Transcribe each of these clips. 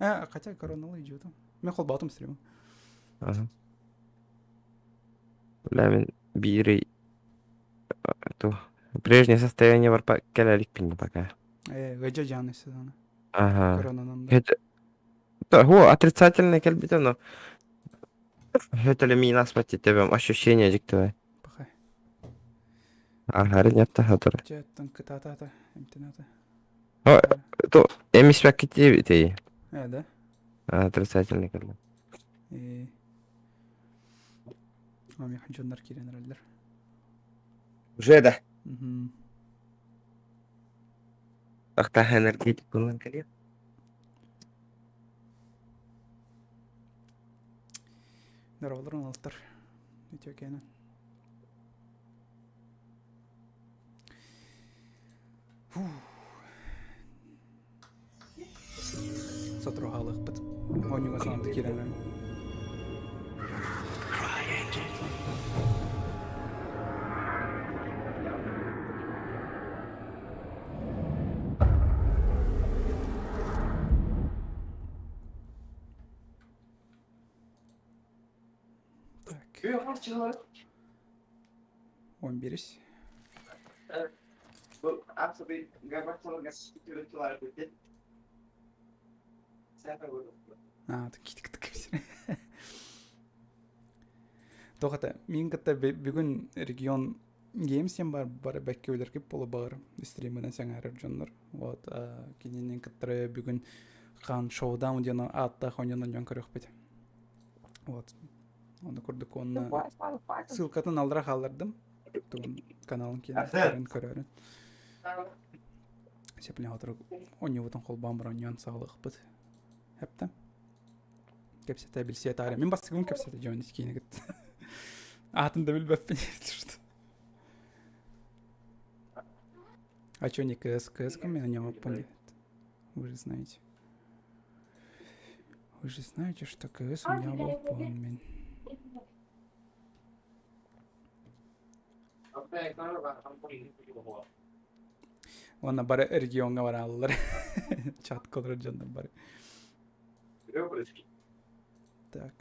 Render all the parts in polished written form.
А, хотя короналы идет. Мен холбаатым стримы. Ага. Бля, мин биир ту прежнее состояние бар кэлэликпин пока. Э, ыдьа жааны сезона. Ага. Коронанан да. Это, да, отрицательный кэлбитэ, но это ли меня спать тебе ощущение диктовое. Пахай. Ага, нет, который. Дьэ, оттон кытаатаата, эмтэнээтэ. О, то эмиспэккити Э, да? Отрицательный кэллэ. Э. Миэхэ дьоннор киирэн эрэллэр. Уже да. Мгм. Ахтаах энергетик буолан кэлиэ. Здоровалар, уолаттар. Үтүө кээнэ. Сотору хаалыахпыт. Оонньууга саҥардыы киирэн эрэн. Так. Он берись. А, Тоҕо мин кытта бүгүн регион Games диэн бар бары бэккэ үлэргип буола баҕар стримынан сэҥээрэр дьоннор. Вот кинини кыттары бүгүн Хан Showdown диэн ааттаах оонньоон оонньоон көрүөхпүт. Вот. Оны курдук онно ссылкатын аллара хааллардым. Тугун каналын киэн көрөрүн. Сепне отурук оонньуубутун холбоон броньон саҕалыахпыт. Хэптэ. Кэпсэтэ билсиэ таара. Мин бастакыбын кэпсэтэ дьон киинигит. Аатын да билбэппин, если что. А чё не КС? КС ка меня не понять. Вы же знаете. Вы же знаете, что КС у меня был помнен. Уонна бары региоҥҥа барааллар. Чатка олорор дьоннор бары. Так.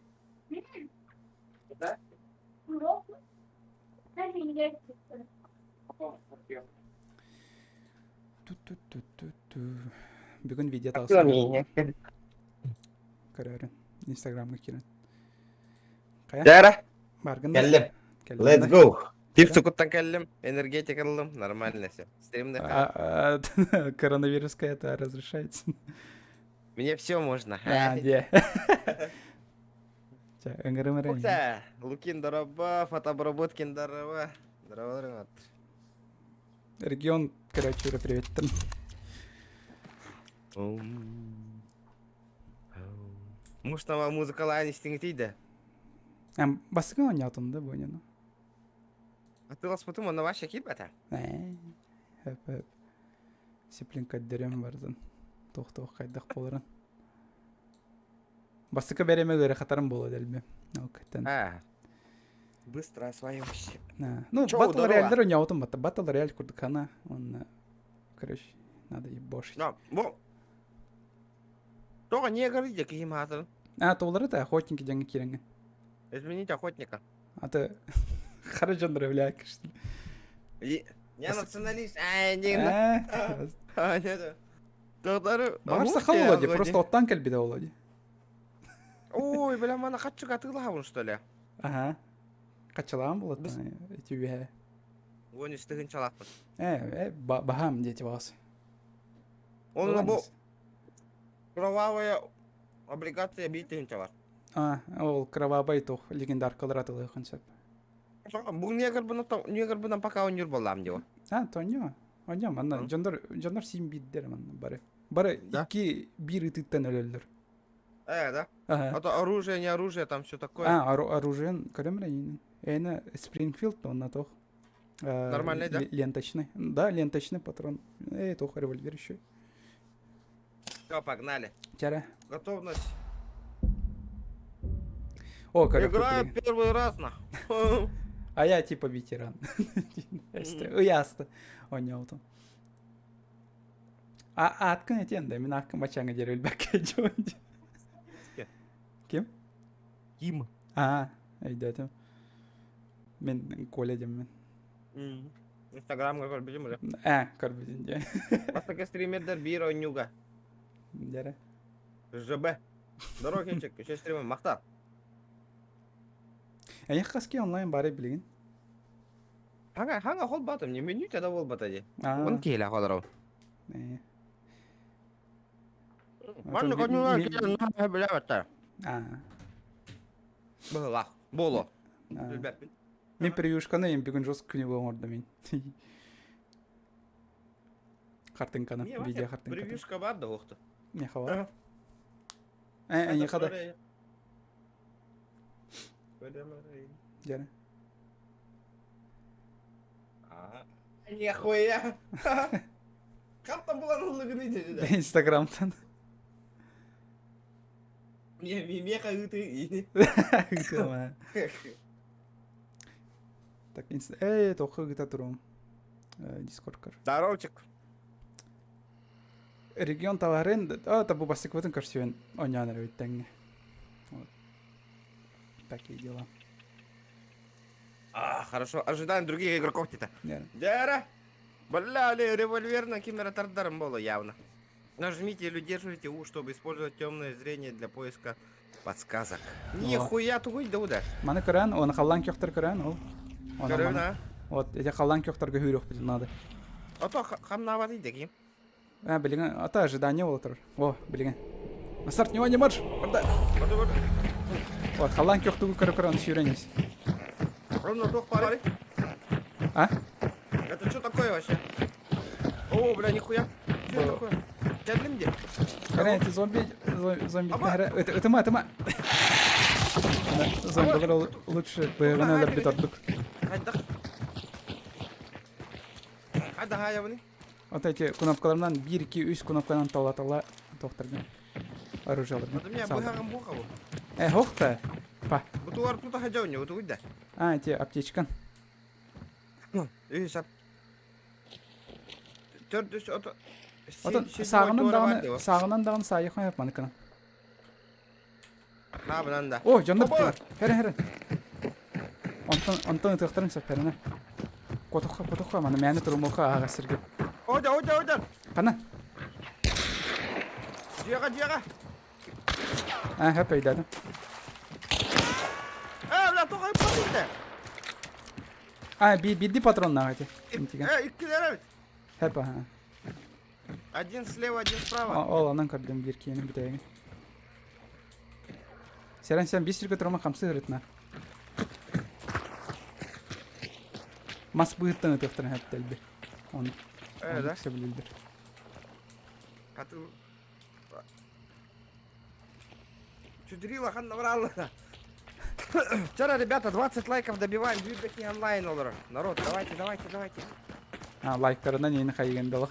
Ту-ту-ту-ту-ту. Бүгүн видео таҕыста. Көрөөрүн. Инстаграмҥа киирэн. Хайа? Дара. Баргын да? Кэллим. Кэллим Let's да? go. Тип сукуттан кэллим, энергетик ыллым, нормально все. Стримный А, а, Коронавируска это разрешается? Мне все можно. А, де. Чэ, ыҥырым эрэ. Укса, Лукин дороба, Фотобработкин дороба. Здорово, Регион, короче, приветтен. Муштама музыкалаан истиҥитий да? Бастакы оонньоотум да буоньаны. Атыыласпытым онно вообще киирбэтэ. Ээ, хөп хөп. Сиплин көрдөрүөм бардын. Туох-туох хайдах буоларын. Бастакы бэрэме ыарахатарым буолуо дэлби. Ол кыттан. А, быстро осваиваешься. Ну, Battle Royale оонньообутум батта. Battle Royale курдук ана. Онно, короче, надо ебошить. Да, бу Тоҕо негры дьэ киһим аатын? А, туолары да охотники дьаҥы киирэҥҥин. Изменить охотника. А то хара дьоннор бля, что ли. Я националист. А, не. А, нет. Тоҕдары. Баҕар саха Володя, просто оттан кэлбитэ Володя. Ой, бля, мана хаччык атыылаһабын, что ли? Ага. Хаччылаан болоттан ити үһэ. Уон үс тыһыынчалаахпын. Э, э, баһаам диэти баҕас. Онно бу кровавая облигация биир тыһыынча бар. А, ол кровавай туох легендаркалар атылыахын сөп. Бу негрбын негрбынан пока онньур боллаам дио. А, тонньо. Онньо манна дьоннор дьоннор син биирдэр манна бары. Бары икки биир ытыттан өлөллөр. Э, да? А то оружие, не оружие, там все такое. А, оружие, көрөм эрэ Эна Спрингфилд, онна тох. Нормальный, да? Ленточный. Да, ленточный патрон. Э, тох револьвер еще. Все, погнали. Тяра. Готовность. О, как Играю первый раз, на. А я типа ветеран. Ясно. Онял там. А аткын этен да, мин аккын бачаңа дер өлбәккә жон. Ким? Ким? Аа, өйдөөтүм. Мин Коля диэммин. Инстаграмга көрбүтүм уже. Ээ, көрбүтүн дии. Бастакы стримердер биир оонньууга. Дьэрэ. ЖБ. Здорово, Кенчик. Еще стримим. Махта. Эйих хаски онлайн бары билигин? Ханга, ханга холбатым, не минута да болбата ди. Он киһилэ холоров. Ээ. Маннык оонньуулар киһи билэбэттэр. Аа. Быһылаах. Боло. Билбэппин. Мин превьюшканы им бүгүн жестко күнү оҥордум мин. Хартыҥканы, видео хартыҥканы. Превьюшка бар да уохта. Меха бар. Э, эйиэхэ да. Дьэрэ. Нихуя. Хантан булан ыллыгын ити Инстаграмтан. Миэхэ ыытыы. Ыытыама. Так, эй, тоққа ыыта турум. Дискордкар. Здоровчик. Регион товарын, а, табу бастыкпытын көрсүөн оонньоон эрэ тэҥҥэ. Вот. Такие дела. А, хорошо, ожидаем других игроков где-то. Дяра! Бля, револьвер на кимера тардаром было явно. Нажмите или удерживайте У, чтобы использовать темное зрение для поиска подсказок. Нихуя тугуй да уда. Маны көрөн, оны халлан көхтөр көрөн, ол. Көрөн, а? Вот, эти халлан көхтөргө хүрүөх надо. А то хамнавады дегим. А, билигин, а то ожидание боло О, билигин. На старт внимание, марш! Барда! Барда, барда. Вот, халлан көхтүгү көрө көрөн сүүрэнис. Ровно туох пары. А? Это что такое вообще? О, бля, нихуя. Что это такое? Кэллим где? Кэрэ, эти зомби, зомби, это, это ма, это ма. Зомбилар лучше быһыгын өлөрбүт ордук. Хайдах? Хайдах хаайабыный? Вот эти кнопкаларынан 1, 2, 3 кнопканан тола-тола тохторгун. Оружияларгын. Вот у меня быһаҕым буоха бу. Э, хохта. Па. Бутугар тута хадьауня, бутугуйда. А, эти аптечкан. Үһү сап. Төрдүс ото. Отон сааҕынан даҕаны сааҕынан даҕаны саайыхан япманыкынан. Наабынан да. О, дьоннор Хэрэ хэрэ. Онтон онтон ытыахтарын сөп хэрэнэ. Котохха котохха маны мээнэ турумуха ааҕа сиргэ. Ода ода ода. Хана. Дьиэҕэ дьиэҕэ. Аа, хөп өйдөөтүм. Ээ, бля, тоҕо ыппатыйда? Аа, биирдии патроннаах ити. Э, иккилэр эбит. Хөп аха. Один слева, один справа. Ол анан көрдүм биир киһини бүтэйин. Сэрэн сен биир сиргэ турума хамсыы ырытна. Мас быһыттан ытыахтарын хэптэлби. Оны. Э, да? Сөбүлүүллэр. Хатыл Чудрила ханна баралла. Вчера, ребята, 20 лайков добиваем, Бюрбеки онлайн олорор. Народ, давайте, давайте, давайте. А, лайктарынан ени хайыгын далах.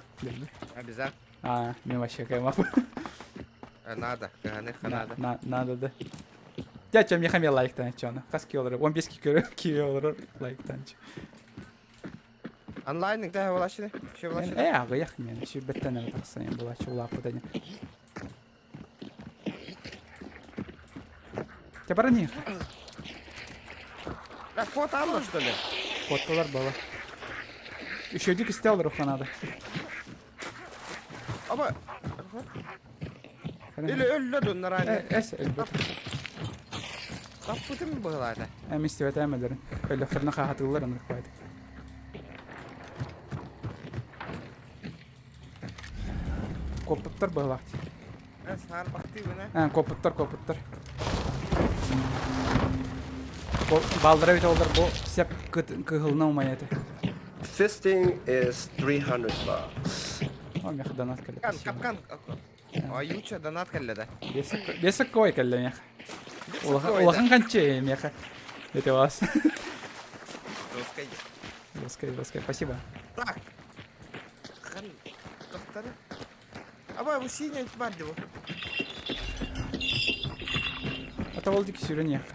Обязательно. А, мен вообще каймап. Надо, надо. Надо, да. Дядя, мне хамел лайктан чаны. Хас ки олорор. 15 ки ки олорор лайктан. Онлайн да булашыны? Все булашыны. Э, аҕыйах мен сүүрбэттэн эрэ тахсан булааччы улааппыта ини. Те баран иһ. Да, кот алла, что ли? Куотталар бала. Үчүгэйдик истэ олоруохха наада. Аба. Или өллө дуннар Э, эс өлбөт. Таппытым быһылаата. Эм истибэтэ эмэлэрин. Өлөхтөрүнэ хаһатыыллар ынырык баайдык. Куоппуттар быһылаах дии. Э, саарбахтыыбын, э. Э, куоппуттар, куоппуттар. Баалдара эбит олор бу сеп кыһылына умайа этэ. Fisting is 300 bucks. О, меха донат кэллэ. Капкан, капкан. Аютча донат кэллэ да. Бесокой кэллэ меха. Улахан канчы меха. Это вас. Доскай. Доскай, доскай. Спасибо. Так. Доктор. Аба, бу синий бар деп. Ата ол дик сүрен яққа.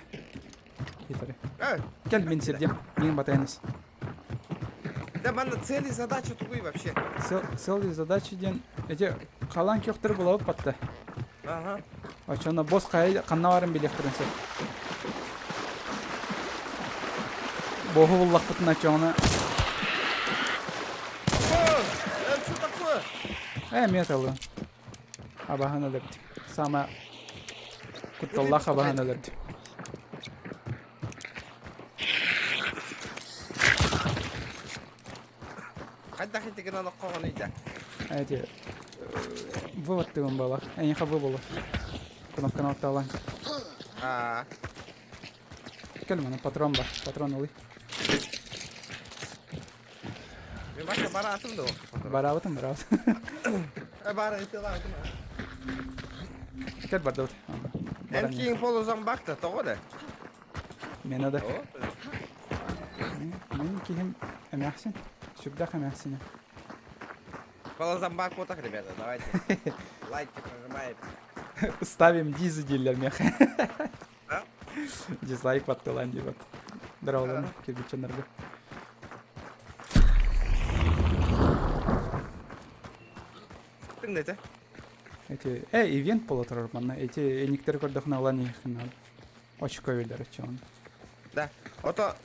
Кетері. Кел мен сердем. Мен батайыныз. Да манна цели задача тугуй вообще. Цели задачи ден. Эти қалан көхтер булабыт батта. Ага. Оччоҕуна босс хайа ханна баарын билиэхтэрин сөп. Боһу буллахпытына оччоҕуна Э, что такое? Э, эмиэ талыы. Абаһан өлөрдү. Саама кутталлаах абаһан өлөрдү. Хайдах ити гынан оккоҕун ыйда? Эти вывод тыгын буола. Эйиэхэ выбылы. Кнопканы оттоолон. Аа. Кэл маны патрон бар. Патрон ылый. Мен баша бараатым да Бараабытым, бараабытым. Э, бара ытылаабытым. Кэл бардыбыт. Эн киин полузамбакта тоҕо да? Мена да. Мин киһим эмээхсин. Сүрдээх эмээхсинэ. Полозамбак вот так, ребята, давайте. Лайки прожимаем. Ставим дизы дииллэр миэхэ. Дизлайк баттылаан диэбэт. Здоровалан, кирбиччэннэргэ. Тыңдайте. Эти, э, ивент буола турар манна. Эти эниктери көрдөхүнэ ылан иһиххин Очко өлөр оччоҕун. Да. Ото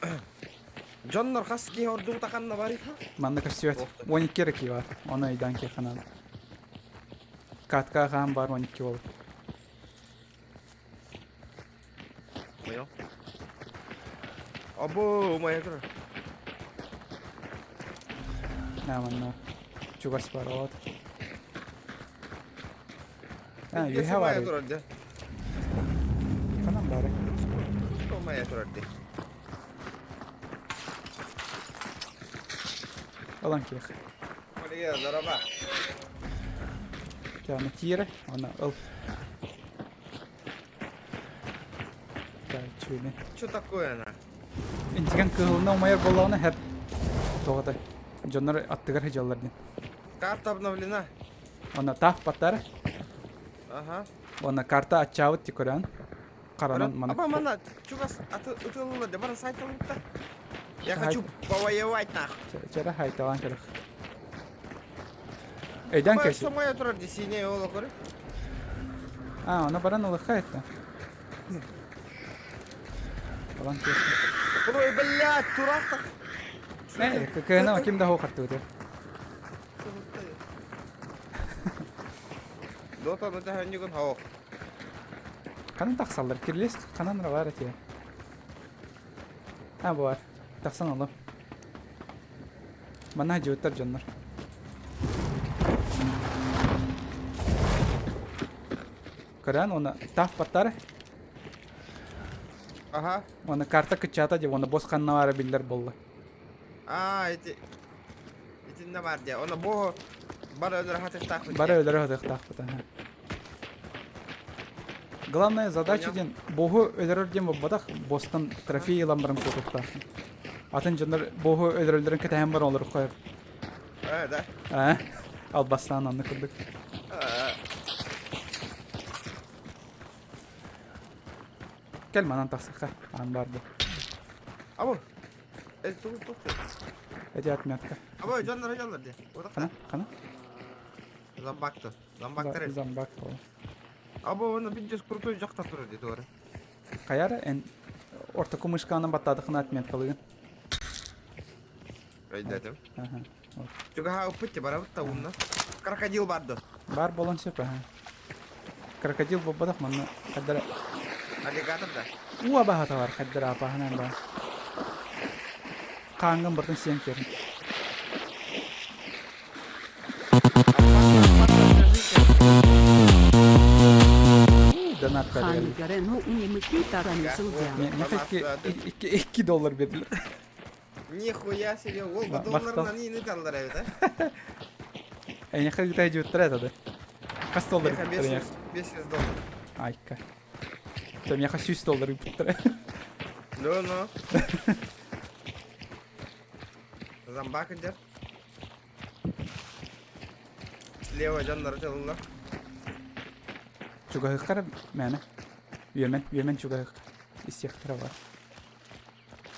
дьоннор хас киһи ордубута ханна барый? Манна көстүбэт. 12 эрэ киһи бар. Оны өйдөөн киһиэхэ наада. Катка хаан бар 12 буолар. Понял. Або, моя тура. На, манна. Чугас бар вот. А, үөһэ баар турар дьэ. Ханан баары? Умайа турар дии. Ылан киэх. Олеге, здорово. Тяны тиэрэ, аны ыл. Так, чүөнэ. Что такое она? Интигэн кыһылына умайар буоллаҕына хэп тоҕотой. Дьоннор аттыгар сылдьаллар диэн. Карта обновлена. Уонна таах баттар. Ага. Уонна карта аччаабыт ти көрөн. Харанан мана. Аба мана чугас ытылла да бара сайт ылытта. Я хочу повоевать нах. Чара хайталан көрөх. Эйден кэси. Сомая турар ди сине ола көрө. А, она баран улыха это. Балан кэси. Ой, блядь, турахтах. Э, ккна ким да хоқартты. Дота ну тэһэнньигин хоох. Ханан тахсаллар? Кирилиэс ханан эрэ баар этиэ. А, баар. Тахсан олом. Манна дьиэттэр дьоннор. Көрөн, уонна таах баттар. Аха. Уонна карта кыччаата дии, уонна босс ханна баара биллэр буолла. Аа, ити итиннэ баар дии. Ону бу бары өлөрө хатыахтаахпыт. Бары өлөрө хатыахтаахпыт. Аха. Главная задача диэн боһу өлөрөр диэн буолбатах, босстан трофей ылан баран куотуохтааххын. Атын дьоннор боһу өлөрөллөрүн кэтэһэн баран олорух хойор. Э, да. Аа, албастаан оннук курдук. Кэл манан тахсахха, аан баар бу. Абы, Э, тугу тух. Эти отметка. Абы, дьоннор дьоннор дии. Хана, хана. Зомбакты. Зомбактар. Зомбак ол. Абы, оны биддес крутой жакта турар дии тугары. Хайара эн ортоку мышканан баттаадахына отметкалыгын. Өйдөтүм. Аха. Чугаһа ыппыт барабыт та умна. Крокодил барды. Бар болон сөп аха. Крокодил буолбатах манна хаддара Аллигатор да. уу абаһата бар хаддара апаһынан бар. Хаангын бартын сиэн керин. Донат Икки доллар бердилер. Нихуя себе, ол долларынан ини таллар эбит, а? Эйнеха гытай жуттар этады. Хас доллар Меха 500 доллар. Айка. Та меха 100 доллар ыппыттара. Ну, ну. Зомбак идет. Слева дьоннор дьалылар. Чугаһыххара мээнэ. Үөмэн, үөмэн чугаһых. Истиэхтэрэ бар.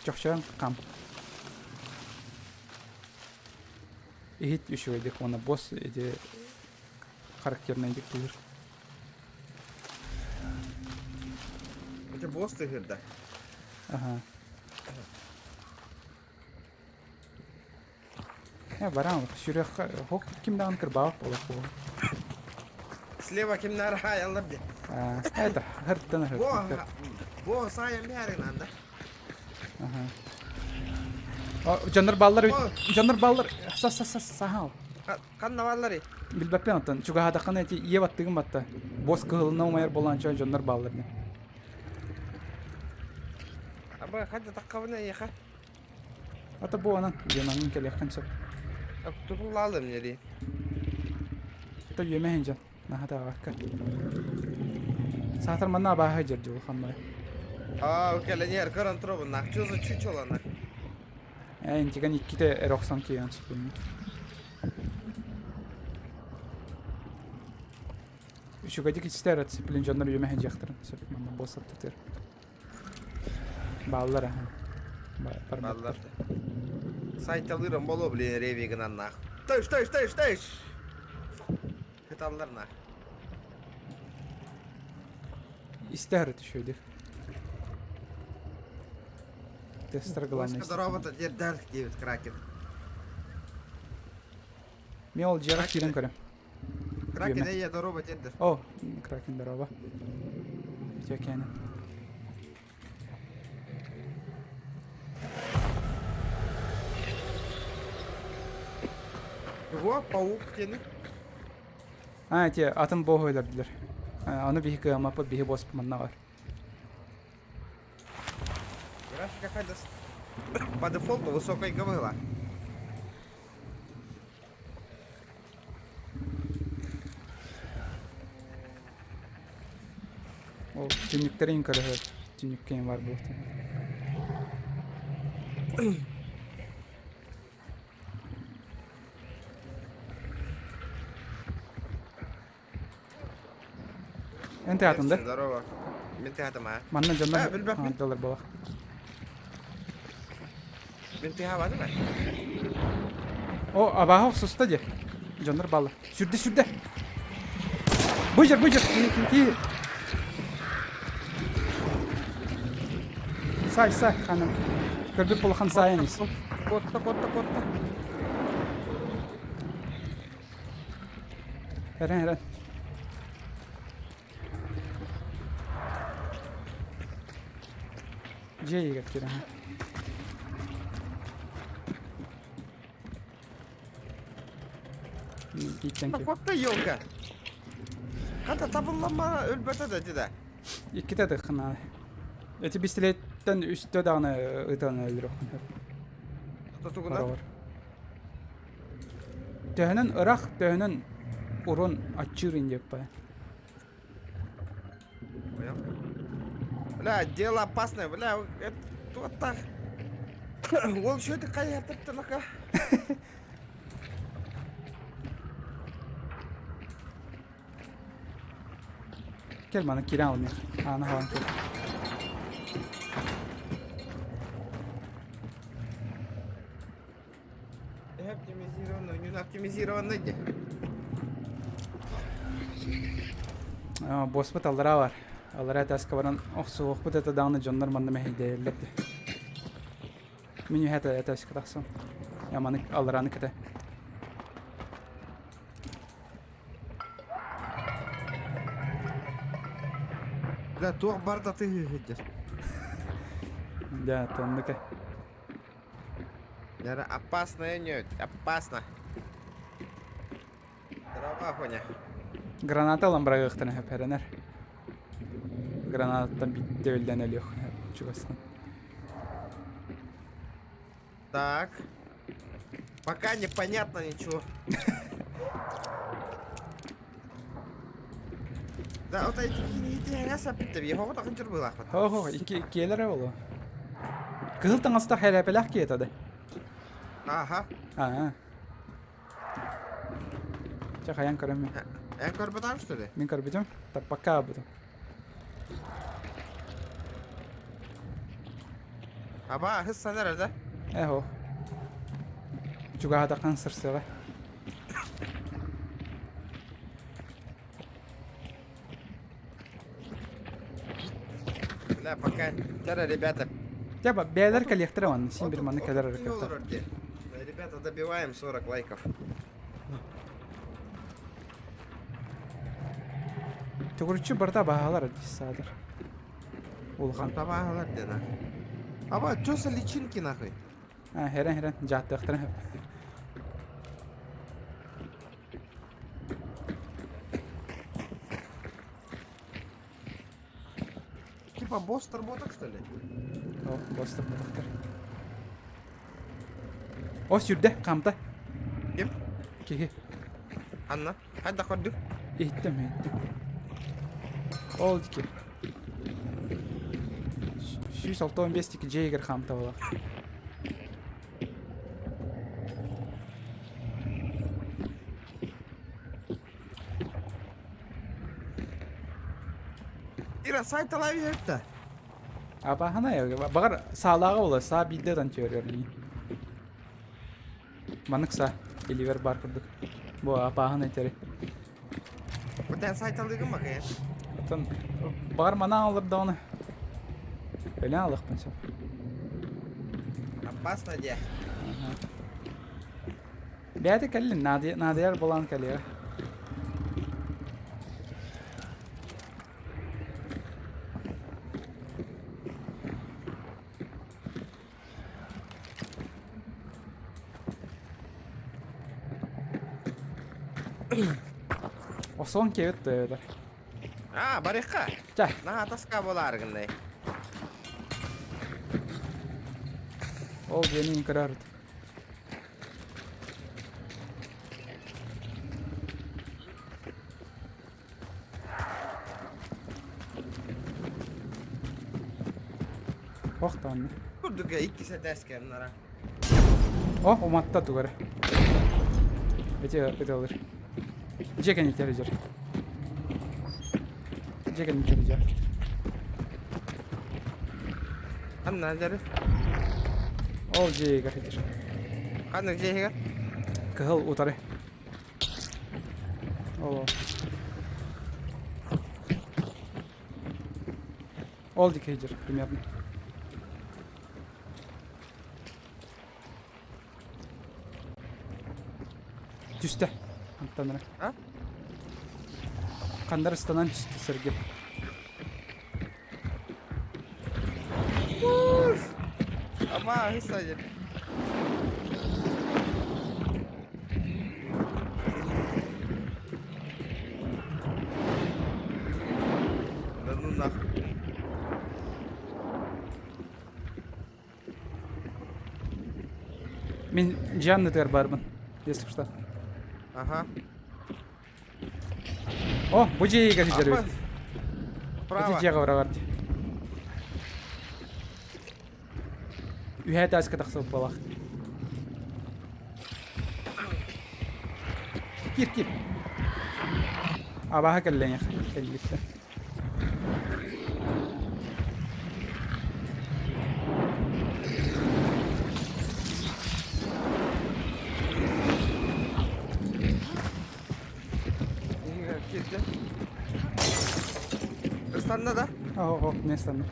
Чохчоон хам. Иһит үчүгэйдик уонна босс ити характернайдык тыыр. Короче, босс тыһырда. Ага. Э, баран, сүрэх хох ким даҕаны кырбаабат буолар буолуо. Слева ким нарахаяллар де. А, это, хырттан Бо, хырттан. бо сайын бәрин анда. Ага. О, дьоннор баллар, дьоннор баллар, са са са сахал. Ханна баллар? Билбэппин оттон, чугаһаатаххына ити ийэ баттыгын батта. Босс кыһылына умайар буолан чон дьоннор баллар диэн. Аба, хадда таққабына еха. Ата бу анан, диэн кэлиэххин сөп. Тутуллаалым нери. Это үөмэһин дьон, наһаа Саатар манна абааһы дьэр дьыл ханна. Аа, кэлэнээр көрөн туробун нах. Чузу чучолана. Ээ, интигэн иккитэ эрэ охсон киирэн сыппын. Үчүгэйдик истэр дисциплин дьоннор үөмэһин дьиэхтэрин сөп манна буолсаттытыр. Бааллар аха. Бааллар. Сайталыырым боло блин ревигынан нах. Тыш, тыш, тыш, тыш. Хыталлар нах. Истэр түшөйдү. Тестер главный. Поиска робота дердар 9 кракен. Мен ол жера кирен көрем. Кракен я здорово дедер. О, кракен здорово. Үтөкәне. Во, паук тени. А, те атын бог өлөрдүлөр. Аны биһи кыамаппыт биһи босп манна бар. Графика хайда по дефолту высокой была. Ол түннүктэрин көрөһөр түннүккэ бар буолтун. Эн театында? Здорово. Мин театым а. Манна дьоннор Э, билбэппин. аҥардалар буолар. Мин теабадым э. О, абааһы охсуста дии. Дьоннор бааллар. Сүрдэ, сүрдэ! Быдьар, быдьар! Ки, Сай, сай, ханым. Көрбүт улахан сайан ис. Котта, котта, котта. Эрэн, эрэн. Дьиэ иһигэр киирэн. Кииттэн киир. Котта елка. Хата табыллама өлбөтө да деді. Иккитэ тыххына. Эти пистолеттен үстө даҕаны ытан өлөрөххүн. Тутугуна. Төһөнөн ырах, төһөнөн урун аччыыр диэппэ. Понял? Бля, дело опасное, бля, это вот так. Ол что это кая Кел маны киирэн алмыах. Аана хаалан кел. Оптимизированный, не оптимизированный де. Боспут аллара бар. Аллара этээскэ баран охсуохпут этэ даҕаны дьоннор манна мэһэйдэйэллэр дии. Мин үһэ этээскэ тахсан. Я маны аллараны кэтэ. Бля, туох барда ты сидишь. Да, тоннука. Яра, опасно, нет, опасно. Здорово, Хоня. Граната ылан быраҕыахтарын сөп эрэнэр. Гранататтан биирдэ өллөн өлүөх чугастан. Так. Пока непонятно ничего. Да, вот эти Хо-хо, икки иккиэлэрэ буолуо. Кыһыл таҥастаах хэрээпэлээх киһи да. Ага. Аа. Чэ, хайан көрөм мин. Эн көрбөтөм, что ли? Мин көрбүтүм. Таппакка аабытым. Аба, хыс санар да? Эхо. Чугаһатаххан сырсыаҕа. Бля, пока. Тара, ребята. Тяба, бэйэлэр кэлиэхтэрэ манна, син бир манна кэлэр эрэ Ребята, добиваем 40 лайков. Төгүрүччү барыта баһаалар саатар. Улахан. Табааһылар диэн. Аба, чё за личинки нахуй? А, херен херен, жааттыахтара. Типа босс торботок, что ли? О, босс торботоктор. О, сүрдэ, хамта. Ким? Киһи. Анна, хайда көрдүк? Иһиттим, иһиттим. Ол дики. 165 тики дьиэгэр хаамта буолар. Ира, сайт алай да. Абаһана баҕар саалааҕа буолар, саа биирдэ ытан түөрүөр Маннык саа иливер бар курдук. Бу апааһын этери. Бутен сайт алыгым бакая. Оттон баҕар манаан олордоҕуна өлөн алыахпын сөп. Опасно дьэ. Бэйэтэ кэллин, наадыйар буолан кэлиэ. Осон кебет дойдор. А, барыхха. Ча. Наһаа тоска буолаар гыннай. Ол диэнин көрөрүт. Ох даҕаны. Курдук иккис этээскэ нара. О, уматта тугары. Эти ыталыр. Дьиэ кэнниттэр дьэр. Дьиэ кэнниттэр дьэр. Ханна дьэрэ? Ол дьиэгэр дьэр. Ханна дьиэгэр? Кыһыл утары. Ол. Ол диэки дьэр примерно. Түстэ. Антон эрэ. А? Хандар ыстанан түстэ сэргэ. Ама, садит. Да ну нахуй. Мин дьиэ барбын, если что. Ага. О, бу дьиэгэ сидэр эбит. Право. Ити дьиэҕэ барар дии. Үһээ тааска тахсыбыт буолах. Кир, кир. Абааһы кэллэҥ кэлбиттэ. Киирдэ. Ыстанна да? Оо, не ыстанна.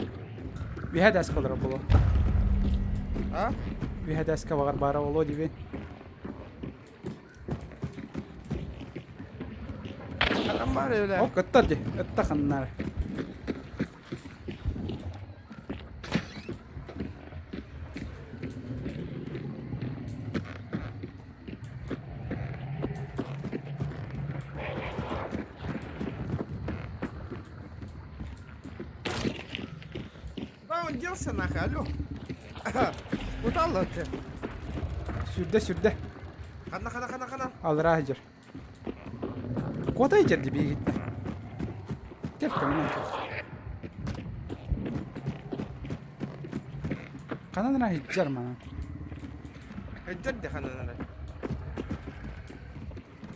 Үһэ тааска олорор буолуо. А? Үһэ тааска баҕар баара буолуо диибин. Ханан баар эбилэ? О, кыттар дии. Ытта ханнары. Куда он делся нахуй, алло? Куда ты? Сүрдэ, сүрдэ. Ханна, ханна, ханна, ханна. Аллараа сылдьар. Куотай дьэр дии биһигиттэн. Кэл көмөнөн кэл. Ханан эрэ сылдьар манан. Сылдьар дии ханан эрэ.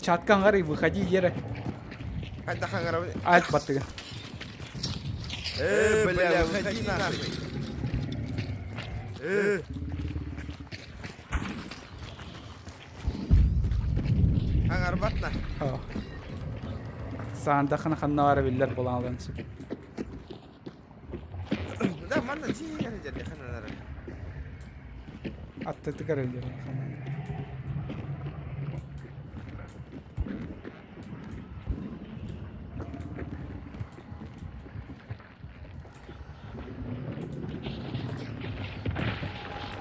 Чатка аҥарый выходи ерэ. Хайдах аҥарабын? Альт баттыгын. Э, бля, выходи нахуй. Э. Аҥарбат на. Саандахына ханна бара биллэр буолан алан сөп. Ханна дьиэ дьэ ханна нары. Аттытыгар өлөр ханна.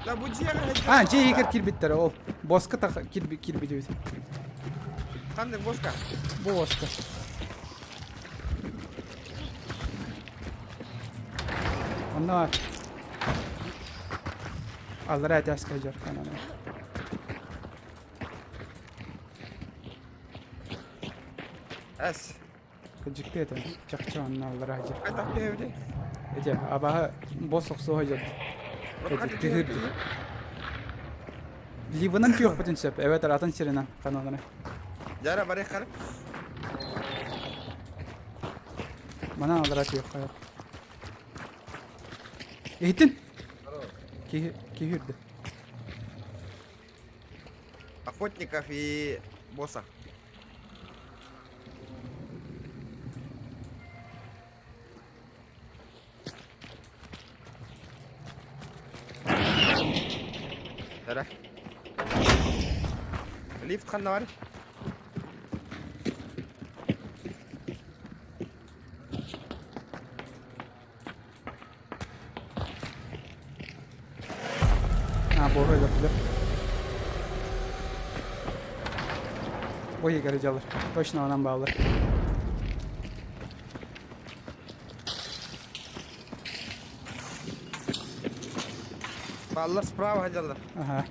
Да бу дьиэҕэ А, дьиэ иһигэр киирбиттэр ол. Боска киирбит эбит. Ханнык боска? Бу боска. Онно аллара этээскэ дьар канана. Эс. Дьикти этэ. Чахчы онно аллара дьар. Хайдах түһэбитий? Эти абаһы бос охсуоһа дьар. Эти тыһыр. Ливынан түөхпүтүн сөп. Эбэтэр атын сиринэн каналары. Дьара барыххар. Манан аллара түөххэ. Иһиттин? Киһи киһи үрдэ. Охотников и босса. Эрэ. Лифт ханна бар? А, буоһу өлөрдүлэр. Ой, игорь дьалар. Точно онон бааллар. Бааллар справа дьаллар. Ага.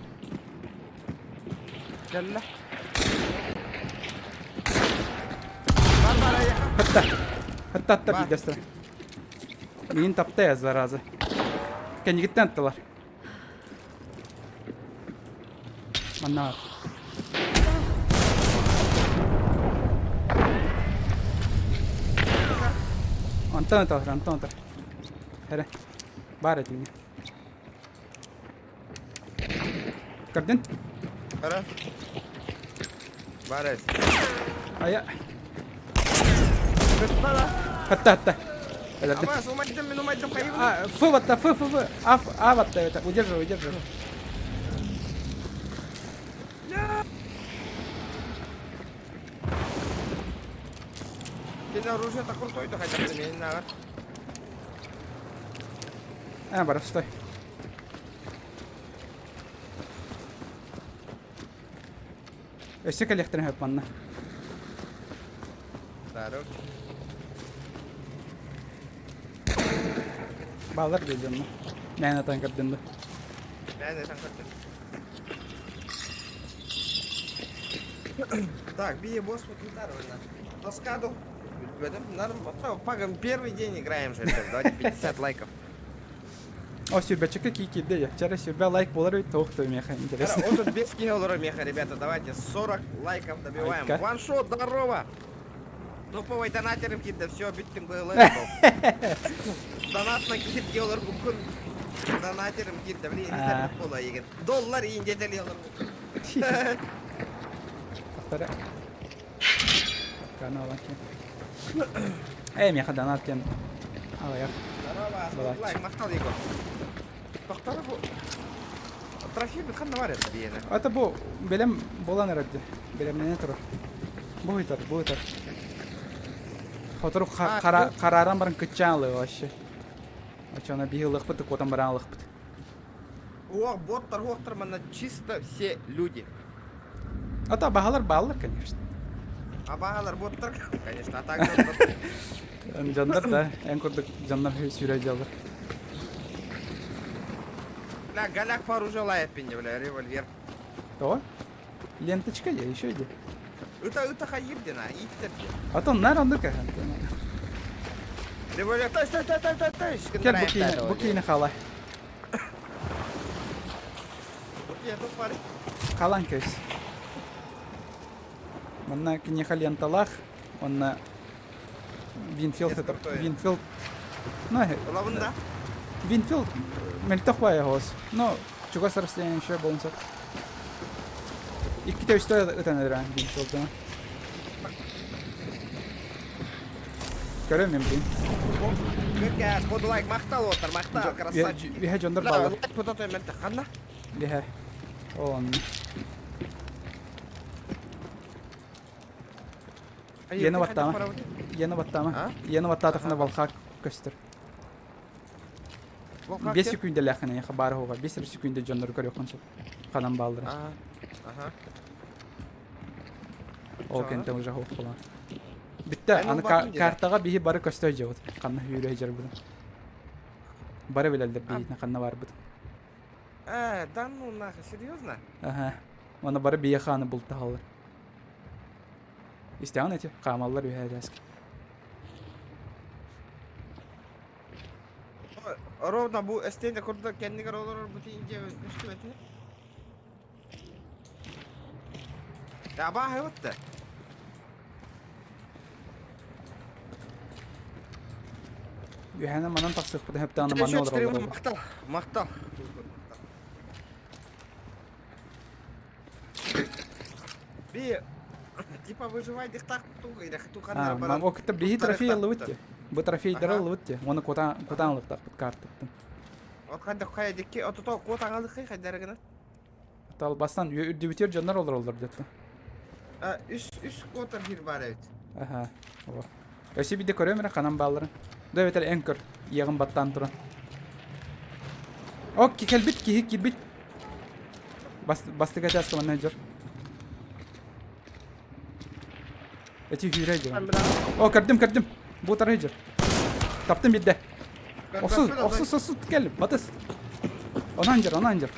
Кэллэ. Бар бар айаха. Хатта. Хатта хатта биирдэстэрэ. Миин таптая, зараза. Кэннигиттэн аттылар. Манна Онтон отор, онтон отор. Эрэ. Бар этиҥҥэ. Көрдүн? Эрэ. Бар эт. Ая. Кытта Хатта, хатта. Өлөрдүм. Абас, умайдым, мин умайдым, хайыбын. А, Ф батта, Ф, Ф, Ф. А, Ф, А батта, это. Удерживай, удерживай. Кини оружие-то крутой, то хотя бы не надо. А, бар, стой. Өссө кэлиэхтэрин сөп манна. Здорово. Баалар дии дьонно. Мээн атан көрдүн да. Мээн атан көрдүн. Так, би босс вот нормально. Тоскаду. Нормально. Первый день играем же, ребят. Давайте 50 лайков. О, сүүрбэччэкэ кии киирдэ дьэ. Чара сүүрбэ лайк буолар эбит туох да миэхэ интересно. Он тут без килора меха, ребята, давайте 40 лайков добиваем. Айка. Ваншот, здорово! Топовый донатерым киирдэ, все, бүттүм было. Донат на киир килор букун. Донатерым киирдэ, блин, А. буола егин. Доллар индетели олор букун. Повторяй. Канал Ээ, миэхэ донат диэн аҕыйах. Здорово, лайк, махтал Егор. Тохтор бу трофей ханна бар это биэнэ. Это бу бэлэм буолан эрэр дии. Бэлэмнэнэ турар. Бу ыйтар, бу ыйтар. Сотору харааран баран кыччаан ылыа вообще. Оччоҕуна биһи ылыахпыт, куотан баран ылыахпыт. О, боттар, уохтар, манна чисто все люди. А то баһалар бааллар, конечно. А баһалар боттар, конечно, а так дьоннор. Дьоннор да, эн курдук дьоннор сүүрэ дьаллар. Бля, голяк вооружила пинне, бля, револьвер. То? Ленточка я еще иди. Ыта ыта хайырдина, иттер. А то нар оннук Револьвер, тащ, тащ, тащ, тащ, тащ. Кел бу киини, бу киини халай. Халан көс. Манна киниэхэ ленталаах уонна Винфилд Винфилд ну Лавында. Винфилд мөлтөх баайа оҕус. Но чугас расстояние еще буолун сөп. Иккитэ үстэ ытан эрэ Винфилдына. Көрөм мен блин. Good guys, буду лайк, махтал оттар, махтал, красавчики. Үһэ дьоннор бааллар. Лайк вот это мэлтэ ханна? Үһэ. Он. Иэни баттаама. Иэни баттаама. Иэни баттаатахына балхаак көстөр. Бес секүндэлээххин эйиэхэ баар оһуга. Бес эрэ секүндэ дьоннору көрүөххүн сөп. Ханан бааллара. Аха. Ол кэнтэн уже хоп буолан. Бүттэ, аны картаҕа биһи бары көстө сылдьабыт. Ханна сүүрэ сылдьарбытын. Бары билэллэр биһитин ханна барбытын. Э, да ну нахуй, серьезно? Аха. Уонна бары биһиэхэ аны бултаһаллар. Истэҕин эти, хаамаллар үһэ этээски. Ровно бу эстиэнэ курдук кэннигэр олорор бу тиинчэ көстүбэтини. Абааһы да. Үһээнэ манан тахсыахпыт сөптөөх манна олороллор. Махтал, махтал. Би типа выживай дихтах А, ол кытта биһи трофей ыллыбыт те. Бу трофейдары ыллыбыт те. Оны кутаан кутаан ылыктахпыт картыттан. От хайда хайа дикки отото куотаң алыхай хайдарыгына. Талбастан үрдүбүтүөр дьоннор олороллор деттэ. А, үс үс куотар хир бар эбит. Аха. О. Өссө биде көрөм эрэ ханан баалларын. Да эбэтэр эн көр. Иэҕин баттаан туран. О, кэлбит киһи киирбит. Бас бастыга чааска манна дьор. Эти сүүрэ дьон. О, көрдүм, көрдүм. Бу тарай дьор. Таптым бидде. Охсус, охсус, охсус кел, батыс. Онан дьор, онан дьор.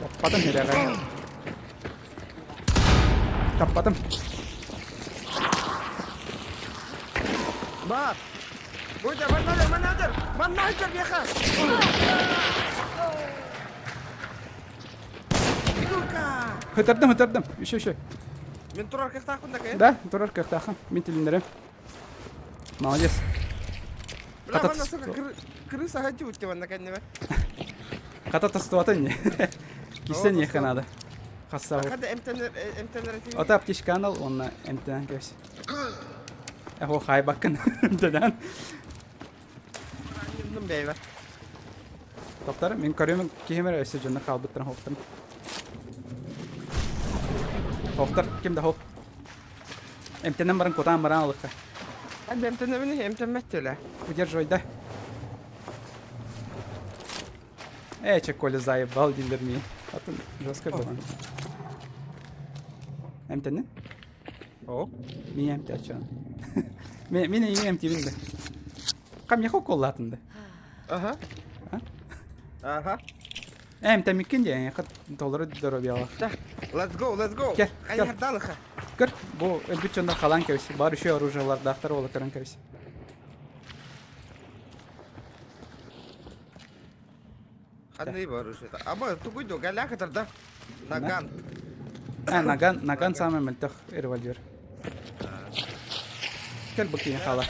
Таппатым хирэҕэ. Таппатым. Бар. Будя, манна, манна, манна, беха. Хытырдым, хытырдым. Еще, еще. Мин турар кыахтаахпын да кэ? Да, турар кыахтааххын. Мин тилиннэрем. Молодец. Бля, манна, сука, крыса хочу тебя манна кэннибэ. Хата тостуата не. Кисен ехе надо. Хасса. Хада эмтенер эмтенер Ота аптечканы ал, онна эмтенен кэбис. Эхо хайбаккын эмтенен. бэйбэ. Топтар, мин көрүм киһим эрэ өссө дьонно хаалбыттарын хоптарым. Хоптар, ким да хоп. Эмтенен баран кутаан баран алыкка. Эмтенебин эмтенмет төлө. Удерживай, да. Э, че Коля заебал дииллэр мии. Атын жестко было. Эмтеннин? О. Мин эмтээччи. Мин мин эйигин эмтиибин да. Кам миэхэ уколлаатын да. Ага. А? Ага. Э, эмтэммиккин диэн, эйиэхэ толору здоровьялаах. Let's go, let's go. Кел, кел. Хайдалыха. Көр, бу өлбүт дьоннор халаан кэбис. Баар үчүгэй оружиелардаахтар уола көрөн кэбис. Ханны бар уже. Аба тугуй до галяка тарда. Наган. А, наган, наган самый мөлтөх револьвер. Кел бу киһи хала.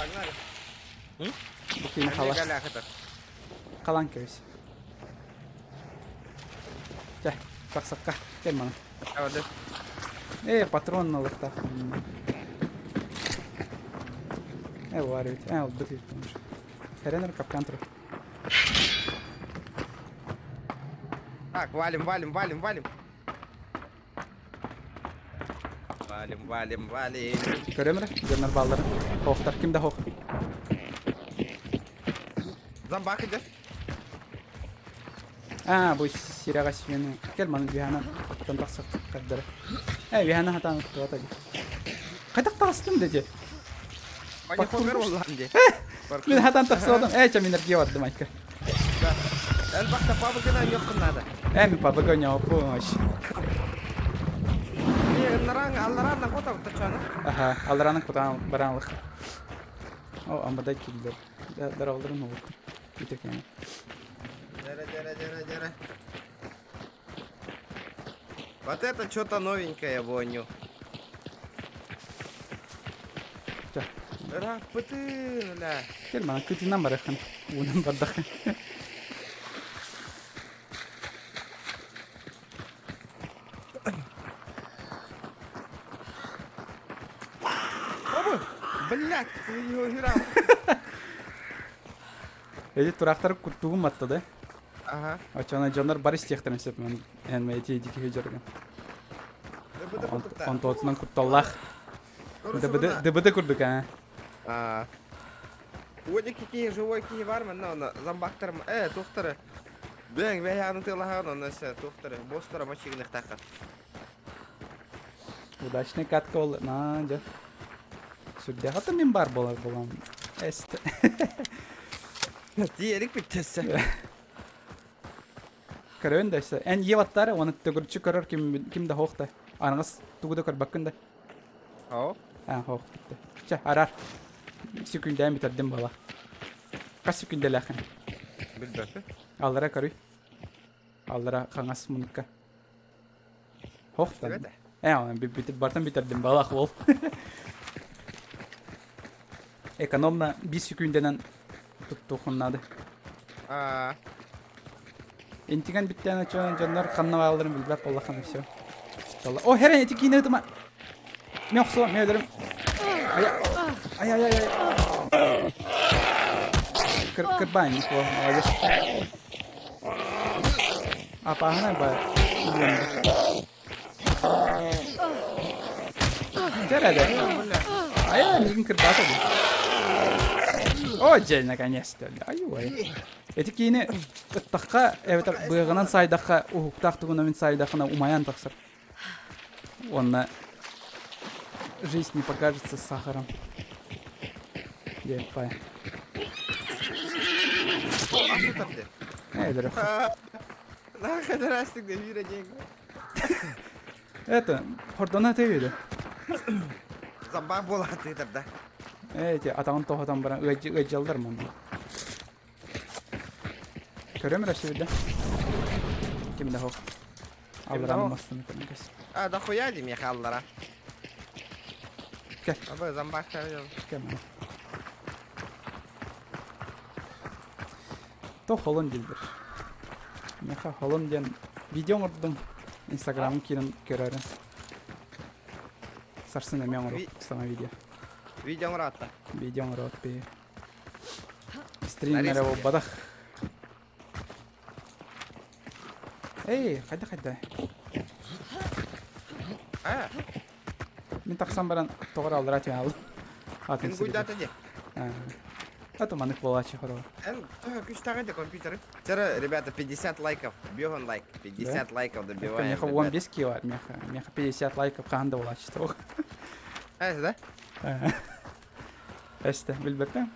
Бу киһи хала. Халан кэбис. Чэ, тахсакка. Кел мана. Э, патрон налыктаах. Э, бар эбит. Э, ылбыт эбит Эрэнэр капкан турар. Так, валим, валим, валим, валим. Валим, валим, валим. Көрөм эрэ, дьоннор баалларын. Хоохтар, ким да хоох. Зомбак идет. Аа, бу сирэҕэ сиэни. Кэл маны үһээнэ оттон тахсыахтардара. Э, үһээнэ хатаан туата дии. Хайдах таҕыстым дии? Панихогар буоллаҕым дии. Мин хатан тахсыбатым. Ээ, чэ, мин эргийэ бардым айка. Элбэхтэ пабыгына ойнуоххун наада. Ээ, мин пабыга ойнооппун вообще. Аллараан алларааннан кутабыт точоно. Аха, аллараанан кутаан бараанлых. О, амбадай киллер. Даралдарын олуттум. Бүтөкөҥө. Дьэрэ, дьэрэ, дьэрэ, дьэрэ. Вот это что-то новенькое воню. Чэ. Раппытын, бля. Кел мана кытынан барахын. Уунан бардахын. Блядь, ты не уверял. Эти тураахтар куттугум матта да. Ага. Оччоҕуна дьоннор бары истиэхтэрин сөп мен эн эти дикиһи дьарыгын. ДБД курдук да. Онтуотунан кутталлаах. ДБД ДБД курдук аа. А. Уоди кики живой киһи бар манна оны зомбактар э туохтары бэң бэйаны тылаһан оны се туохтары босстара мачигыныхтаха. Удачный катка ол на дьэ. Сүрдээх ата мин бар болар болам. Эст. Диэрик бүттессе. Көрөн да өссө. Эн ебаттары оны төгүрчү көрөр ким ким да хоох да. Аныгыс тугу да көрбөккүн да. О. А, хоох бүттэ. Чэ, арар. Сүкүндээн бүтэрдим буола. Хас сүкүндэлээхин? Билбэппин. Аллара көрүй. Аллара хаҥас муннукка. Хоох да. Э, бартан бүтэрдим балах бол. Экономно биир сүкүндэнэн туттуохун наада. Аа. Интигэн бүттээн очон дьоннор ханна баалларын билбэт буоллаххына все. О, херен эти киинэ ытыма. Мен охсуом, мен өлөрүм. Ай, ай, ай, ай. Кыр кырбаан, о, молодец. Апааһына ба. Дьэ Айа, миигин кырбаата дии. О, дьэ, наконец-то. Ай-ой. Эти киини ыттахха, эбэтэр быаҕынан саайдахха, уһуктаах тугунан мин саайдаххына умайан тахсар. Уонна жизнь не покажется сахаром. Диэппай. Э, Нахуй здрасте, где деньги. Это, хордона тэйбиде. Зомбак буолаатыытар да. Эти атаҕын тоһутан баран ыалдьаллар манна. Көрөм эрэ сибидэ. Ким да хоп. Аллараны мастын көрмөкөс. А, да хуя ли меха аллара. Кел. Абы зомбак Кел. То холон дииллэр. Миэхэ холон диэн видео оҥордум. Инстаграмым киирэн көрөөрүн. Сарсын эмиэ оҥоруох саҥа видео. Видео оҥороотта. Видео оҥороот бии. Стримнэрэ буолбатах. Эй, хайда хайда. А. Мин тахсан баран тоҕо эрэ аллараа түһэн хааллым. Атын Мин гуйдаата дии. А то маннык буолааччы хоро. Эн күстэҕэ де компьютеры. Вчера, ребята, 50 лайков. Бьем лайк. 50 лайков добиваем. Меха 15 кило, меха, меха 50 лайков хаһан да буолааччы тоҕо. Эс, да? Эсте, билбэппин.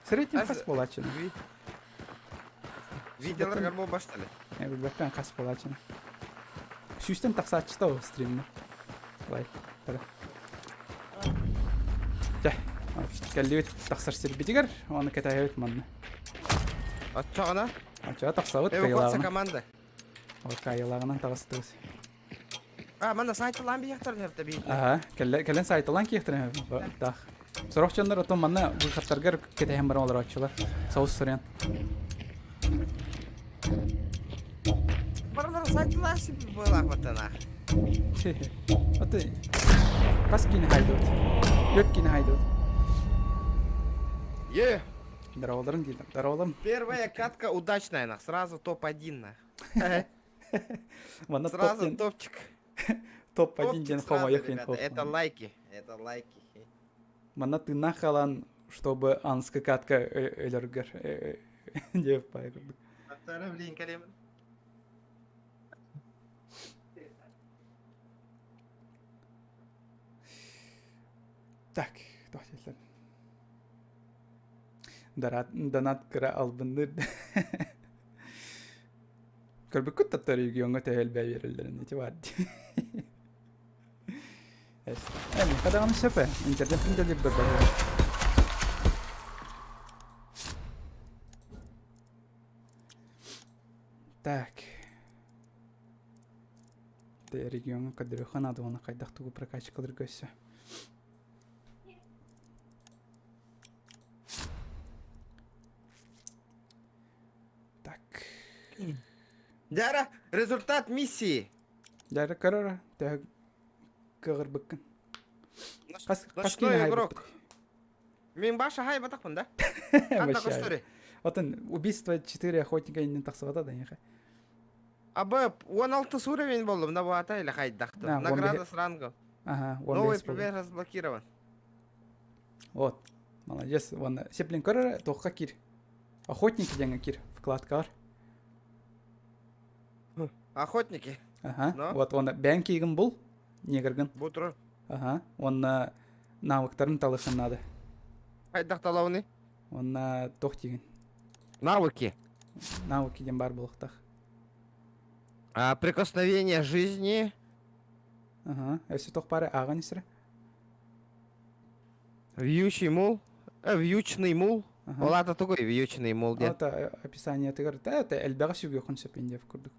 Средний хас буолааччы. Видеолар горбо баштали. Билбэппин хас буолааччы. Сүүстэн тахсааччыта ол стримнер. Лайк. Дьэ, кэллибит тахсар сирбитигэр, ону кэтэһэбит манна. Оччоҕуна? Оччоҕо тахсабыт Эвакуация кыайылааҕынан. команда. Ол кыайылааҕынан таҕыстыбыт. А, манна сайталаан биһиэхтэрин сөптө биир. Аха, кэлэн сайталаан киэхтэрин таах. Сорох дьоннор отон манна выходтаргар кэтэһэн баран олорооччулар. Соус суруйан. Баралар сайталаан сип буолаах баттана. Аты хас киини хайдыбыт? Төрт киини хайдыбыт. Е! Здороваларын дииллэр. Здороваларым. Первая катка удачная, нах. Сразу топ-1, нах. Манна Сразу топ топчик. топ-1 диэн Топчик сразу, хомойох ребята. Это лайки. Это лайки. Манна тыыннаах хаалан, чтобы анскы катка өлөргөр диэп баай курдук. Блин, кэлем. Так, туох дииллэр? Донат кыра албынныыр Көрбүккүт таптар региоҥҥа төһө элбээ биэрэллэрин ити баар дии. Э, миэхэ даҕаны сөп ээ. Интернеппин да билбэт Так. Те региоҥҥа көрдөрүөххэ наада уонна хайдах тугу прокачкаларга өссө. Так. Дяра, результат миссии. Дяра көрөр, төһө кыаҕырбыккын. Ну Хас хас Ночной киинэ игрок. хайбыппыт? Мин баша хайбатахпын да? Ханна Вообще. көстөрүй? Отон убийство четыре охотника иннин тахсыбата да эйиэхэ. Абы 16 уровень боллум да баата или хайдахты. А, Награда с рангом. Ага, Новый 15 болду. пример разблокирован. Вот. Молодец. Вон сеплин көрөр туохха кир. Охотники диэҥҥэ кир вкладкалар. Охотники. Ага. Но? Вот уонна бэйэҥ киигин бул, негргын. Бу турар. Ага. Уонна навыктарын талыхын надо. Хайдах талауны? Уонна туох диигин? Навыки. Навыки диэн баар буолуохтаах. А, прикосновение жизни. Ага. Өссө туох баары ааҕан истэрэ. Вьючий мул. Э, вьючный мул. Ага. Ол аата тугуй вьючный мул диэн? Это описаниетыгар да, это элбэҕи сүгүөххүн сөп диэбит курдук.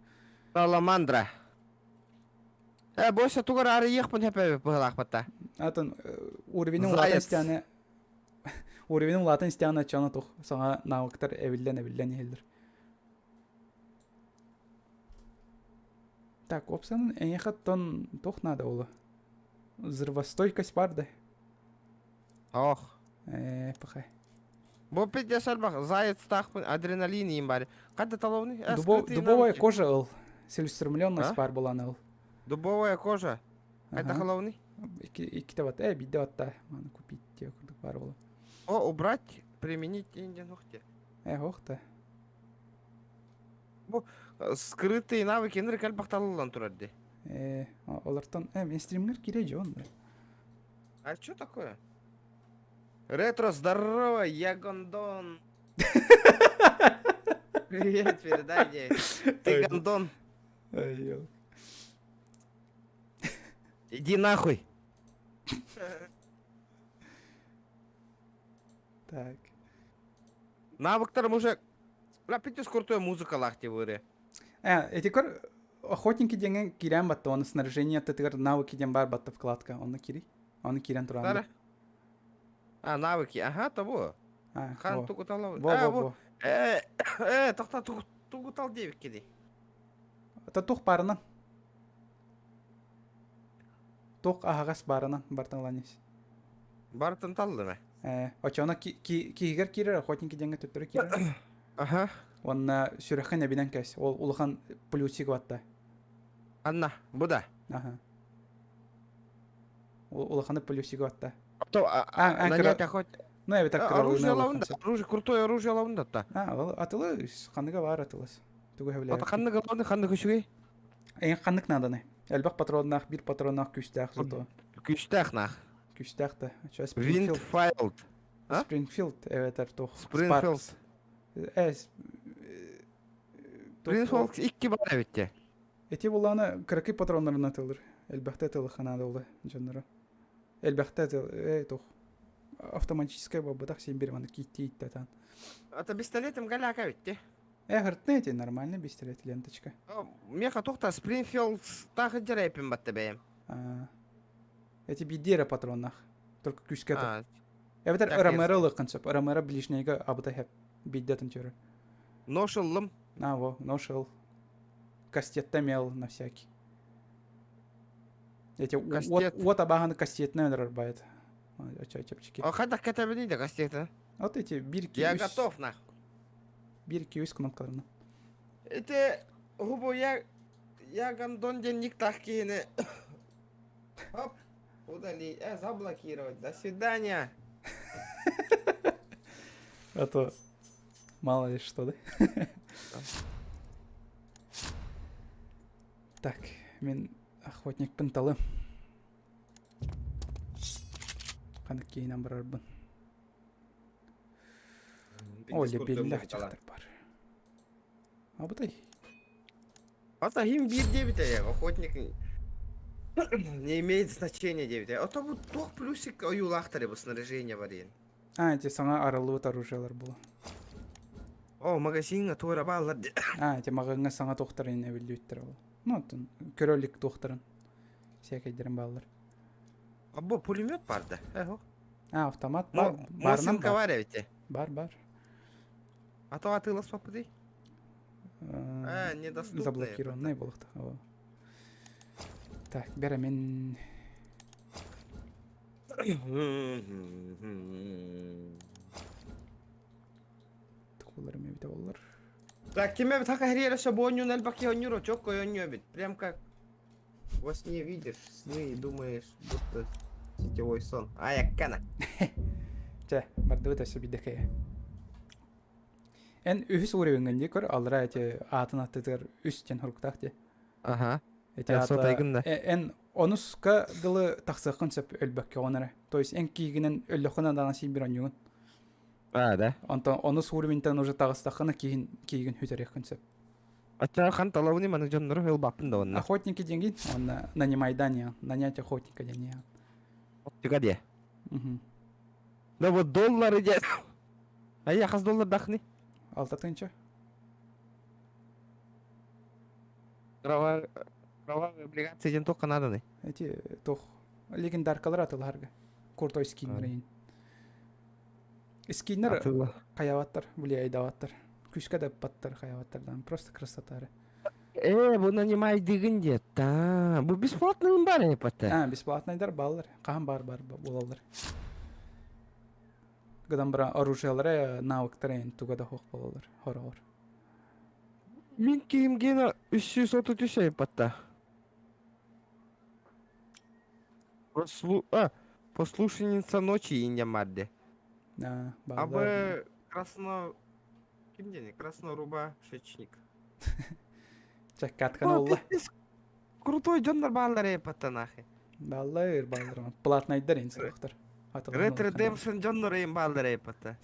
Саламандра. Э, бойся тугар арыйыахпын хэпэ быһылаахпатта. Атын уровенин улаатан Заяц. истэҕинэ уровенин улаатан истэҕинэ чоно тух саҥа навыктар эбиллэн эбиллэн иһэллэр. Так, уопсанан эйиэхэ тон туох наада буолуо? Взрывостойкость бар да? Ох. Э, пахай. Бу пиздец элбэх заяцтаахпын адреналин иин бар. Ханна таловный? Э, Дубо, скрытые дубовая навыки. кожа ыл. Целеустремленность А? бар буолан ыл. Дубовая кожа. Хайда Ага. халовный? Икки, иккитэ бат. Э, биирдэ батта. Маны купить диэ курдук баар буолла. О, убрать, применить индиан ухте. Э, ох та. Бу скрытые навыки ныр элбэх талыллан турар дии. Э, олортон, э, мен стримҥэр киирэ дьон да. А что такое? Ретро, здорово, я гондон. Привет, передай мне. Ты гондон. Ай, Иди нахуй. Так. Навыктарым уже... Бля, пиздец крутой музыка лахти выры. Э, эти көр охотники диэҥҥэ киирэн батта, оны снаряжение тытыгар навыки диэн баар батта вкладка, онно кири. Оны киирэн туран. А, навыки, ага, того. А, Хан во. тугутал. Во, во, во. Э, э, тохта тугутал девикки Это тух барынан. Тух аһаҕас барынан барталанис. Бартын таллыма. Э, очоно киһигэр киирэр, охотники диэҥҥэ төттөрү киирэр. Аха. Уонна сүрэххин эбинэн кэс. Ол улахан плюсик батта. Анна, бу да. Аха. Улаханы плюсик батта. То, нанять охот. Ну, эбит Оружие лавында, оружие, крутое оружие лавында та. А, ол атылы, ханныга бар атылыс. Тугу хэвлээ. Ата ханныга лавында, ханнык үчүгэй? Эйин ханнык наданы. Элбэх патроннаах, бир патроннаах күүстээх зато. Күүстээх нах. Күүстээх да. Виндфайлд. Спрингфилд эбэтэр туох. Спрингфилд. Э, Спрингфилд икки бар эбитте. Эти буллааны кыракый патроннарын атылыр. Элбэхтэ тылыханаада олы дьонноро. Элбэхтэ э туох автоматическай буолбатах син бир маны кииттии иттэтан. Это пистолетом голяка эбитте. Э, хыртны эти нормальный пистолет ленточка. Меха тухта Спрингфилд тахы дьэрэпин батта бэйэм. Эти биддиэрэ патроннах. Только күүскэ то. Эбэтэр РМР ылыаххын сөп. РМР ближнейга абыта хэп. Биддэтин төрө. Нож ыллым. А, во, нож ыл. Кастетта мел на всякий. Эти Кастет. вот абаһаны кастетинэн өлөрөр байт. Очо чэпчэки. Хайдах кэтэбиний да кастеты? Вот эти бирки Я готов нах. Бирки үс кнопкаларына. Это губу я я гондон диэн никтах киһини Оп, удалить, э, заблокировать. До свидания. А то мало ли что, да? Так, мен охотникпын талым. Ханнык киһинэн барарбын. Оля биллэх дьахтар бар. Абытай. Ата хим биир диэбитэ охотник не имеет значения диэбитэ. А то бу туох плюсик ойуулаахтар бу снаряжение бар диэн. А, эти саҥа арыллыбыт оружиелар була. О, магазиҥҥа туора бааллар ди. А, эти маҕаҥҥа саҥа туохтарын эбиллибиттэр ол. Ну, оттон көрө илик туохтарын всякайдарын бааллар. А бу пулемет бар да. Эхо. А, автомат бар, барынан Мосинка бар. бар эбитэ. Бар, бар. А то атыыласпаппытый. Э, недоступные. Заблокированный буолуохта. Так, бэрэ мен... Тукулар эбитэ боллар. Так, ким эбит хака хериэрэ собонньун элбэх киһи онньур очок ойонньу эбит. Прям как во сне видишь сны и думаешь, будто сетевой сон. Ай, аккана. Чэ, бардыбыт өссө бидэкэйэ. Эн үһүс уровеньгын дии көр, аллара эти аатын аттытыгар үс диэн хоруктаах дии. Ага. Эти аата эн онуска дылы тахсыаххын сөп өлбөккөҕүн эрэ. То есть эн киигинэн өллөххүнэ даҕаны син бир онньугун. А, да? Онтон онус уровеньтан уже таҕыстаххына киһин киигин хүтэриэххин сөп. Ачча хан талабыны маны дьоннору ылбаппын да онно. Охотники диэнгин, онно нанимайдания, нанять охотника диэн. Охотника диэ. Да вот доллары диэ. Ай, хас доллардахны? Алтатынча. Кровавый облигация диэн туохха нааданы? Эти туох легендаркалар атыларга. Крутой скиннер Скиннер хайаваттар, влияйдаваттар. Күскэ да паттар хайаваттардан. Просто красота. Э, бу нанимайдыгын диэт. Бу бесплатный бар эппэтэ. А, бесплатныйдар баллар. Хаһан бар бар буолаллар. Гынан бара оружиелара навыктара эн туга да хуох буолаллар. Хороҕор. Мин киһим гена 333 эппэтэ. Прослу... А, послушница ночи инья Мадде. А, А бы красно... Ким дени? Краснорубашечник. Чаккаткан олла. Крутой дьоннор бааллар эппэтэ нахи. Бааллар, бааллар. Платнайдар эн сорохтор. Red Redemption дьоннор эйин бааллар эппэтэ.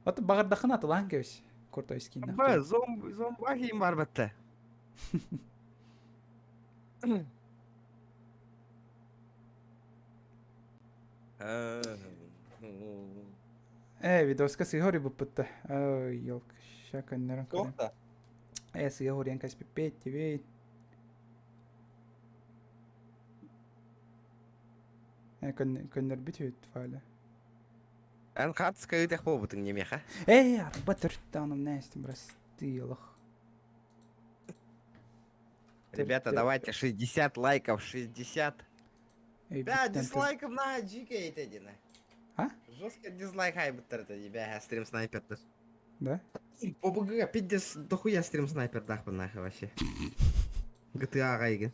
От баҕардаххына атылаан кэбис. Крутой скин. Ба, зомби, зомбахи бар бэтте. Э, видоска сыһа орибуппутта. Ой, елка, ща көннөрөн көрөм. Туох Э, сыһа ориен каспиппет тибейт. Э, көннөрбүт үт файла. Эн хаартыска ыытах буолбутуҥ немеха. Эй, арба төрттаным нэстим простылах. Ребята, давайте 60 лайков, 60. Да, дизлайков на GK это один. А? Жестко дизлайк хайбыттар это тебя, стрим снайпер. Да? ОБГ, пиздец, дохуя стрим снайпер дахпын нахуй вообще. GTA гайгин.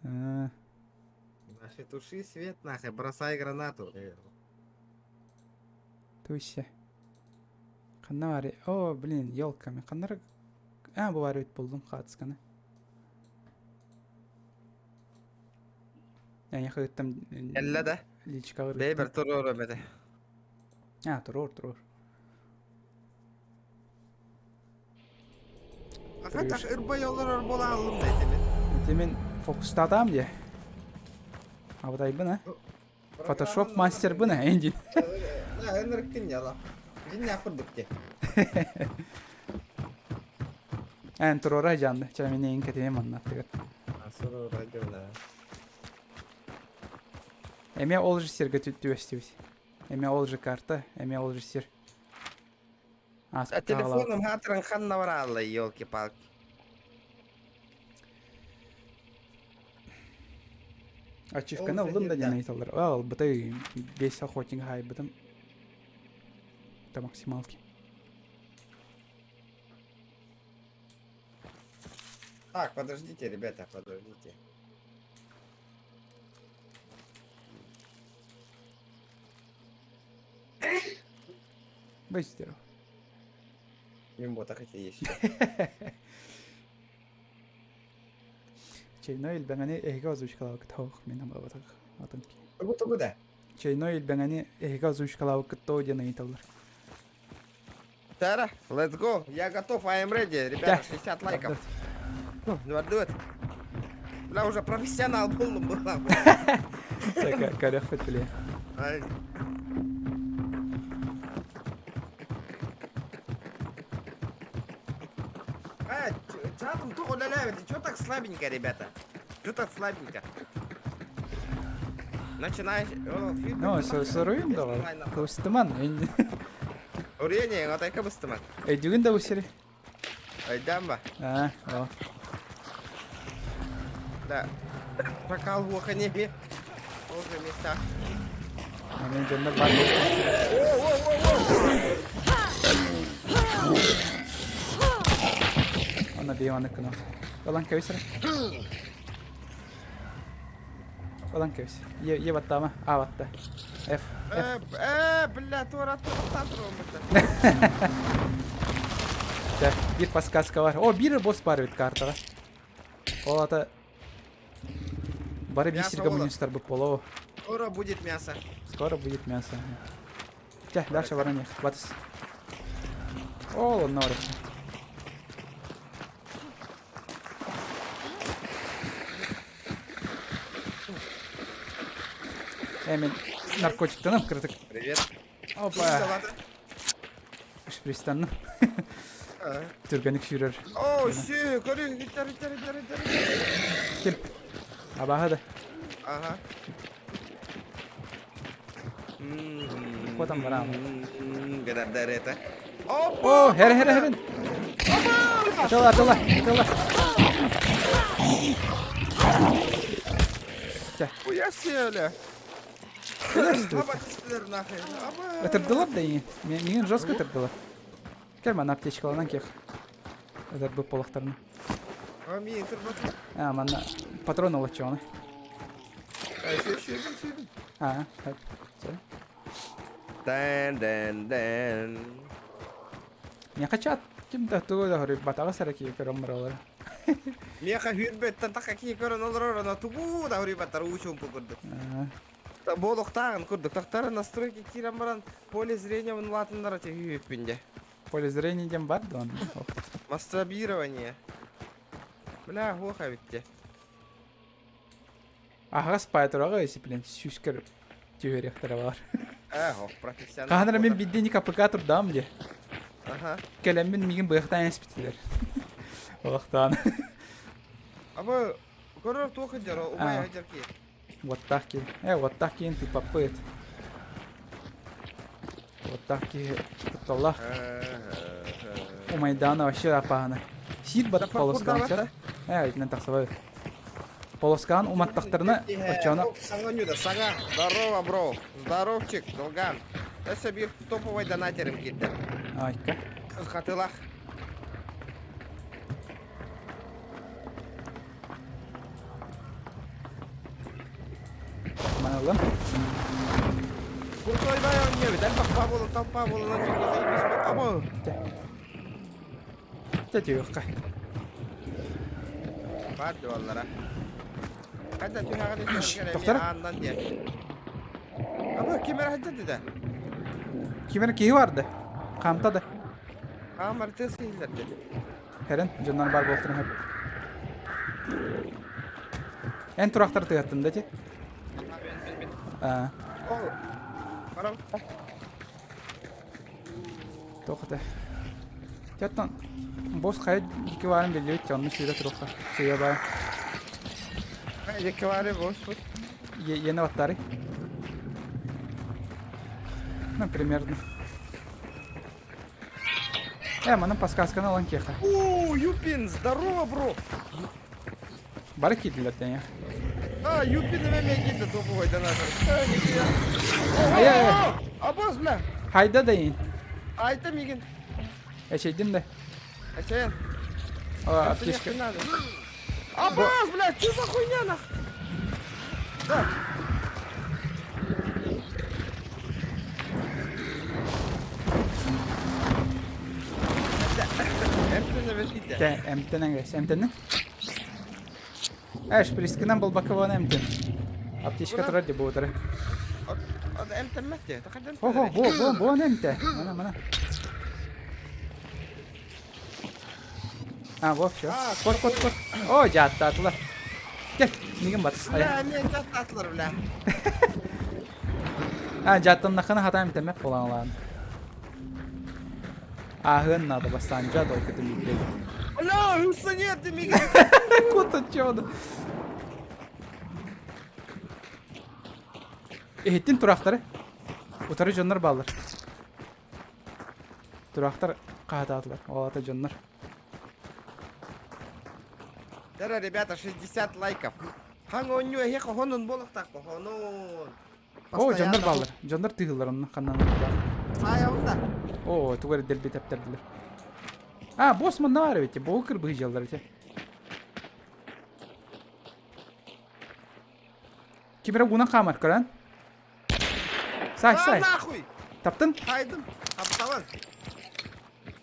Наши туши свет нахуй, бросай гранату. Туйся. Ханна баар О, блин, елками. Ханнара А, бу баар эбит булдум хаатысканы. Эйиэхэ ыыттым Кэллэ да? личкаҕар Бэйбэр ыыттым. туруору эбэтэ. А, туруор, туруор. Хатах ырбай олорор буола аллым да ити мин. Ити мин фокустаатаам дии. Абытайбын, а? Фотошоп мастербын, а, Энди. Да, ынырыккын яла. Дьиннээх курдук дии. Эн туруора дьаанды. Чэ, мин эйин кэтиэм манна аттыгар. Суруора дьона. Эмиэ ол же сиргэ түбэстибит. Эмиэ ол же карта, эмиэ ол же сир. А телефоном хаатыран ханна бараалла, елки-палки. Ачивканы ыллым да диэн ыйыталлар. А, ылбытай бес охотник хаайбытым. Это максималки. Так, подождите, ребята, подождите. Будь здоров. Мин так эти есть. Чайной илбэҥэни эһиги озвучкалаабыккыт тоох мин абатах атын Тугу тугу да? Чайной илбэҥэни эһиги озвучкалаабыккыт тоо диэн ыйыталлар. Тара, let's go. Я готов, I am ready. Ребята, 60 лайков. Бардыбыт. Бля, уже профессионал буоллум была. Көрөхпүт били. А, чатом тух удаляют. Чё так слабенько, ребята? Чё так слабенько? Начинай. Ну, соруйум давай. Кыбыстыман. Урение, отай кыбыстыман. Өйдүгүн да бу сири. Өйдөөн ба. А, о. Да. Прокал глухонемия. уже места. Мен дьоннор баар Ана бейм аны кына. Ылан кэбис эрэ. Ылан кэбис. Е, е баттаама. А батта. F. F. Э, э, бля, туора туора туора Дьэ, биир подсказка бар. О, биир босс бар эбит картаҕа. Ол ата Бары биир Мясо сиргэ буолар. мунньустарбыт буолуо. Скоро будет мясо. Скоро будет мясо. Чэ, дальше баран иһ. Батыс. Ол онно барар. Э, мен наркотиктанам кыратык. Привет. Опа. Шпристанным. Түргэнник сүүрэр. О, си, көрү, иттер, иттер, иттер, иттер. Ким? Абаһа да. Ага. Куотан бараам. Гыдардар это. О, хэр хэр хэрин. Атыла, атыла, атыла. Чэ. Хуя себе, Ытырдылар да иҥин. Миигин жестко ытырдылар. Кэл манна аптечкаланан киэх. Ытырбыт буолахтарына. А, манна патрон олоччоҕуна. Аа, Дэн дэн дэн. Миэхэ чат ким да тугу да хоруйбатаҕа сара киһи көрөн бараллар. Миэхэ сүүрбэттэн тахха киһи көрөн олорор, ана тугу да хоруйбаттар уу чуумпу курдук. Буолуохтааҕын курдук. Тахтара настройки киирэн баран поле зрения улаатыннара түһүүппүн дьэ. Поле зрения диэн бар дуо? Масштабирование. Бля, хуох эбит дьэ. Аһаҕас паайтыраҕа дисциплин сүүскэр түһэриэхтэрэ баар. Ээ, ох, профессионал. Хаһан эрэ мин биддини КПК турдаам дии. Аха. Кэлэммин миигин быахтаан эспитилэр. Олохтоон. Абы көрөр туох сылдьар, умай сылдьар киһи. Уоттаах киһи. Э, уоттаах киһин тыыппаппыт. Уоттаах киһи кутталлаах. Умайдаана вообще апаһана. Сиир бат полоскаан сэр. Э, итинэн тахсыбай. Полоскаан уматтахтарына оччоно Саҥа нюда, саҥа. Здорово, бро. Здоровчик, долган. Өссө биир топовай донатерым киирдэ. Айка. Хатылах. Манылым. Куртой бай оонньуубут. Элбэх пабулу, толпа буолан Або. Дьэ түһүөххэ. Баар дуоллара. Хайда түһэҕин Доктор? ааннан диэн. Абы ким эрэ сылдьар да? Ким эрэ киһи барды. Хаамта да. Хаамар тыас иһиллэр диэн. Кэлэн, дьоннор баар буолтун иһэр. Эн тураахтар тыгаттын да ти? Аа. Барам. Туох этэ? Тяттан босс хайа дикки баарын биллибит онно сүүрэ туруохха. Сыйа баа. Хайа дикки баары босс бут. Иэнэ баттаары. Ну, примерно. Э, манан подсказканы ылан киэхэ. О, Юпин, здорово, бро! Бары киирдилэр дэҥэ. А, Юпин эмэ киирдэ топовой донатор. Ай-ай-ай. Абос, бля! Хайда да ин. Айта мигин. Эчэйдим да. Эчэйэн. А, аптечка. Абос, бля, что за хуйня нах? Да. Тэ, эмтэнэн гэс, эмтэнэн. Эш, прискынан булбакка эмтэн. Аптечка турар ди буутары. Эмтэммэт Хо-хо, бу, бу, бу эмтэ. Мана, мана. А, вот все. Кот, кот, кот. О, дьааттаатылар. Кел, мигин батыс. Бля, мен дьааттаатылар, бля. А, дьааттаннаххына хатаан бүтэммэт буолан Ааһыан наада бастаан дьаат ол кытын билбэт. Бля, нет, ты мигин. Кот отчего Иһиттин тураахтары. Утары дьоннор бааллар. Тураахтар хаһытаатылар. Ол аата дьоннор. Здорово, ребята, 60 лайков. Хаҥ оонньуу эһиэхэ хонун буолуохтаах хонун. О, дьоннор бааллар. Дьоннор тыыһыллар онно ханнан баар. Саайабын да. О, тугу эрэ дэлби тэптэрдилэр. А, босс манна баар эбит. Боҕу кырбыһы дьаллар ити. Ким эрэ уунан хаамар, көрөн. Сай, сай. нахуй! Таптын? Хайдым. Таптабын.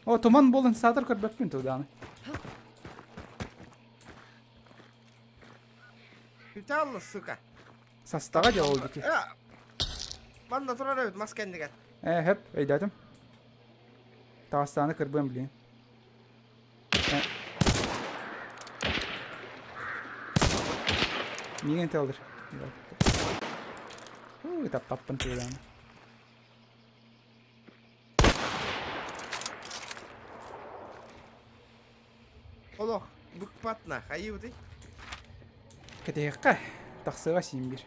О, туман буолан саатар көрбөппүн тудааны. Бүталла, сука. Састаҕа дьэ ол дики. Манна турар эбит мас кэннигэр. Ээ, хөп, өйдөөтүм. Таҕыстааны кырбыам билигин. Миигин тылдыр. Uu, таптаппын тыылааны. Олох, букпатна, хайыбытый? Кэтэһиэххэ, тахсыаҕа син биир.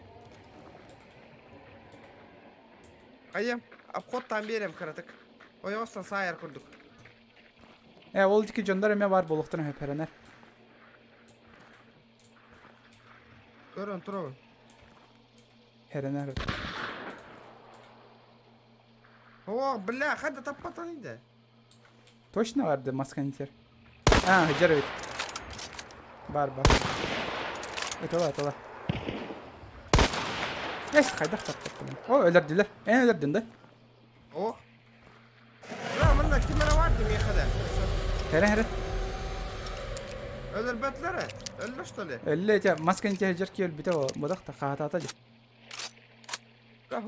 Хайым, обходтаан биэрэм кыратык. Ойоҕостон саайар курдук. Ээ, ол икки дьоннор эмиэ баар буолуохтарын сөп эрэнэр. Көрөн туробун. Эрэнэр. О, бля, хада таппатан иде. Точно барды масканитер. А, дьэр эбит. Бар бар. Ытала ытала. Эс, хайдах таппаттым. О, өлөрдүлэр. Эн өлөрдүн да? О. Бля, манна ким эрэ бар дии миэхэ да. Кэрэ эрэ. Өлөрбөтүлэр ээ. Өллө что ли? Өллө ити масканы тиһэдьэр ки өлбүтэ бодох та хаатаата дии. Бля,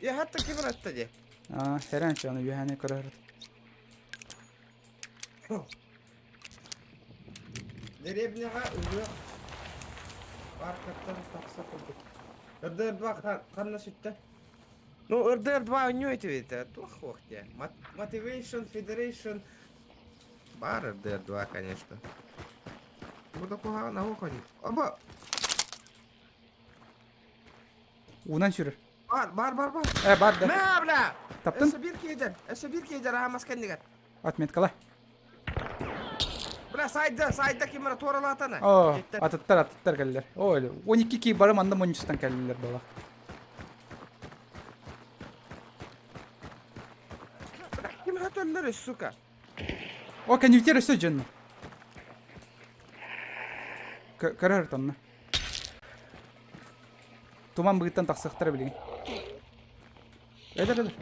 я хатта ким эрэ этте дии. Аа, сэрэн чону үөһэни көрөр. Деревняҕа ыһыах паркаттан тахса курдук. РДР-2 ханна сүттэ? Ну, РДР-2 оонньуу этибит, туох хуох диэ. Motivation Federation бар РДР-2, конечно. Бу да куһаҕан аһуох оонньуу. Оба! Уунан сүрэр. Бар, бар, бар, бар. Э, бар да. Мэ, бля! Таптын? Өссө биир киһидэр, өссө биир киһидэр аһамас кэннигэр. Отметкала. Бля, сайда, сайда ким эрэ туоралаатана. О, атыттар, атыттар кэллэр. О, 12 ки бары манна мунньустан кэллилэр буолах. Ким өтөллөр, сука? О, кэннибитигэр өссө дьонно. Көрөр тонна. Туман быгыттан тахсыахтара билигин. Өлөр, өлөр.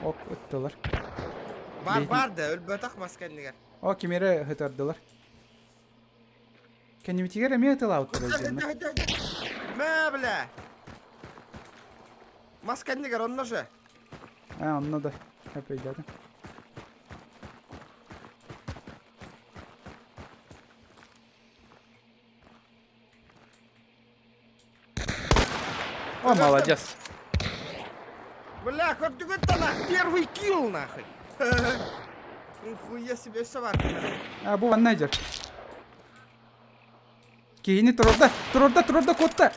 Ок, ыттылар. Бар, бар да, өлбөтөх мас кэннигэр. О, кимире ытырдылар. Кэннибитигэр эмиэ ытылаабыттар дьоннор. Мэ, бля! Мас кэннигэр онно же. А, онно да. Өйдөөтүм. О, молодец. Бля, көрдүгүт да нах, первый килл нахуй. Нихуя себе собака. А, бу манна дьэр. Киһини турурда, турурда, турурда, куотта.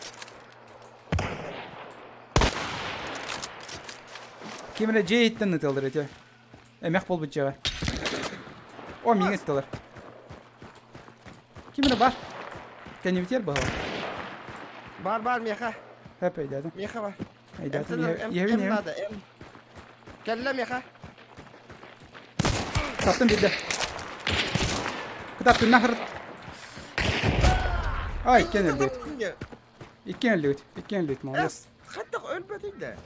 Ким эрэ дьиэ иһиттэн ытыаллар ити. Эмэх буолбут дьиэҕэ. О, миҥэ ыттылар. Ким эрэ бар. Кэннибитигэр баһылар. Бар, бар, миэхэ. Хөп өйдөөтүм. Миэхэ бар. Өйдөөтүм. Иһэбин, иһэбин. надо, М. Кэллэ миэхэ. Саптым биирдэ. Кытааттын нахыр. Ай, иккиэн өллүбүт. Иккиэн өллүбүт. Иккиэн өллүбүт, молодец. Хаттах өлбөтүй да.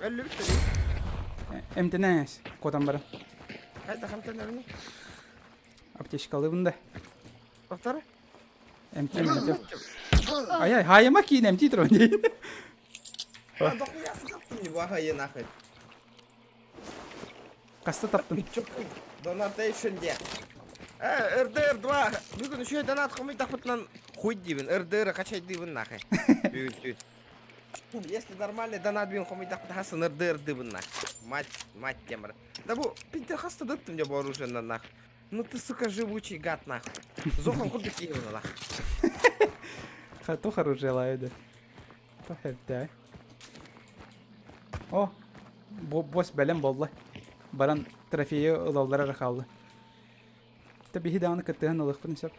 Өллүбүт да. Эмтэнээс, куотан баран. Хайдах эмтэнэбиний? Аптечкалыыбын да. Повтори. Эмтиим, эмтиим. Ай-ай, хаайыма киин эмтии туран дии. А, дохуя таптым не баха нахуй. Хаста таптым? Donation диэ. Э, РДР 2. Бүгүн үчүгэй донат хомуйдахпытынан хуй диибин. РДР качайдыыбын нахуй. Бүгүн түүн. Если нормальный донат бүгүн хомуйдахпыт хасын РДР дыбын нах. Мать, мать темір. Да бу пиздец хаста дыттым дьэ бу оружиеннан нах. Ну ты, сука, живучий гад нах. Зохан курдук киһи нах. Туох оружиелаайы да. Туох эрдээ. О! Босс бэлэм буолла. Баран трофейы ылаллара эрэ хаалла. Тэ биһи даҕаны кыттыһан ылыахпын сөп.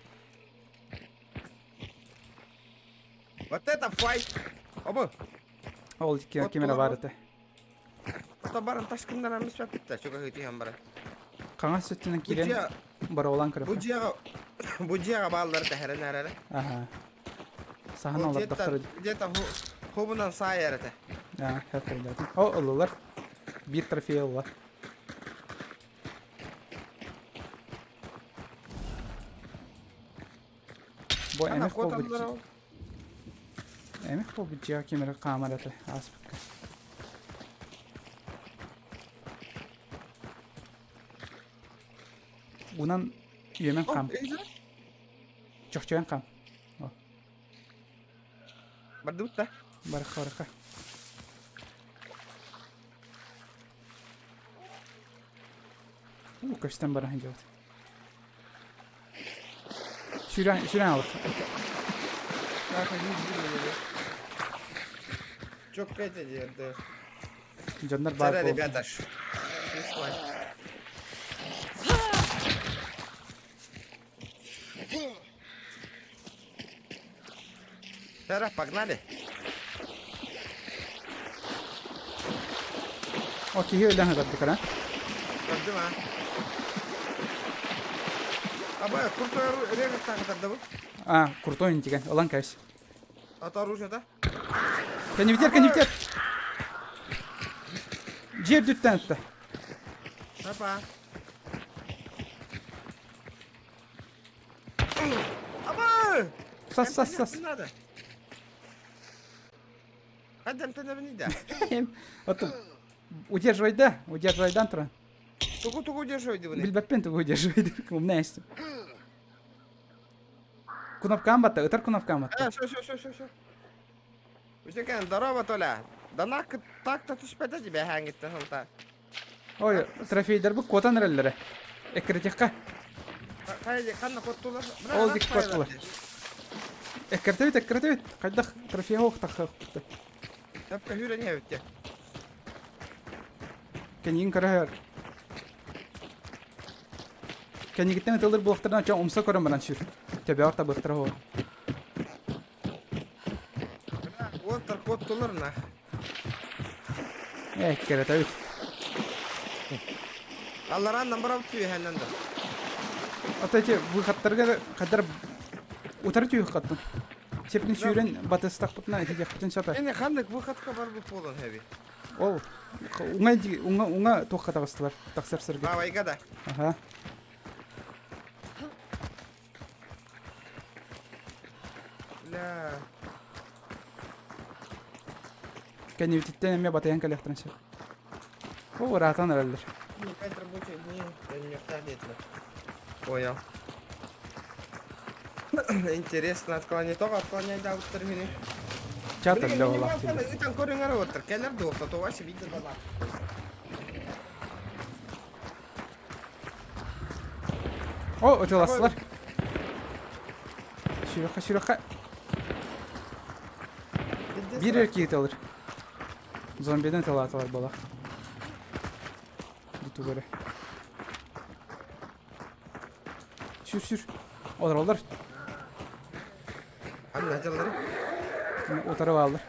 Вот это файт! Оба! Ол ким эрэ баар этэ. Ото баран ташкыннаран испэппит да, чугаһыы баран. Хаҥас өттүнэн киирэн бараолаан Бу дьиэҕэ бу дьиэҕэ бааллар тэһэрэн эрэрэ. Аха. Саһан олордохторо. Где-то хобунан саайар этэ. Аа, хэп О, ыллылар. Биир трофей ылла. Бу эмих буолбут Эмих буолбут дьиэҕэ ким эрэ хаамар этэ ааспыкка. Унан үөмэн хаам. Чохчойон хаам. Бардыбыт да? Барыха барыха. Уу, көстөн баран дьабыт. Сүрэн, сүрэн алып. Çok это дерді. Дьоннор баар Сара, ребята. Сара, погнали. О, киһи өлөн ыгардык а? Көрдүм а. Аба, крутой режет тағытарды бұл. А, крутой интиген. Ылан кэс. Ата оружие да? Коннектер, коннектер. Жер дүттен атты. Апа. Аба! Сас, сас, сас. Надо. Хадам тэнэбини да. Ото удерживай да, удерживай дан туран. Тугу тугу удерживай дибини. Билбэппин тугу удерживай дир. Умная есть. Кнопкам батта, ытар кнопкам батта. Все, все, все, все, все. Үсекен, здорово, Толя. Да нах так-то түспэтэ тебе хангиттен ханта. Ой, трофейдер бу куотан эрэллэрэ. Эккирэтиэххэ. Ханна куоттулар? Ол дик куоттулар. Эккиртэбит, эккиртэбит. Хайдах трофей оохтахха. Тапка хүрэн иһэбит Кэнигин көрөһөр. Кэнигиттэн ытылыр буолуохтарынан чоҥ умса көрөн баран сүр. Төбөҕөр табыахтара оһо. Уоттар куоттулар на. Э, кэрэтэбит. Алларан намбарап түһэннэн да. Ата эти выходтарга хаддар утары түйүх хаттын. Сепин сүүрэн батыстахпытына этиэхпитин сөп. Эне ханнык выходка бар бу полон хэви. Ол уҥа уҥа уҥа туохха таҕыстылар тахсар сиргэ. Бабайга да. Аха. Ля. Кэннибититтэн эмиэ батыйан кэлиэхтэрин сөп. Ол ыраатан эрэллэр. Пять рабочих дней, Понял. Интересно, отклонение того, отклонение да, термины. Чат эллэ буолаах. Ытан көрүҥэр оттар, кэлэр дуохта, то ваше видно дала. О, ытыластылар. Сүрэххэ, сүрэххэ. Биир эр киһи ыталыр. Зомбидан ыталаатылар буолаах. Бу Сүр, сүр. Олороллор. Анна дьаллары. Утары бааллар.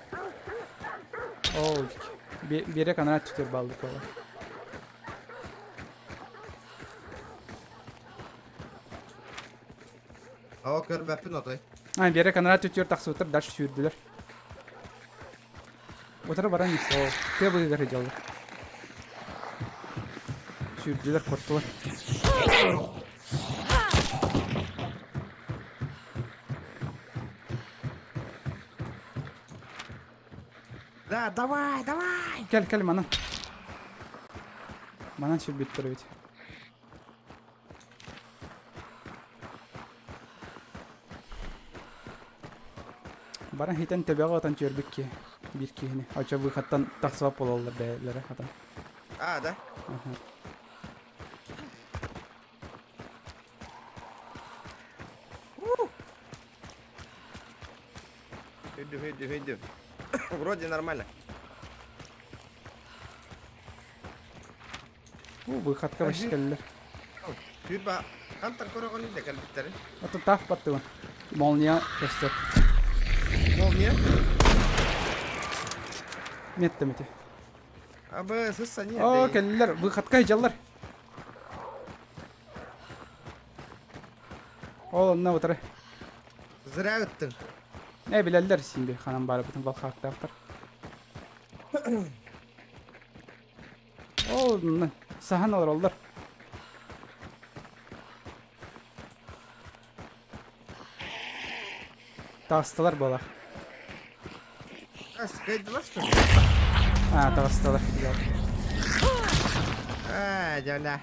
Оо, биэрэ канаат түтөр бааллар буолар. Оо, көрбөппүн отой. А, биэрэ канаат түтөр тахсыбыттар, дальше сүүрдүлэр. Утары баран ис, ол тыа быыһыгар сылдьаллар. Сүүрдүлэр, куоттулар. Да, давай, давай! Кэл, кэл, манан. Манан сүүрбүттэр эбит. Баран хитэн төбөҕө отон түөрбүт киһи биир киһини. Очо выходтан тахсыбат буолаллар бэйэлэрэ хатан. А, да? Аха. Иди, иди, иди. Вроде нормально. Бу выходка вообще кэллэр. Түүрба хантан көрөҕүн да кэлбиттэрин? Ото таах баттыбын. Молния көстөр. Молния? Меттем ити. Абы сысса не. О, кэллилэр, выходка дьаллар. Ол онно утары. Зря ыттың. Э, билэллэр син бир ханан баарбытын балхаактаахтар. Ол саһан олороллор. Таҕыстылар буолар. Кыайдылар что ли? А, таҕыстылар. А, дьола.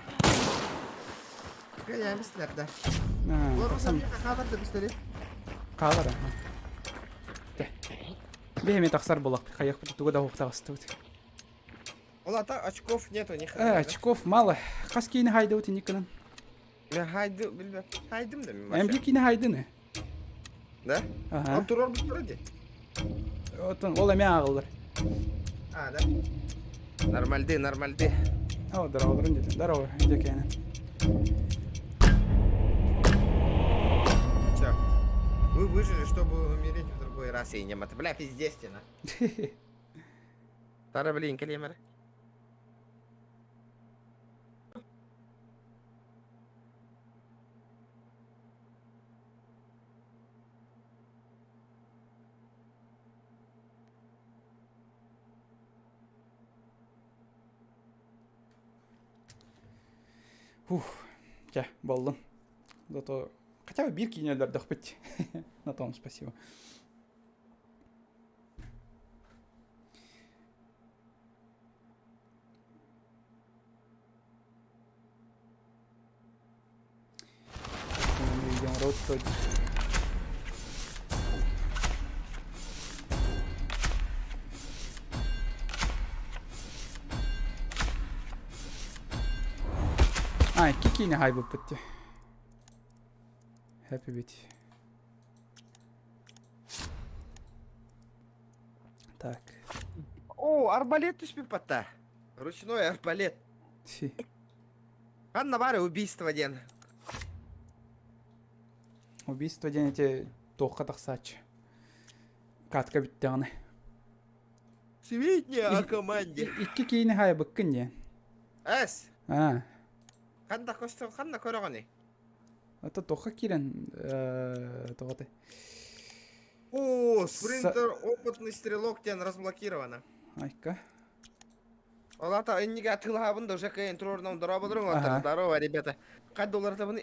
Кыайамыстар да. Олор хаалар да бистери. Хаалар. Биһими тахсар булах. Хайахпыт туга да таҕыстыбыт. Ол ата очков нету ни Э, очков мало. Хас киини хайдыбыт инниккынан? Мен хайды билбэт. Хайдым да мен Эн бир киини хайдын Да? Ага. Ол турар буттара ди. Отон ол эмэ ааҕыллар. А, да? Нормальды, нормальды. О, здорово, деді. Здорово, декені. Чё? Вы выжили, чтобы умереть в другой раз и не мат. Бля, пиздец, стена. Тара, блин, кэлиэмэр. Ух, чэ, буоллун. Зато хотя бы биир киинэ өлөрдөхпүт. На том спасибо. А, икки киинэ хайбыппыт дии. Happy бит. Так. О, арбалет түспүт батта. Ручной арбалет. Си. Ханна бары убийство диэн. Убийство диэн эти туохха тахсааччы. Катка бүттэҕинэ. Сведения о команде. Икки киини хайбыккын диэн. Эс. А. Ханна көстөн ханна көрөҕүнүй? Ата туохха киирэн тоҕотой. О, спринтер опытный стрелок диэн разблокировано. Айка. Ол ата инниге атыылаһабын да уже кыайан туруорунам дорооболоруҥ оттор здорово ребята. Хай доллартабын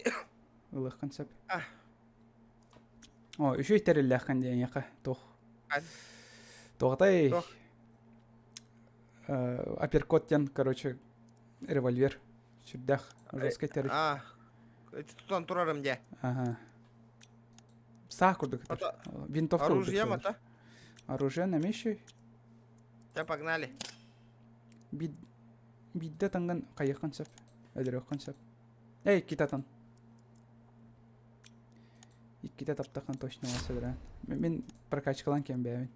Ылыаххын сөп. О, үчүгэй тэриллээххин диэн яха туох. Туохатай апперкот диэн, короче, револьвер. Сүрдээх жесткий тэрил. А, тутан турарым дьэ. Ага. Саа курдук этэр. Винтовка Оружие мата. Оружие на еще. Да, погнали. Бидде танган хайыаххын сөп. Өлөрүөххүн сөп. Эй, иккитэ атан. Иккитэ таптахын точно сөдөрөн. Мин прокачкалан кем бэйэбин.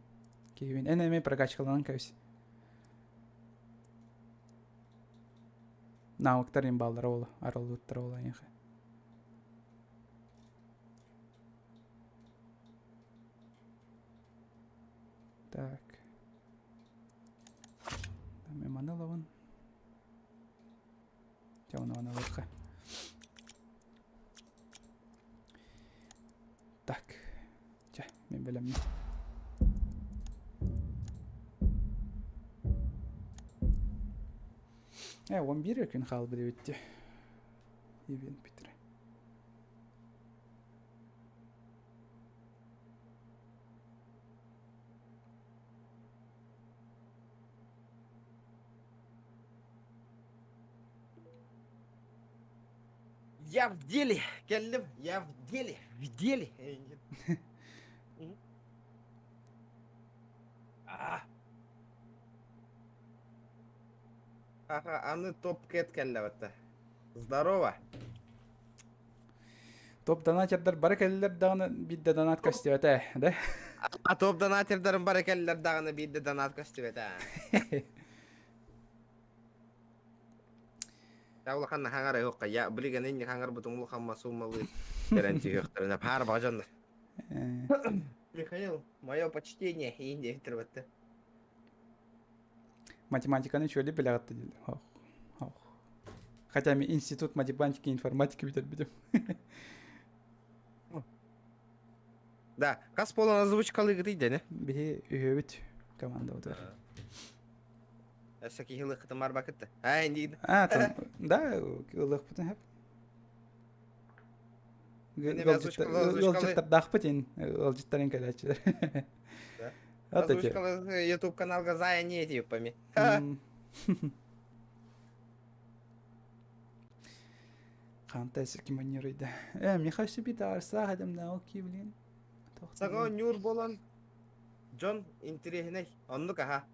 Киһибин. Эн эмиэ прокачкаланан кэбис. Навыктар имбаллара ола, арыллыттара ола эйиэхэ. Так. Там маны ылабын. Дьэ, ону ылыахха. Так. Чэ, мин бэлэммин. Э, 11 күн хаалбыт эбит дии. Ивент бүтэрэ. Я в деле, кэллим, я в деле, в деле. Аха, аны топ-кэт кэллэбэтэ. Здорово. Топ донатердар бары кэллилэр даҕаны биирдэ донат көстүбэтэ, да? А топ донатердарым бары кэллилэр даҕаны биирдэ донат көстүбэтэ. Я улахан хаҥар ыһыахха я билигин инник хаҥарбытым улахан масуммалыы кэлэн түһүөхтэринэ паар баҕа Михаил, мое почтение иин диэхтэр Математиканы үчүгэйдик билэҕит дииллэр. Ох, ох. Хотя мен институт математики и информатики бүтэрбитим. Да, хас буолан озвучкалыыгытый дэнэ? Биһи үһүөбүт командабытыгар. Өссө киһи ылыаххытын барбакыт да. Аа, инди. А, там, да, ылыахпытын хэп. Ыалдьыттардаахпыт ин, ыалдьыттарын кэлээччилэр. Озвучкалы YouTube каналга зая не эти пами. Ханта киманерыйда. Э, миха себе таарсаах этим да, окей, блин. Саҥа ньуур болон дьон интириэһинэй. Оннук аха.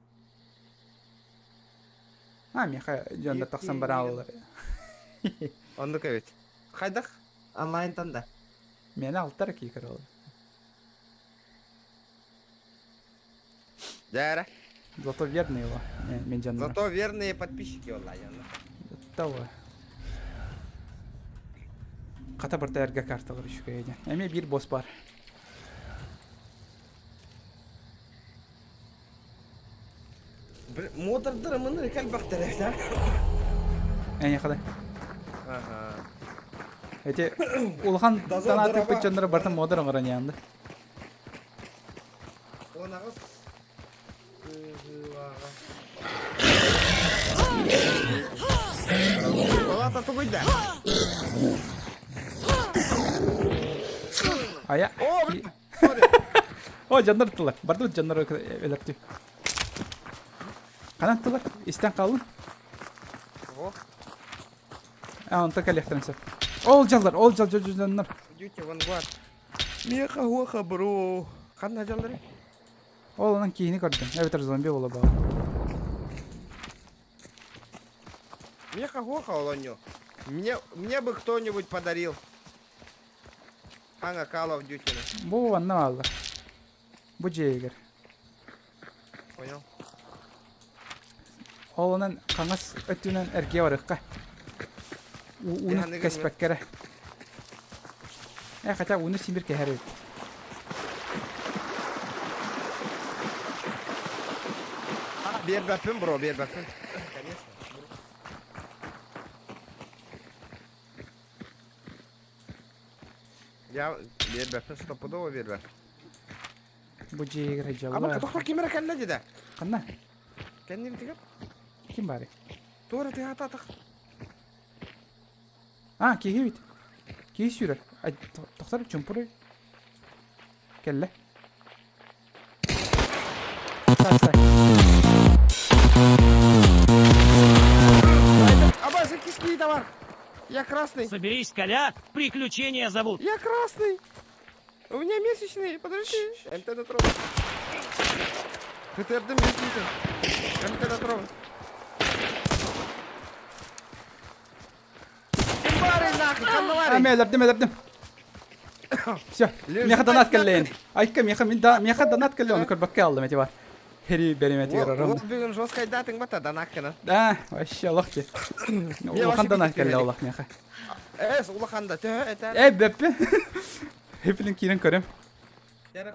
А, миха дьон да тахсан барааллар. Оннук эбит. Хайдах? Онлайнтан да. Мені алтар ки көрөл. Дьээрэ. Зато верные его. Мен жанна. Зато верные подписчики онлайн. Того. Хата барта эргэ карталар үчүгэй диэн. Эмиэ биир босс бар. Мотордара мыныр кэлбэхтэрэ да. Эйиэхэ да. Аха. Эти улахан санаатык дьоннор барытын модер оҥорон иһэн да. Уонаҕыс кыһыылааҕа. Олата тугуйда. Ая. О, О, дьоннор тылар. Бардыбыт дьоннор өлөртү. Ханан тылар? Истэн хаалын. О. А, онто кэлиэхтэрин сөп. Ол дьаллар, ол дьал дьоннор. Идите, вангуар. Меха хуаха бро. Ханна дьаллары? Ол онон киһини көрдүм. Эбэтэр зомби буола баҕар. Меха хуаха олонню. Мне, мне бы кто-нибудь подарил. Хаҥа Call of Duty. Бу онно бааллар. Бу дьиэгэр. Понял. Ол онон хаҥас өттүнэн эргиэ барыахха. Ууну кэспэккэ эрэ. Э, хотя ууну симир кэһэр эбит. Биэрбэппин, бро, биэрбэппин. Конечно. Я биэрбэппин, стопудово биэрбэппин. Бу дьиэгэр Аба, дьаллар. тохтор ким эрэ кэллэ дедэ. Ханна? Кэннибитигэр. Ким баарый? Туора тыаһаатаатах. А, киһи эбит. Киһи сүүрэр. Ай, тохтор чумпуруй. Кэллэ. Стай, стай. Аба, киски товар. Я красный. Соберись, Коля, приключения зовут. Я красный. У меня месячные, подожди. МТ на трон. ХТРД месячный. МТ на трон. Ами өлөрдүм өлөрдүм. Все. Миэхэ донат кэллэйин. Айка миэхэ мин да миэхэ донат кэллэ ону көрбөккө аллым эти бар. Хери береметигер ором. Вот бүгүн жесткайдатың бата донат Да, вообще олох ки. Улахан донат кэллэ олох миэхэ. Эс улахан да төһө этэр. Э бэппи. Хепилин киирэн көрөм.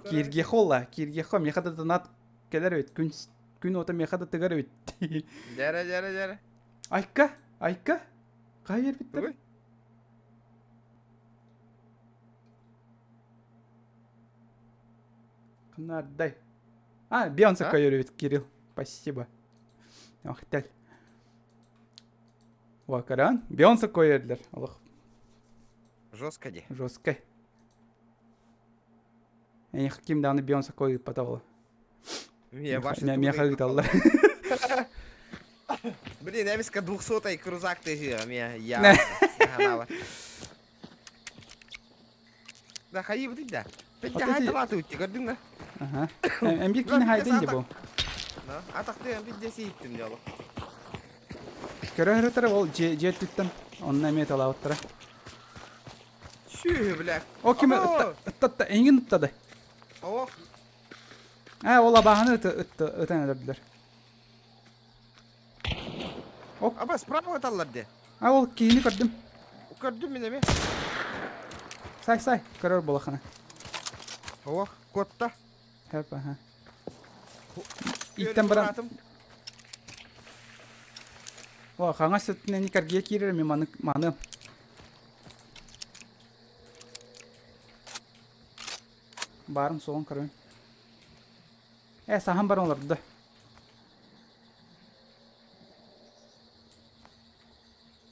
Кииргиэхэ кииргиэхэ миэхэ да донат кэлэр эбит. Күн күн уота миэхэ да тыгар эбит. Дьэрэ дьэрэ дьэрэ. Айка, айка. Хаһан биэрбиттэр? Ханаардай. А, Бейонсе көйөрүбүт, Кирилл. Спасибо. Охтел. Вакаран. Бейонсе көйөрдүлэр. Олох. Жестко де. Жестко. Эйих ким даҕаны Бейонсе көйүппата ол. Меха ыыталлар. Блин, эмиска двухсотай крузак ты я я. Да хайы бутый да. Петя хайдалаты утти көрдүң да. Ага. Эмбир кини хайдын де бу. Да. Атакты эмбир десе иттим дело. Көрө хөрөтөрө ол же түттен онна эме талаабыттара. Сүүһү бля. О ким ыттатта эңин ыттады. О. Э ол абаһаны ытан өлөрдүлөр. Оп. Аба справа ыталлар де. А ол киһини көрдүм. Көрдүм мин эми. Сай сай, көрөр буолахына. Ох, куотта. Хэп, аха. Иттен баран. О, хаҥас өттүнэн икаргия киирэр ми маны маны. Баарын суоҕун көрөйүн. Э, саһан баран олордо.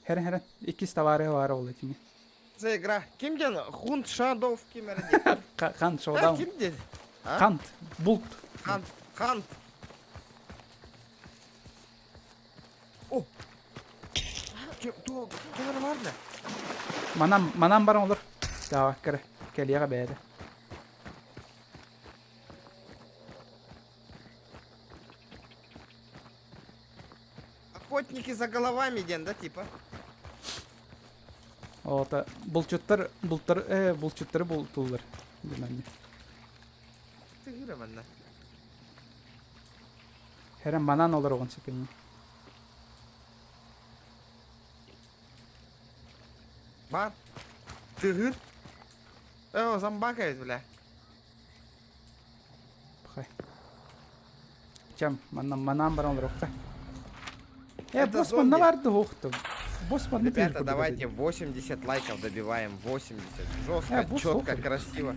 Херен херен. Иккис товары бар ол этини. За игра. Ким диэн? Хунт Шадов ким эрэ диэн. Хан Шодаун. Ким диэн? Хант. Булт. Хант. Хант. О! Ким ту ким эрэ бар да? Манан манан баран олор. Давай, кere. Кэлиэҕэ бэйэтэ. Охотники за головами диэн да типа? Ота булчуттар бултар э булчуттары бултуллар. Билмәм. Тыгыра манна. Херен банан олар оҕон сөпүнү. Бар. Тыгыр. Э, зомбака ведь, бля. Пахай. Чем? Манна манан баран олорохта. Э, Это босс манна зомби. барды хуохту. Босс манна Ребята, давайте 80 лайков добиваем. 80. Жестко, Э, босс четко, охуй. красиво.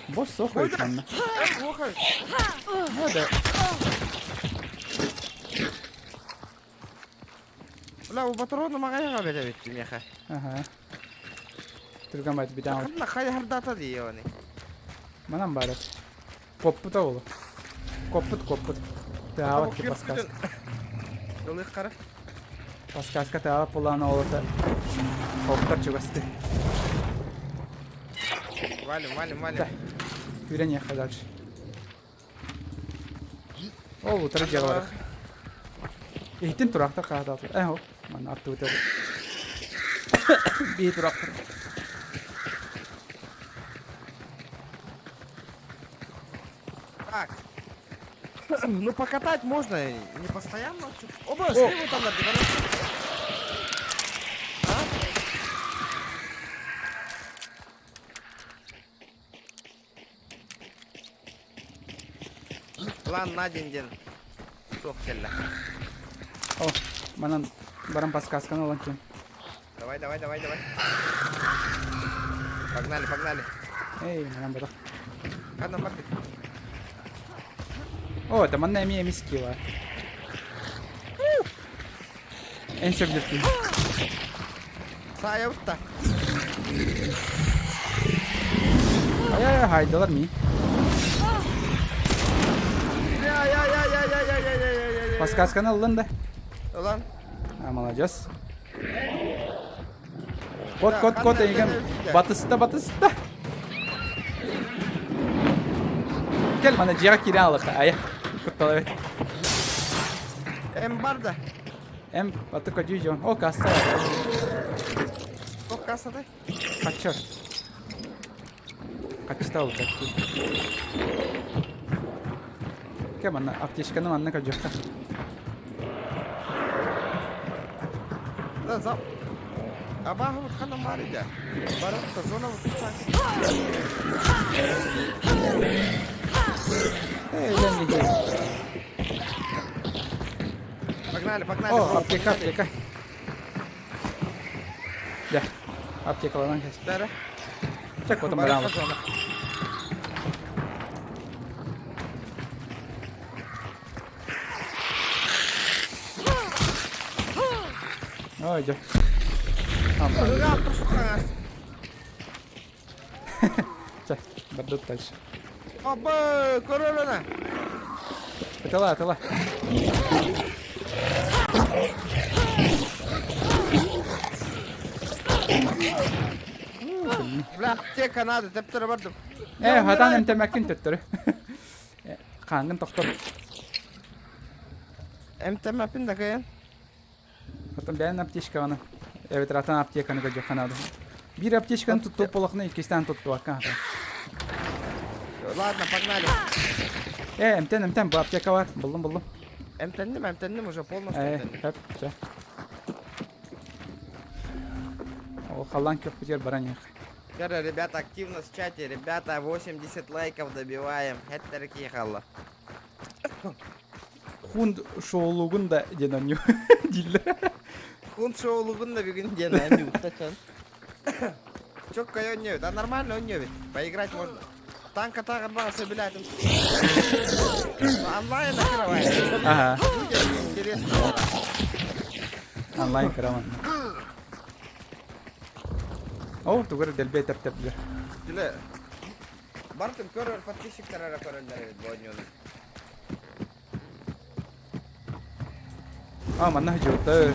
Босс охуй манна. Э, плохо. Надо. Бля, у патрона маҕайаҕа бэтэбит миэхэ. Аха. Түргэн байт битаан. Ханна хайаһардата дии оны. Манан баар. Коппута ол. Коппут коппут. Таават ки подсказка. Ылых қара. Подсказка таават булаана олота. Хоптар чугасты. Валим, валим, валим. Да. Үрэн ехать дальше. Ол утары дьиэҕэ барар. Иһитин тураахтар хаһаатаатылар. Э, ол манна аттыбытыгар биһи тураахтар. Так. Ну покатать можно, не постоянно. Оба, слева там надо. А? План на день день. Суох кэллэ. О, манан баран подсказканы ылан ким. Давай, давай, давай, давай. Погнали, погнали. Эй, манан бадах. Ханна барбит. О, это манна эмиэ эмис кила. Эн сөбүлүркин. Саайабытта. Ай-ай, хайдалар ми. Подсказканы ыллын да. Ылан. А, молодец. Кот, кот, кот, эйген. Батыста, батыста. Кел, мана дьиэҕэ киирэн алыха. Айа, кутталабыт. Эм бар да. Эм, аты көдүү дьон. О, касса. О, кассада. Хачча. Хаччыта ол каттыы. Кэ манна аптечканы манна көрдүөххэ. Да, за... Абааһыбыт ханан баар идэ? Барыта зона Эй, лен иди. Погнали, погнали. О, аптека, аптека. Дьэ, аптекаланан кэс. Дара. Чэ, потом баран Ой, дьэ. Чэ, бардыт дальше. Оба, корона! Атыла, атыла. Бля, аптека надо, төптөрө бардым. Э, хатан эмтэмэккин төттөрү. Хаангын тохтор. Эмтэмэппин да кыйын. Оттон бэйэн аптечкаҕына эбэтэр атын аптеканы көрдөххө наада. Биир аптечканы туттуох буоллаххына иккистээн туттубакка хата. Ладно, погнали. Э, эмтэн, эмтэн, бу аптека бар. Буллум, буллум. Эмтэнним, эмтэнним, уже полностью Э, эмтэнним. хөп, чэ. Ол халлаан күөхпүтүгэр баран иһэх. Кара, ребята, активность в чате. Ребята, 80 лайков добиваем. Это хала. Хунд шоулугун да диэн онньу дииллэр. Хун шоулугун да бүгүн диэн анньу тачан. Чокко онньу, да нормально онньу ведь. Поиграть можно. Танка тагыр бага сөбүлээтим. Онлайн открывай. Ага. Людям интересно. Онлайн караван. О, тугар дэлбэ тэптэплер. Диле. Бартым көрөр подписчиктар ара көрөллөр эбит бу оонньууну. А, манна хадьыбыттар.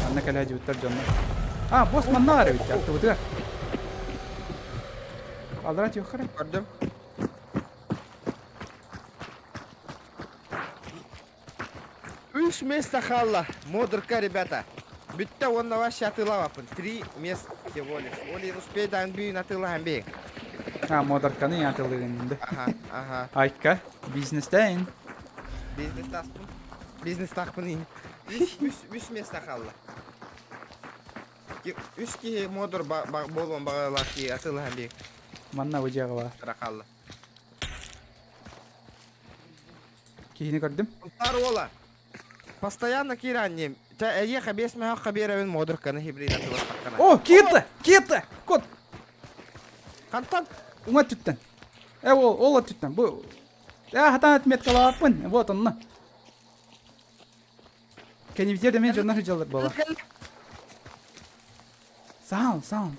Манна кэлэ хадьыбыттар дьоннор. А, босс манна бар эбит, аттыбытыгар. Аллара тиөххөрө. Көрдүм. Үс место хаалла. Модерка, ребята. Бүтте уонна вообще атыылаабаппын. Три места всего лишь. Оли успейдаан бүүн атыылаһан бии. А, модерканы атылыгын да. Ага, ага. Айка, бизнестейин. Бизнес таспын. Бизнес тахпын ин. Үс, үс, үс место хаалла. Үс киһи модер буолуон баҕалаах киһи атыылаһан бии. Манна бу дьиэҕэ баар. Хаалла. Киһини көрдүм. Сунтаар уола. Постоянно киирэн Чэ, эйиэхэ биэс мөһөххө биэрэбин модерканы хибрид атыластаххына. О, киирдэ! Киирдэ! Кот! Хантан? Уҥа өттүттэн. Э, ол, ол өттүттэн. Бу... Э, хатан отметкалаабыппын. Вот онно. Кэнибитигэр эмиэ дьоннор сылдьаллар буола. Саал, саал.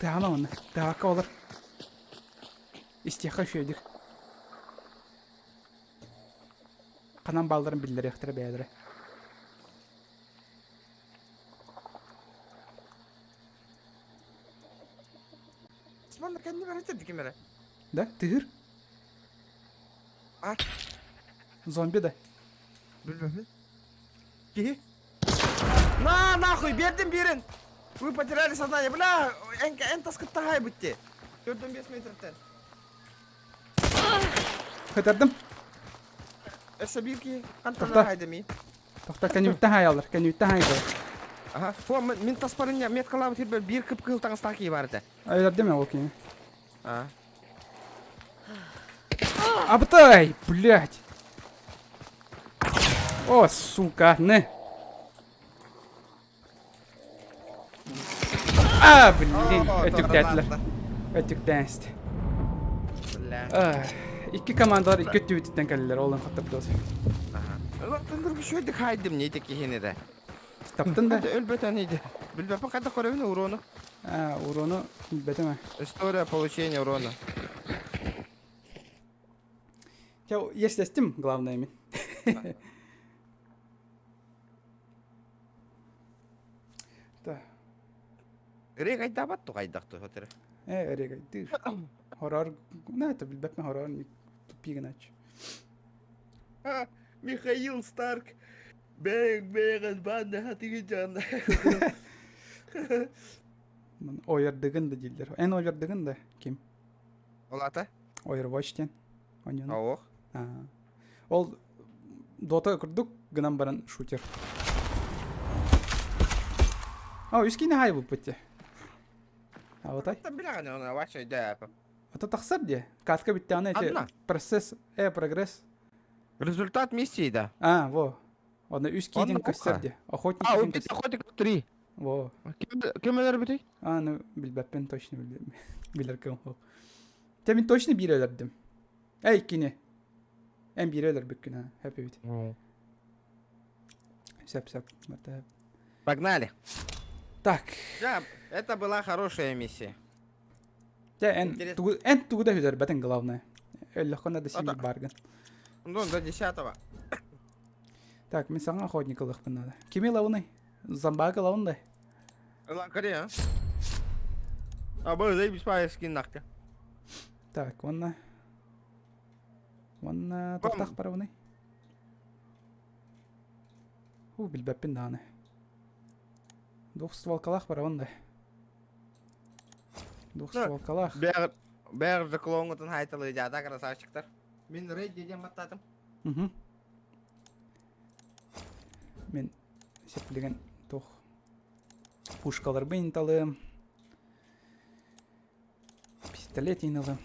Тыаҕа онно. Тыаҕакка олор. Истиэххэ үчүгэйдик. Ханан баалларын биллэриэхтэрэ бэйэлэрэ. Манна кэнни баран ким эрэ? Да, тыһыр. А? Зомби да. Билбэппин. Киһи? На, нахуй, биэрдим биэрин! Вы потеряли сознание. Бля, эн, эн таскыттаһай бутти. 4-5 метртен. Хытардым. Өссө биир киһи Тохто. хантан хайдами. Тохто кэннибиттэн хаайаллар, кэннибиттэн хаайаллар. Ага. Фу, мин таспарын меткалаабыт сирбэр биир кып-кыыл таҥастаах киһи баар этэ. Айдардым ол кини. А. Абытай, блядь. О, сука, не. А, блин, өтүктээтилэр. Өтүктээн истэ. Бля. Икки командалар икки өттүбүтүттэн кэллилэр, ол хоттордуос. Ага. Хайдым не киһини да. Таптын да. Өлбөтөн иди. Билбэппин хайдах көрөбүн урону. А, урону билбэтим. История получения урона. Я естественно, главное мин. Да. Регайдабат тугайдах ту хотер. Э, регайдыр. Хорор, на это билбэппин хорор тупик иначе. Михаил Старк. Бэг бэгэн банда хатыгы жан. Ойырдыгын да дииллэр. Эн ойырдыгын да ким? Ол ата? Overwatch диэн. Оньону. Ох. Ол Дота курдук гынан баран шутер. О, үс киинэ хай булпут А вот ай. Там билэҕин оны вачай да. Ата тахсар дии. Катка бүттэҕинэ эти процесс, э, прогресс. Результат миссии, да. А, во. Онно үс киинин көстөр дии. Охотник. А, убить охотник 3. Во. Ким өлөр бүтүй? А, ну, билбэппин точно билбэппин. Билэр кым ол. Те мин точно биир өлөрдүм. Эй, кини. Эн биир өлөрбүккүн, а, хэппи бит. Сөп, сөп. Погнали. Так. Да, это была хорошая миссия. Те эн тугу эн тугу да хүдэрбэтин главное. Өллөххө да син баргын. Ну, до десятого. Так, мин саҥа охотник ылыахпын надо. Кими лавыный? Зомбака лавындай. Ылан а? А бу заебись скин нахте. Так, онна. Онна тохтах барабыный. Уу, билбэппин даҕаны. Двухстволкалаах барабын да. Двухстволкалаах. Бэр клоҥҥутун хайталыы дьаата красавчиктар. Мин рейд диэн баттаатым. Угу. Мин сеплеген туох пушкаларбын инталым. Пистолет иналым.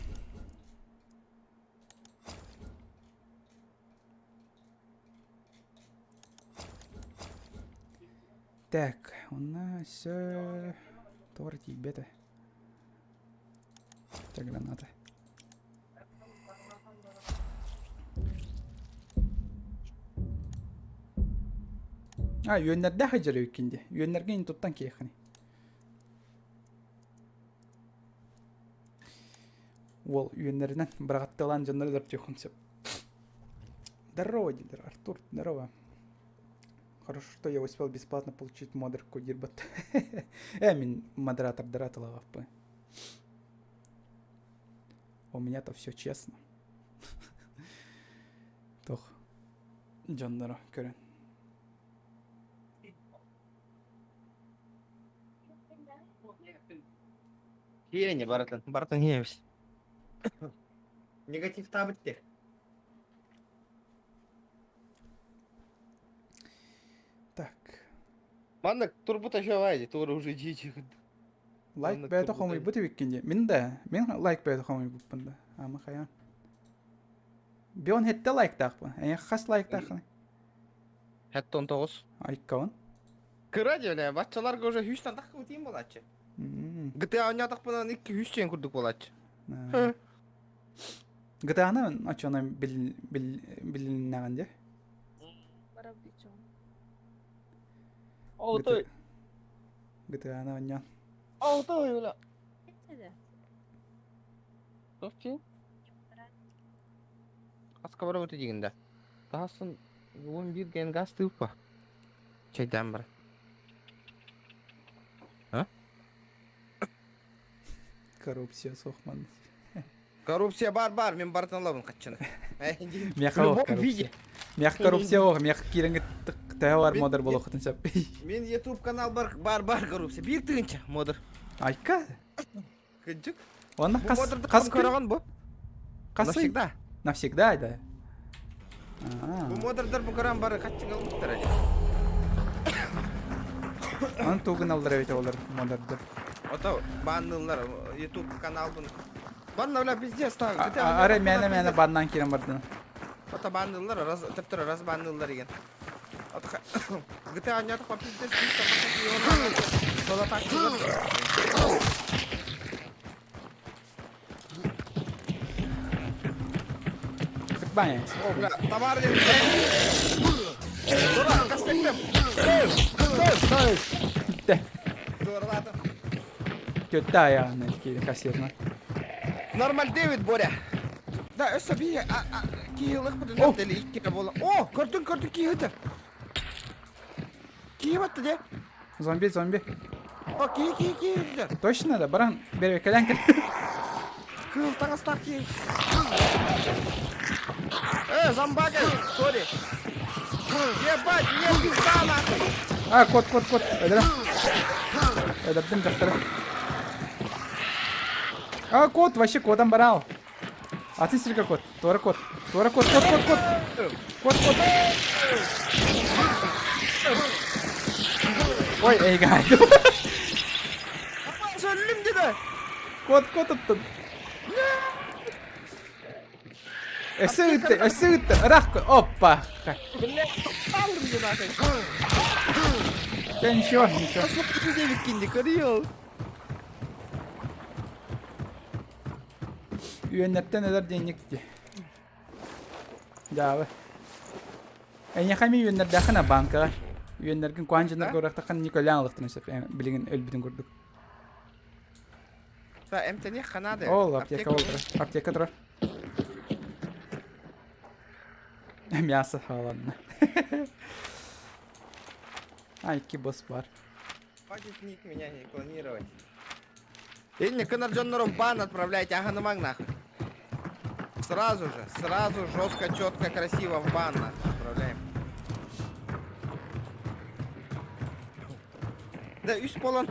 Так, онно өссө тоҕо эрэ тиийбэтэ. Чэ, граната. А, үөннэрдээх дьэрэ үккин дии. Үөннэргэ ин туттан киэххиний. Уол үөннэринэн быраҕатталаан дьоннору өлөртүөххүн сөп. Здорово, дилер. Артур, здорово. Хорошо, что я успел бесплатно получить модерку дирбат. Мин модератордара атылаҕаппы. У меня-то все честно. Тох дьонноро көрөн. Киэни барытын, барытын хиэбис. Негатив табыт те. Так. Маннык турбут ашавайди, тура уже жичи. Лайк бэйэтэ хомуйбут эбиккин дии. Мин да, мин лайк бэйэтэ хомуйбуппун да. Ама хайа. Бион хетте лайктаахпын. Эйэ хас лайктааххыный? Хеттон тоҕус. Айккабын. Кыра дьэ, баччаларга уже хүстан тахка утиин болааччы. GTA оонньоотохпуна икки үс чен курдук буолааччы. GTA-ны оччону билиннэҕин дии. Отой. GTA-ны оонньоон. Отой ула. Тохчи? Аска бара өтө дигинде. Таһасын 11 ген газ тыыппа. Чайдан бар. А? Коррупция суох манна. Коррупция бар бар, мен бартын алабын каччыны. Миэхэ ох коррупция. Миэхэ коррупция ох, миэхэ киирэҥҥит төһө бар модер буолуоххутун сөп. Мен YouTube канал бар бар бар коррупция. Биир тыынча модер. Айка. Кыдьык. Онно Бу хас модерды хас ким күн? көрөҕүн бу? Хас ый? Навсегда. Навсегда да. Бу модердар бу көрөн бары хаччыга ылбыттара дии. Аны тугун аллар эбит олар модердар. Ото баанныыллар YouTube каналбын. Банна бля пиздец так. Арай мээнэ мээнэ баннан киирэн бардын. Ото баанныыллар раз төптөр раз баанныыллар деген. Ото GTA оонньоотоххо пиздец Соло Баня. О, бля, товар Дура, кастектем. Тэ. Дурлатым. Төттө айаҕынан киирин кассирынан. Нормаль Дэвид, Боря. Да, өссө би киһи ылык бутун икки буола. О, көрдүн, көрдүн киһи Киһи батты де. Зомби, зомби. О, киһи, киһи, киһи Точно да, баран бери кэлэн кэл. Кыл таҥастаах киһи. Зомбака, сори. Ебать, мне пизда нахуй. А, кот, кот, кот. Өлөрө. Өлөрдүм дьахтары. А, кот, вообще котом барал. Атын сиргэ кот. Туора кот. Туора кот, кот, кот, кот. Кот, кот. Ой, эйгай. Сөллүм деді. Кот, кот ыттын. Өссө ытты, өссө ытты. Ырах, опа. Алдым деді нахуй. Да ничего, ничего. Көрüyor. Үөннэртэн өлөр диэнник дии. Дьаабы. Эйиэхэ эмиэ үөннэрдээххин банкаҕа. Үөннэргин куһаҕан дьоннорго уурахтаххына Николян ылыахтарын сөп билигин өлбүтүн курдук. Та эмтэниэх ханаады. Ол аптека ол турар. Аптека турар. Мясо хааланна. А, икки босс бар. Хватит ник меня не клонировать. Инни кынар дьоннорун бан отправляйте, аһынымаҥ нахуй. Сразу же, сразу жестко, четко, красиво в бан нахуй отправляем. Да үс болан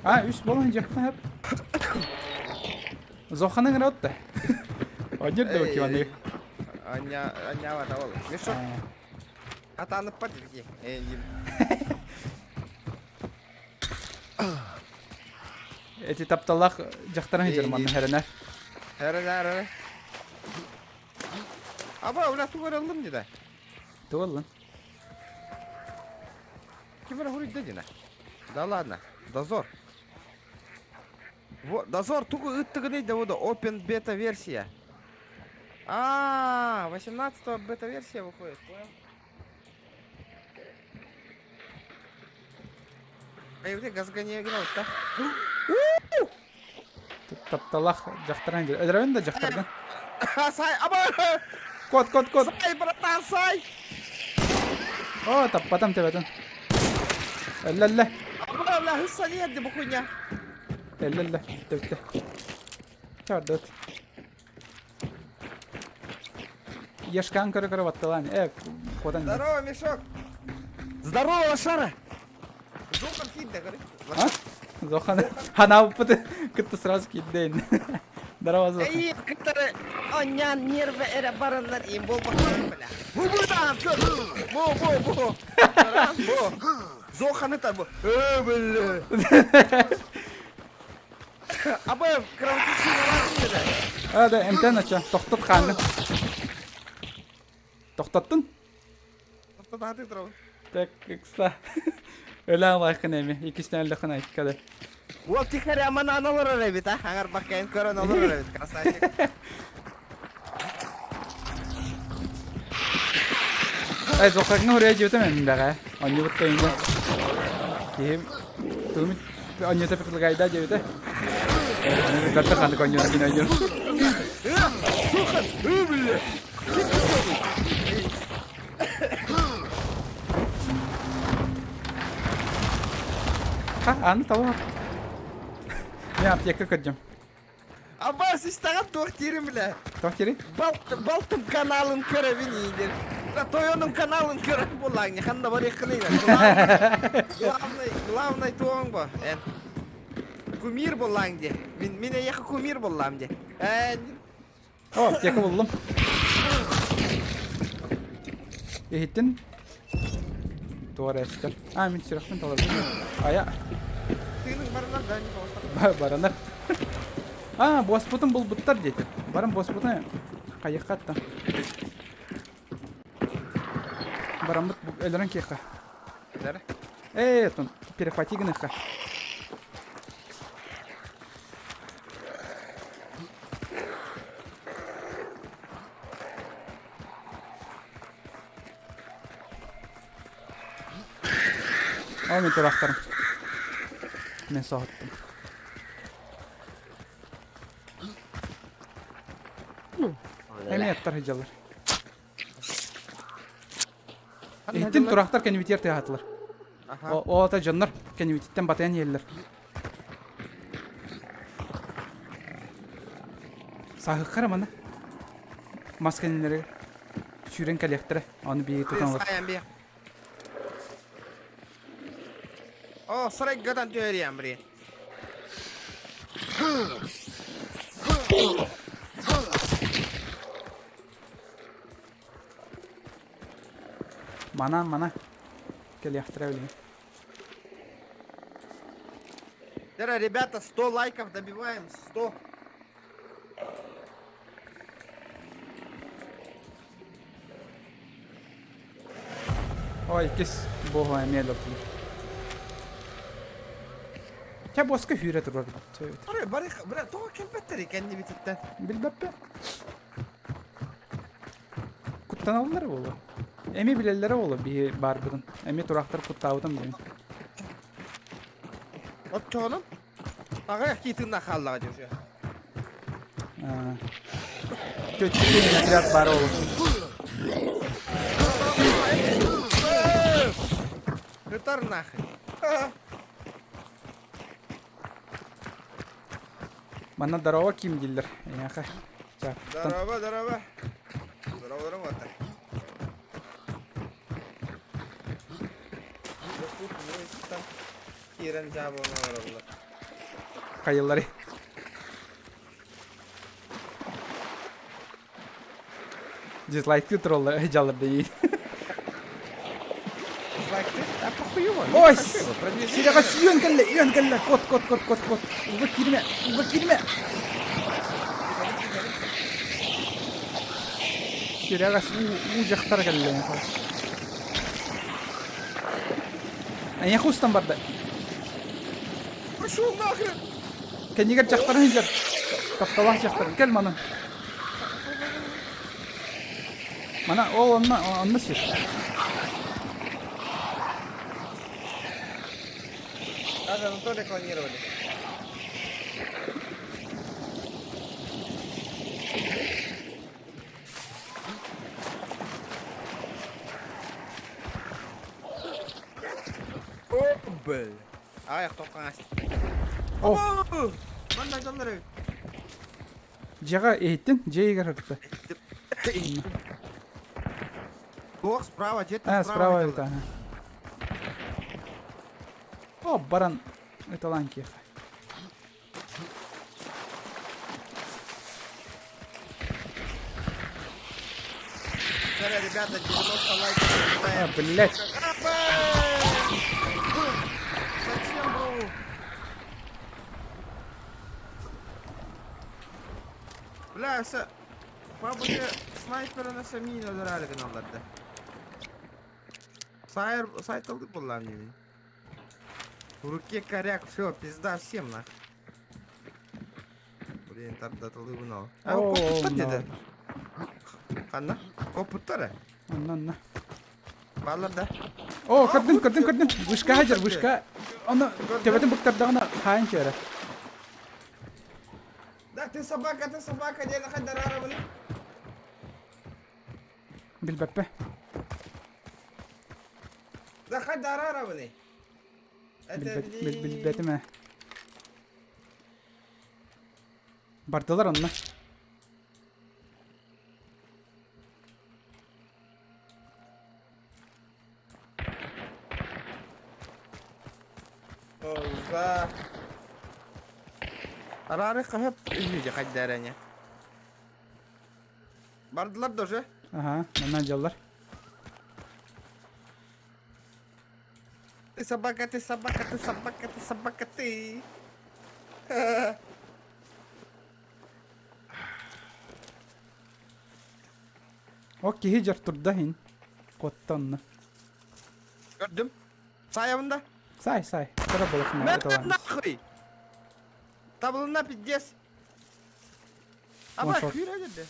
А, үс болан дьиэхпин хөп. Зоханы ыҥырабыт да. Онньор да киваны. Аня, аня ол. Мешок. Атаныппат дии. Эти тапталлаах дьахтарын сылдьар манна хэрэнэр. Хэрэнэр. Аба, ула тугу ыллым дии Тугу ыллын? Ким эрэ хуруйда дина. Да ладно. Дозор. Вот, дозор тугу ыттыгыный да вот open бета версия. А, 18 бета версия выходит, понял? А я газга не играл, да? Тапталах дьахтаран Өлөрөбүн да дьахтаргын. Сай, аба! Кот, кот, кот. Сай, братан, сай! О, таппатам төбөтүн. Өллө-өллө. Аба, бля, хысса не бу хуйня. Өллө-өллө. Төбүттэ. Чардыт. Ешкан көрө-көрө батталаан. Э, куотан. Здорово, мешок! Здорово, лошара! Зохан киирдэ, көрө. А? Зохан. Ханаабыппыт кытта сразу киирдэйин. Здорово, Зохан. Эй, кытары аньян нервы эрэ бараннар им буолбаттар бля. Бу бу да, көр. Бу бу бу. Бу. Зоханы та бу. Э, бля. Аба, кровотечение бар А, да, эмтэн ача. Тохтот хааны. Тохтоттун? Тохтотаатык турабын. Так, ыкса. Өлөөн лайхын эми. Иккисинэн өллөххүн айккады. Уол тихаря манаан олорор эбит а. Аҥарбаккайын көрөн олорор эбит, красавчик. Эй, зохакны хурия дьиэтим эми бэҕэ. Онньубут тойуҥҥа. Киһим тугум онньута предлагайда диэбитэ. Бэртэ ханнык онньуна кини онньур. Сухан! Бля! Ха, аны талар. Мен аптека көрдüm. Аббас истэҕин туох диирин билэ. Туох диирий? Балтым каналын көрөбүн иидир. Тойонун каналын көрөр буоллаҕыҥ ханна барыаххыный Главный, главный туоҥ бо. Эн кумир буоллаҕыҥ дии. Мин мин эйиэхэ кумир буоллаам дии. Эн О, аптека буллум. Иһиттин. Туора эстер. А, мин сүрэхпин таларбын. Ая. Тыының баранар да не Баранар. А, буоспутун булбуттар диэтэ. Баран буоспутун хайыхха атта. Бараммыт өлөрөн киэхэ. Ээ, тон перехвати гыныхха. Ол мин тураахтарым. Мен соһуттум. Эмиэ аттар сылдьаллар. Иһиттин тураахтар кэннибитигэр тыаһаатылар. Ол ата дьоннор кэннибититтэн батыйан иһэллэр. Саһыххара маны. Мас кэннилэри сүүрэн кэлиэхтэрэ. Аны биһиги тутан ылар. О, сарайгатан түһэриэм, блин. Мана, мана. Кэлиэхтэрэ билигин. Дара, ребята, 100 лайков добиваем, 100. Ой, иккис буоһу эмиэ өлөрдүлэр. Чэ, буоска сүүрэ турар. Бары, бары, бля, тоҕо кэлбэттэр кэннибититтэн? Билбэппин. Куттаналлар буолуо. Эми билэллэрэ буолуо биһи баарбытын. Эми тураахтар куттаабытын билин. Оччоҕунан аҕыйах киһи тыыннаах хааллаҕа дии уже. Төттү отряд баар ол. Кытар нахуй. Манна здорово ким дииллэр эйиэхэ. Здорово, здорово. Здорово, здорово. Киирэн дьаабылана олороллор. Хайыллары. Дизлайктыы тураллар, дьаллар дии. Дизлайктыы? А похуй его. Ой! Серега сүйөн кэллэ, үйөн кэллэ. Кот, кот, кот, кот, кот. Уга киирмэ, уга киирмэ. Серега уу дьахтар кэллэ. Эйиэхэ устан барда. Пошел нахрен! Кэннигэр дьахтарын илдьэр. Тапталаах дьахтар. Кэл маны. Мана ол онно онно сир. Даже Анатолия клонировали. О, бля. Аяқ тоққан О! Манна дьоннор Дьиэҕэ иһиттин, дьиэ иһигэр сырытта. Туох справа, дьиэттэн А, справа справа. это. О, баран ыталаан киэхэ. Смотри, ребята, 90 лайков. А, блядь. Зачем, бро? Бля, все. Бабушка снайпера на самии өлөрөөрү гыналлар да. Сайр, сайт алдык буоллаҕым дии. В руке коряк, все, пизда всем нах. Блин, тардатылыбын ол. А, О, коппуттар no. деді. Ханна? Коппуттар Онно, онно. Баалар да. О, көрдүм, көрдүм, көрдүм. Вышка хадьар, вышка. Ону төбөтүн быктардаҕына хаайан киэрэ. Да, ты собака, ты собака, диэн хайдараарабын. Билбэппэ. Да хайдараарабыный. Билбэт, билбэтим ээ. Бардылар онно. За. Араары хаһып үһү хайдаране. Бардылар даже. Ага, манна дьаллар. Ты собака, ты собака, ты собака, ты собака, ты. О киһи дьар турда иһин. Куотта онно. Көрдүм. Саайабын да. Сай, сай. Кыра болохуна Мэн ыталаан. нахуй! Табылына пиздец. Аба, One shot. күүрэ деді.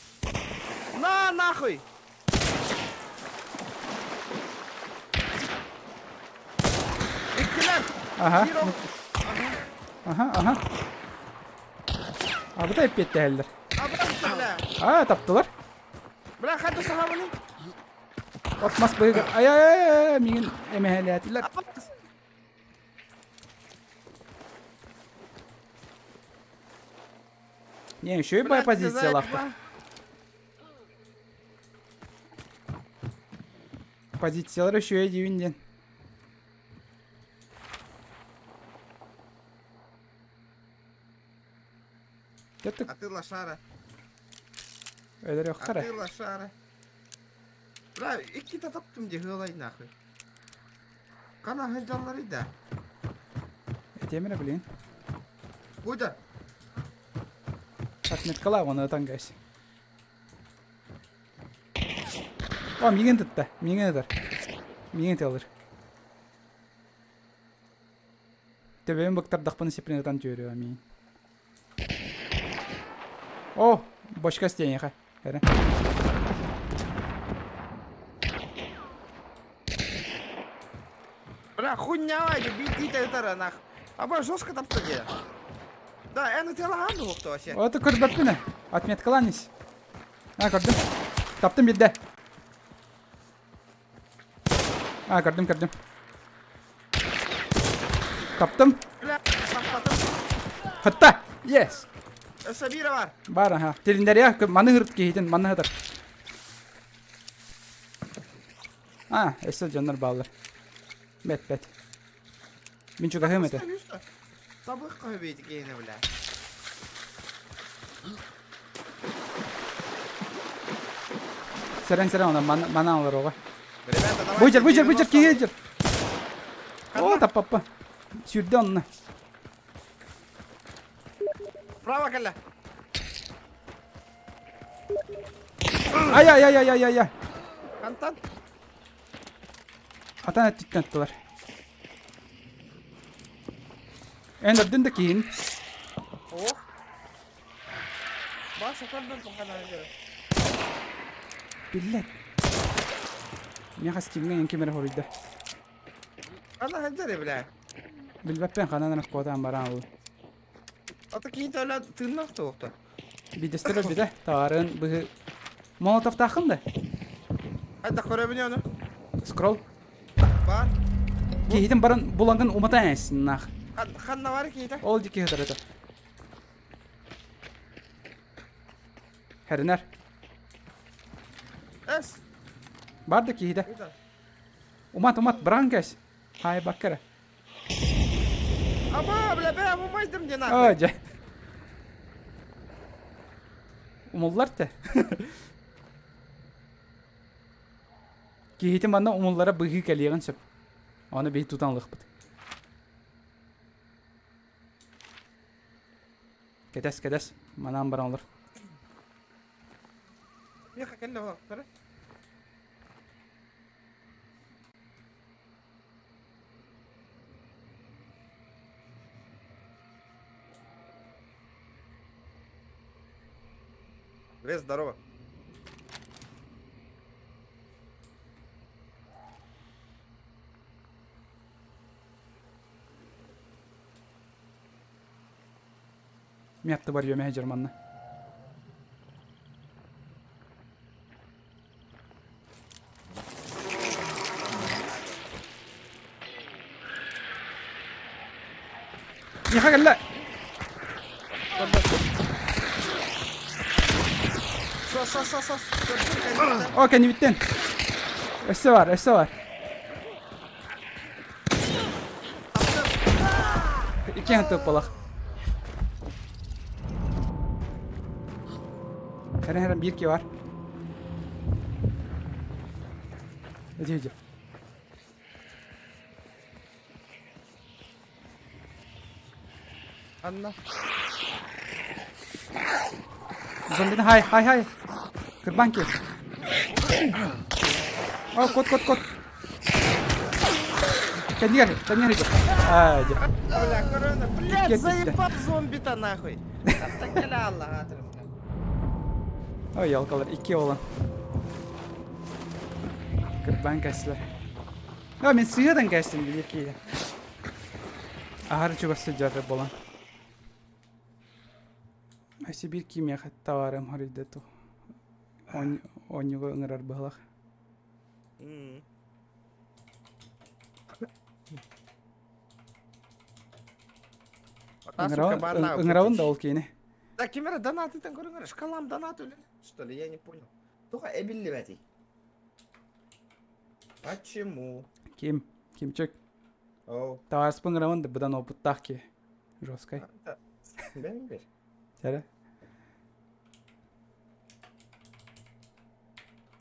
На нахуй! Иккилэр! Аха. Биир ол- Аха, аха. Абыта эппиэттэһэллэр. Абыта бля. Аа, таптылар. Бля, хата сахабыны. От мас быһыгар. Ай ай ай ай миигин эмэһэлээтилэр. Не, еще и бай позициялаахтар. Позициялар үчүгэй диибин диэн. Кеттик. А ты лошара. Өлөрүөххэ А эрэ. ты лошара. Бля, иккитэ таптым дии ыалай нахуй. Хана сылдьалларый да? Этиэмэрэ блин. Куда? Отметкалаа уонна ытан кээс. О, миигин тытта. Миигин ытар. Миигин тыалыр. Төбөбүн быктардахпына сиприн ытан түөрүө миигин. О, бочка стенеха. Эрэ. Бля, хуйня, бейдите это нах. Аба жестко там что Да, эн ытыалаһаан дуһукта вообще. Ото көрбөппүн Отметкалаан ис. А, көрдүм. Таптым биирдэ. А, көрдүм, көрдүм. Таптым. Бля, таппатым. Хатта! Yes! Сабира бар. Бар, аха. Тилиннэриэ маны ырыт киһитин, манна сытар. А, өссө дьоннор бааллар. Бэт, бэт. Мин чугаһыам этэ. Табых көбейт киһини бля. Сэрэн сэрэн она манан олоруоҕа. Ребята, давайте. Быдьар, быдьар, быдьар, 90 киһи О, Ханна? таппаппа. Сүүрдэ онно. Право кэллэ. Ай ай ай ай ай ай ай. Хантан? Атан өттүттэн аттылар. Эн өрдүн да киһин. Ох. Баша көрдөн тухана дьэрэ. Биллэр. Миэхэ стимҥэ эн ким эрэ хоруйда. Хана сылдьар бля. Билбэппин ханан эрэ куотаан бараан ылла. Ата киһи төлө тыыннаах туохта. Бидэстэр өлбүтэ. Таарын быһы Молотовтааххын да? Хайдах көрөбүн ону? Скролл. Бар. Киһитин баран булангын уматан эсиннаах. Ханна бар киһитэ? Ол дики хытарыта. Хэринэр. Эс. Бар да киһитэ. Умат, умат, быран кэс. Хай баккара. Аба, бля, бля, умайдым диэн нахуй. Дьэ. Умуллар те. Киһитин манна умуллара быһыы кэлиэҕин сөп. Аны биһи тутан ылыахпыт. Кэтэс, кэтэс. Манаан баран олор. Миэхэ кэллэ олохторо. Привет, здорово. Мин аттыбар үөмэ сылдьар манна. Миэхэ кэллэ! Сос, сос, сос, сос. О, кэннибиттэн. Өссө бар, өссө бар. Иккиэн тыыппалах. Хэрэн-хэрэн биир киһи бар. Иди, иди. Анна. Зомбины хай, хай, хай. Кырбан киир. О, кот, кот, кот. Кэннигэр, кэннигэр иди. Аа, дьэ. Бля, корона, блядь, Икки заебал зомби-то нахуй. Аттакеля Аллах атрым. Ой, ялкалар, икки olan. Кырбан кэслэр. А, мен сыадан кэстим биир киһи. Аһары чугас сылдьар буолан. Өссө биир кимиэхэ товарым хоруйда ту. Оонньууга ыҥырар быһылах. Ыҥырабын да ол киини. Да ким эрэ донатытан көрүҥ шкалам донат үлэ. Что ли, я не понял. Туха эбиллибэтий. Почему? Ким? Кимчик? Оу. Табаарыспын ыҥырабын да быдан опыттаах киһи. Жесткай. Бэм бер. Чэрэ.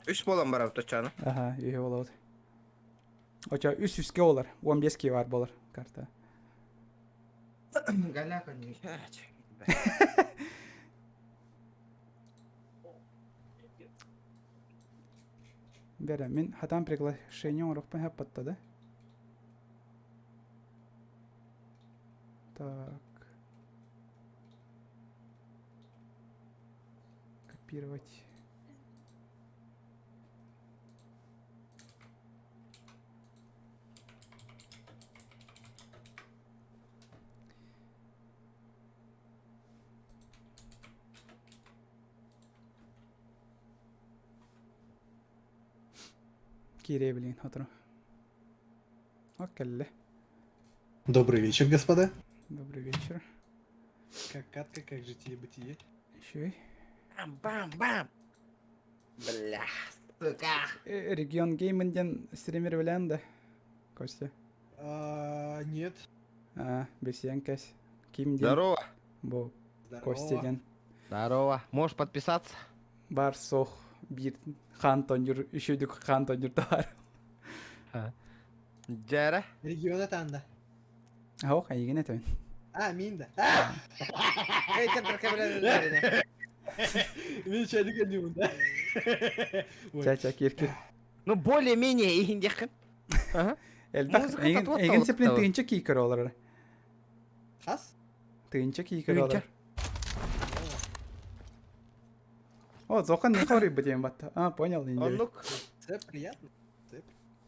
Үс буолан барабыт оччону. Аха, үһү буолабыт. Очо үс үске болар. 15 ки бар болар карта. Галяка не. Бэрэ, мин хатан приглашение оҥоруохпун сөп да? Так. Копировать. Киирэ билигин сотору. О, кэллэ. Добрый вечер, господа. Добрый вечер. Как катка, как житие-бытие? Еще Бам-бам-бам! Бля, сука! Регион Гейминг диэн стример билэн да, Костя? А, нет. А, бесиэн кэс. Ким диэн? Здорово! Бу Здорово. Костя диэн. Здорово. Можешь подписаться? Бар суох. Биир хаан тонньур, үчүгдүк хаан тонньур товар. Дьэрэ. Региона таанда. Ох, эйигин этэн. А, мин да. Хейтер кэбилэн Мин чэдик өнүмүн да. Ча ча кир кир. Ну, более-менее иһиндиэххин. Элбэх эйигин сеплин тыынча кии көрө олорор. Хас? Тыынча кии көрө олорор. О, Зохан не хорый диэн батта. А, понял. Оннук. Це приятно.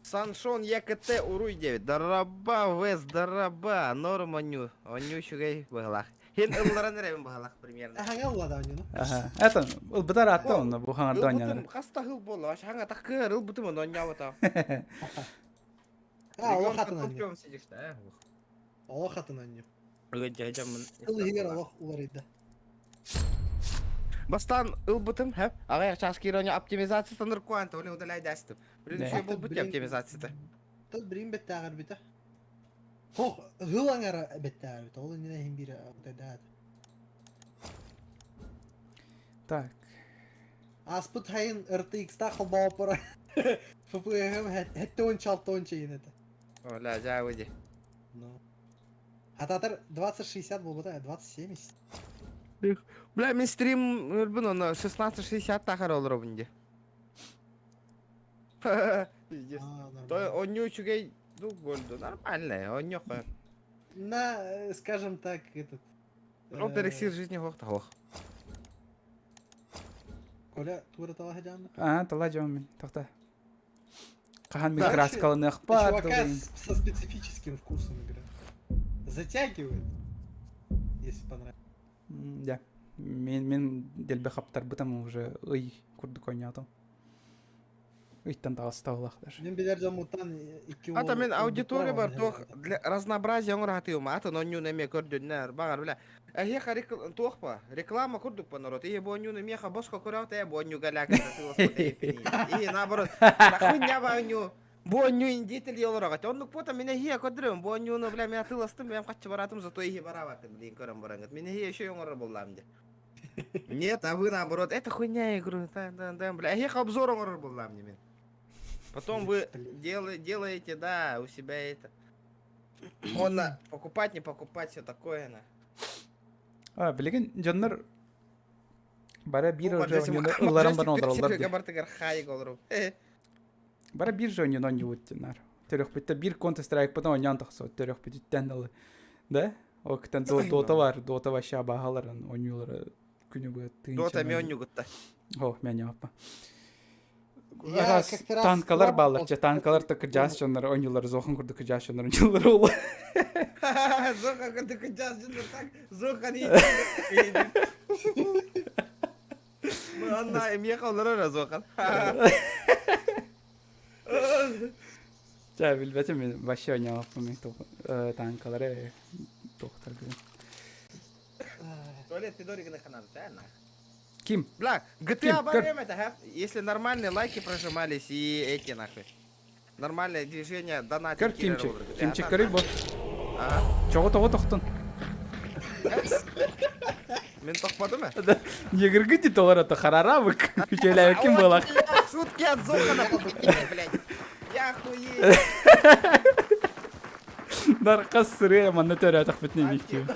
Саншон ЯКТ Уруй 9. Дараба, Вес, Дараба, Норм Оню. Оню үчүгэй быһалаах. Хин ылларан эрэбин быһалаах примерно. Хаҥа ыллада онюну. Аха. Это ылбытар атта онно бу хаҥарда онньонор. Ылбытым хаста хыл буолла. Аш хаҥа такыр ылбытым ону онньообото. А, олох атын онньу. Регион сидишь, да? Олох атын онньу. Ыгыдьа-дьаммын. Ыл иһигэр олох уларыйда. Бастаан ылбытым, хэп. Аҕыйах чаас киирэн оптимизациятын ыркуан, оле удаляйдастым. Блин, Да. үчүгэй буолбут дии оптимизацията. Тыл билин бэттээҕэр бүтэ. Хох, ыл аҥара бэттээҕэр бүтэ. Ол иннинэ иһин биир утайдаат. Так. Ааспыт хайын RTX-та холбооппора. ФПГ хэтте он алты он чейин это. Оля, жа выйди. Ну. Ататар 2060 буолбута, 2070. Бля, мин стрим өлбүн оны 1660 тахар олоробун дии. Пиздец. А, нормально. То онню үчүгэй ну больду. Нормально, онню хо. На, скажем так, этот... Рот эликсир жизни хох тахох. Коля, тура тала хадян. А, тала жомин. Тохта. Хахан мин Короче, краскаланыах бар. Чувака со специфическим вкусом игра. Затягивает, если понравится. Да. Мин дэлби хаптарбытым уже ый курдук ойнотум. Ыйтан таҕыстабылах даже. Мен билер дьоммуттан икки Ата уол мен аудитория бар ылбыттар, туох для разнообразия оҥоро атын онньуну эмиэ көрдүннэр баҕар бля эһиэхэ туох па реклама курдук па народ и бу онньуну миэхэ босхо көрөҕүт ээ бу онньуга и наоборот нахуй ба онньу бу онньу индиитель олороҕут оннук пута мин эһиэ көрдөрөм бу онньуну бля мен атыыластым мен хаччы баратым зато эһи барабатын блин көрөн бараҥыт мин эһиэ еще оҥорор буоллаам дии нет а вы наоборот это хуйня игру да да да бля эһиэхэ обзор оҥорор буоллаам дии мин. Потом вы делаете, да, у себя это. Модно покупать, не покупать, все такое, на. А, билигин дьоннор бара биир уже ылларан баран олороллор дии. Бартыгар хайг олору. Бара биир же ойнон ойнуут динар. Төрөхпүттэ биир Counter Strike потом ойнон тахсо төрөхпүтүттэн ылы. Да? Ол кытан Дота бар, Дота вообще абаһаларын ойнуулара күнү быа тыынча. Дота мен ойнугутта. О, мен яппа. Я Раз как-то раз танкалар пробовал. баалар, че танкалар та кыдьаас дьоннор ойнуулар зохан курдук кыдьаас дьоннор ойнуулар ол. Зоха курдук кыдьаас дьоннор так Зохан Анна эмиэхэ олорор Зохан. Чэ, билбэтим мен вообще ойнооппун мен танкалары туохтаргын. Туалет пидориганы ханар, да, нах. Ким? Бля, Ким, GTA бар это, ха? Если нормальные лайки прожимались и эти нахуй. Нормальное движение, донатик. Көр Кимчик. Кимчик көрүй бу. Ага. Чоҕу тоҕо тохтун? Мен тохпадым э? Негіргі дейді олар это харарабык. Үчеләбеккин буолах. Шутки от Зохана получили, блядь. Я охуею. Нарқас сыры манна төрөтөх бүтүн эмиктиим.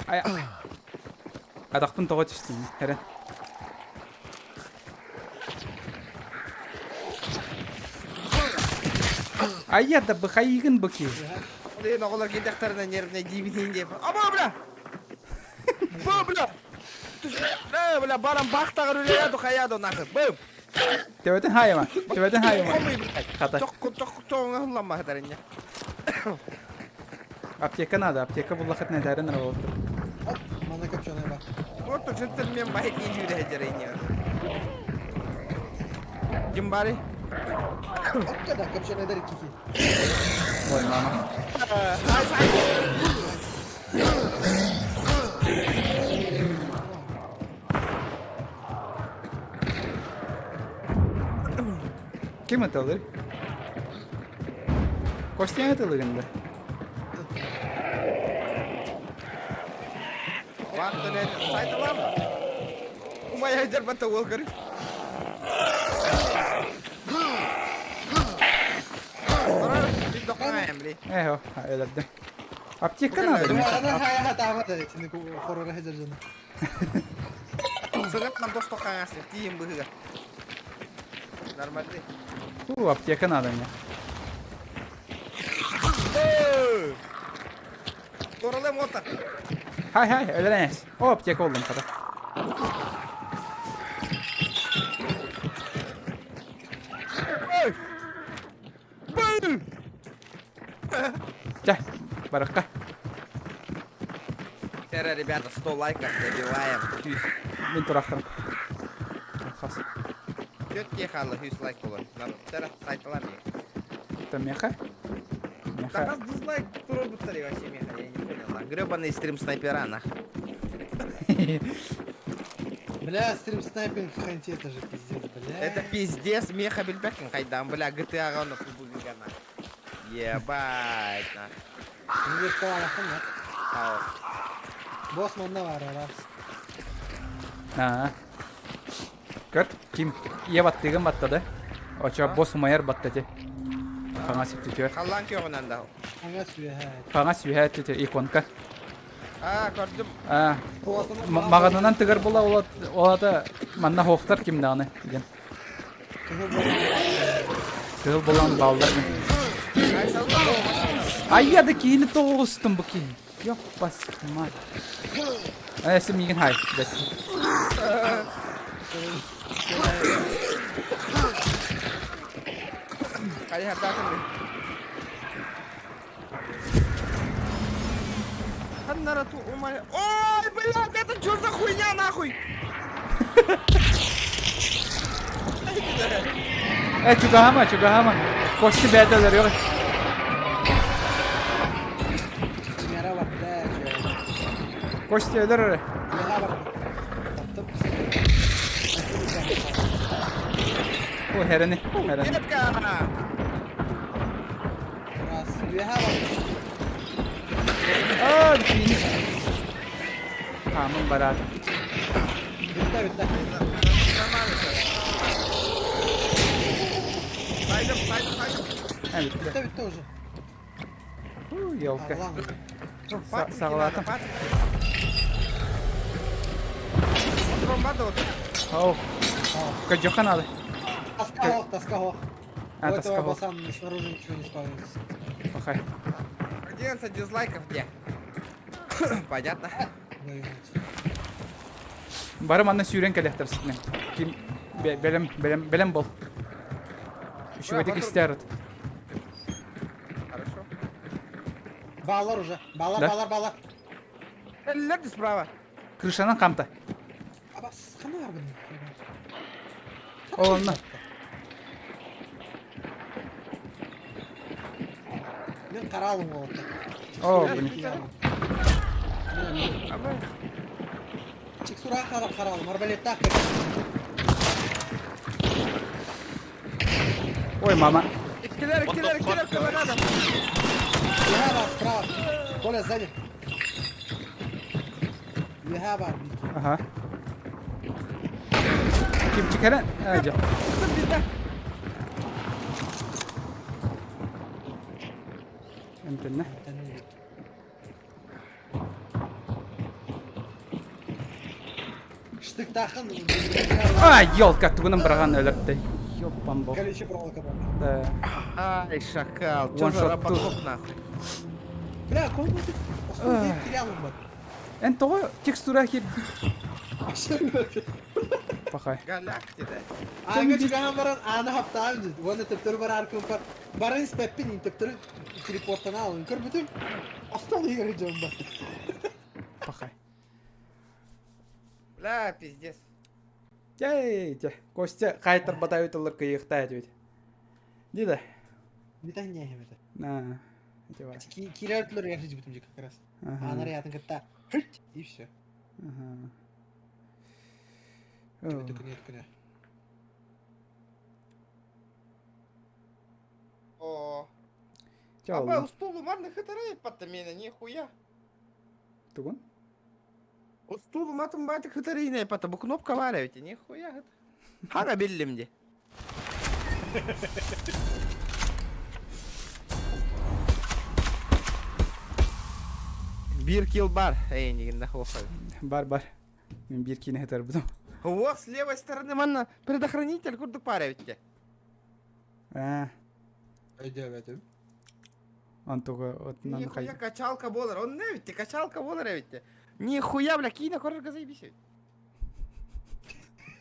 Ай. Атахпын тоҕо түстүм. Эрен. Айя да быхайыгын быки. Блин, оҕолор кэлдэхтэринэ нервнэй диибитин диэп. Аба, бля! Бу, бля! Э, бля, баран бахтаҕар үлэйэ духаяду нахуй. Бым! Төбөтүн хайама. Төбөтүн хайама. Хомуй, блядь. Хата. Чок, чок, чоҥ ыһылламма хатарыння. Аптека надо, аптека буллахат нәдәрен работает. Оп, манна копченая бар. Вот тут джентльмен байк индюрэ Ким бары? Оп, да, копченая дарит кики. Ой, мама. Ким это Костя это лыгында. Вахта, блядь, сайт лампа. Умайа дьарбата уол көрү. Эхо, өлөрдүм. Аптека надо. Ана хая хатаабат итини хорора хедержаны. Сыгытман досто хаҥасы тиийин быһыга. Нормальный. У, аптека надо мне. Торалым ота. Хай хай, өлөрөн О, аптека болдум хата. Чэ, баракка. Вчера, ребята, 100 лайков добиваем. Мин турахтарым. Хас. Четкие хала, 100 лайк было. Вчера сайталар Это меха? Меха. Да дизлайк турур вообще меха, я не понял. Гребаный стрим снайпера, нах. Бля, стрим снайпинг в ханте, это же пиздец, бля. Это пиздец, меха билбекин хайдан, бля, GTA гана кубугана. Ебать, нах. Не нет? Босс манна бар, раз. Аа. Көр, ким ие баттыгын баттады. Очо босс умайар баттады. Хаҥас өттүтүгэр. Халлаан күөҕүнэн да. Хаҥас үөһэ. Хаҥас үөһэ өттүтүгэр иконка. Аа, көрдүм. Аа, маҕанынан тыгар була олата манна хоохтар ким даҕаны диэн. Кыһыл булан бааллар. Айя да киини тоҕустум бу киһи. Ёппас мать. Э, миигин хай. Ой, блядь, это что за хуйня нахуй? Э, чугаһаама, чугаһаама. Кости бэйэтэ өлөрүөх. Мера бар, бля. Кости өлөр эрэ. Мера бар. Таптым. О, хэрэни, хэрэни. Детка! Раз. Үөһэ бар. Аа, киини. Хаамын бараат. Бүттэ, бүттэ. Нормально всё. Сайдым, сайдым, сайдым. Э, бүттэ. Бүттэ, бүттэ уже. Фу, елка. Арлан. Патрики Саҕалаатым. надо, патрики. Патрон бада вот. Оу. Кадьоха надо. Тоска хох, тоска хох. А, У тоска этого хох. босса снаружи ничего не спавнится. Пахай. 11 дизлайков где? Понятно. Твою мать. Бары манна сүүрэн кэлэхтэр ситинэ. Ким бэлэм бэлэм бэлэм бол. Үчүгэйдик истээр. Хорошо. Баалар уже. Баалар, Да? баалар, баалар. Лерди справа. Крышанан хамта. Аба, хана бар бұның? О, онно. Мен қаралым олды. О, блин. Текстура қаралым, арбалеттақ. Ой, мама. Киллер, киллер, киллер, кого надо? Үөһэ бар, справа. Коля, сзади. Үөһэ бар. Ага. Ким чикэрэн? Ажа. Эмтэннэ. Штыктахын. Ай, елка, тугунан быраҕан өлөрдө. Ёппан бог. Колючая проволока бар. Да. Ай, шакал, что One за shot робокоп нахуй? Бля, кому ты? Остур терялым бар. Эн тоҕо текстура хир пахай. Голяк тебе. Ага чугаһан баран ааны хаптаан дит. Уонна төптөрү барар кымпар. Барын испэппин төптөрү телепорттан алын. Көрбүтүм. Остол игры дьон бар. Пахай. Бля, пиздец. Эй, те. Костя хайтар батайытылар кыйыхта этибит. Дида. Битан не это. На. Эти бар. Кирәтлер яхшы бүтүм как раз. Ага. Анары ятын кытта. Хылт и все. Ага. Түкүнө түкүнө. О. Чэ Аба, олла. устулу марны хытырай паттамена, нихуя. Тугун? Устул матым батик хытарыйнай пата бу кнопка бар эбит нихуя хыт. Хана биллим ди. Биир килл бар. Эй, нигинде хоха. Бар бар. Мен биир киинэ хытарбытым. Вот с левой стороны манна предохранитель курдук бар эбит Аа, Өйдөөбөтүм. онтуга отунан Нихуя качалка болар. Он не ведь, качалка болар ведь. Нихуя, бля, киина корорга заебись.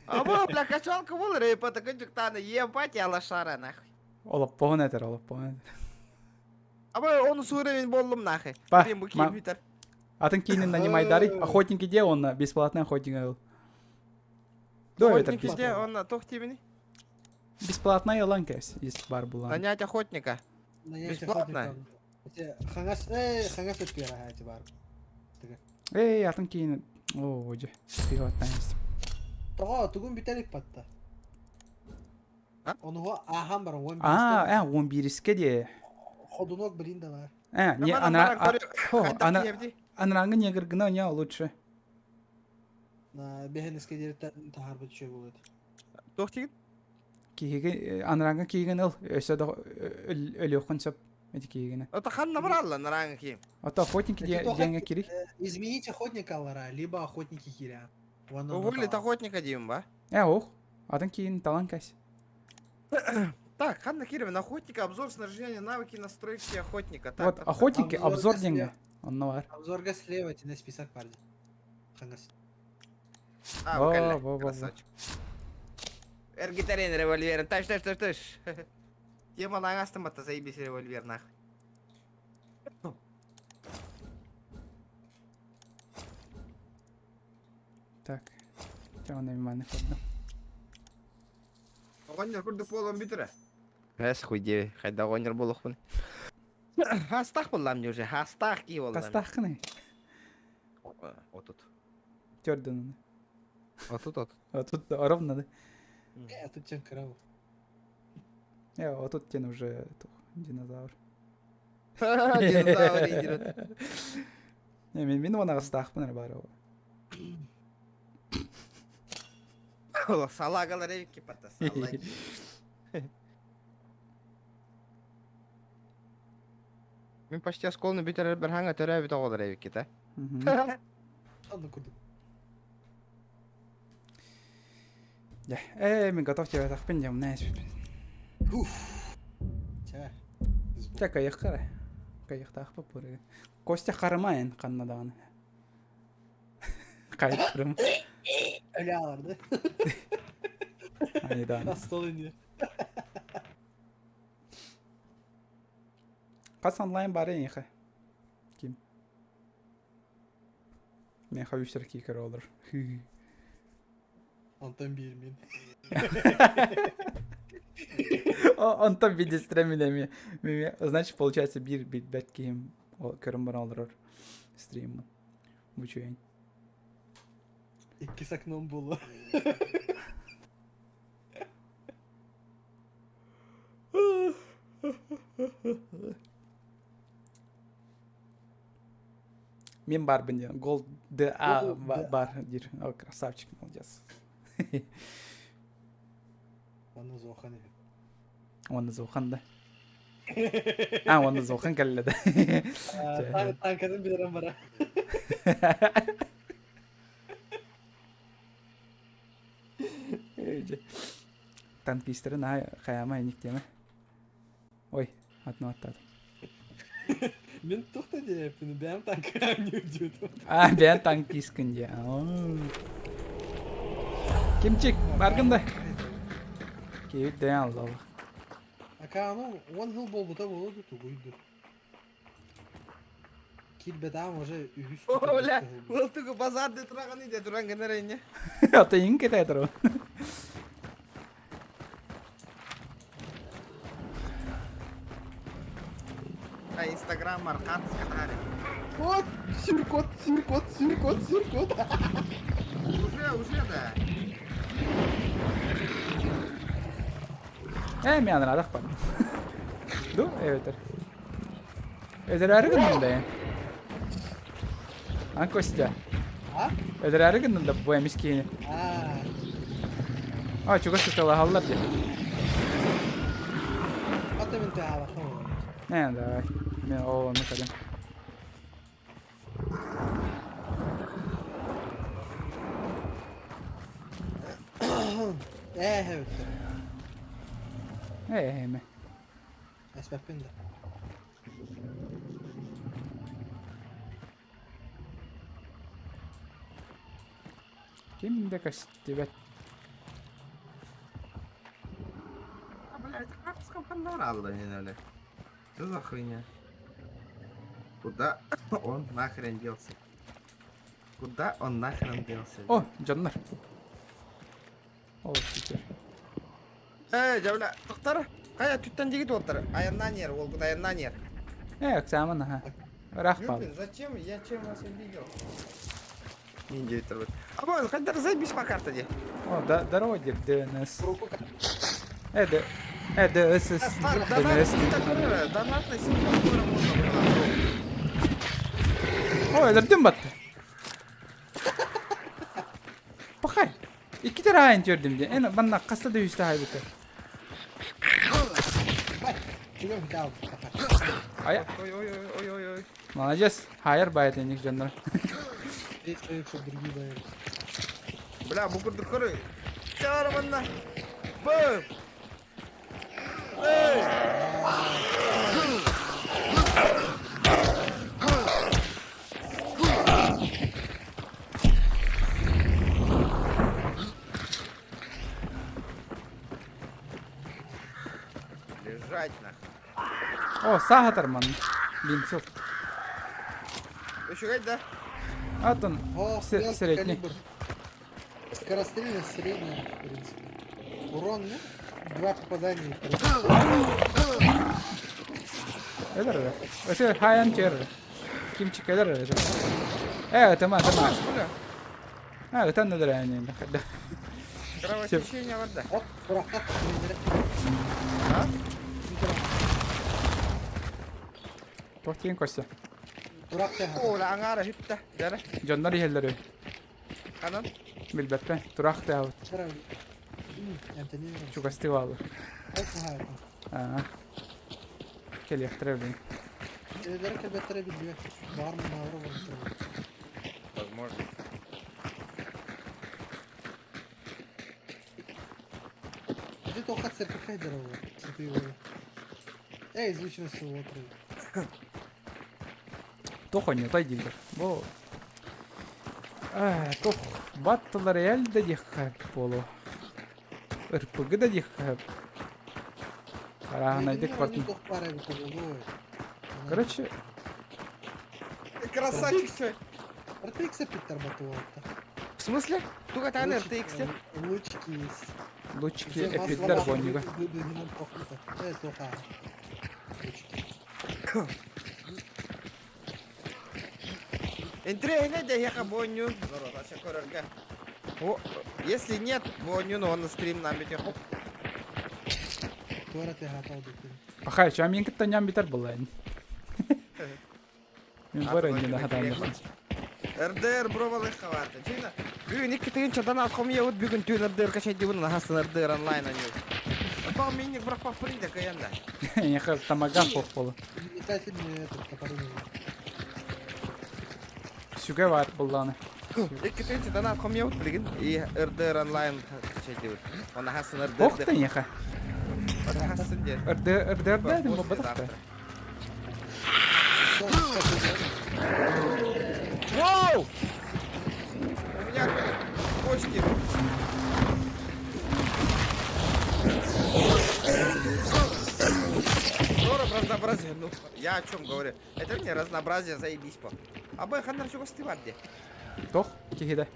Аба, бля, качалка болар, и по такой тана ебать, я лошара, нахуй. Олоппоһун этэр, олоппоһун этэр. Аба, он уровень боллум, нахуй. Па, Блин, бу ма- киин Атын киинин нанимайдары. Охотники где он? Бесплатный охотник был. До это Охотники где? Он на тох темени. бесплатная ланка есть бар была. Нанять охотника. Бесплатно? Хаҥас, хаҥас өттүгэр аһаачы бар. Эй, атын киинин. О, оже. Бесплатная есть. Тоҕо тугун бүтэлик батта. А? Онуһу ааһан баран уон А, биирискэ уон биирискэ де. ходунок блин да бар. Не, она... Она... Анраңы негр гына не лучше. На бэһэнискэ диэриттэн таһаарбыт үчүгэй буолуо этэ. Тох тигин? Киһиги анраңы киһигин ыл өсө да өлүөххүн сөп эти киһигини. Это ханна баралла нараңы киим. Ото охотники Эти тоха- диэҥҥэ кири. Изменить охотника аллара, либо охотники киря. Уволить охотника диим ба. Ох, атын киһин талан кэс. Так, ханна киревин, охотника, обзор снаряжения, навыки, настройки охотника. Так, Вот так, так. охотники Обзор обзор кэс диэҥҥэ. Онно бар. Обзорга слева на список парди. Хаҥас. А, Во, калля, во, во, во. красавчик. Эргитарин револьвер. Таш, таш, таш, таш. Тема на астым заебись револьвер, нахуй. Так. Чаҕын эмманы көрдüm. Оҕонньор курдук буолан бүтэрэ. Эс хуй диэби, хайда оҕонньор буолуохпун. Хастах буллам уже, хастах кии буоллам. Хастааххыный? Отут. Төрдүн. Отут, отут. Отут ровно да. Тут тен кыра Отут тен уже динозавр. Динозавр идет. Мен мин уон аҕыстаахпын эрэ баар Салагалар эбикки пата, салаги. Мин почти осколны бүтэрэр бэрхаҥа төрөөбүт оҕолор эбикки та. Онно курдук. Ээ, мин готов тебе тахпын дем, нэ. Уф. Чэ. Чэ, кайыхха эрэ. Кайыхтаахпыт бу Костя харымайын ханна даҕаны. Хайыттарым. Өлө аларды. Айдаан. Астол ини. Хас онлайн бары эйиэхэ? Ким? Миэхэ үс киикэр олор. Онтон биир мин. Онтон бидистре мин эмиэ. Значит, получается, биир билбэт киһим көрөн баран олорор стриммын. Бу үчүгэй. Иккис окном булу. Мин барбын диэн. Гол ДА бар диир. О, красавчик, молодец. Онно зохан эбит. Уонна зохан да. А, уонна зохан кэллэ да. Танкатын билэрэн бара. Танкистары наһаа хайаама иник диэмэ. Ой, атны аттаатым. Мин туох да диэппин, бэйэм танкаҕа ньүрдүүтүм. А, бэйэн танкисткын диэ. Кимчик, баргын да. Киһи дээн алла. Акаану уон сыл буолбута буолуо дуу тугуй дуу. Киирбэтээм уже үһүс Оля, ол тугу базарды тураҕын иде туран гынар инне. Ата иҥ кэтээ туру. А Инстаграм аркан скатари. Вот, сюркот, сюркот, сюркот, сюркот. Уже, уже да. Ээ, мен анарадах бар. Ду, эбэтэр. Эдэрээри гынным да. А Костя? А? Өлөрөөрү гыннын да бу эмис киһини. Аа. А, чугас сыталаһаллар дии. Хата мин тыаһаабакка буолар. Э, давай. Мен ол ону көрүм. Ээ, эбиттэр. Ээ, эме. Эспэппин да. Ким да көстүбэт. А, блядь, хапском ханнаралла не надо. Что за хуйня? Куда он нахрен делся? Куда он нахрен делся? О, дьоннор. Ол питер. Эй, дьабла, тохтар. Хайа түттен дигит уоттар. Айаннан ер, ол кут айаннан ер. Э, Оксана, аха. Ыраах баар. Юпин, зачем? Я чем вас обидел? Индия это вот. А вот, хоть заебись по карте де. О, да, дорога диир ДНС. Руку Э, Д... Э, ДСС. Старт, ДНС. донат, донат на 700 можно было. О, өлөрдүм батты. Пахай. Икки тараайын түөрдүм дии. Эн манна хаста да үстэ хаайбыта. Чүгөм дал. Ая, Ой, ой, ой, ой, ой, ой. молодец. Хайар баайт эник дьоннор. Здесь человек, чтобы другие боялись. Бля, бу курдук көрү. Чаар манна. Бым. Эй! Лежать нахуй. О, саатар манна. Линцов. Еще да? Атын О, Се- мелкий средний. калибр. Скорострельность средняя, в принципе. Урон, ну, два попадания. короче. Өлөр эрэ. Өтө хайан түөр. Кимчик өлөр эрэ. Э, ытыма, ытыма. Бля, А, ытан өлөр эни. кровотечение вода. Оп, бырахтар. А? Туох тиин көрсө. Турах тыаһа. О, ла аңара хитта. Дәрі. Дьоннор иһэллэр үһү. Ханан? Билбэппин. Тураах тыаһабыт. Чара. Эмтэнин. Чугастыы бааллар. Ол куһаҕан. Аа. Кэлиэхтэрэ билигин. Кэлэллэрэ кэлбэттэрэ биллибэт. Баҕар муннаабыра буолан турар. Возможно. Ити туохха церковька сылдьар буолуо. Сытыы буолуо. Эй, излучина сылла турар. Туох оонньуутай дииллэр. Бу ээ, туох Battle Royale да диэххэ буолуо. РПГ да диэххэ Арааһынайдык бардым. Туох баар эбитэ буолуой. Короче, Красавчик все. RTX эпиттэр батуолта. В смысле? Туга тан RTX-те? Лучки есть. лучки эпиттэр буонньуга. Э, туох аа. Лучки. Интрига да боню. Народ, а көрөргө. О, если нет боню, но он на стрим нам бите. Хоп. Туора тыаһаата дии. Пахай, ча мин кытта ньам битэр буолла ини. Мин бар иннинэ хатаан РДР бровалы хаварта. Чина. Бүгүн икки тыгынча донат хомуйабыт бүгүн түүн РДР качайдыбын хасын РДР онлайн аню. Потом минник бракпах принда каянда. Эйиэхэ тамаган суох буолла. Метательный этот топоры. Сүгэ баар буоллаҕына. Икки тыгынча донат хомуйабыт билигин и РДР онлайн качайдыбыт. Оны хасын РДР. Ох да эйиэхэ. Хасын де. РД РДР да дим буолбатах да. Воу! У меня почки. Здорово, разнообразие. Ну, я о чем говорю? Это мне разнообразие, заебись по. А б ханнар чего стыват где? Тох киһи да.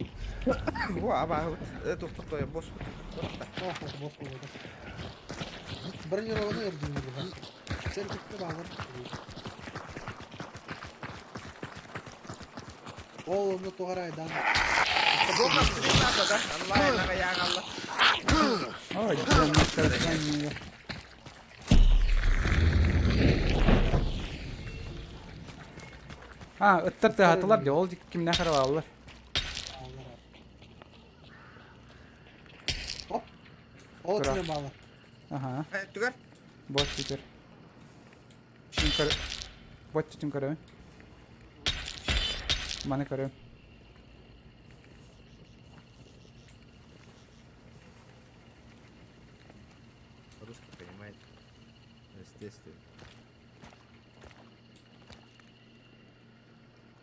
Во, аба, вот, это кто я босс. Ох, босс буолла. Бронированный эрдин Церковь баалар. Ол онно туҕарайдан. Долго стрим надо, да? Онлайн, ага, я галла. Ой, дьон А, ыттар тыаһаатылар дии, ол кимнээх эрэ бааллар. Ол өттүнэн баалар. Аха. Түгэр. Бот түтэр. Мин көр... Бот түтүн көрөбүн. Маны көрөм. Русский понимает. Естественно.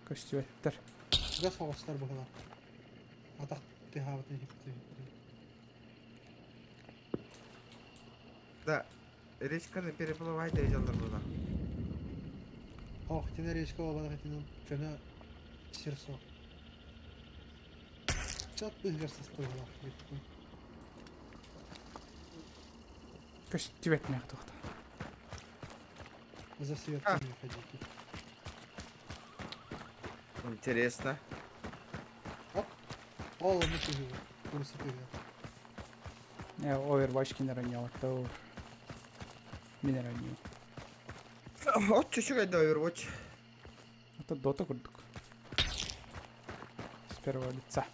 Көстүбэттэр. Газ оҕустар быһылар. Атах тыаһаабытын иһиттим. Да, речканы переплывай дьаллар була. Ох, итинэ речка буолбатах итинэн көнө сир суох. Чат быыһыгар саста быһыылаах диэбиппин. Көстүбэт миэхэ туохта. За светом не ходите. Интересно. Оп. Ол ону түһүгэр. Курсы түһүгэр. Overwatch кинер ойнооттор. Мин эрэ ойнуум. От чучугай да Overwatch. Это Дота курдук. С первого лица.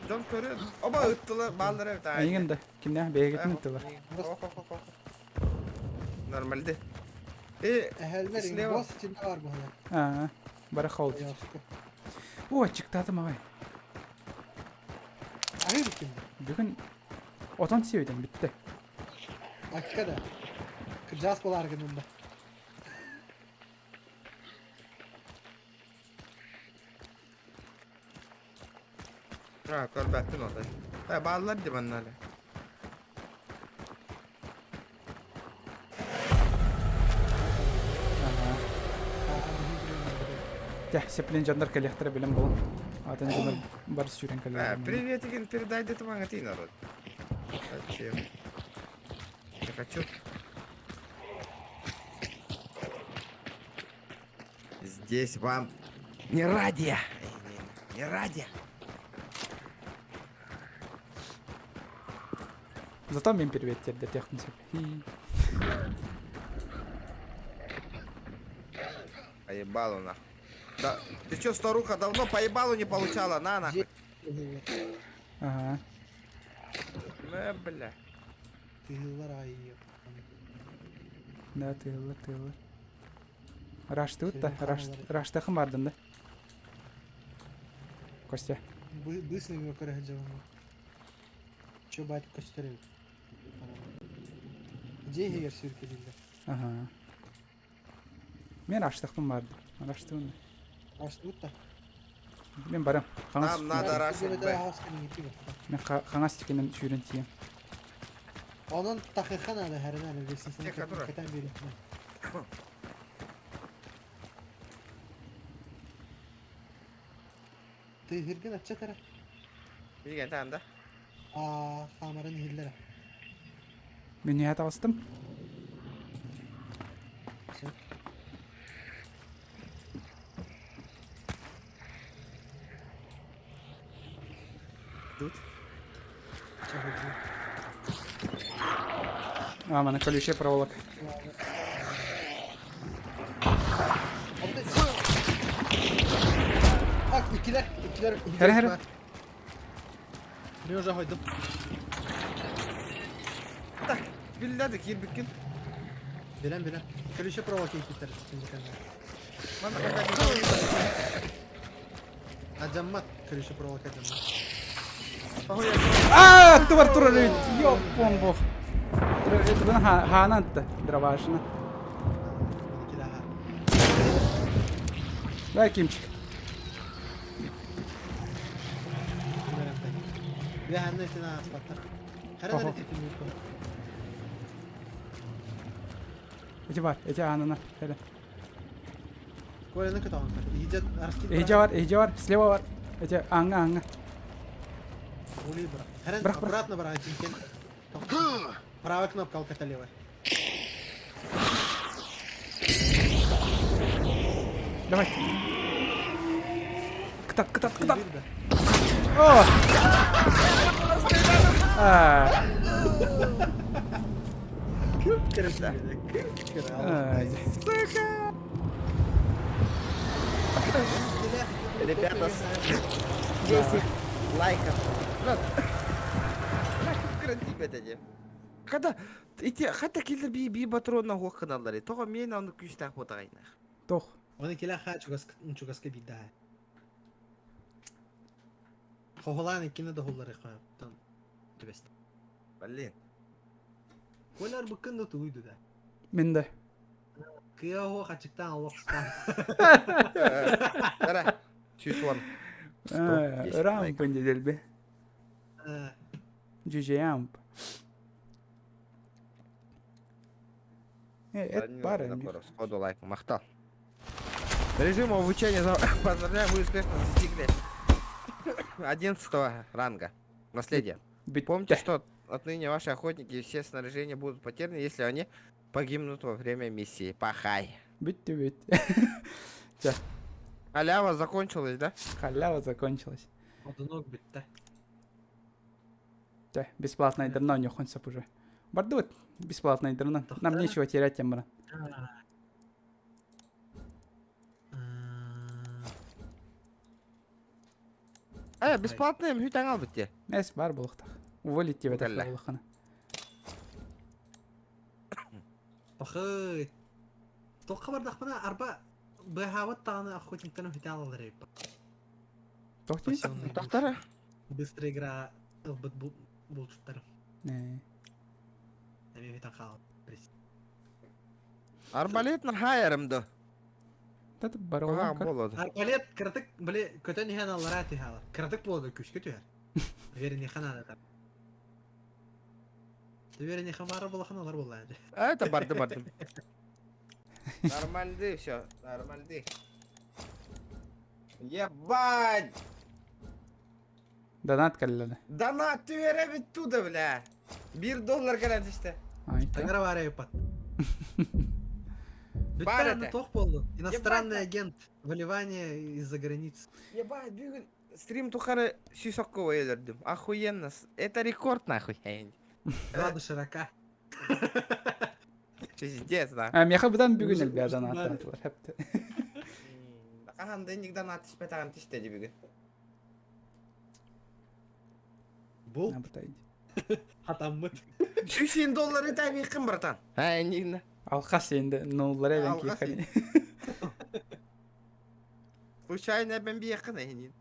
Дьон көрө оба ыттылар бааллар эбит аа. Эйигин да кимнээх бэйэгитин ыттылар. Нормальды. Э, Эһэллэр слева. босс итиннэ баар буолар. Аа, бары холд. О, чыктаатым аҕай. Аһыы бүттүм. Бүгүн отон сиэбитим бүттэ. Акка да. Кырдьаас буолаар гынным да. А, көрбөттүм отой. Э, бааллар ди манна эле. Тя, сеплин жандар кэлиэхтэрэ билэн булун. Атын дьоннор бары сүүрэн кэллилэр. Приветигин передай дэтим аңатый народ. Зачем? Я хочу. Здесь вам не радио. Не, не радио. Зато мен привет тиэрдэтиэхпин сөп. Поебалу нахуй. Да, ты чё, старуха, давно поебалу не получала, на нахуй. Ага. Э, бля. Тыһыылар аайы. Да, тыыллар, тыыллар. Раштыбыт да, раштахым бардым да. Костя. Быстренько көрө сылдьабын. Чё бать көстөр эбит. Дьиэ иһигэр сүркэлииллэр. Ага. Мен аштахпын бардым. Араштыбын. Аштыбыт да. Мен барам. Хаҥас Нам надо рашить Б. Мен хаҥас тикинен сүүрэн тиийэм. Онон тахыха надо хәренә лестницаны Тихо, дура. кэтэн биэриэх. Тыһыргын аччат эрэ. Билген таанда. Аа, хаамарын иһиллэрэ. Мен үһэ таҕыстым. Сөп. Тут. Чаһыгы. А, мана колючая проволока. Так, иккилэр, иккилэр. Хәрэ хәрэ. Мен уже хойдум. Так, билләде кирбиккин. Билэн, билэн. Колючая проволока ииппиттэр. Манна какая-то Адьаммат, колючая проволока адьаммат. А, тувар турар эбит. Ёппон бог. Это хаанан дровашина. Дай Кимчик. Эти бар, эти аанана. Эйдже бар, эйдже бар, слева бар. Эти аңа, аңа. Брах, брах. Аккуратно, брат, Правая кнопка, алката левая. Давай. Кытат, кытат, кытат. О! А. Сука! Ребята, 10. Лайков. Кыратиибэтэ дии. Хата ити хата киллер би би патрона хуох гыналлар. Тоҕо миэн ону күүстээх буотаҕайнаах. Тох. Оны килэ ха чугаска чугаска биирдэ. Хоһулаан иккини да хуллары тон түбэстэ. Блин. Колер быккын да тугуйду да. Мин да. Кыа оһо хачыктаан олох стан. Дара. 110. Рамп неделбе. Джижиамп. Эт бар. Сходу лайк. Махтал. Режим обучения. Поздравляю, вы успешно достигли 11 ранга. Наследие. Помните, что отныне ваши охотники и все снаряжения будут потеряны, если они погибнут во время миссии. Пахай. Бүттү бүт. Халява закончилась, да? Халява закончилась. Одунок бүттэ. Да, бесплатно давно не сөп уже. Бардыбыт бесплатно давно. Нам нечего терять тем баран. Э, бесплатный мүтәң ал бітте. Эс бар булуктах. Уволить тебя так Кэллэ. булухана. Бахы. Тоққа бардахпына арба быһаабыт даҕаны охотниктан үһүтэ алалар эбит. Тохти? Тохтара. Быстрая игра ылбыт булчуттар. Не. Эми үһүтэн хаалбыт. Арбалет нахайарымды. Тат баролам. Болады. Арбалет кырдык били көтөн иһэн аллараа түһэ Кырдык буолду күшкө түһэр. Верениха надо там. Верениха бары булахан алар буолла. А это барды барды. Нормальды все, нормальды. Ебать! Донат кэллэ. Донат түһэрэ туда, бля. Бир доллар кэлэн түстэ. Ай. Таҥара баара эпат. Бар Бүттэ это. тох буолду. Иностранный агент. Выливание из-за границы. Ебать, бүгүн стрим тухары сүүс өлөрдүм. Охуенно. Это рекорд нахуй. Два доширака. Пиздец, да. А меха будан бүгүн элбэ Знали. донат хепте. Хаһан да донат түспэтаҕын түстэ дии бүгүн. Бул Абытайды. хатаммыт. 100 доллары табиқын, братан. А, не Алхас енді нуллар эбен Алхас кихали. Случайно ben bir yakın ehinin.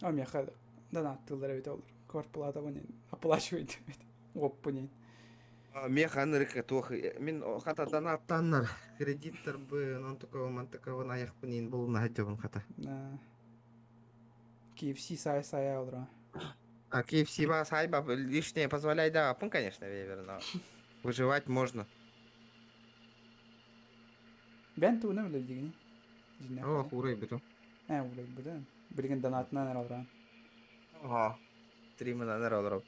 А меха донаттылар эбит олар. Квартплата бунин оплачивает. Оппунин. Меха анырыка туох мин хата донаттаннар кредиттер бы он такого мантакого аяқпын бұл нахатебын хата. KFC сай сай олар. А KFC ба сайба лишнее позволяй да, пун, конечно, вевер, но выживать можно. Бен туны биле дигини. О, хурай биту. Э, улай буда. Билген донатынан алар. Ага. Три мына олар.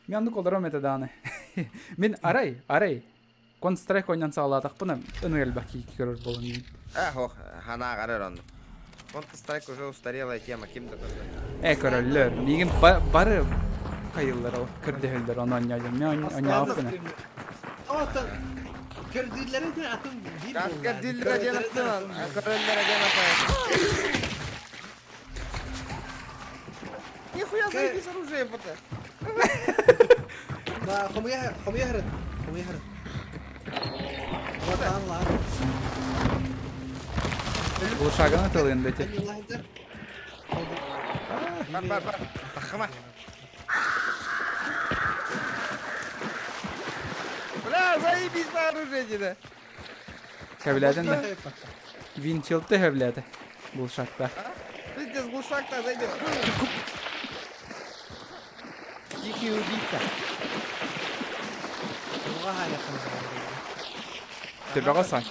Мен анды колдором это даны. Мен арай, арай. Counter-Strike ойнан саалаатахпына ыныр элбэх киики көрөр болон. Эх, ох, хана гарар он. Counter Strike уже устарелая тема, ким да Э көрөллөр. Мигин бары кайыллар ол көрдөһөллөр оны ойнойдум. Мен ойнааппына. Отон көрдүллэри де атын бир Көрдүллэр диэн аттынан, көрөллөр диэн аттынан. Нихуя заебись оружие пота. Ба хомуя хомуя харат. Хомуя харат. Ватан ла. Бул шагына тылын дети. Бар бар бар. Тахыма. Бля, заебись на оружие диде. Хэвляден да. Винчилты хэвляды. Бул шакта. Пиздец, глушак-то зайдет. Тихий убийца. Төбөҕө сан.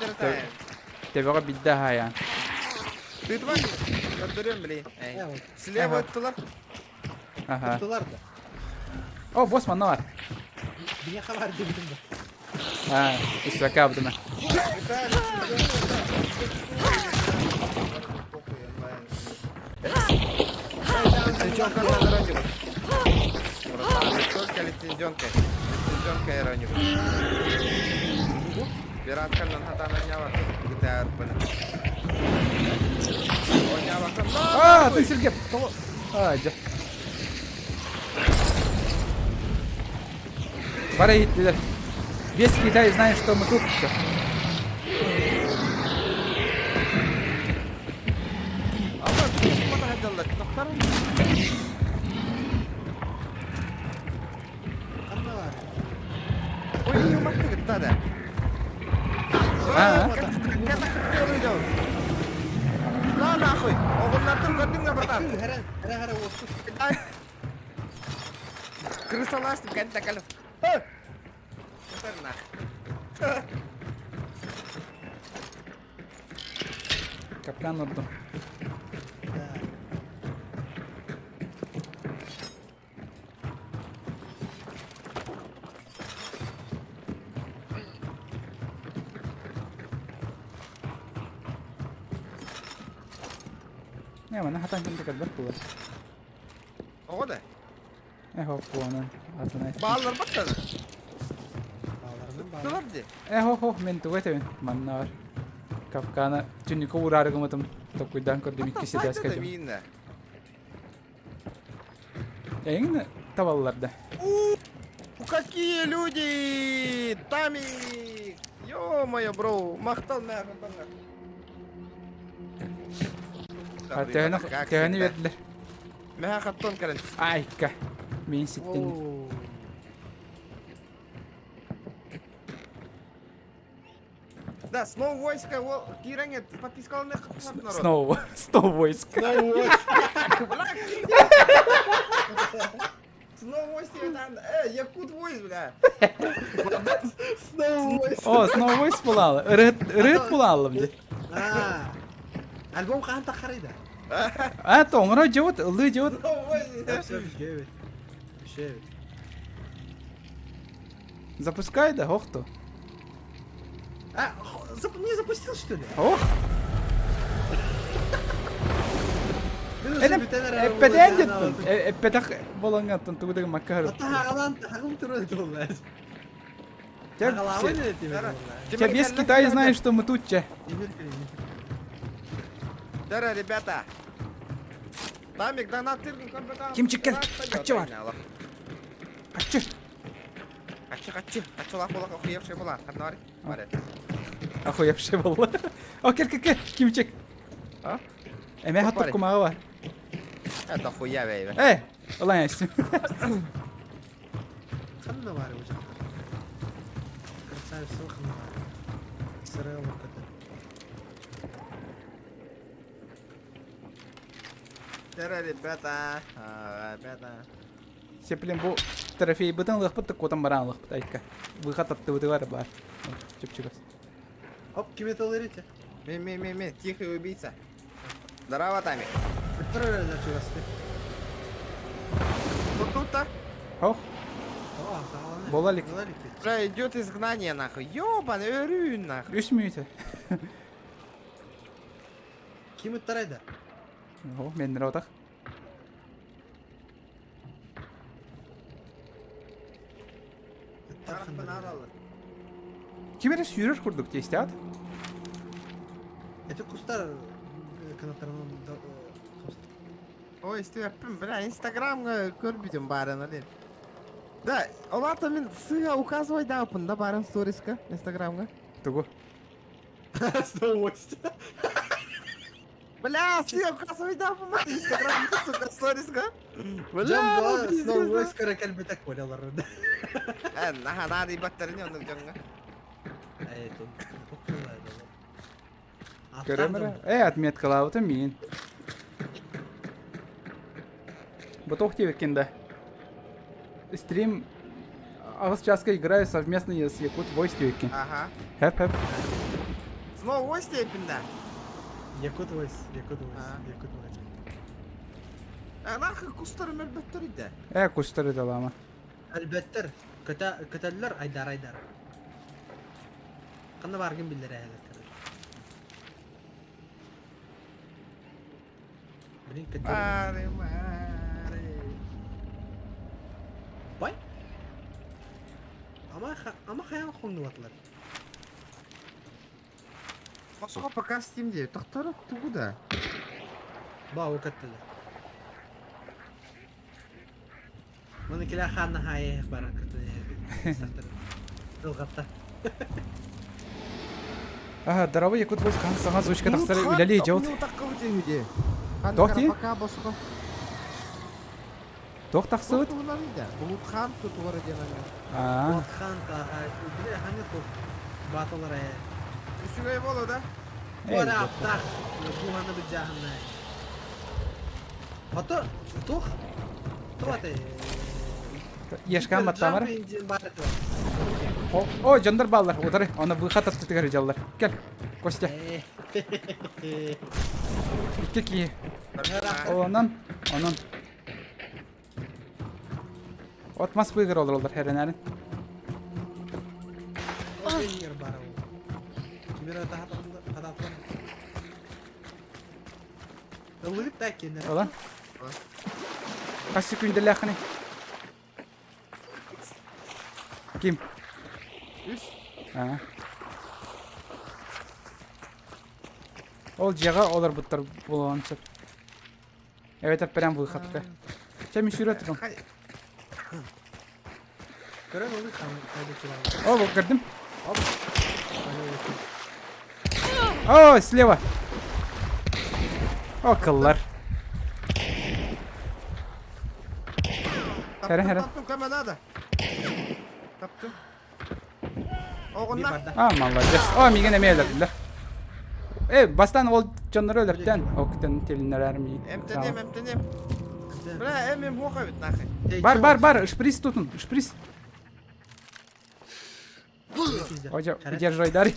Төбөҕө бидде хаян. Ты тварь, көрдөрөм, блин. Слева оттулар. Ага. Туттулар да. О, босс манна бар. Бине хабар дебитим да. А, исвака абдыма. Лицензионка на иронию. Братан, только лицензионка. Лицензионка иронию. Пиратканан хатаан анньаабаккын гитарбын. Оонньообоккун. Аа, ты сиргэ тоҕо Аа, дьэ. Бара иһиттилэр. Весь Китай знает, что мы тут. Всё. Ама кумата хадаллар. Тохтарын. Ханна бар? Ой, юмакты гытта да. Аа. На нахуй. Оҕоннортон көрдүҥ да братан. Хара, хара, хара, уопсус. Крысалаас кэнтэ кэлэ. Нах. Капкан ордум. Не, манна хатан ким кэлбэт буолар. Оҕо да. Э, хоппуона, атына. Бааллар баттан. Бааларынан баалар. Тылар ди. Э, хо-хо, мен тугу этэбин? Манна бар. Капкана түннүккэ уураары гыммытым толкуйдаан көрдүм икки ситээскэ Да дьон. мииннэ. Эйиҥ табаллар да. Какие люди! Тамик! Ё-моё, бро, махтал нахуй банга. Төһөнү төһөнү биэрдилэр? Мэхэ хаттон кэлэн. Айка. Мин ситтин. Оо. Да, снова войско, киирэн подпискаланы народ. Снова, снова войск. Снова войск, Якут войск, бля. Снова войск. О, снова войск булаалы. Ырыт, ырыт булаалым дии. Аа. Альбом хаһан таххарый да? А, тоҥоро дьыбыт, ыллыы дьыбыт. Снова войск. Все, үчүгэй Үчүгэй Запускай да, охто. А, не запустил, что ли? Ох. Эппэтэн Эппэтэн деттин. Эппэтэх болоҥҥаттан тугу да макка харып. Хагалан хагалым туру туолла. Хагалабын Че, весь Китай знает, что мы тут, че. Дара, ребята. Тамик, донат тыргын көрбөтө. Кимчик кел, каччы бар. Каччы. Каччы, каччы. Каччылах була, охуевший була. Ханнар. Бар. Охуевший була. О, кел, кел, кел, Кимчик. А? Эмэ хаттык кумаҕа бар. Это хуя бэйбэ. Э, ылан эстим. Ханна бар уже. Красавица ханна бар. Сырая локота. Дара, ребята. Ребята. Сеплин бу трофейбытын ылыахпыт да куотан баран ылыахпыт айка. Выход аттыбытыгар баар. Чөпчүгас. Оп, ким это ылырите? Ми, ми, ми, ми, тихий убийца. Здорово, Тамик. Тут тут-то? Ох, Буолалик. Бля, идет изгнание нахуй. Ёбаный, өрүүн нахуй. Үс мүнүүтэ. Ким ыттарайда? О, мен отах. Ким эрэ сүүрэр курдук тиэстэҕит? Эти кустар канаттарынан Ой, истиэппин, бля, инстаграмҥа көрбүтүм баарын олин. Да, олата мин сыга указывай даапын да баарын сториска инстаграмҥа. Тугу? Снова Бля, сыга указывай даапын инстаграмҥа, сука, сториска. Бля, Снова войск кэлбитек болялар. Э, наха надо баттарыны оннук дьоҥҥо. Көрөм Э, отметкалаабытым миин. Бу туох диэбиккин да. Стрим аҕыс чааска играю совместно с Якут Voice диэбиккин. Ага. Хэп-хэп. Снова войс диэппин да. Якут Voice, Якут Voice, Якут Voice. А нахуй кустар өлбөттөр иде. Э, кустары далама. Әлбәттер, көтөллөр айдар айдар. Ханна баргын биллер әле. Блин, көтөр. Мары, мары. Бай. Ама ама хаян хоңнубатылар. Босхо пока Steam диye. Тохторо тугу да. Бау каттылар. Маны килэ хаанна хаайы баран кытты. Дылгатта. Ага, здорово, Якут Войск, саҥа озвучка тахсар үлэлии дьон. Туох дии? Пока босхо. Туох тахсыбыт? Булутхан тутулара диэн Аа. Булутхан таха. Биле ханны тух баталар ээ. Үчүгэй боло да? Бора аптах. Буханы быдьаһынна. Ото тух туох ате. Ешкан баттамар. О, дьоннор бааллар, утары, оны выход аттытыгар дьаллар. Кел, Костя. Икки киһи. Онон, онон. От мас быыгыр олороллор хэрэнээрин. Olan. Хас секүндэлээххиний? Ким? Үс. Аа. Ол дьиэҕэ олорбуттар буолуон сөп. Эбэтэр прям выходка. Чэ, мин сүүрэ турум. Көрөн ылыы хайда килаа. О, көрдүм. О, слева. О, кыллар. Хәрэ, хәрэ. Таптым, көмө надо. Таптым. Оҕунна. А, молодец. О, миигин эмиэ өлөрдүлэр. Э, бастаан ол дьоннору өлөртөн. Октен телиннэрэр миигин. Эмтэнем, эмтэнем. Бля, эм эм хуох эбит нахуй. Бар, бар, бар, шприц тутун, шприц. Ожо, удержай,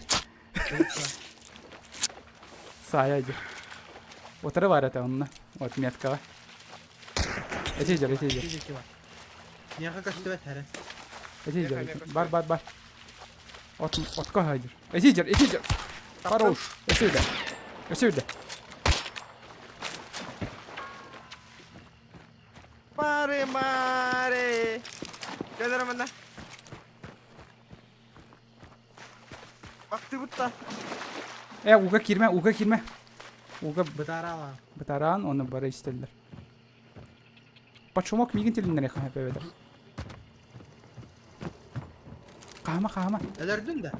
Саайа дьэ. Утары бар этэ онно. Вот меткаҕа. Эти дьэр, эти дьэр. Миэхэ көстүбэт эрэ. Эти дьэр, бар, бар, бар. От, отко хайдыр. Эти дьэр, эти дьэр. Хорош. Өсүрдэ. Өсүрдэ. Маре, маре. Кэлэр манна. Бактыбыт да. Э, уга киирмэ, уга киирмэ. Уга Бытараала. бытараан, оны бары истэллэр. Почумок миигин тилиннэриэх эбэтэр. Хаама, хаама. Өлөрдүн да.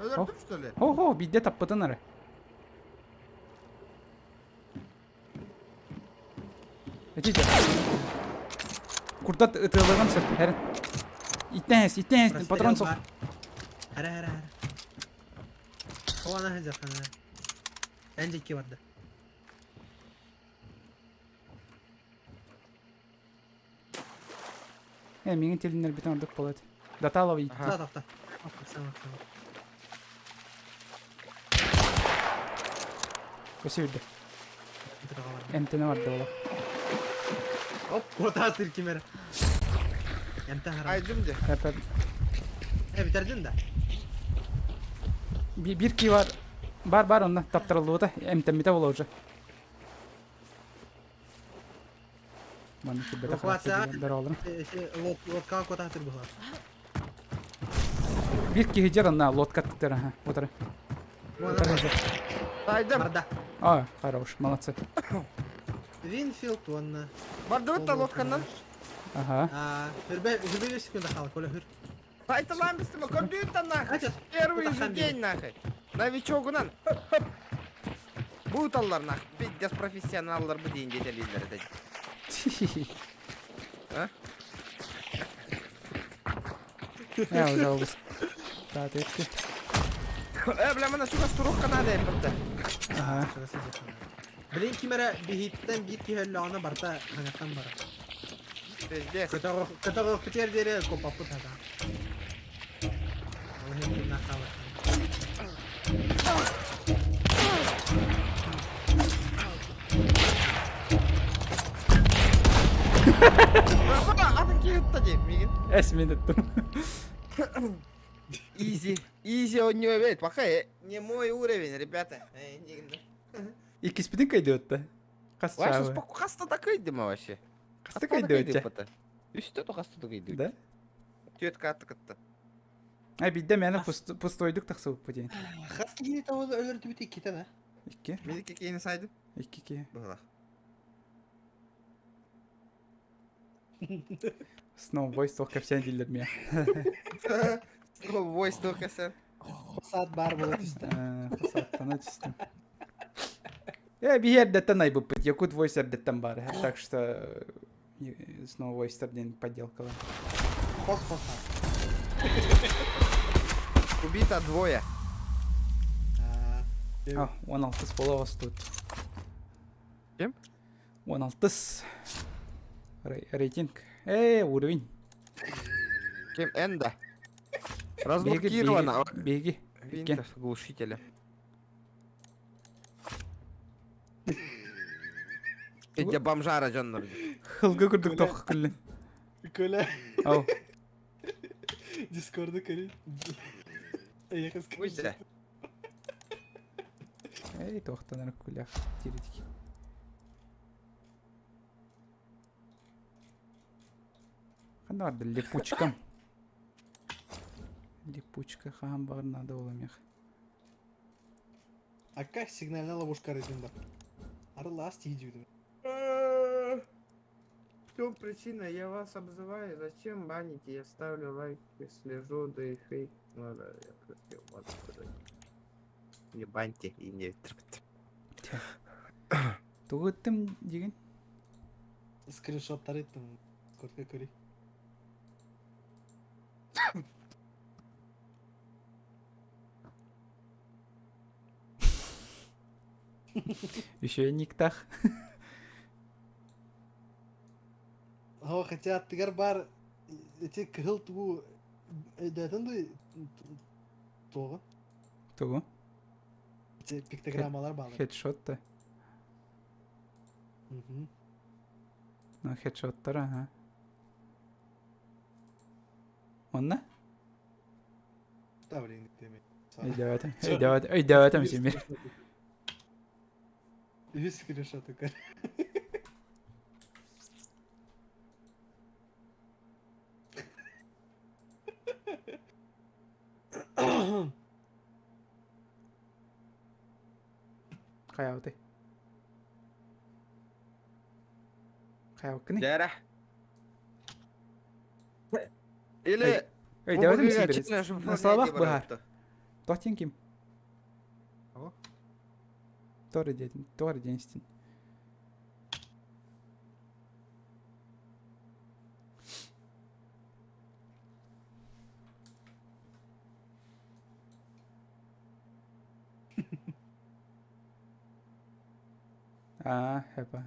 Өлөрдүм что ли? Хо-хо, биирдэ таппытын эрэ. Этите. Курдат ытыалыгын сөп. Хэр. Иттэн иттэн патрон соқ. Хара хара хара. О ана хазар хана. Эн дикки барда. Э, миңин телиннер битен ордук болот. Даталов итти. Та тохто. Өсө үрдэ. Эмтене барды ола. Оп, куотаатыр ким эрэ. Эмтэ хара. Айдым де. Эпэ Э, бүтэрдин да. бир ки бар. Бар бар онно таптарыллыбыта эмтэммитэ буола уже. Манна кирбэтэх Эвакуация. дороолорун. Лодкаҕа куотаатыр быһылар. Бир киһи дьэр онно лодка тыктар аха утары. Утары дьэр. Айдым. Барда. А, хорош, молодцы. Винфилд уонна. Бардыбыт да лодканан. Ага. Хүрбэ хүрбэ 5 секунда хаала, Коля хүр. Сайталаан бистим, көрдүүн нахуй. Первый же день нахуй. Новичогунан. Буталлар нахуй. Пиздец профессионаллар бу дейін детелилер это. А? Я уже обыс. Да, ты Э, бля, мана сука стурухка надо эмберте. Ага. Блин, ким эрэ биһиттэн биир киһи өллөҕүнэ барыта хаҥаттан барар. Пиздец. Көтөҕөхпүтүгэр диэри куоппаппыт хата. Ол иһин тыыннаах хаалар. Атын киһитта дии мигин. Эс мин ыттым. Изи. Изи он не умеет. Пока не мой уровень, ребята. Иккиспитин кыйдыытта. Хас Вообще, чаабы. хаста такой дыма вообще. Хаста кыйдыытча. Үстө то хаста такой Да? Түөт катты кытта. Ай бидде мээнэ пустойдук тахсыбыппыт диэн. Хас киһини тоҕо өлөрдүбүт иккитэ да? Икки. Мин икки киһини сайдым. Икки киһи. Быһылах. Snow Voice туох кэпсээн дииллэр миэ. Snow Voice туох кэпсээн. Хосаат баар буола түстэ. Хосааттана түстүм. Э, биһи эрдэттэн айбыппыт. Якут Voice эрдэттэн баар. Так что Snow Voice диэн подделкалар. Хос хосаат. Убито двое. А, 16 бола тут. Ким? 16 рейтинг. Э, уровень. Ким Энда? Разблокировано. Беги. Винтов глушителя. Эдя бомжара дьоннор. Хылга курдук тох күллүн. Коля. Ау. Дискорду көрүй. Эйэхэс Выйди. Эй, туохтанар күлэх тиритик. Ханна барды липучкам. Липучка хаһан баҕар надо буолумиэх. А как сигнальная ловушка рыдым бар? Арылаас тиийдибитим. В чем причина? Я вас обзываю. Зачем баните? Я ставлю лайк, слежу, да и фейк. Ну да, я хотел вот сказать. Не баньте и не... Тугу ыттым дигин? Скриншоттар ыттым. Сколько көрүй. Еще и никтах. О, хотя аттыгар бар эти кыһыл тугу өйдөөтүн дуу туоҕун? Тугу? Эти пиктограммалар баалар. Хедшот-то. Мгм. Ну, хедшоттар, ага. Онна? Да, блин, деме. Өйдөөтүм. Өйдөөтүм. Өйдөөтүм симир. Үс скриншоты көр. Хайабытай. Хайабыккыный? Дьэрэ. Или... Өйдөөтүм симир. На словах быһаар. Тотин ким? Ого. Тори диэтин, Тори диэн истин. Аа, хэпа.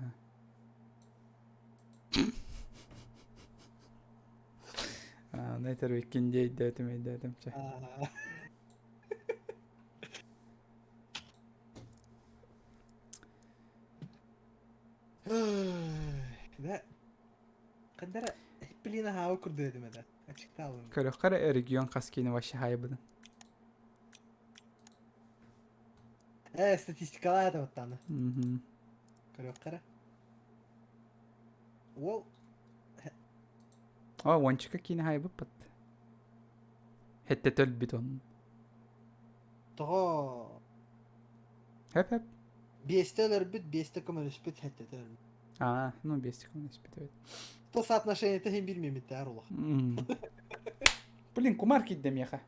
Аа, нэтэр виккин өйдөөтүм, өйдөөтүм чэ. Аа. Да. Кандара блин аһаабы курдук этим это. Ачыктаалым. Көрөххө эрэ регион хас киинэ вообще хайбыдын. Э, статистикалаа это вот Мгм. Көрөххө эрэ. Уол О, уончика киинэ хайбыппыт. Хэтте төлбүт он. тоҕо Хэп-хэп. биэстэ өлөрбүт, биэстэ көмөлөспүт, хэттэтэ өлөрбүт. Аа, ну биэстэ көмөлөспүт эбит. То соотношение иһин билмемиттээр улах. М. Блин, кумар киирдэ миэхэ.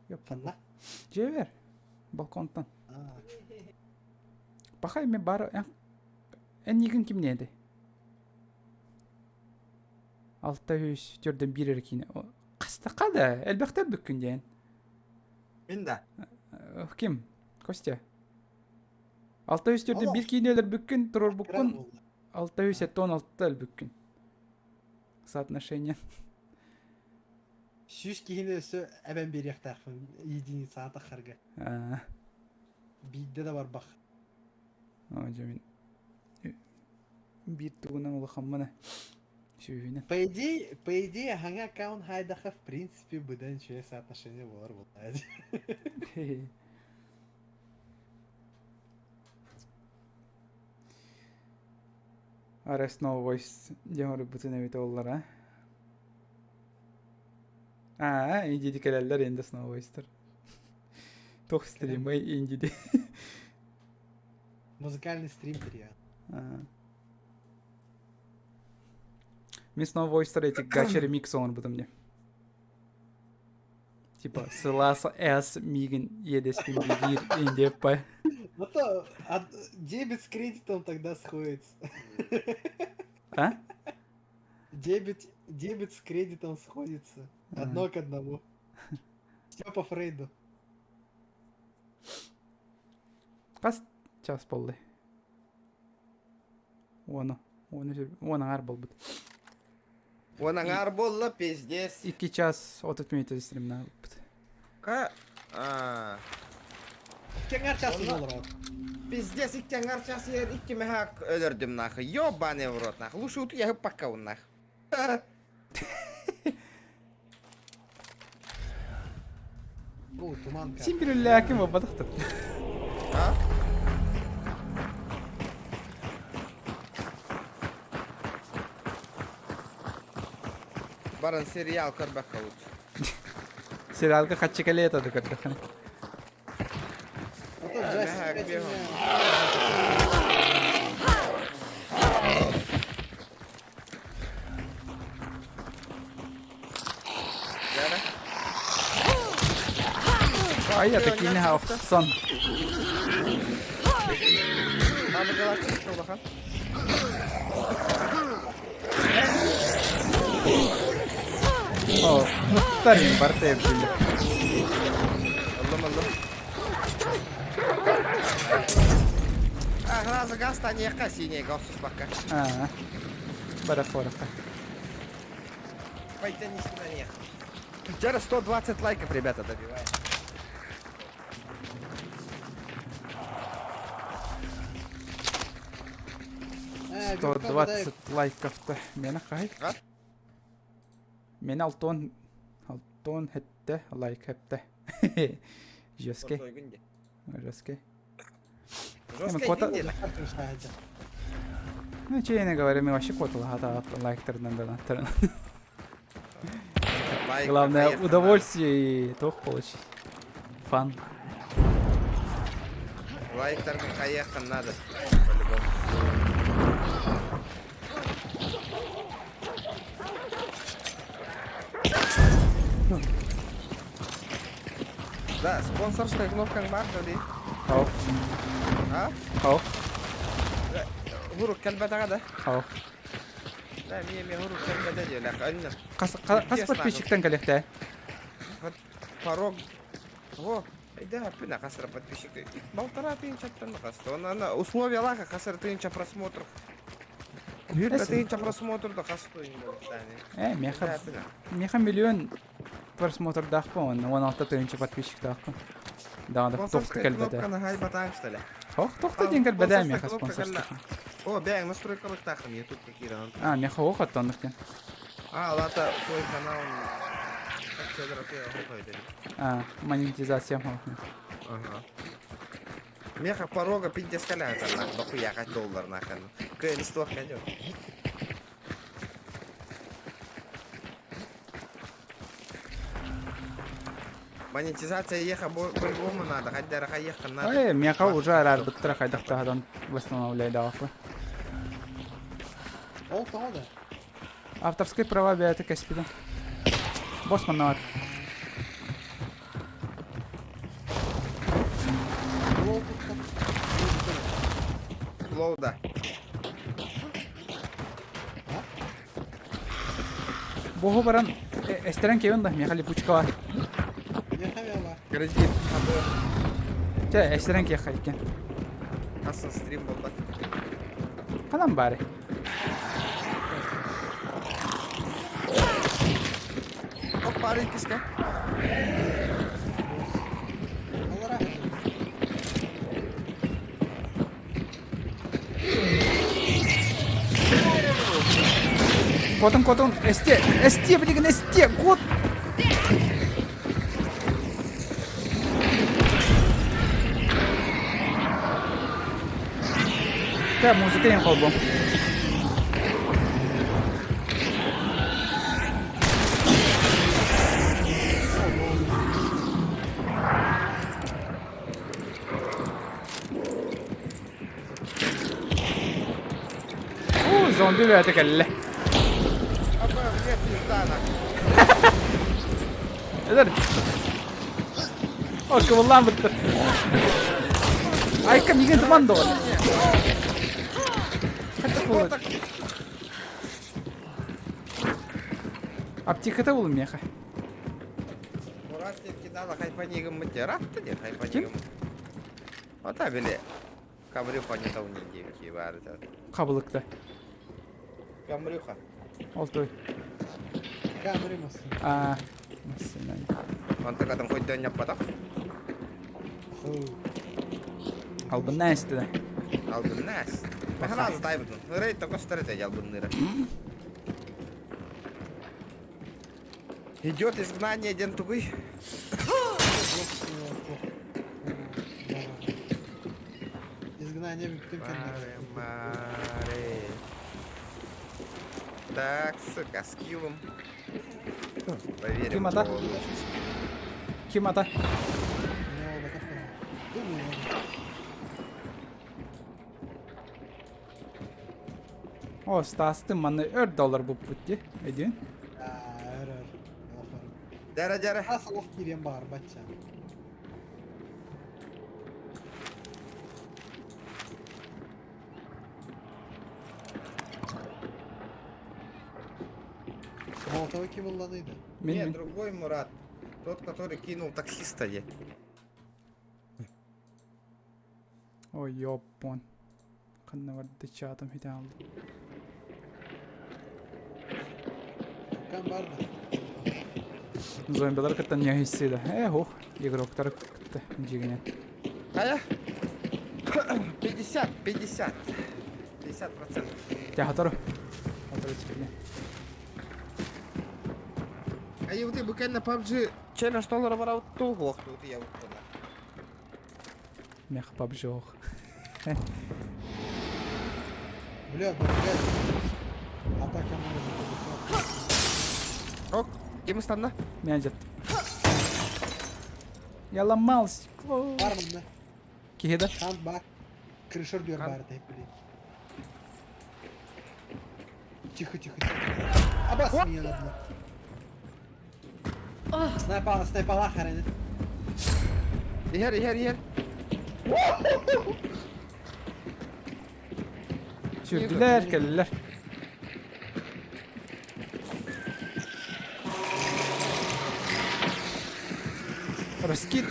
Ёп, Ханна? Дьиэбэр. Балконтан. Аа. Пахай мен бар эн игин кимнээди? Алта үс төрдөн биир эрэ киинэ. Хастака да, элбэхтэр бүккүн диэн. Мин да. Ким? Костя. Алта үс төрдөн биир киинэ өлөрбүккүн, туруорбуккун. Алта үс сеттон алта өлбүккүн. Соотношение. Сүүс киһини өссө эбэн биэриэхтээхпин единица атахарга. Биирдэ да барбах. Оо, дьэ мин биир тугунан улахаммын сүүһүнэн. По идее, по идее, хаҥа аккаунт хайдаха в принципе быдан үчүгэй соотношение буолар буоллаа. Арес No Voice диэн оруйбутун эбитэ буоллар, а? Аа, индиди кэлэллэр енді снова истер. Туох стримай индиди. Музыкальный стрим период. Мин снова Oyster эти гача ремикс оҥорбутум мне. Типа сылаас S мигин иэдэспин биир индиэппэ. Ну то дебет с кредитом тогда сходится. А? Дебет, дебет с кредитом сходится. Одно к одному. Все по Фрейду. Хас час буолла? Уону. Уону уон аҥаар буолбут. Уон аҥаар буолла, пиздец. Икки час 30 мүнүүтэ стримнаабыппыт. Ка... А... Икки час олорор. Пиздец, икки аҥаар час иһэр икки мэһэк өлөрдүм нахуй. Ёбаный в рот нахуй. Лучше утуйа пока нах. Бу туманка. Син бириллээкин буолбатахтар. А? Баран сериал көрбөккө лучше. Сериалга хаччы кэлиэ этэ көрдөххүнэ. А то Джастин Ай, я такие не охсон. О, тарин барта эбдиле. Аллам, аллам. А, глаза газ, таниэхха синий охсуспакка. Аа. Барах барахха. Пойдем не Вчера 120 лайков, ребята, добиваем. Э, 120 лайков-то. Мена хай. А? Мен алтон алтон хетте лайк хепте. Жесткий. Жесткий. Жесткий Кота- инди. Ну, честно говоря, мы вообще котала лайктарынан донаттарынан. Лайк, Главное, поехали. удовольствие и тох получить. Фан. Лайктарга хаехтан надо. По-любому. Да, спонсорская кнопка баар дии. Хау. А? Хау. Хурук кэлбэтэҕэ да? Хау. Да, мия мия хурук кэлбэтэ диэлэх. Анна. Хас хас подписчиктан кэлиэхтэй? Порог. Во, да, пина хасра подписчик. Полтора тысяча хаста. Он она условия лаха хасра тысяча просмотров. Тысяча просмотров да хасту Э, меха меха миллион просмотрдаахпын, 16 тыһыынча подписчиктаахпын. Да, да, тохта кэлбэтэ. Кнопка что ли? Ох, тохта диэн кэлбэтэ меха спонсорство. О, бэйэҥ настройкалыктааххын YouTube киирэн. А, меха ох оттоннук диэн. А, лата твой канал. А, монетизация. Ага. Меха порога пиздец каля нах, дохуя доллар нахрен. Кэнство ходил. Монетизация еха по-любому надо, хотя ехать надо. Ой, меха уже арарбыттара хайдахтаһадан восстановляйдаахпы. Ол тоҕо да? Авторские права бэйэтэ кэспитэ. Босман Лол тут Лоу, да. Боһу баран эстерен кевин да меха липучка бар. Меха Кредит. Чэ, эстерен кеха иккен. Асан стрим был так. Ханан баары. Опа, рыкиска. Алара. Котун, котун, эсте, эсте, блин, эсте, кот! Тэ, музыка ең холбом. Зомби бэйэтэ кэллэ. Апа, мне пизда нахуй. Эдэр. О, кыбыллаан бүттэр. Айка миигин туман доҕор. Хата буолар. Аптеката булун миэхэ. Мурат кидала хайпанигым тератты де хайпанигым. Ота били Камрюха не того не девки баар Хабылыкта. Камрюха. Ол той. Камри массына. А, массына. Онтукатын хойдон ньаппатах. Албыннаан истэ. Албыннаас. Сразу тайбытын. Ырай токостор это албынныра. Идет изгнание ден тугуй. Изгнание бүттүм кэннэ. Маре. Так, сука, скиллом. Проверим. Ким ата? Ким ата? О, Стастым манна өр доллар буппут дии. Өйдүүн? Өр өр. Дьара дьара. Хас олох киириэн баҕарбат чаа. Молотовы ким ылланыйда? Мин Нет, мин. другой Мурат. Тот, который кинул таксиста. Е. Ой, ёппон. Ханна барда чаатым хитэ хаалла. Кан бар да. Зомбилар кытта ньэһиссида. Э, ух, игроктар кытта дьигинэн. А я? 50, 50. 50 процентов. Дьэ, сотору. Сотору сикэллэ. А я вот буквально PUBG челлендж доллара барау ту ох тут я вот туда. Мех PUBG ох. Бля, блядь. Атака может Ок, ким ыстанна? Мен дьэт. Я ломал стекло. Бар манна. Киһи да? Хан бар. Крышор диор бар это блин. Тихо, тихо, тихо. Абас меня надо. Снайпала, снайпала, хараны. Иһэр, иһэр, иһэр. Сүүрдүлэр, кэллилэр. Раскид.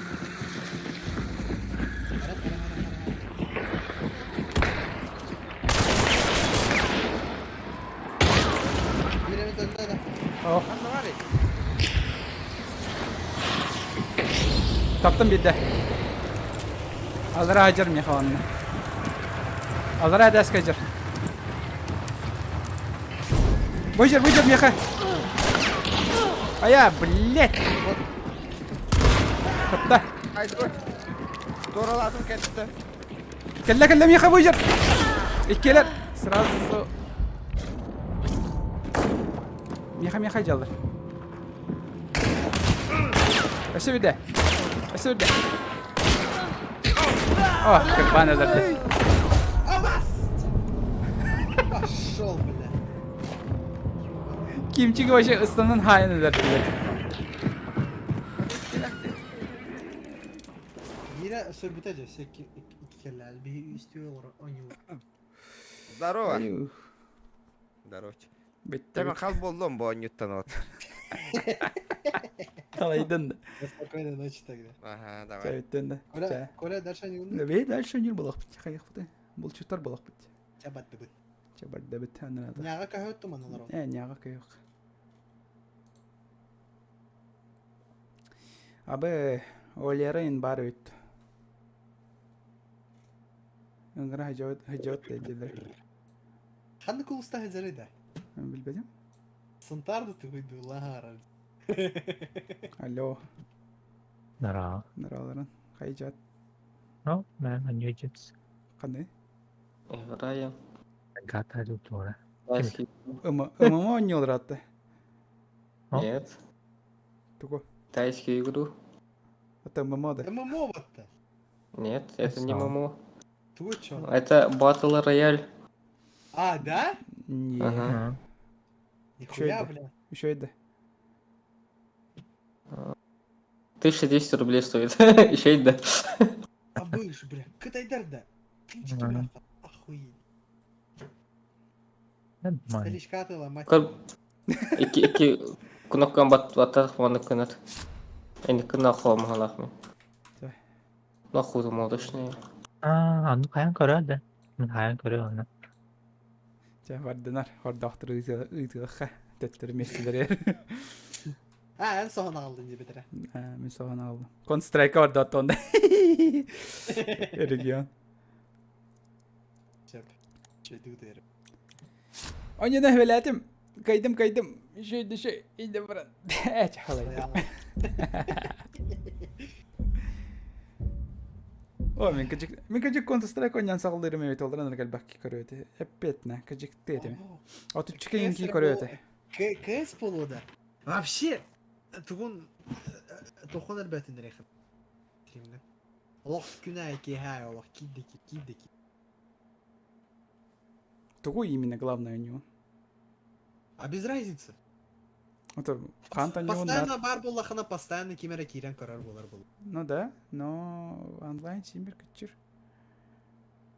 Ох. Таптым биирдэ. Аллараа дьар миэхэ уонна. Аллараа дэскэ дьар. Выжер, выжер миэхэ. Ая, блядь. Тапта. Туоралаатым кэттэ. Кэллэ, кэллэ миэхэ выжер. Иккилэр. Сразу. Миэхэ, миэхэ дьаллар. Өссө биирдэ. Өссө биирдэ. О, кырбаан өлөрдө. Пошел, бля. Кимчик вообще ыстанан хаайан өлөрдүлэр. Биирэ сөрбүтэ дьэ, икки икки кэллэ. Биһи үстүү олоро оонньуур. Здорово. Здорово. Бүттэ. Тэм хал буоллум бу оонньууттан от. Талайдын да. Спокойной ночи тогда. Ага, давай. Бүттэн да. Коля, Коля, дальше не умный. Бей дальше нир булахпыт. Хайахпыт. Булчуттар булахпыт. Чабаттыбыт. Чабардабыт анада. Няга кахөттүм аналар. Э, няга кыйык. Абы Олерин бар үт. Ыҥыра хадьабыт хадьабыт диэтилэр. Ханнык улуста хадьарый да? Билбэтим. Сунтар да тугуйду лаһаарар. Алло. Здорово. Здорово, Хайдьат. Ну, man, анньыдьыц. Ханны? Играем. Гата Лютора. Тайский. ММО оонньуулар Нет. Тугу? Тайскую игру. Это ММО да? ММО вот-то. Нет, это не Красава. ММО. Тугу чё? Это Battle Royale. А, да? Не. Ага. Нихуя, бля. Еще да. 1200 рублей стоит. Еще и да. Абыш, бля. Кытайдар да. Кинчики, бля. Охуеть. Столичка ты ломать. Ики ики кнопкан бат баттах ванны кынат. Эни кына хомалах мен. Нахуй молодошный. Аа, аны хайан көрөр да. Мин хайан көрөр аны. Дьэ, бардынар, хордоохтор ыытыахха, төттөрү миэстэлэригэр. А, эн соһон аҕаллын диэбитэрэ. Аа, мин соһон аҕаллым. Констрайка ордоотто онда. Регион. Сөп. Чөйдүк дыыры. Оньона хүлээтим. Кайдым, кайдым. Шөйдү шөй. Инде баран. Ээ, чахалайдым. О, мин кыжык, мин кыжык Counter Strike ойнаан саҕалыырым эбит олорон эрэ кэлбэккэ көрүөтэ. Эппиэтинэ, кыжыктыы этим. Отуччука иҥкии көрүөтэ. КС буолуо да. Вообще, тугун тохон элбэтин рехим. Олох күнэ киэһэ олох киирдики киирдики. Тугу именно главное у него? А без разницы. Это Хантан Постоянно бар буоллахына постоянно ким эрэ киирэн көрөр буолар буолу. Ну да, но онлайн симбир кыччыр.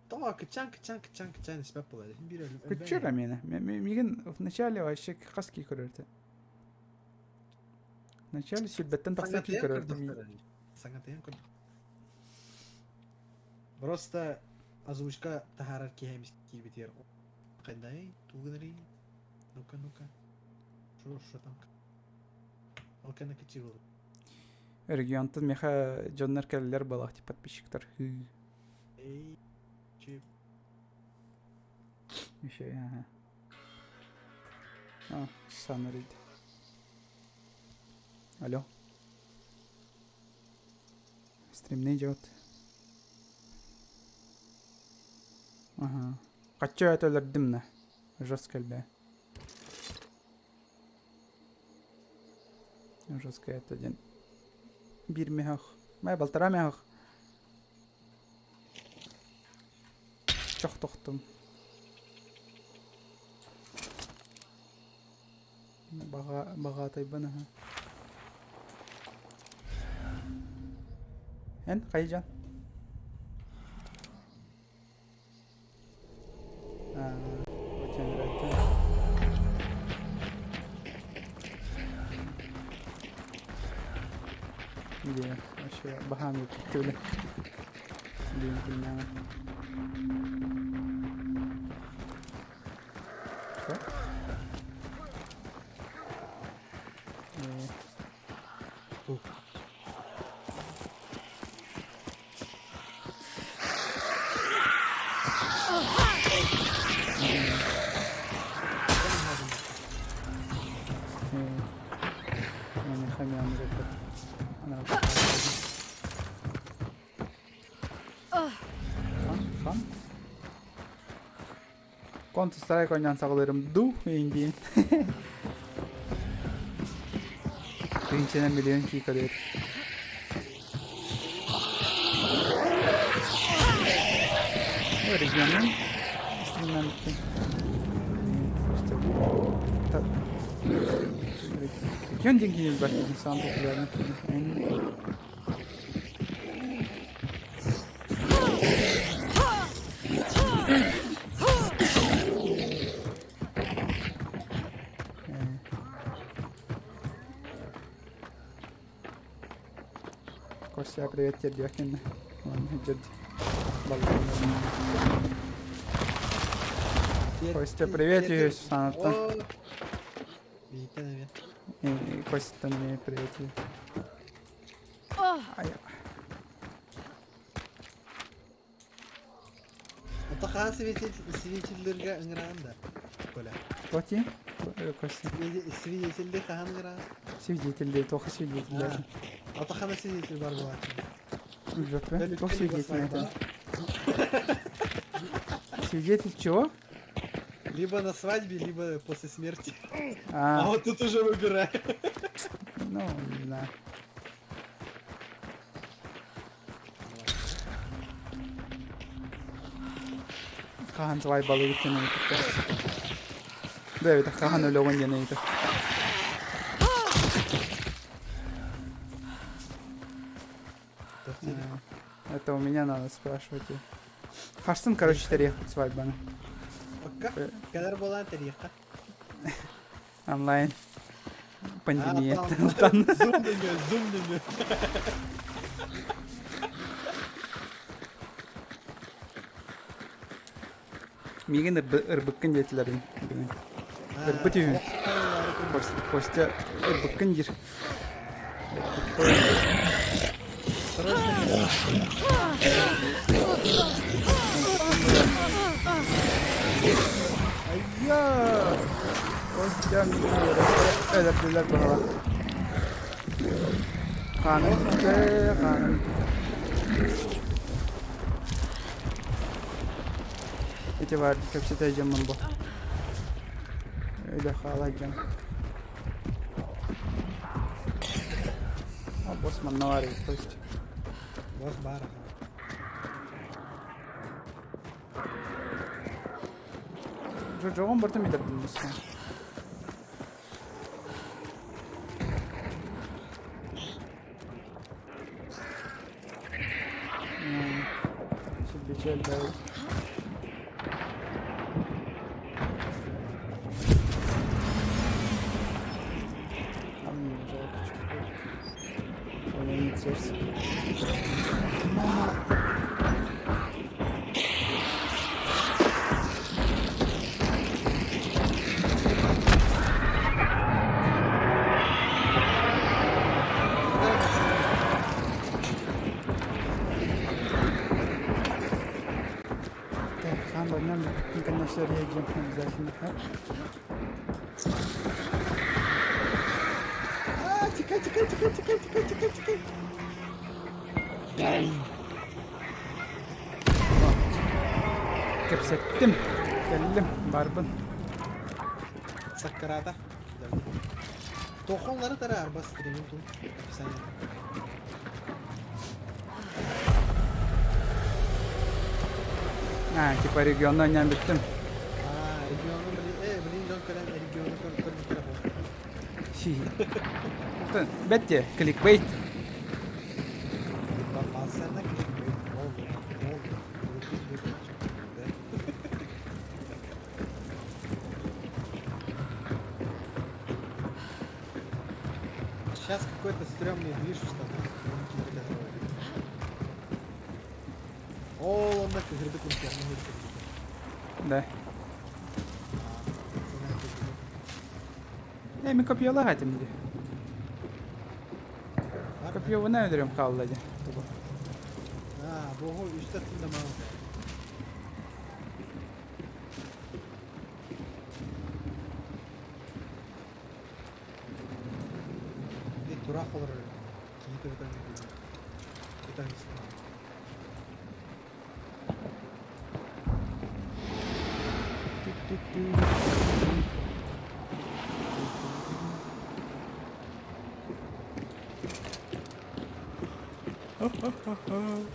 Тоҕо кыччаан кыччаан кыччаан кыччаан испэт буолар. Биир Кыччыр амена. Мигин вначале вообще хас ки көрөртө. Вначале сүрбэттэн тахса ки көрөртө. Саҥатыйан көрдөх. Просто озвучка таһаарар киһи эмис киирбитигэр хайдай тугунарый ну-ка ну-ка шо шо там ол кэннэ кыччыы буолуо Регионтан меха дьоннор кэллэр балах типа подписчиктар. Эй, чип. Еще ага. А, санарид. Алло. Стримный идет. Ага. Хочу это өлөрдүм Жестко элбэ. Жестко это один. Биир мехах. Май балтара мехах. Чох тохтум. Баҕа баҕаатайбын аһа. Эн хайдьан? Где вообще баһаам үктүлэ. Counter Strike оонньоон саҕалыырым дуу иин Тыһыынчанан миллион кии көрүөр. Регионун Регион диэн киһи бар саам популярный Костя, привет тебе, Дёхин. Он идет. Костя, привет, Юсь, Саната. Костя, привет. Ото хаан свидетеллэргэ ыҥыраан да, Коля. Тоти? Костя. Свидетельди хаһан ыҥыраан? Свидетельди, туох свидетеллэр? Ото хана свидетель бар буолааччы. Билбэппин. Туох свидетель это? Свидетель чего? Либо на свадьбе, либо после смерти. А, а вот тут уже выбирай. Ну, не знаю. Хаһан свадьбалыы кэнэн. Да, это хаһан өлөҕүн диэн ыйытар. Это у меня надо спрашивать. Харсын, короче, тэрийэхпит свадьбаны. Окка, кэлэр буолан тэрийэххэ. Онлайн. Пандемия. Зум нөҥүө, зум нөҥүө. Миигин ырбыккын диэтилэр бүгүн. Ырбыт үһү. Костя ырбыккын диир. Айя! Костя өлөрдүлэр быһалар. Хааным, хааным. Ити баар кэпсэтэ дьоммун бу. Өлө хаала дьон. А босс манна баар эбит, то есть. Босс баар. Жоҕун барытын бүтэрдим босс. А мне жалко чуть-чуть. У меня нет сердца. Так, хаан барынан конечно реагируем обязательно. А, тикай, тикай, тикай, тикай, тикай, тикай, тикай. Кэпсэттим. Кэллим. Барбын. Саккарата. Тохонлары тара арба стримин тун описание. А, типа регионна ням бүттүм. А, региону блин, блин, дьон көрөн региону көр көрбүттэрэ Си. Бетте, кликбейт. Балсарна кликбейт. Oldu, oldu. Сейчас какой-то стрёмный движ в штанах. Ол онно кыһырды куртуйахна Да. Э, мен копьялаах этим дии. Копьевына өлөрүм хаалла дии. А, богу үстэ тындамаан. И тураах олорор. Киһи төбөтөн Итан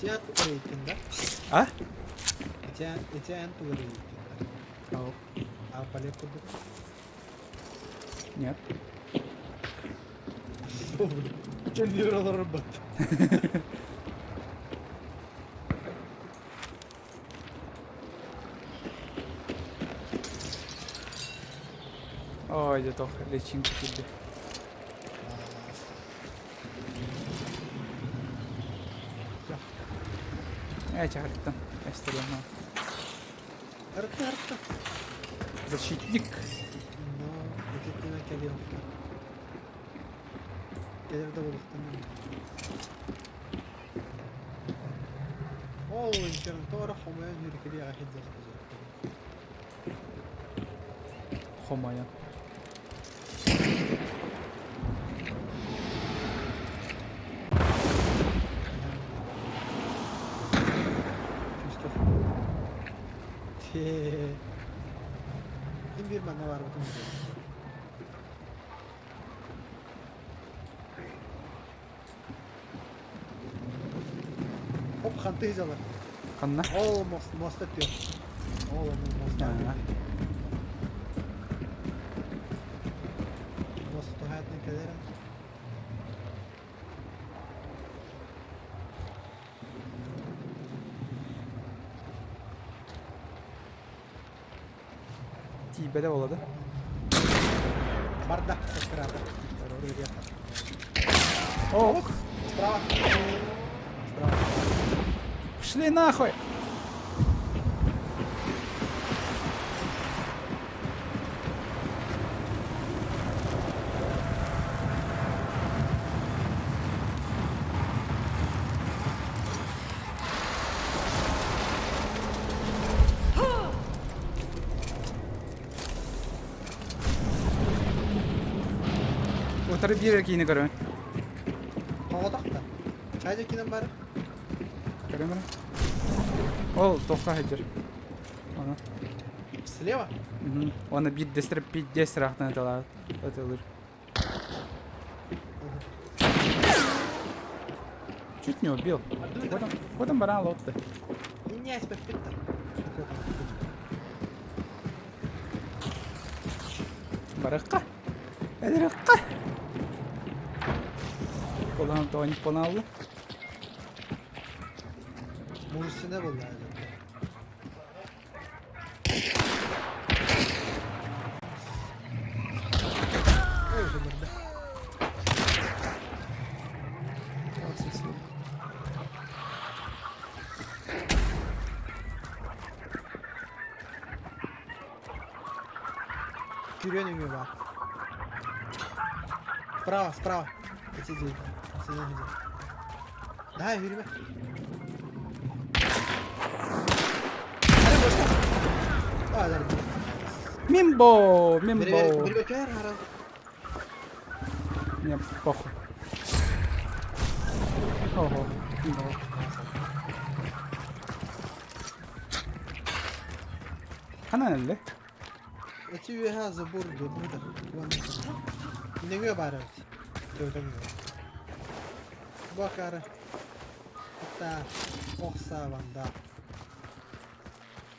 Итиэн тугар да? А? Итиэн итиэн тугар да? А полет курдук? Нет. Кэллиир олорор бат. Ой, дьэ тох личинка киирдэ. Э, чаһарыттан эстериэм. Арытта, арытта. Защитник. Но ититтэн кэлиэх. Кэлэр да буолуохтан. Ол инкерн тора хомойон хүркэлиэҕэ хидзэр Хомойон. Ким биир манна баарбытын Хоп, ханты жалар. Ханна? Ол мост, моста түө. Ол моста. Кэлэрэ. Тиийбэтэ буолла да? Барда, саккыраата. Ох! Справа. Справа. Пошли нахуй! Утары биэрэр киини көрөбүн. Тоҕотох да. Чай киинэн бары. Көрөм эрэ. Ол тохха сылдьар. Аны. Слева? Уонна биирдэстэрэ пиздец ыраахтан ыталаабыт. Ытылыр. Чуть не убил. Куда баран лотты? Меня испэппит да. Барыққа. Әліріққа. Қолынан тоғанып бола алды. Мужественная буолла. Күрүөн үҥүү баар. Справа, справа. Сиди, сиди, сиди. Да, yürüme. Мимбо! Мимбо! Мне похуй. Ого. Мимбо. Ханан эллэ? Эти үөһэ забор дурбута. Нөҥүө баар эбит. Төбөтөҥ Бу акаары. Hatta охса ванда.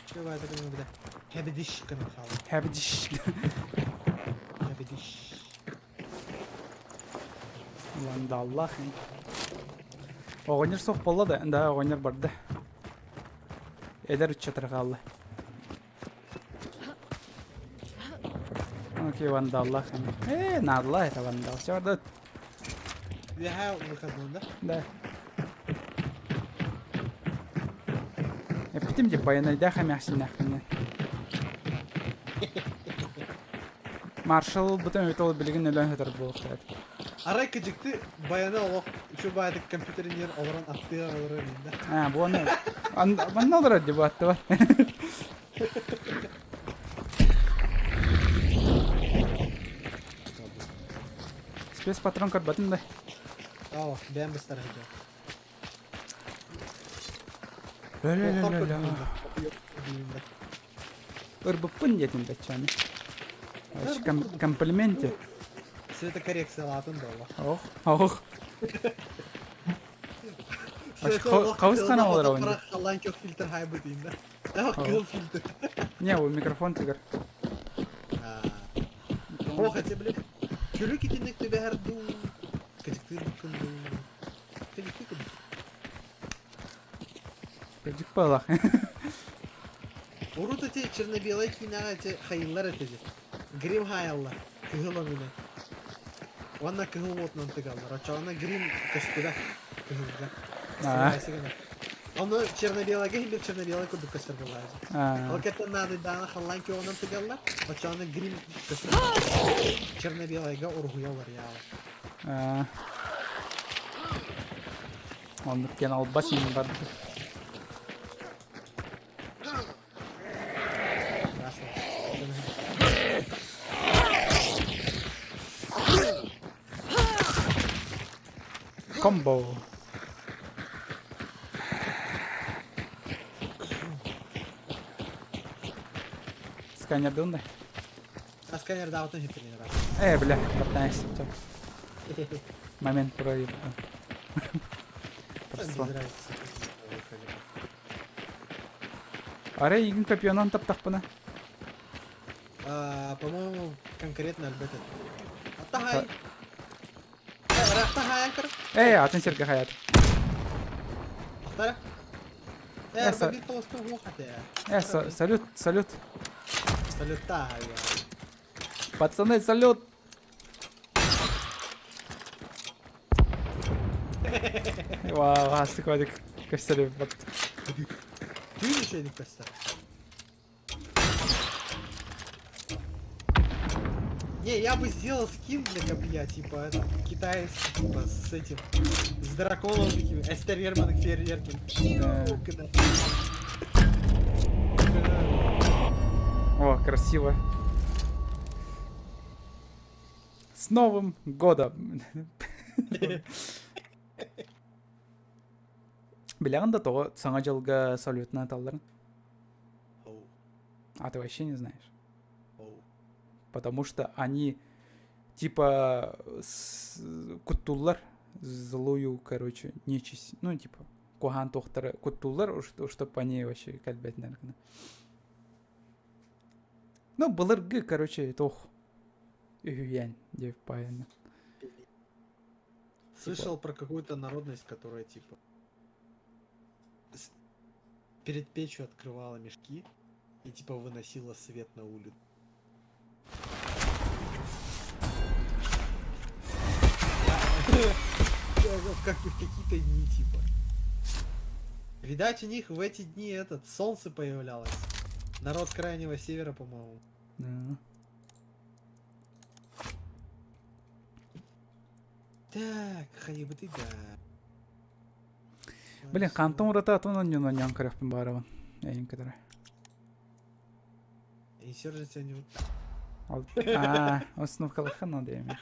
Чего это гына Хэбидиш гына хаалла. Хэбидиш. Хэбидиш. Вандаллах. Оҕонньор суох буолла да, да оҕонньор барда. Эдэр ыччатар хаалла. Окей, вандаллах. Э, наадалаах это вандал. Чэ барда. Үөһээ выходной да? Да. Эппитим дии байанайдаах эмээхсиннээхпинэ. Маршал бытын өтө ол билигин өлөн сытар буолуохтаах. Арай кыдьыкты баяны олох үчү баайдык компьютеринер олорон аттыга олорор да. Аа, бу аны манна олорор дии бу аттыбар. Спецпатрон көрбөтүм да. Оо, бэйэм быстара сылдьар. Ля-ля-ля-ля-ля. Ырбыппын диэтим баччаны. Комплименте. Цветокоррекциялаатын буолла. Ох, ох. Хабыс хана олоробун. Халлаан көх фильтр хайбыт иинда. Кыл фильтр. Не, ол микрофон тыгар. Ох, эти, блин. Күлүк итинник түбэһэр дуу. Кыдьыктыыр буккун дуу. Кыдьыктыы курдук. Кыдьык баалаах. Урут эти черно-белай киинэҕэ эти хайыллар этэ дии. Грим хаайаллар. Кыһыл өҥүнэн. Уонна кыһыл уотунан тыгаллар. Оччоҕуна грим көстүбэт кыһылга. Аа. Ону черно-белайга иһин бир черно-белай курдук көстөр буоллаҕа. Аа. Ол кэттэн наадыйдаҕына халлаан күөҕүнэн тыгаллар. Оччоҕуна грим көстөр. Черно-белайга уруһуйа уларыйаалар. Аа. Оннук диэн албас иһин барда. Комбо. Сканердыын да? А сканердаабытын иһиттилин Э, бля, баттаайс. Момент проеб. Просто. Арай игин копьенан таптахпына. По-моему, конкретно альбет. Атахай. Хаайан көр. Эй, атын сиргэ хаят. Ахтара. Э, Э, бир толосту уох ате. Э, салют, салют. Салютта. Пацаны, салют! Вау, астык вадик көстөрү бат. Түүн үчүгэйдик көстөр. Не, я бы сделал скин для копья, типа, это, китайский, типа, с этим, с драконом таким, Эстер Ерман Фейерверкин. Да. О, красиво. С Новым годом! Билэҕин да тоҕо Саҥа дьылга салютынан аталларын? А ты вообще не знаешь? Потому что они типа куттууллар злую, короче, нечисть. Ну, типа, куһаан туохтары куттууллар, чтобы они вообще кэлбэтинэр гына. Ну, былыргы, короче, туох үһүйээн диэбит паайанна. Слышал про какую-то народность, которая типа перед печью открывала мешки и типа выносила свет на улицу. В, как, в какие-то дни, типа. Видать, у них в эти дни этот солнце появлялось. Народ крайнего севера, по-моему. Да. Так, хайбыты да. Блин, хантан урата атын онньон көрөхпүн баарабын. Эйин кытары. Insurgency не вот А, установкалаха надо эми.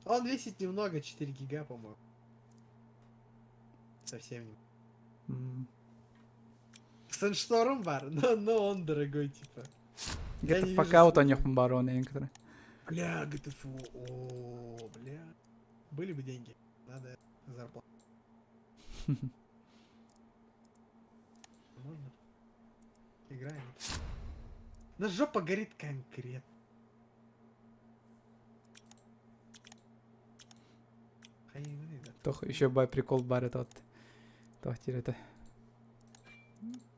Он весит немного, 4 гига, по-моему. Совсем не. Sandstorm бар, но, но он дорогой, типа. Get the fuck out онньохпун баарабын эйин кытары. Бля, GTFO, о, бля. Были бы деньги, надо зарплату. Можно? Играем. На жопа горит конкретно. Тох еще бай прикол бар этот. Тох это.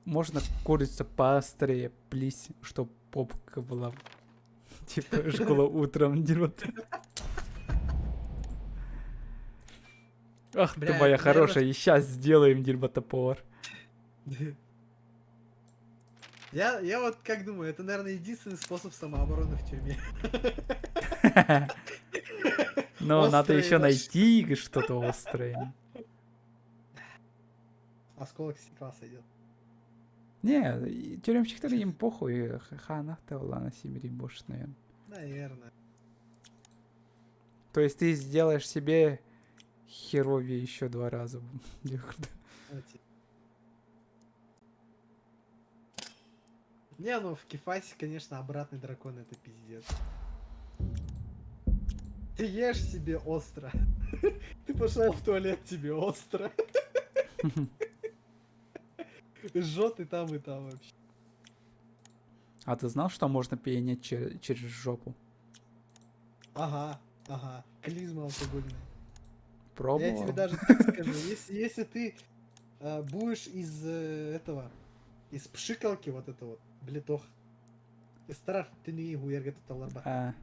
Можно курицу поострее, плиз, чтоб попка была. Типа школа утром дерут. Ах ты моя хорошая, и сейчас сделаем дерьмотоповар. Я, я вот как думаю, это, наверное, единственный способ самообороны в тюрьме. Но надо еще найти что-то острое. Осколок стекла сойдет. Не, тюремщиктер им похуй, хана на Сибири больше, наверное. Наверное. То есть ты сделаешь себе херовее еще два раза. Не, ну в Кефасе, конечно, обратный дракон это пиздец. Ты ешь себе остро. Ты пошел в туалет, тебе остро. Жжет и там, и там вообще. А ты знал, что можно пьянеть через жопу? Ага, ага. Клизма алкогольная. Пробовал? Я тебе даже так скажу. Если, если ты э, будешь из э, этого, из пшикалки вот это вот, блитох, ыстарар түнү хуярга туталлар ба. А.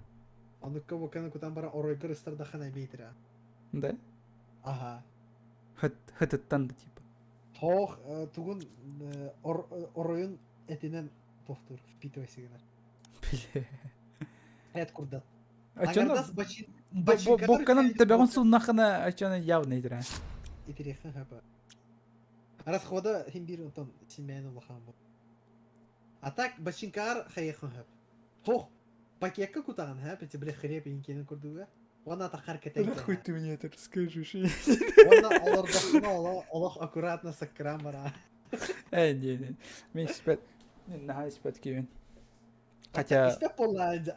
Оннукка боканы кутан бара оройгор ыстардахана эмиэтирэ. Да? Ага. Хытыттан да типа. Хоох тугун оройун этинен тохтуур впитывайся гынар. Бля. Эт курдат. Ачана бокканан төбөҕүн суннахына ачана явно итирэ. Итириэххин хөп. Расхода хин биир онтон симээн улахан бу. А так бачинкаар хайыххын хөп. Хох пакекка кутаҕын хөп эти бля хлеб инкенин курдуга. Уонна атаххар кэтэн Нахуй ты мне это расскажешь? Уонна олордоххуна олох аккуратно саккыраан бараа. Э, не, не. Мен испэт. Мен наһаа испэт киһибин. Хотя... Испэт буоллаан дьэ.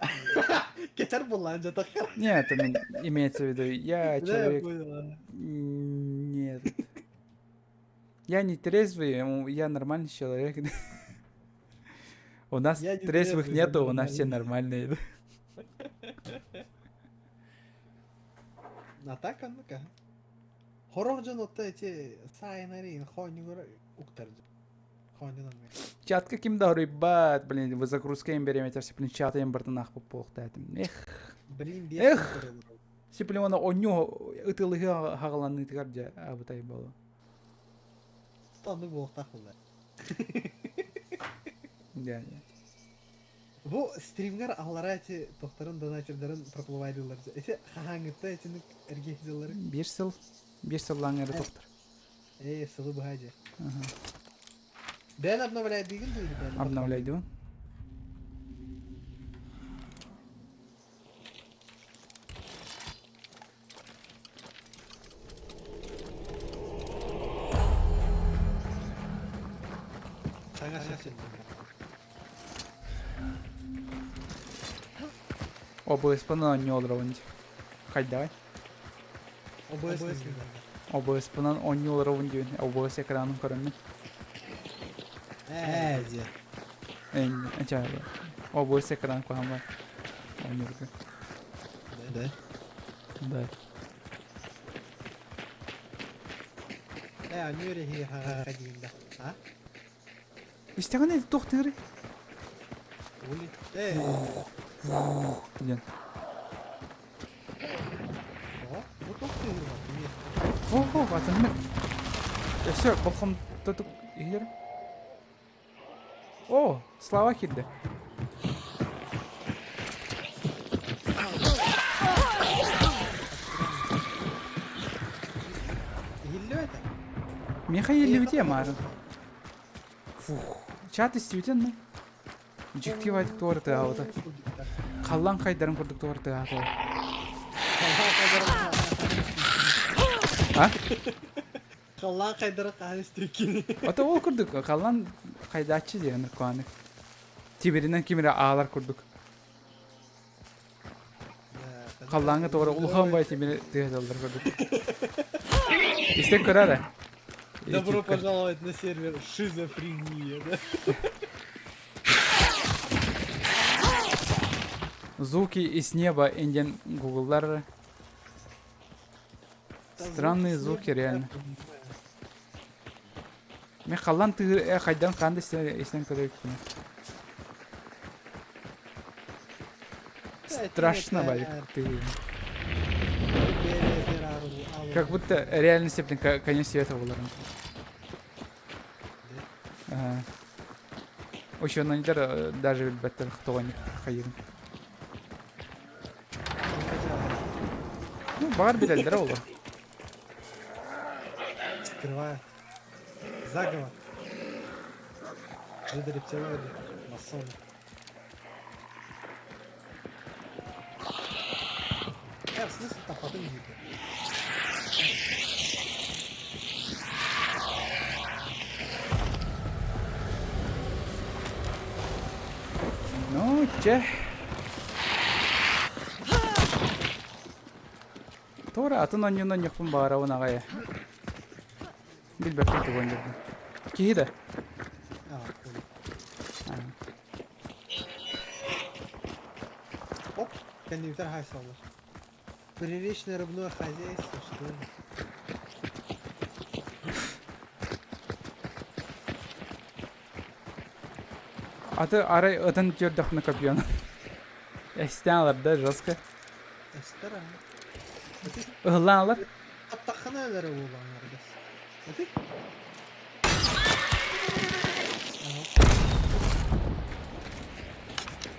Кэтэр буоллаан дьэ таххар. Нет, это имеется в виду, я Да, я человек... понял. Нет. Я не трезвый, я нормальный человек. У нас Я не трезвых трезвый, я нету, у нас все нормальный. нормальные. А так оннук аһа. Хорох дьон отто эти саайнары хоонньугар уктар хоонньунан Чатка ким да хоруйбат, блин, вы загрузка им береметер, блин, чата им бартын ахпып буолуохтаатым. Эх. Блин, Эх. Сиплин оны онньу ытылыһы хаҕаланыытыгар дьэ абытай болу. Оннук буолуохтаах буолла. Дьэ. Бу стримҥар аллара эти тохторун донатердарын проплывайдыыллар. Эти хаһааҥҥытта этини эргиһдиллары? Биир сыл. Биир сыллааҥ эрэ тохтор. Ээ, сылы быһа дьэ. Бэйэн обновляйдыгын дуу или бэйэн? Обновляйдыбын. Саҥа син. ОБС-пын оонньуу олоробун дии. Хайдаҕай? ОБС ОБС-пынан оонньуу олоробун диэн ОБС экранын көрөммүн. Ээ, дьэ. Эчэ, ОБС экран куһаҕан баар. Оонньуурга. Да? Да. Ээ, оонньуур эһиги хаҕа диин да. А? Истэҕин эти туох тыырый? Ули. Ээ. Диэн. О, бу туох тыырый бар? О, атыннык. Өссө болҕомтотук иһэр. О, Слава киирдэ. Иһиллибэтэ. Миэхэ иһиллибитэ маарын. Фух, чат истибитин ну. Дьикти байтык туора тыаабыта. Халлан хайдарын курдук туора тыаата. А? Халлаан хайдара хаһан истибиккиний? Ото ол курдук халлаан хайдааччы диэн наркоманы. Тибиринэн ким эрэ аалар курдук. Халлааҥҥа тоҕо улахан бай тимири тыаһаталлар курдук. Истэн көрөр эрэ. Добро пожаловать на сервер шизофрения, да? Звуки из неба индиан гугллар. Странные звуки реально. Мен халлан тыыр э хайдан хаан да истэн көрөйүкпүн. Страшно, Валик, ты. Как будто реальность, блин, конец света был. Ага. Ученыйдар даже билбэттэр тоҕо хайыгын. Ну, баар билэллэрэ олор. Скрывают. Заговор. Жиды рептилоиды. Масоны. Э, в смысле там потом видно? Ну, чэ. Туора атын онньунан ньохпун баҕарабын аҕай. Билбэппин тугу онньурбун. Киһи да? Оп, кэннибитэр хаайсаллар. Приречное рыбное хозяйство, что ли? Аты арай ытын түөрдэхпинэ копьену. Эстэн алар да жестко. Эстер а. Ыһыллаан алар. Аттаххына өлөрө буолаҥнардас. Ити?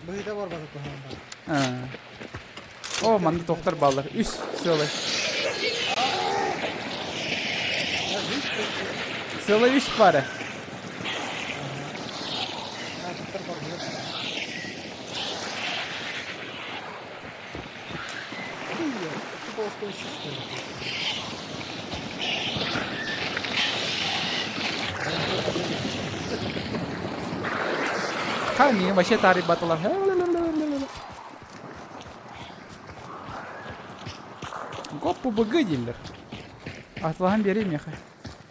Быһыта барбата туһаан бар. О, манна тохтор бааллар. Үс сыалай. Сыалай үс пара. Хами, вообще таарыйбатылар. Гоппу БГ дииллэр. Атлаһан биэрий миэхэ.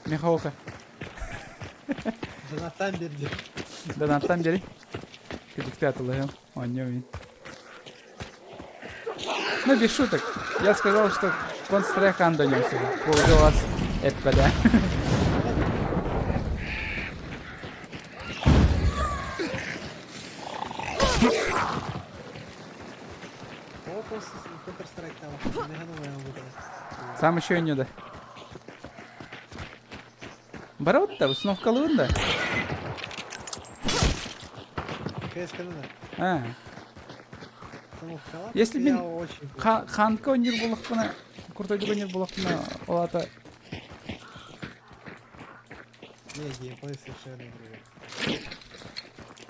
Михалка. Донаттан биэрди. Донаттан биэрий. Кыдьыкты атылаһым. Оонньуом мин. Ну, без шуток. Я сказал, что... Counter-Strike андонёмся. Получилось это, да. Сам еще не да. Барот-то, установкалыын да? А. Если мин ханка ойнуур буоллахпына, куртойдук ойнуур буоллахпына, ол аата... Не, геймплей совершенно другой.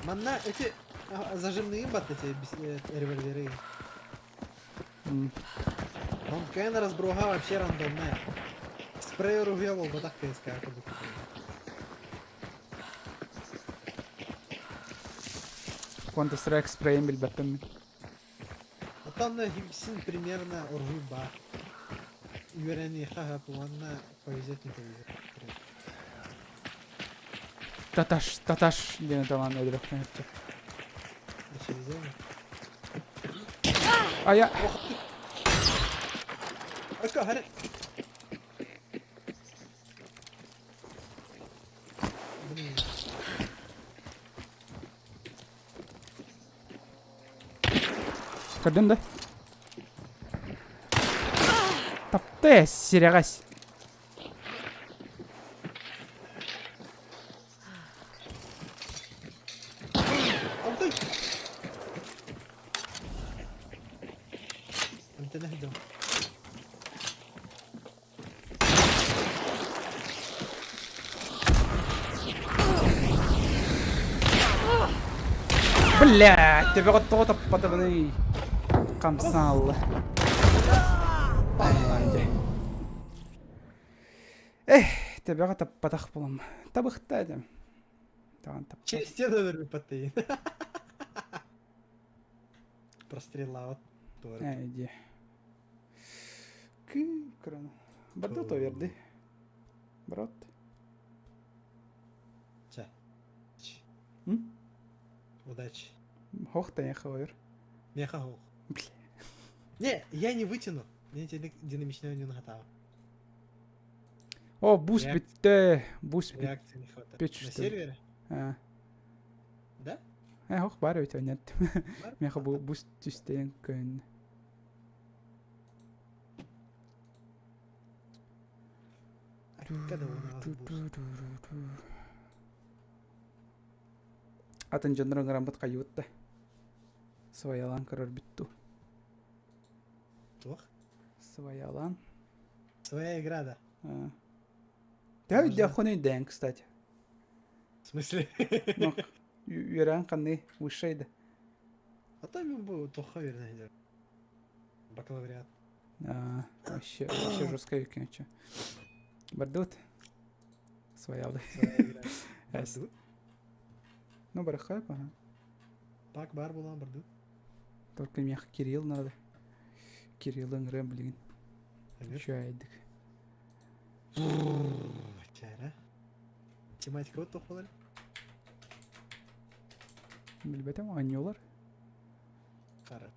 Манна эти зажимные бат эти револьверы. Онкэн разброха вообще рандомная. Спрей ружье буолбатах КСК курдук. Counter Strike спрейин билбэппин мин. Оттон син примерно уруһуй баар. Үөрэниэхэ сөп уонна повезет не повезет. Таташ, таташ диэн талаан өлөрөхтөн өттө. Ая. Көрдүм да? Тапты сирэҕэс. Алтай! Антенна сылдьан. Блядь, төбөҕө тоҕо таппатыбыный? Хамсаалла. Эх, төбөҕө таппатах буолам. Табыхта этим. Таҕан таппат. Через стену өлөрбүт Простреллаабат. Ээ, дии. Кы-кран. Барда то верди. Брат. Чэ. М? Удачи. Хох таняха ойор. Меха хох. Не, я не вытяну. Мне динамичного не наготово. О, буст бүттэ. Буст бүт. Реакции не хватает. На сервере? А. Да? Э, хох бар өтө нет. Меха бу буст түстэйэн көн. Атын дьоннор ыҥыраммыт хайыбыт да. Сваялаан көрөр бүтту. Туох? Сваялаан. Своя игра, да. Төһө өйдөөххүнүй дээн, кстати? В смысле? Ну, үөрэҕин ханный высшай да? А то мен бу туохха үөрэнэ сылдьар. Бакалавриат. А, вообще, вообще жестко өкініші. Бардут. Своя Своя игра. Бардыбыт? Ну, барахайп, ага. Пак бар булан бардыбыт. Только мех Кирилл надо. Кирилл ыҥырыам билигин. Үчүгэйдик. Чара. Тематика вот туох буолар? Билбэтим, оонньуулар. Хара.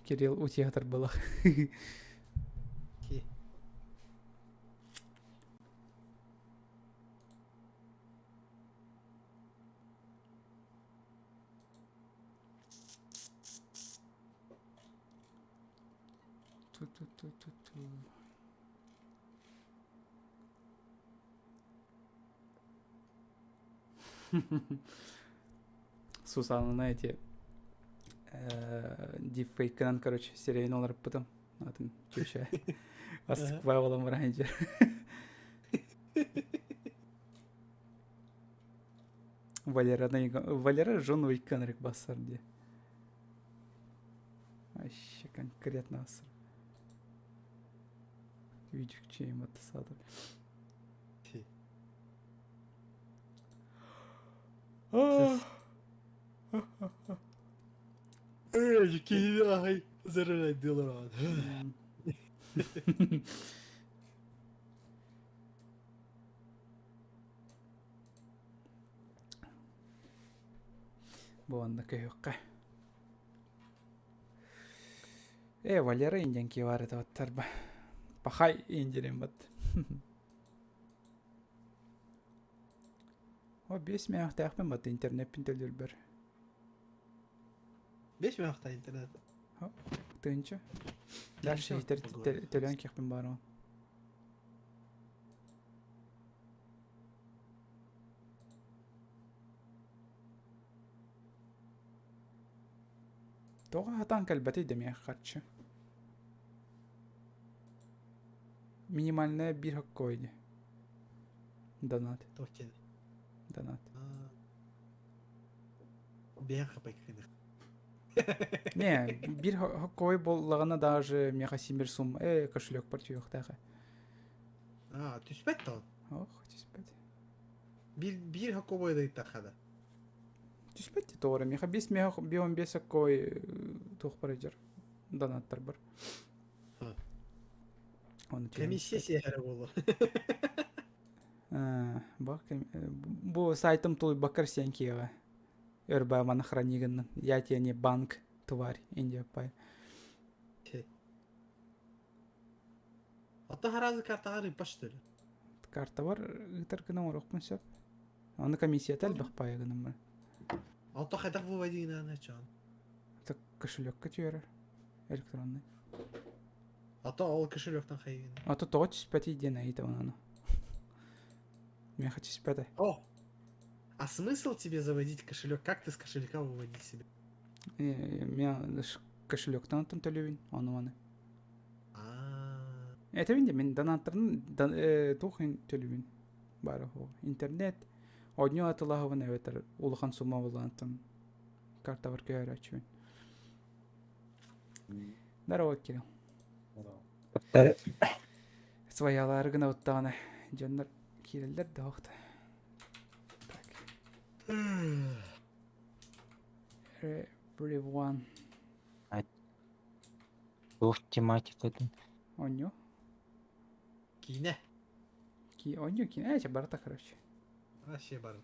Кирилл утиатар былах. Ту-ту-ту-ту-ту. Сусанна эти дипфейкынан, короче, серийін оларыппытым. Атын чүчэ. Астыкпай болом раньше. Валера, Валера Джон Уик Конрик бассар дии. Вообще конкретно асыр. Видюкчейм аттасады. Эй, киһи зарарайдылар. Бу онно көһүөххэ. Э, Валера индиан кивар это оттарба. Пахай индирин бат. О, бес мээхтээхпин бат интернеппин төлүрбэр. Бес мээхтää интернет. Тыынча. Дальше хитер төлөөн киэхпин баарон. Тоҕо хатаан кэлбэтий да миэхэ харчы? Минимальная биир хоккой дии. Донат. Туох диэн? Донат. Бэйэҥ хапайкыны. Не, биир хоккой буоллаҕына даже миэхэ симир сумма э кошелек партиюхтаах. А, түспэт да Ох, түспэт. Биир биир хоккой ыйыттахха да. Түспэт ти тоҕо миэхэ бес миэхэ бион бес хоккой туох барыдьар донаттар бар. Комиссия сиэһэрэ буолуо. Бу сайтым тулуйбаккар сиэн киэҕэ. Өрбаа маны храни гыннын. Я тебе не банк, тварь, Индия пай. Ото харазы картаҕа ыыппат что ли? Картабар ыытар гына оҥоруохпун сөп. Аны комиссията элбэх паайа гынан баран. Ото хайдах выводинааны чон? Это кошелекка түөрэр электронный. Ото ол кошелектан хайыгын. Ото тоҕо түспэтий диэн айыта ону. Миэхэ түспэтэ. О! А смысл тебе заводить кошелек? Как ты с кошелька выводить себе? Мен кошелектан оттон төлөбүн ону маны. Этэбин де мен донаттарын туох төлөбүн бары интернет одню атылаһыбын эбэтэр улахан сумма булаантан картабар көһөрөөчүбүн. Здорово, Кирилл. Своялары гына уттаҕына дьоннор киирэллэр да охта. Так. Everyone. Туох тематикатын? Онньу. Киинэ. Ки онньу киинэ э барыта короче. Вообще бар.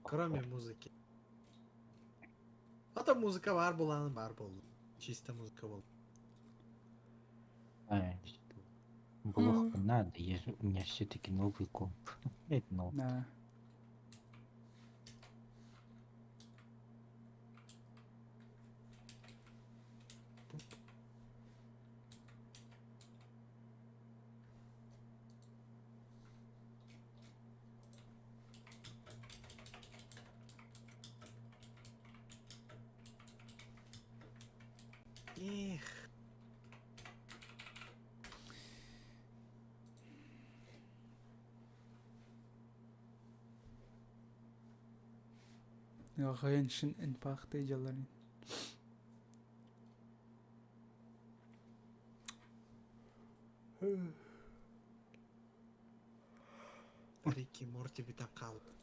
Кроме музыки. А то музыка бар буланы бар болду. Чисто музыка болду. А, Блок надо, я же, у меня все-таки новый комп. Это новый. Да. Эх. Genshin Impact дьалларын. Рики Морти бүтэн хаалбыт.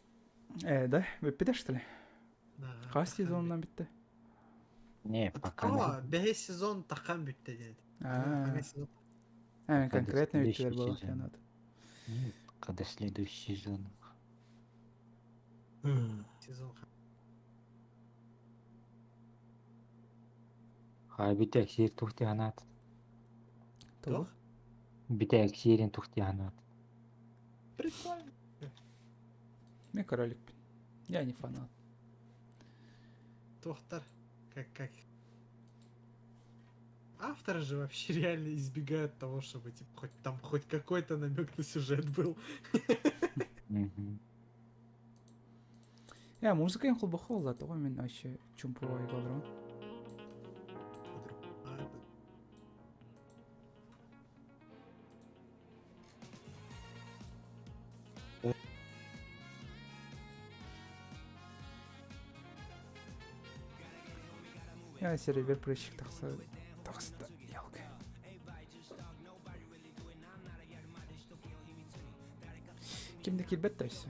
Э, да? Бүппүтэ что ли? Да, Хас тахан сезонунан бүттэ? Не, пока О, бэһис сезон тахан бүттэ диэн. А, Ага, сезон. а, Когда конкретно следующий бүттүлэр буолуох сезон? диэн аата. Нет, когда следующий сезон. Сезон. Хай битек сир тухтианат. Тугу? Туох? Битек сирин тухтианат. Прикольно. Мен короликпин. Я не фанат. Туохтар. Как, как? Авторы же вообще реально избегают того, чтобы типа хоть там хоть какой-то намек на сюжет был. Мгм. Я музыка им холбохол, тоҕо мин вообще чумпуой олорон. А, это- Я сервер прыщик тахса тахста елка. Ким да килбет да все.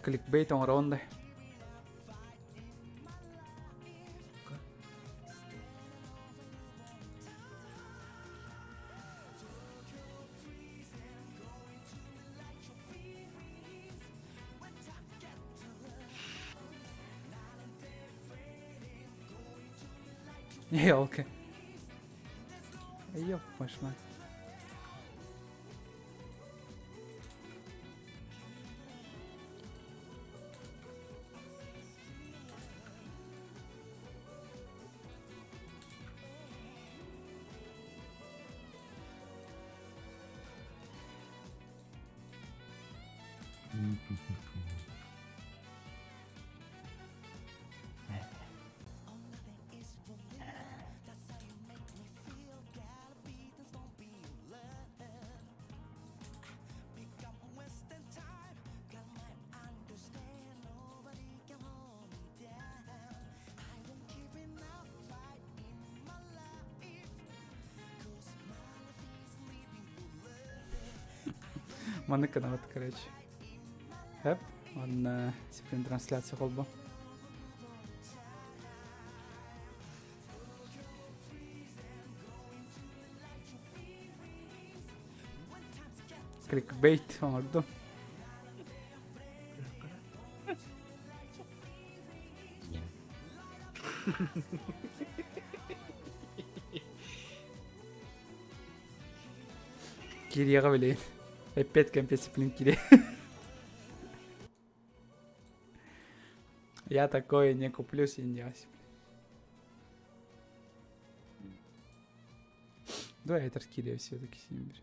Кликбейт оҥорон да. Елка. Ёп, пошла. Маннык гынабыт, короче. Хэп, уонна сипин трансляция холбо. Кликбейт оҥордум. Кириэҕэ билигин. Эппиэт кэмпиэсиппин кириэ. Я такое не куплю синьясь. Давай это кириэ все-таки симбир.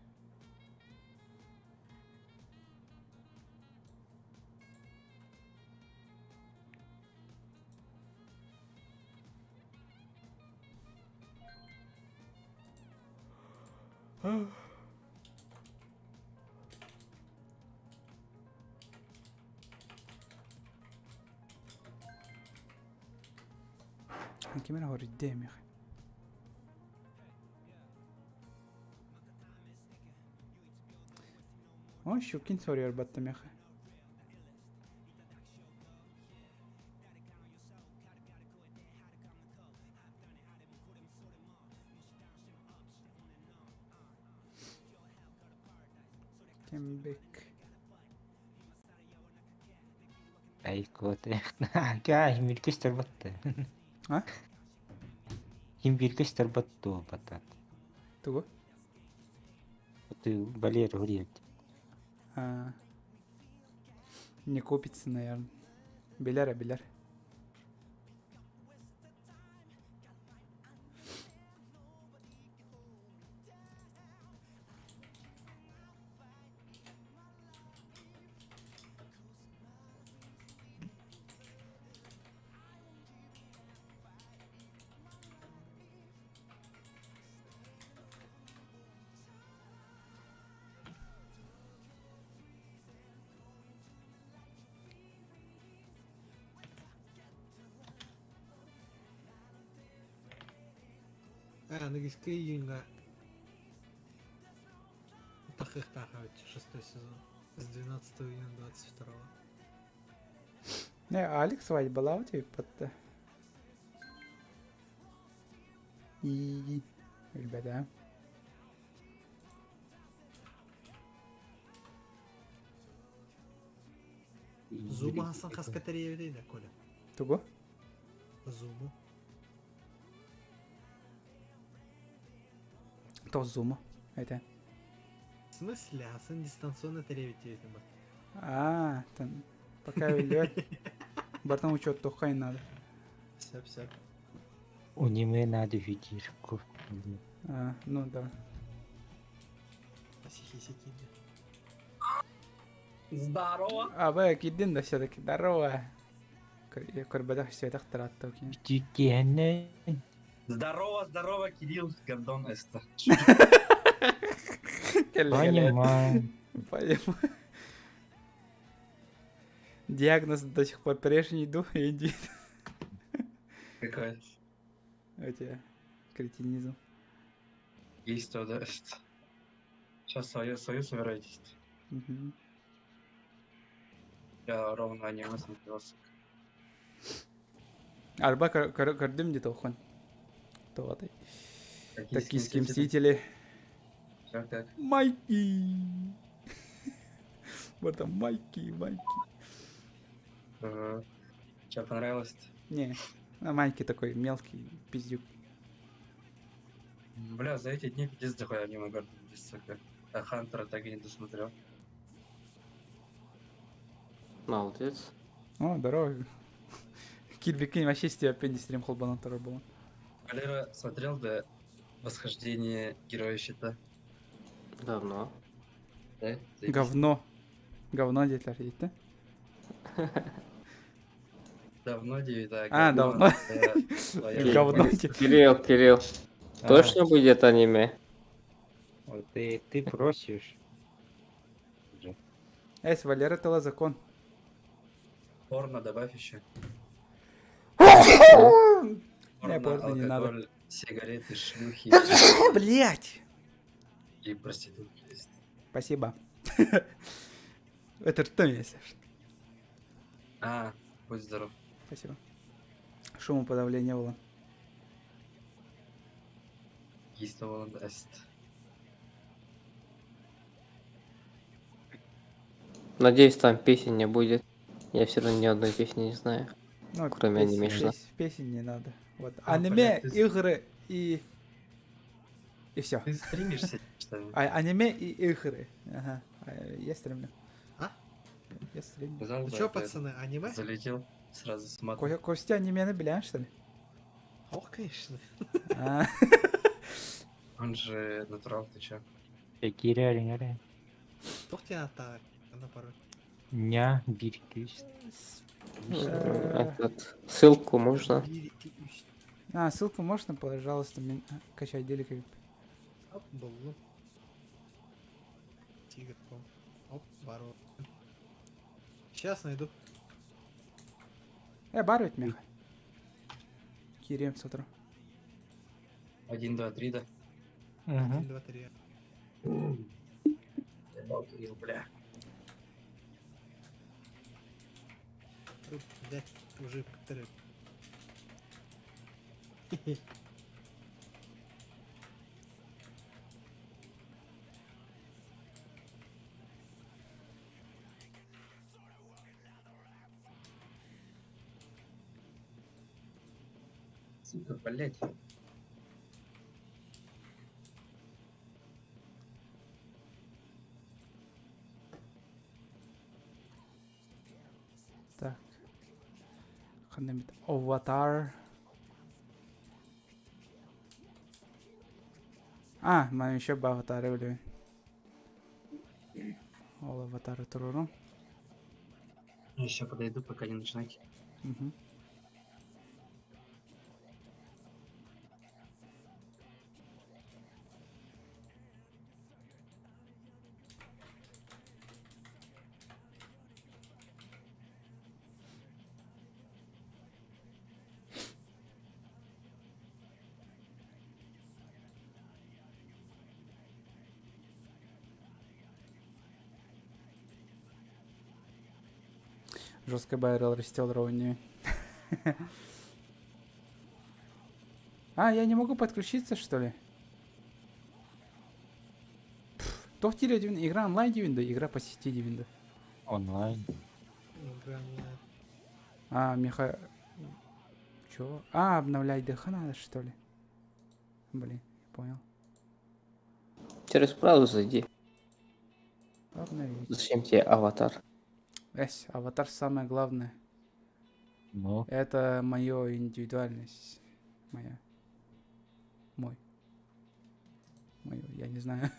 Ким эрэ хоруйда эмиэхэ. О, Щукин соруйар батта миэхэ. Кембек. Айкоте. Каа, химиркес тарбатты. А? Химбиркес тарбатты батат. Тугу? Ты Валера говорит. А, не копится, наверное. Билэр, билэр. Аныгыскы июньҥа тахыахтаах эбит шестой сезон с 12 июня 22. Не, Алекс свадьбалаабыт эбиппат И ребята. Зума хасан хаска тэрийэбитий да, Коля? Тугу? Зуму. То зума. Это. В смысле? Асан дистанционно тэрийэбит диэбитим ба. А, там пока идет. Бартан учет тухай надо. Сөп, сөп. Униме надо видирку. А, ну да. Сихи-сикини. Здорово! А, вы кидин да все-таки. Здорово. Көрбөдөх светах таратта окей. Тикиэнэ. Здорово, здорово, Кирилл, Гордон, Эста. Понимаю. Понимаю. Диагноз до сих пор прежний, дух иди. Какой? У тебя кретинизм. Есть то, да. Сейчас свою, свою собираетесь. Мгм. Я ровно аниме смотрелся. Арба көрдүм дии тохон. Тоҕотой. Токийские мстители. Все так. Майки. Вот там Майки, Майки. Че, понравилось? Не, а Майки такой мелкий пиздюк. Бля, за эти дни пиздец дохуя аниме гордились, сука. А Хантера так и не досмотрел. Молодец. О, здорово. Кирбикин вообще степень стрим холбанан турар буолан. Валера смотрел, да, Восхождение Героя Щита? Давно. Да? Заебись. Говно. Говно диэтилэр иһиттэ. Давно девять, да. А, говно, давно. да, твоя Говно. мать. Кирилл, Кирилл, А, точно будет аниме? Вот ты просишь. Уже. Эс, Валера тыла закон. Порно добавь еще. Не, порно не надо. алкоголь, сигареты, шлюхи Блять! и проститутки. Спасибо. Это что мне, Саш? А, будь здоров. Спасибо. Шумоподавление было. Есть того даст. Надеюсь, там песен не будет. Я все равно ни одной песни не знаю. Ну, Кроме анимешна. Песен не надо. Вот. А, Аниме, блядь, ты- игры и... И все. Ты стримишься, что ли? А, аниме и игры. Ага. А, я стримлю. А? Я стримлю. Сказал Ну бы, чё, это пацаны, аниме? Залетел сразу с матом. Костя аниме бля, что ли? Ох, конечно. А, Он же натурал, ты чё? Какие реально, реально. Тух тебя так, на пароль. Ня, биркис. Этот, ссылку можно. А, ссылку можно, пожалуйста, качать делик. Оп, был. Тигр, ком. Оп, баро. Сейчас найду. Бар ведь меха. Кирем с утра. 1, 2, 3, да? Угу. 1, 2, 3. Ебал, Кирилл, бля. Блять, уже три. Сука, блять. Так. Ханамит. Аватар. А, мы еще бы аватары были. Ол аватары туруру. Еще подойду, пока не начинайте. Мгм. Жестко байрал растел ровнее. А, я не могу подключиться, что ли? Туох диир дивин, игра онлайн дивин да, игра по сети дивин да. Онлайн. Игра онлайн. А, меха... Чё? А, обновлять ДХ надо, что ли? Блин, понял. Через браузер зайди. Обновить. Зачем тебе аватар? Эсь, аватар самое главное. Ну, Это моё индивидуальность. Моя. Мой. Мою, я не знаю.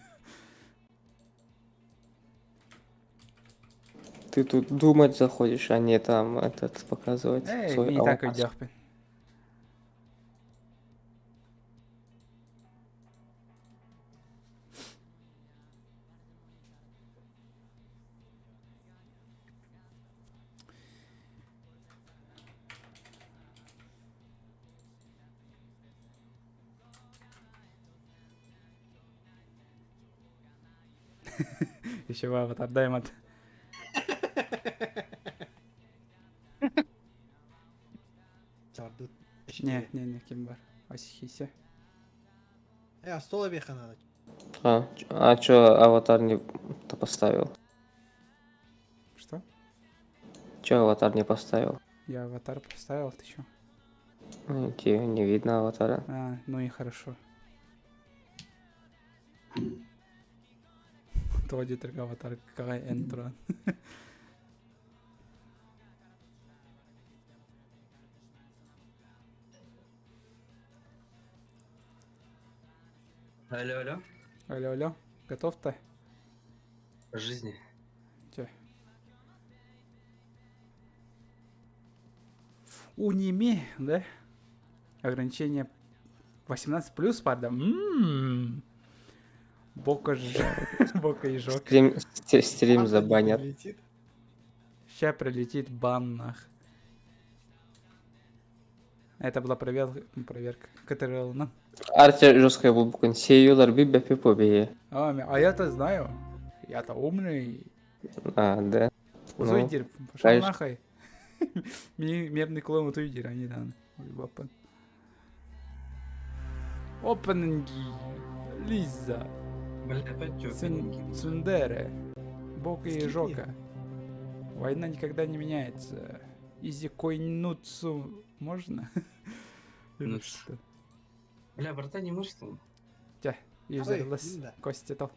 Ты тут думать заходишь, а не там этот показывать Эй, свой не так аватар. өйдөөхпүн. Еще аватар, дай мат. Чардыт. Не, не, не, ким бар. Осихися. Э, а стол обеха надо. А чё аватар не то поставил? Что? Чё аватар не поставил? Я аватар поставил, ты чё? Ну, тебе не видно аватара. А, ну и хорошо. Тоҕо диэтэргэ аватаркаҕа эн туран. Алло, алло. Алло, алло. Готов-то? По жизни. Че? Уними, да? Ограничение 18 плюс, пардон. М-м-м. Бока ж... Бока и жок. Стрим, стрим забанят. Ща прилетит бан нах. Это была проверка, проверка КТРЛ. На. Арча жесткая был Сеюлар би бепи побе. А, а я-то знаю. Я-то умный. А, да. Ну, пошел нахай. Мирный клон вот уйдир, они там. Опенинги. Лиза. Бля, опять чё, Цундере. Бока и Жока. Война никогда не меняется. Изи Койнуцу можно? Или Ну, что? Бля, братан, не можешь там? Тя, юзерлess. да. Костя тал.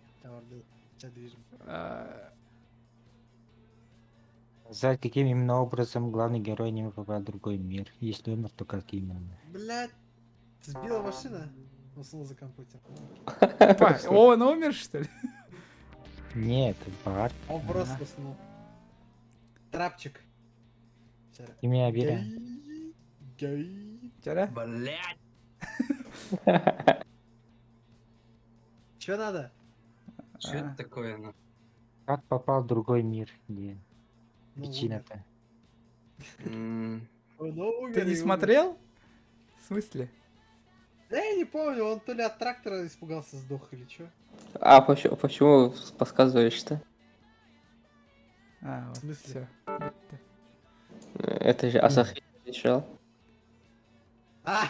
А, За каким именно образом главный герой не попал в другой мир? Если умер, то как именно? Блять, сбила машина. Уснул за компьютер. Па, Он умер, что ли? Нет, Барт. Он просто уснул. Трапчик. Имя Абира. Гей. Гей. Тяра? Блять! Чё надо? Что это такое, на? Как попал в другой мир? Где? Ну, Причина-то. М, Он умер Ты и не умер. смотрел? В смысле? Да я не помню, он то ли от трактора испугался, сдох или чё. А почему, почему подсказываешь-то? А, В вот, смысле? всё. Это же Асахи решал. А!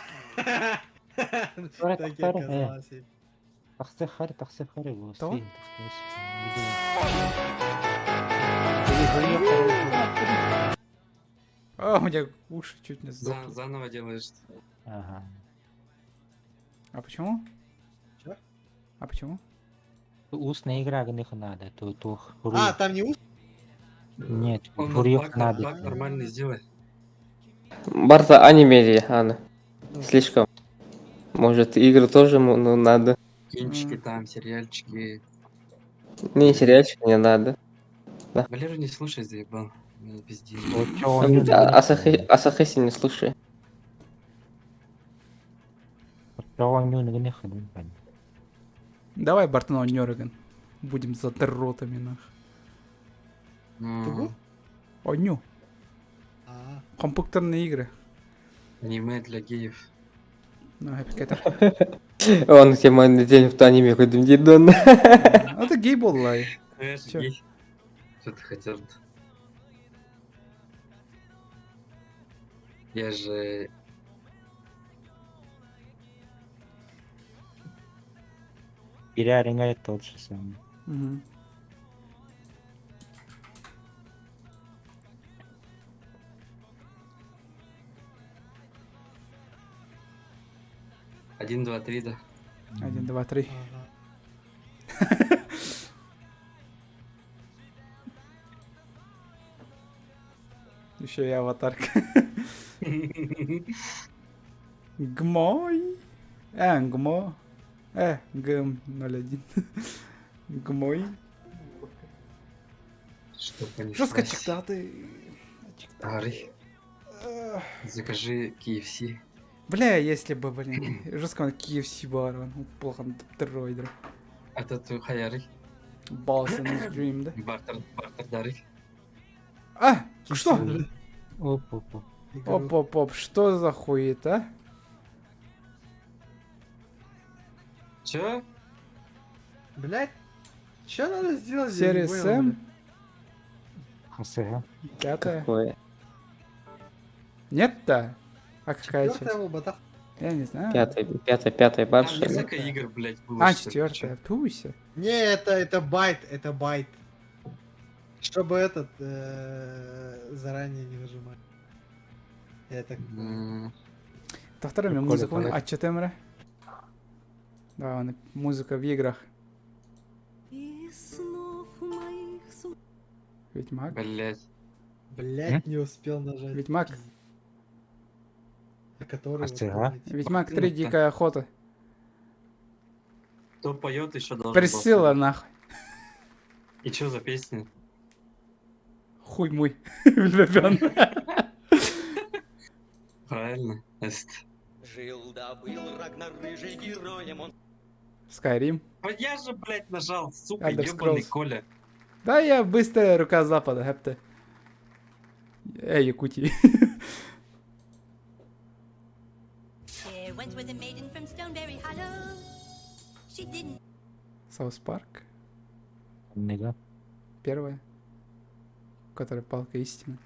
Так и оказалось. Тахсехари, тахсехари, Что? А, у меня уши чуть не сдохли. Заново делаешь. Ага. А почему? Чё? А почему? Устная игра гных надо, то то А, там не ус? Нет, Он хуруев бак, надо. бак нормальный сделай. Барта аниме, Анна. Ну. Слишком. Может, игры тоже ну, надо. Кинчики М. там, сериальчики. Не, сериальчик не надо. Валеру не слушай, заебал. Не пизди. Вот чё он не Асахи, Асахиси не слушай. Давай Бартона Нёрган. Будем задротами нах. М, Оню. А, Компьютерные игры. Аниме для геев. Ну, это. Он тема день в аниме ходим дедон. Это гей был, лай. Знаешь, Чё? гей. Что ты хотел? Я же... Иря тот же самый. Мгм. Один, два, три, да. Один, два, три. ага. Еще и аватарка. Гмой. Гмо. ГМ 01. Гмой. Что понеслась? Жестко чектаты. Ары, закажи KFC. Бля, если бы, блин, жестко он KFC бар, он плохо дроидер. А то ты хаяры. Balls in his dream, да? Бартер, бартер дары. А, что? Оп, оп, оп. Игру. Оп, оп, оп, что за хуета? Чё? Блять, чё надо сделать? я не Серия понял, Сэм, ХСГ. пятая. Какое? Нет-то? А блядь. какая Четвёртая часть? лобота. Я не знаю. Пятая, пятая, пятая Там барша. несколько игр, блядь, было. А, что ли, четвертая. Туся. Не, это байт, это байт. Чтобы этот заранее не нажимать. Я так чё? М, Повторяем Прикольно, музыку. давай. А что там, Да, он, музыка в играх. И снова Ведьмак. Блять. Блять, не успел нажать. Ведьмак. Пиздец. А который вот Ага. помните. Ведьмак 3 Дикая охота. Кто поет еще должен был Присыла сказать. нахуй. И что за песня? Хуй мой. Влюблен. Правильно. Эст. Жил да был Рагнар рыжий героем, он Скайрим. Вот я же, блядь, нажал, сука, Elder ебаный Scrolls. Коля. Да я быстрая рука запада, хэпте. Эй, Якутии. There once was a maiden from Stoneberry Hollow. She didn't South Park. Нига. Первая. Которая палка истины.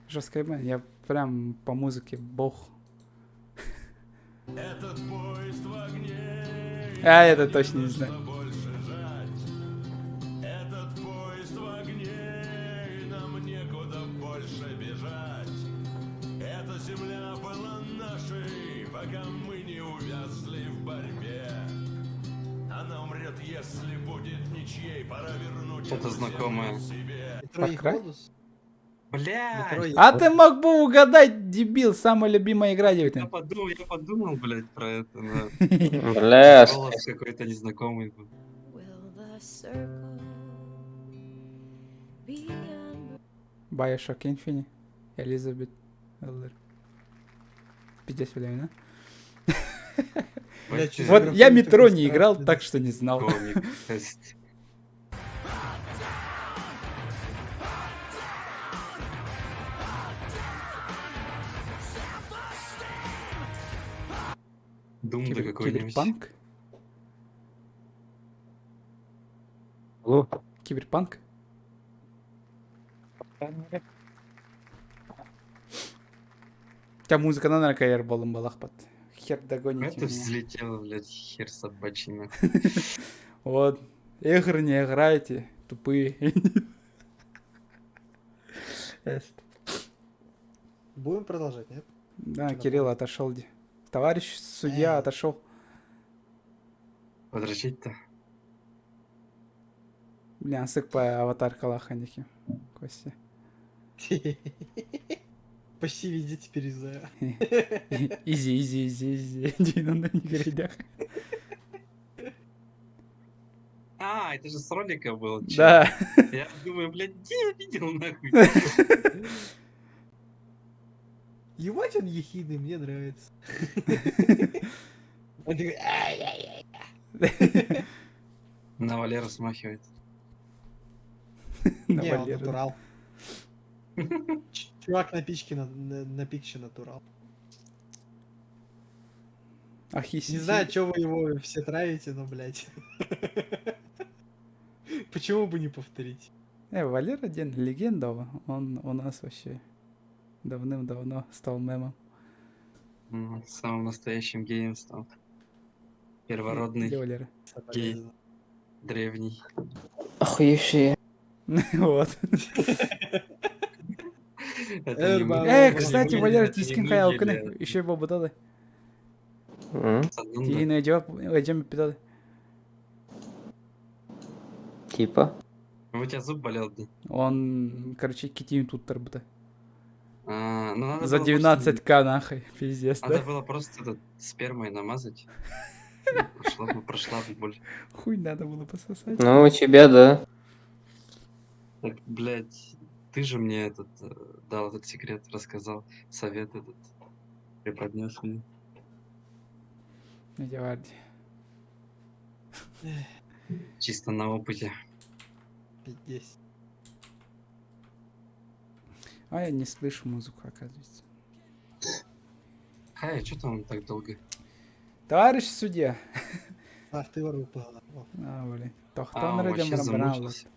Жесткая бан. Я прям по музыке бог. А, это точно не знаю. Что-то знакомое. Метро Far Cry? Exodus? Блядь! Метро А ты мог бы угадать, дебил, самая любимая игра, Я девятин. подумал, я подумал, блядь, про это. но Бля, Голос какой-то незнакомый был. Will the circle be unbroken? Bioshock Infinite, Элизабет Эллер. Пиздец, время, да? Бля, чё за Вот я графоний метро такой не играл, страшный. так что не знал. Комик. Эст. Дум да какой-нибудь. Киберпанк? Алло. Киберпанк? У тебя музыка на наркоер болым балахпат. Хер догоните Это меня. взлетело, блядь, хер собачий нахуй. Вот. Игры не играйте, тупые. Эст. Будем продолжать, нет? Да, Кирилл отошел. Товарищ судья Эй. отошел. Подрочить-то. Бля, сык по аватар Калаханики. Костя. Почти везде теперь из-за... Изи, изи, изи, изи. Дина на грядях. А, это же с ролика был. чё? Да. Я думаю, блядь, где я видел нахуй? Ебать он ехидный, мне нравится. Он такой, «Ай-яй-яй». На Валеру смахивает. На Не, он Валеру. натурал. Чувак на пичке, на пикче натурал. Ах, Не знаю, чё вы его все травите, но, блядь. Почему бы не повторить? Валера один легенда. Он у нас вообще давным-давно стал мемом. Самым настоящим геем стал. Первородный, Где Валера? Соболезную. древний. охуевшие. Вот. Это не мы. Э, Э, кстати, не мы, Валера, это не тискин мы хаялканы. ели, Еще его бодады. М, это Тигина жавап, эжем питады. Типа. У тебя зуб болел, да? Он, короче, китин тут тарбута. А, ну надо За было просто- 19к нахуй, пиздец, Надо да? было просто этот спермой намазать. И Прошла бы, прошла бы боль. Хуй надо было пососать. Ну, у тебя, да. Так, блядь, ты же мне этот дал этот секрет, рассказал, совет этот преподнес мне. Иди, Варди. Чисто на опыте. Пиздец. А я не слышу музыку, оказывается. Хай, что там так долго? Товарищ судья. Ах, ты вору пала. А, блин. А, Тохтан он вообще замучился.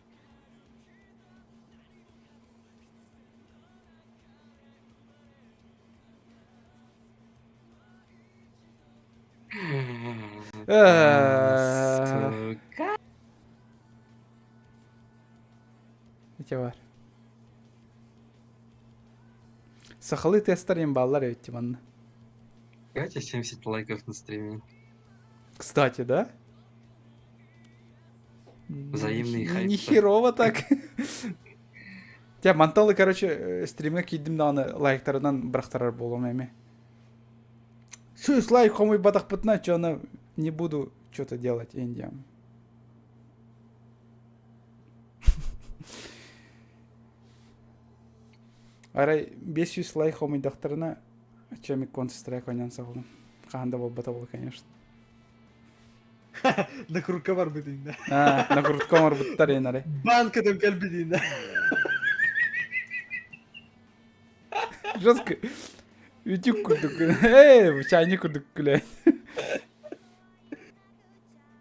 Э. Сука. Эти бар. Сахалы тестерин баллар өтті манна. Давайте 70 лайков на стриме. Кстати, да? Взаимный хайп. Не херово так. Тя манталы, короче, стримҥа киирдим даҕаны лайктарынан бырахтарар буолуом эми. Сүүс лайк хомуйбатахпытына, чё не буду что-то делать Индиям. Арай 500 лайк хомуйдахтарына, чем Counter-Strike ойнон саҕалым. Хаһан да буолбата буолла, конечно. Накрутка барбыт иннэ. Накрутка оҥорбуттар эн арай. Банкадан кэлбит иннэ. Жестко. Үтүк курдук. Эй, чайник курдук күлэ.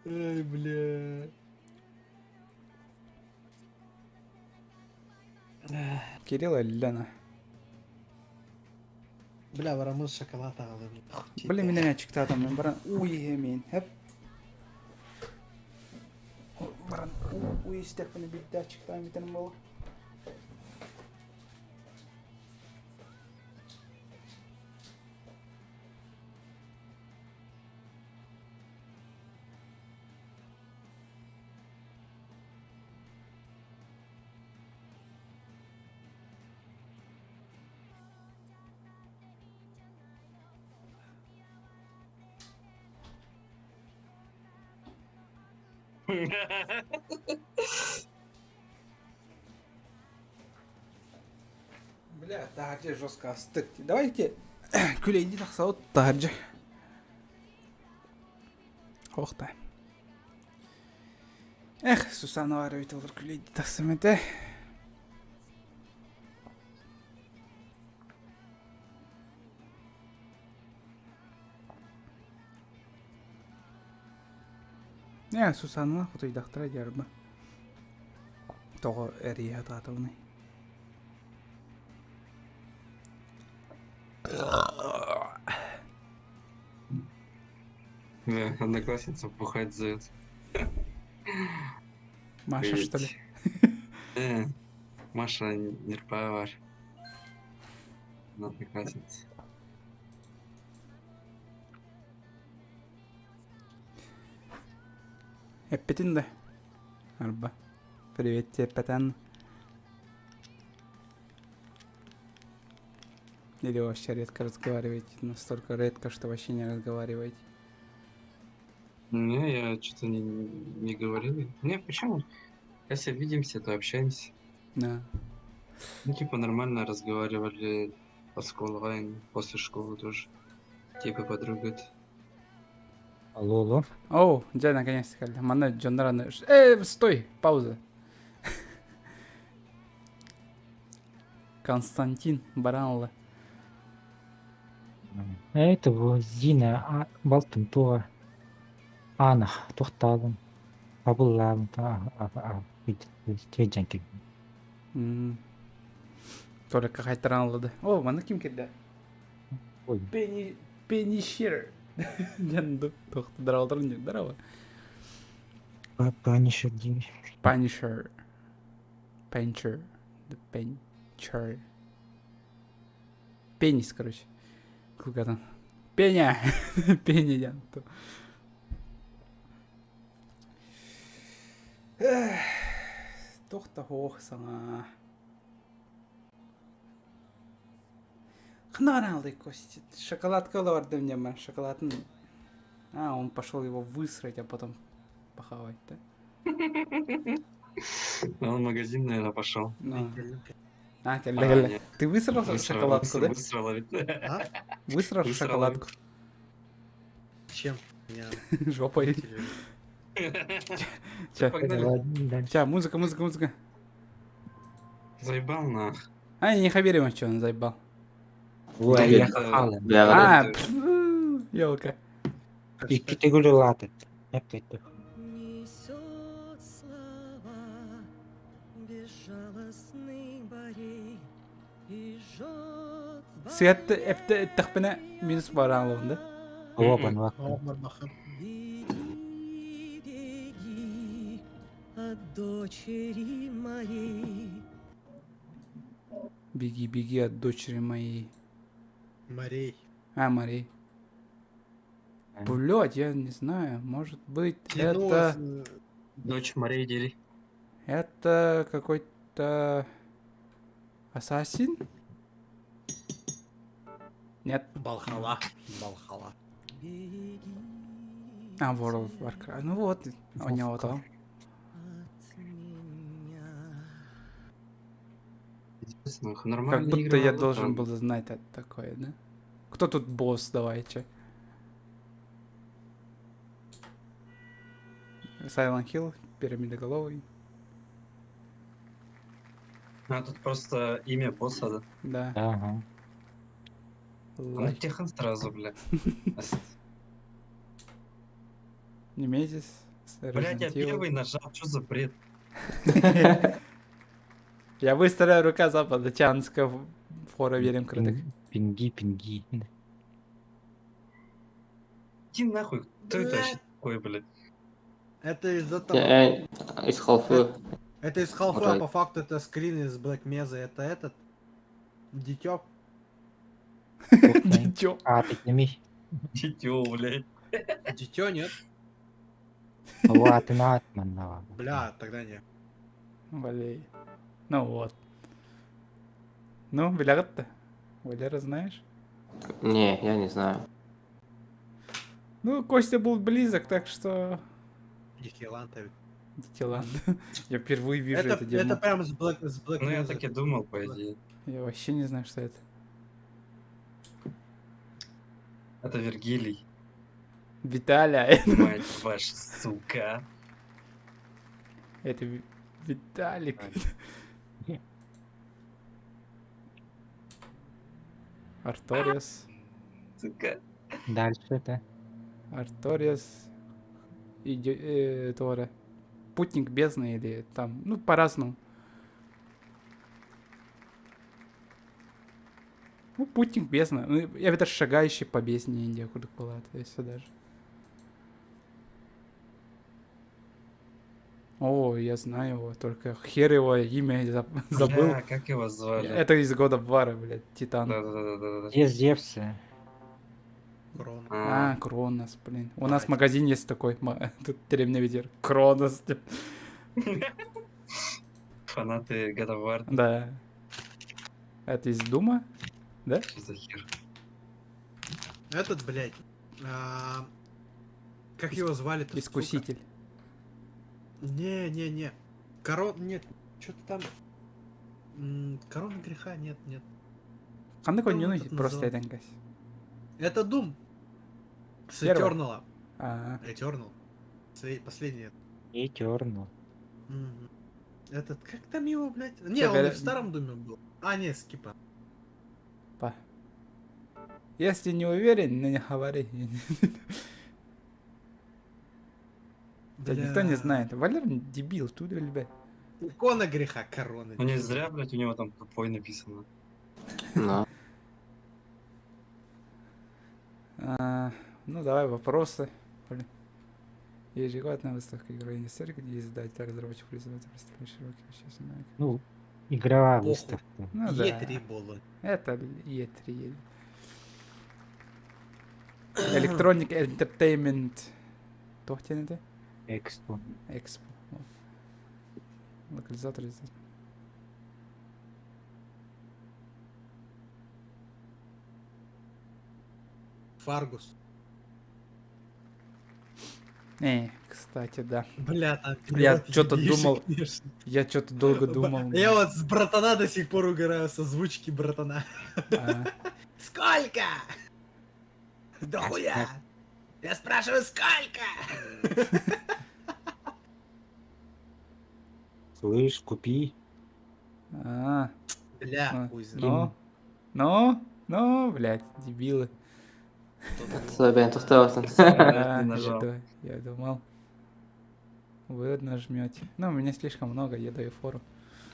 Эй, бля. Кирилл Лена. Бля, барамын шоколад аҕалым. Блин, мин эмиэ аччыктаатым. Мен баран уу иһэмин. Хэп. Баран уу истэхпинэ биирдэ аччыктаан бүтэрим буолуо. Бля, таһырдьа жестко астык. Давайте күлэйдии тахсабыт таһырдьа. Ох да. Эх, Сусана бар эбит олор күлэйдии тахсам этэ. Ээ, Сусанна хотуйдахтара дьарба. Тоҕо эрийэ сатаатабыный? Да, одноклассница бухать зовет. Маша, что ли? Э, Маша Нерпавар. Одноклассница. Эппитин да. Арба. Привет тебе, Патан. Или вообще редко разговариваете? Настолько редко, что вообще не разговариваете. Не, я что-то не говорил. Не, почему? Если видимся, то общаемся. Да. Ну, типа, нормально разговаривали по школе, после школы тоже. Типа, подруга. это. Алло, алло. О, дьэ, наконец-то кэллэ. Манна дьоннор аны... Стой, пауза. Константин Баранла. Это бу Зина а, балтым туға. Ана туохтаабын абыллаабын тиэдьэн кэлбит. Только хайтаран ыллады. О, манна ким кирдэ? Ой. Пенни... Пеннишер. Диэн туох здорово, здорово. Панишер диир. Панишер. Пенчер. Пенчер. Пенис, короче. Кылгатан. Пеня! Пеня диэн. Туох да суох саҥа. Ханна баран Костя? Шоколадка ылабардым диэн шоколадын... А, он пошел его высрать, а потом похавать, да? Он в магазин, наверное, пошел. Ну. А, кэллэ, Ты высрал шоколадку, да? Высрал, ведь. А? Высрал шоколадку. Чем? Жопой. Ча, музыка, музыка, музыка. Заебал нах. А, не хаберем, что он заебал. Ой, я хала. А, елка. Икки төгүл улаатыт. Эппеттик. Несет слова безжалостный борей и жжет Свет эпте эттэхпинэ минус бараан да? Оо, банвак. Беги, беги от дочери моей. Беги, беги от дочери моей. Морей. А, морей. Блять, я не знаю, может быть, это... Дочь морей дери. Это какой-то... Ассасин? Нет. Балхала. Балхала. А, World of Warcraft. Ну вот, у него то. Пиздец, нахуй. Как Нормальная будто игра я была должен там. был знать это такое, да? Кто тут босс, давайте? Silent Hill, Пирамидоголовый. А, тут просто имя босса, да? Да. Ага. Ну, Лай. техан сразу, бля. Немезис. Блядь, я Resident Evil. первый нажал, что за бред? Я быстрая рука запада, Чанска, фора верим крутых. Пинги, пинги. Иди нахуй, кто это вообще такой, блядь? Это из этого. Из халфы. Это из халфа, Right. по факту это скрин из Black Mesa. Это этот. Дитё. Дитё. А, ты не Дитё, блядь. Дитё, нет? Ладно, манна. Бля, тогда не. Валей. Ну вот. Ну, билягат-то. Валера, знаешь? Не, я не знаю. Ну, Костя был близок, так что... Дихиланта. Дитиланд. Я впервые вижу Это, это дерьмо. это прям с Black, с Black Ну, я Mesa. так и думал, по идее. Я вообще не знаю, что это. Это Вергилий. Виталя. Мать ваша, сука. Это Виталик. Арториас. Сука. Дальше это. Арториас. Иди, Тора. Путник бездны или там, ну, по-разному. Ну, путник бездны. Ну, я это шагающий по бездне Индия куда была, то есть даже. О, я знаю его, только хер его имя забыл. Бля, как его звали? Это из года Вара, блядь, Титан. Да-да-да-да-да. Где Зевсы? Крон. А, Кронос, блин. У нас магазин есть такой, тут деревня ветер. Кронос. Фанаты God of War. Да. Это из Дума? Да? Что за хер? Этот, блядь. Как его звали-то? сука? Искуситель. Не, не, не. Корон... Нет, что-то там... Корона греха, нет, нет. Ханна Как он конюну этот просто называл? этенкась. Это Doom. С Первый. Eternal. А, Eternal. Последний. Eternal. Мгм. Этот, как там его, блядь? Не, он и в старом Думе был. А, не, скипа. па. Если не уверен, ну не говори. Да никто не Бля. знает. Валер дебил, тут ребят. Икона греха, корона. Ну не зря, блядь, у него там тупой написано. Да. А, ну давай вопросы. Блин. Ежегодная выставка игровой индустрии, где издатель, разработчик, производитель представляет широкий общественный. Ну, игровая Похуй. выставка. Ну да. Е3 было. Это E3. Electronic Entertainment. Туох диэн это? Экспо. Экспо. Вот. Локализатор издатель. Фаргус. Кстати, да. Бля, там Я перевод чё-то ебейший, думал, конечно. Я что-то долго думал. Я вот с братана до сих пор угораю, с озвучки братана. А, Сколько? Да хуя! Я спрашиваю, сколько? Слышь, купи. а, Бля, ну, хуй знает. ну, ну, ну, блядь, дебилы. Слабен, тохтоосун. А, не нажал. Я думал, вы нажмете. Ну, у меня слишком много, я даю фору.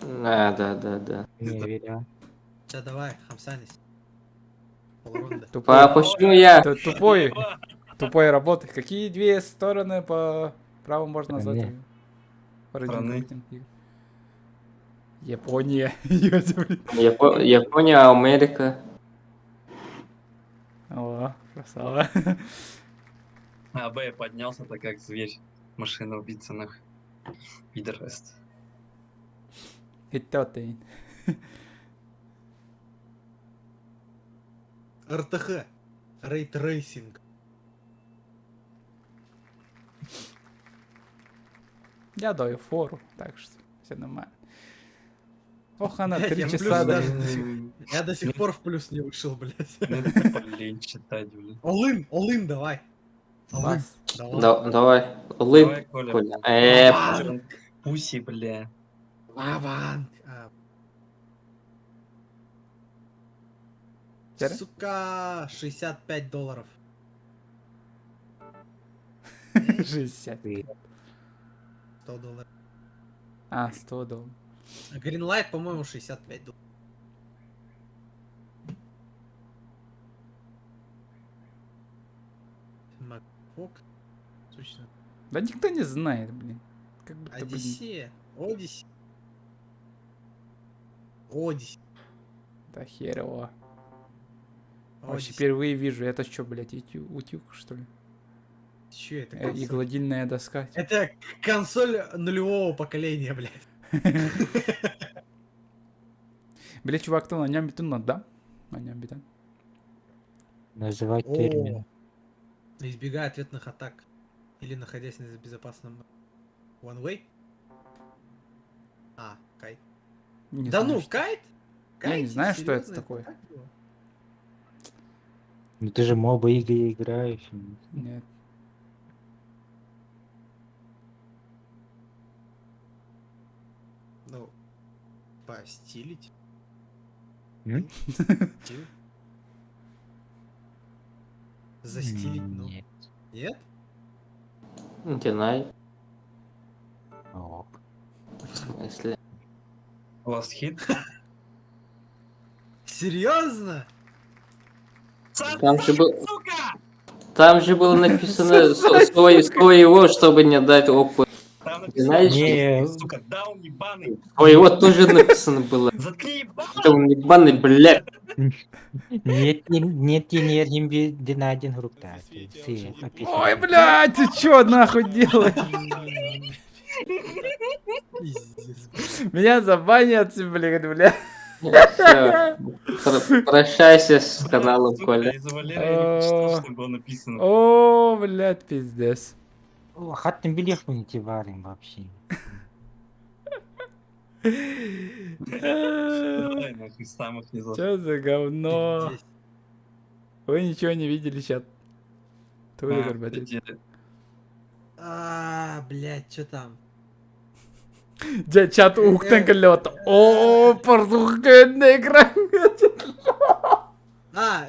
Да, да, да, да. Не верю. Сейчас давай, хамсанись. Полрунда. Тупой, Почему я? тупой, тупой работы. Какие две стороны по праву можно назвать? Страны. Родину Страны. игр? Япония. Ебать, блин. Япония, Америка. О, красава. А, Б, поднялся-то как зверь. Машина убийца нахуй. Пидораст. Хитте оттайын. РТХ. Ray tracing. Я даю фору, так что все нормально. Ох, она Блядь, три я в плюс часа. да. даже до сих- Я до сих пор в плюс не вышел, блядь. Ну, это тупо лень читать, блин. All in, all in, давай. All in, Бас. давай. Да- давай. All in, Давай, Коля. Коля. Э, Pussy, бля. Ва-банк. А. Тере? Сука, 65 долларов. 60. 100 долларов. А, 100 долларов. Greenlight, по-моему, 65 долларов. Макфок. Сущно. Да никто не знает, блин. Как будто, блин. Одиссея. Одиссея. Одиссея. Да хер его. Вообще Одиссея. впервые вижу. Это что, блядь, утюг, утюг, что ли? Чё это? Э, консоль? И гладильная доска. Это консоль нулевого поколения, блядь. Блядь, чувак, то на нем битун да? На нем битун. Называть термин. О, Избегая ответных атак. Или находясь на безопасном one way. А, кайт. Не да знаю, ну, что. кайт? Я не Кайт? знаю, что это Серьезно? такое. так было? Ну ты же моба игры играешь. Нет. Ну, постилить. М? Стиль. Застилить, ну. Нет. Нет? Deny. Ок. В смысле? Last hit. Серьезно? Там же был... Там же было написано своего, чтобы не дать опыт. Там написано, Знаешь, Не, сука, даун ебаный. Своего тоже написано было. Заткни ебало. Это он ебаный, блядь. Нет, не, нет, не, не, не на один груп, да. Ой, блядь, ты чё нахуй делаешь? Пиздец. Меня забанят, блядь, бля. Всё. Прощайся с каналом, Сука, Коля. Из-за Валеры я не прочитал, что было написано. О, блядь, пиздец. Хаттын билих мы не варим вообще. Давай, нахуй, с самых низов. Чё за говно? Пиздец. Вы ничего не видели, чат. Твой А, горбатый. где? А, блядь, что там? Дядь, чат ухтан калёт. О, порнуханный экран. А,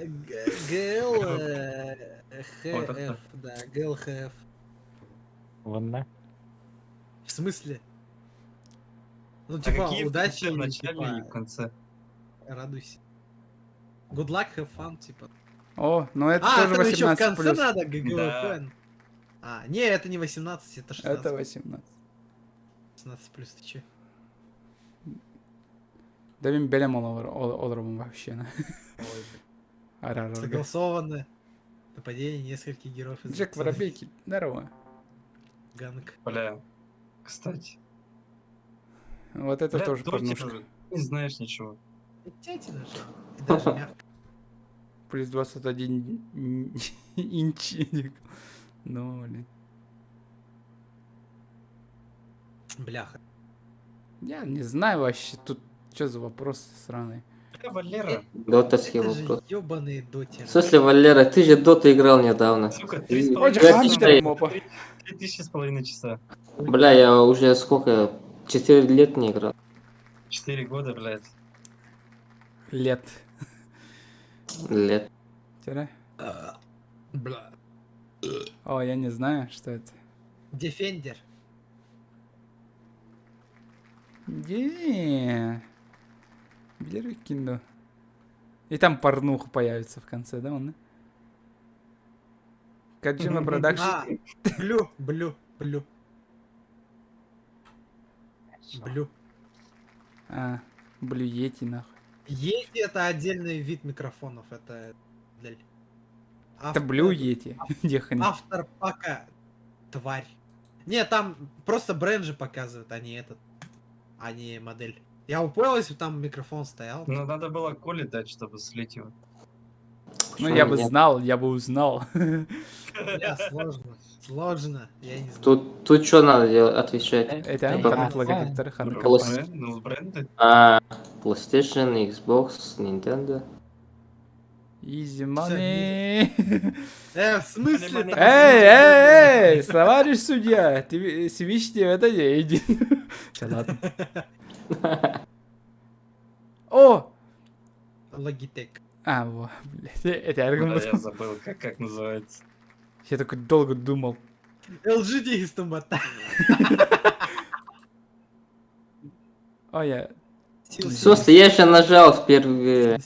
ГЛ Вот это. ХФ, да, ГЛХФ. Вон на. В смысле? Ну, А типа, какие в удачи конце, в или, начале и в типа, конце? радуйся. Good luck, have fun, типа. О, ну это А, тоже там еще в 18 конце плюс. надо ГГВП. Да. А, не, это не 18, это 16. Это 18. 16 плюс, ты че? Да мен белем олором вообще. на. Ара-ра-ра. Согласовано. Нападение нескольких героев из Джек Воробейки, здорово. Ганг. Бля, кстати. Вот это Бля, тоже Доте порнушка. же, Не знаешь ничего. Тятина же. И даже мягко. Плюс 21 инчиник. Ну, блин. Бляха. Я не знаю вообще, тут что за вопрос сраный. Бля, Валера, Дотовский Это же вопрос. ебаные дотеры. В смысле, Валера, ты же Дота играл недавно. сука, Ты- три с Ой, половиной Блядь, часа. Хантер, мопа. 3500 часа. Бля, я уже сколько? 4 лет не играл. 4 года, блядь. Лет. Лет. Тире. Бля. О, я не знаю, что это. Defender. Не. Билер кинду. И там порнуха появится в конце, да, он? Каджима Продакшн. А, blue, blue, blue. Blue. А, Blue Yeti, нахуй. Yeti это отдельный вид микрофонов, это для... Это Blue Yeti. Дехани. Автор пака тварь. Не, там просто бренд же показывают, а не этот, а не модель. Я бы понял, если бы там микрофон стоял. Ну, надо было Коле дать, чтобы слить его. Ну, я бы знал, я бы узнал. Бля, сложно. Сложно, я не знаю. Тут, тут что надо делать, отвечать? Это Типа, ханнык логотиптар, ханнык Голос. компания. Ну, бренды. А, PlayStation, Xbox, Nintendo. Easy money. Э, в смысле? там Эй, эй, эй, товарищ судья, ты свищи это не иди. Всё, ладно. О! Logitech. А, во, блядь, это Да, аргумент. я забыл, как, как называется. Я такой долго думал. LG действом О, я... В смысле, я же нажал в первый...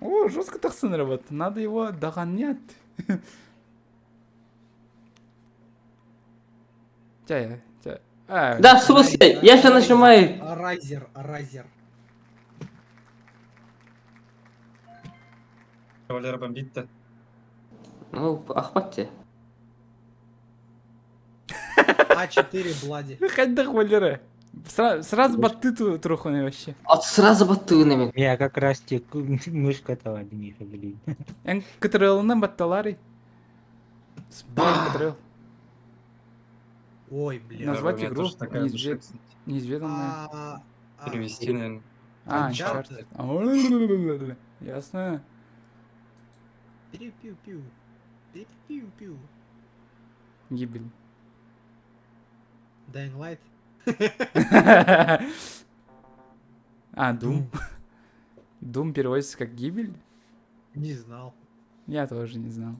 О, жестко так сын работает. Надо его догонять. Тя, тя. А, Да, в смысле, я же нажимаю. Razer, Razer. Кавалера бомбит-то. Ну, охватьте. А4 Блади. Хайдах Валера. Сразу батты труханы вообще. А сразу баттыгынами. Я как раз те мышка того Миша, блин. Эн ктрл-ны батталары. Спой ктрл. Ой, бля. Назвать У меня игру тоже такая мышка, неизвед- кстати. неизведанная. А, а, Перевести, наверное. А, Uncharted. Uncharted. Ясно. Пиу-пиу-пиу. Пиу-пиу. Гибель. Dying Light. А, Doom. Doom переводится как гибель? Не знал. Я тоже не знал.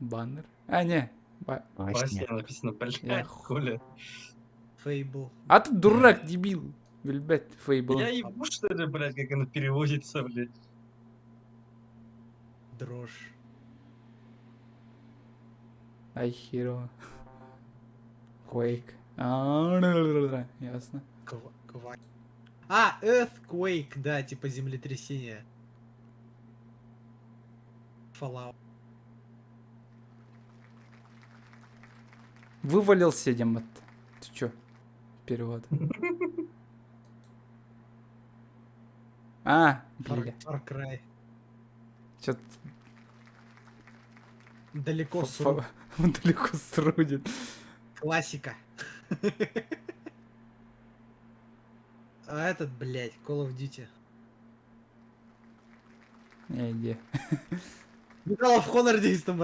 Баннер? А, не. Ба- Басня. Басня написано, блядь, Я Коля. Fable. А ты дурак, дебил. Вельбет, Fable. Я ебу, что ли, блядь, как она переводится, блядь. Дрожь. Ай, hero. Quake. А, Ясно. Ква- ква- А, Earthquake, да, типа землетрясение. Fallout. Вывалился, Демот. Ты чё? Перевод. А, Far, бля. Far Cry. Чё Далеко сру. Он далеко срудит. Классика. А этот, блядь, Call of Duty. Не, иди. Medal of Honor действом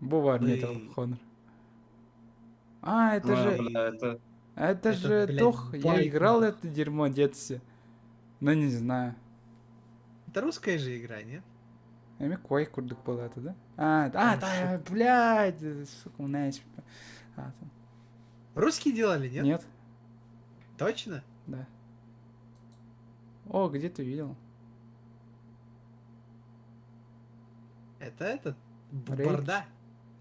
Бува Metal of Honor. А, это А, же... бля, это... Это Это, же блядь, Тох. Я байк, играл нахуй. это дерьмо в детстве. Но не знаю. Это русская же игра, нет? Эми кой курдук был это, да? А, а, да, блядь, сука, у меня есть... А, там. Русские делали, нет? Нет? Точно? Да. О, где ты видел? Это этот? Б- Рейдж? Борда?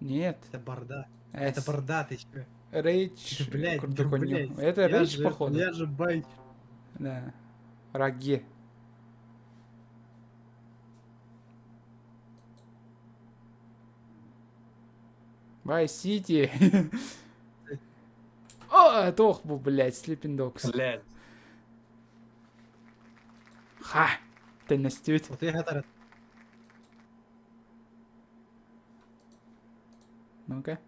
Нет. Это борда. Это Эс. борда, ты чё? Рейдж. Да, блядь, да, курдук у него. блядь. Это Я Рейдж, же- походу. Я же байт. Да. Раги. Vice City. О, тох, бу, блядь, Sleeping Dogs. Блядь. Ха! Ты настють. Вот я готов. Ну-ка.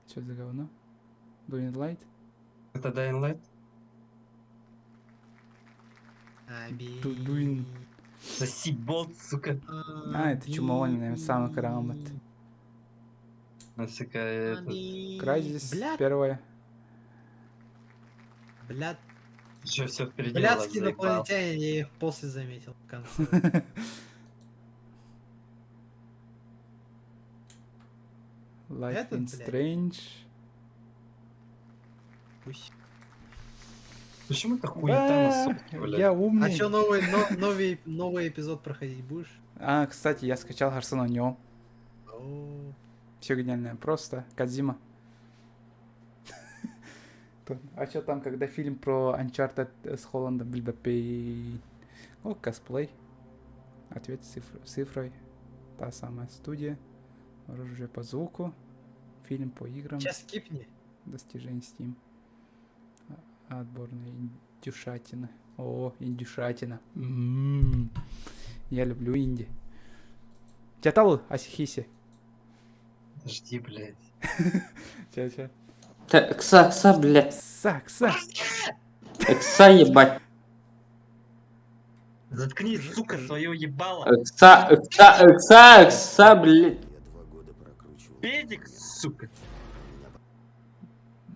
Что за говно? Doing Light? Это Dying Light? Тудуин. Соси болт, сука. А, это чумование, наверное, самый грамот. Сука, этот... Crysis Бля, первое. бля, Еще все впереди. у вас, блядские заебал. инопланетяне, я их после заметил в конце. Life Этот, in блядь. Strange. Пусть. Почему это хуета на Да, сутки, блядь? Я умный. А чё, новый, но- новый, новый эпизод проходить будешь? А, кстати, я скачал Hearthstone на нем. О, Все гениально. Просто Кадзима. А что там, когда фильм про Uncharted с Холландом билбэппин? О, косплей. Ответ цифрой. Та самая студия. Оружие по звуку. Фильм по играм. Сейчас скипни. Достижение Steam. Отборная индюшатина. О, индюшатина. М-м-м. Я люблю инди. Тятал Асихиси. Подожди, блядь. Ча, ча. Кса, кса, блядь. Кса, кса. Кса, ебать. Заткнись, сука, свое ебало. Кса, кса, кса, кса, блядь. Педик, сука.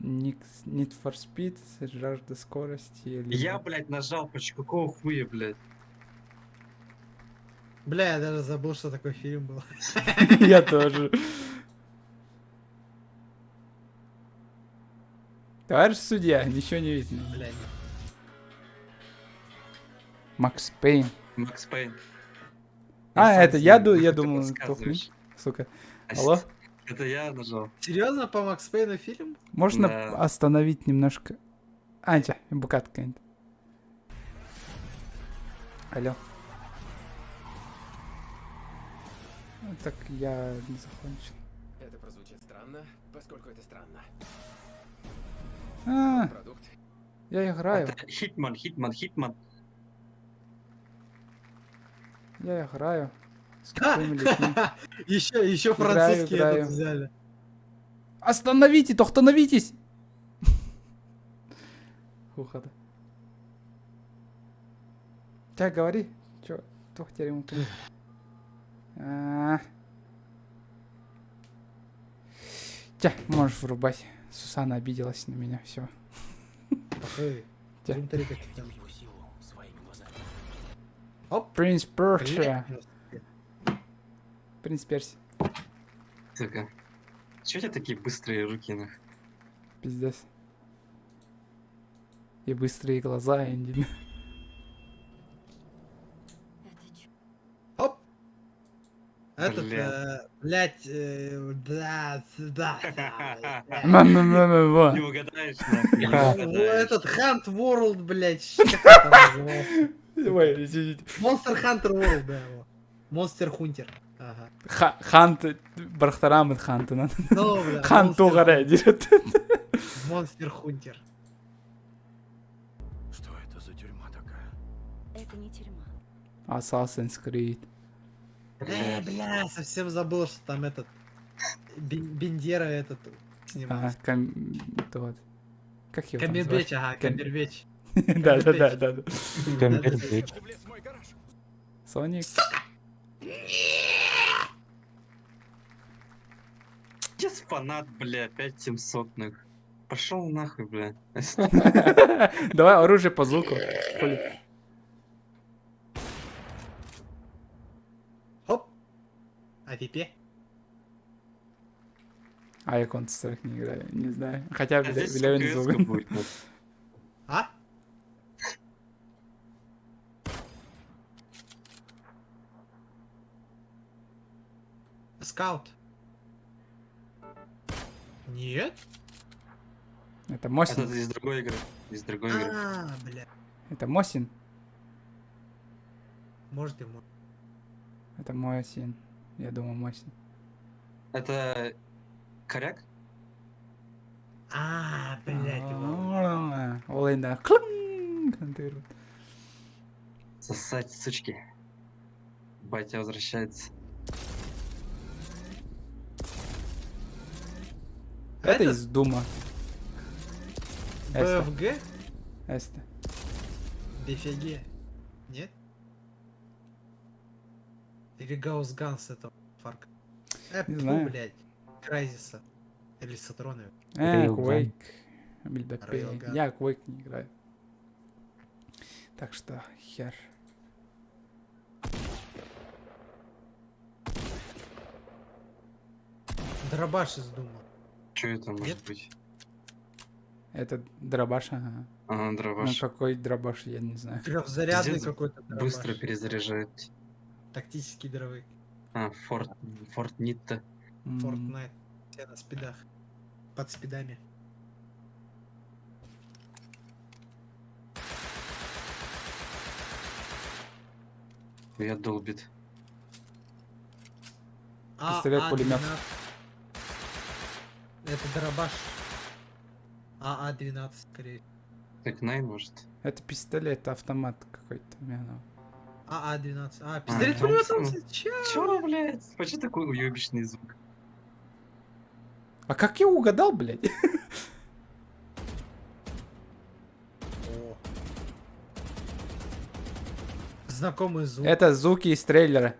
Need for Speed, жажда скорости. Либо... Я, блядь, нажал, почему какого хуя, блядь? Бля, я даже забыл, что такой фильм был. Я тоже. Товарищ судья, ничего не видно. Бля, Макс Пейн. Макс Пейн. А, это я, я Ты думал, подсказываешь. сука. Алло? Это я нажал. Серьезно, по Макс Пейну фильм? Можно Да. остановить немножко? Антя, букатка. Алло. Так я не закончил. Это прозвучит странно, поскольку это странно. А, Продукт. я играю. Это Хитман, Хитман, Хитман. Я играю. С тупыми людьми. Еще Играю, французский играю. этот взяли. Остановите, остановитесь! Ухо. Так, говори. Чё, тохтерим. Тя, можешь врубать. Сусана обиделась на меня, все. Похуй. Тя. Смотри, как там. Оп. Принц Персия. Блядь. Принц Перси. Сука. Чё у тебя такие быстрые руки, нах? Пиздец. И быстрые глаза, Энди. Оп. Этот, Бля. блядь, да, да, да. Ма-ма-ма-ма-ма. Не угадаешь, нахуй, не Во, угадаешь. Этот Hunt World, блядь, как он там назывался? Ой, извините. Monster Hunter World, да, во. Monster Hunter. Ага. Хант, Бархтарамын Хантынан. Ну, бля, Хан Monster Тугаре, дерет. Monster Hunter. Что это за тюрьма такая? Это не тюрьма. Assassin's Creed. Бля, совсем забыл, что там этот Бендера этот снимался. Ага, вот. Как его там Камбербэтч, звать? ага, Камбербэтч. Да, да, да, да, да. Камбербэтч. Соник. Пиздец фанат, бля, 5700 нах. Пошел нахуй, бля. Давай оружие по звуку. Хули. Хоп. AWP? А я Counter-Strike не играю, не знаю. Хотя А здесь Белевин КС-ка звук. будет, нах. А? Скаут. Нет? Это Мосин. Это из другой игры. Из другой игры. А, бля. Это Мосин. Может и может. Это Мосин. Я думаю, Мосин. Это коряк? А, блядь, его. Ол енді клың контейнер. Сосать, сучки. Батя возвращается. Это Этот? из Дума. Эста. БФГ? Эста. БФГ? Нет? Или Гаусс Ганс этого Фарка? Не Фу, знаю. блядь. Крайзиса. Или Сатроны. Railgun. Quake. Бильбепе. Railgun. Я Quake не играю. Так что хер. Дробаш из Дума. Что это может Нет? быть? Это дробаш, ага. А, Ну дробаш. какой дробаш, я не знаю. Трехзарядный Пиздец, какой-то дробаш. Быстро перезаряжает. Тактический дробовик. А, Форт, Форт Нитта. М, Fortnite. Все на спидах. Под спидами. Я долбит. А, Пистолет, А, пулемет. 12. Это дробаш. АА-12, скорее. Так, Nine, может? Это пистолет, автомат какой-то. Мя- АА-12. А, пистолет А, пулемет Томпсон. зачем? Чё, блядь? Почему такой уебищный звук? А как я угадал, блядь? О. Знакомый звук. Это звуки из трейлера.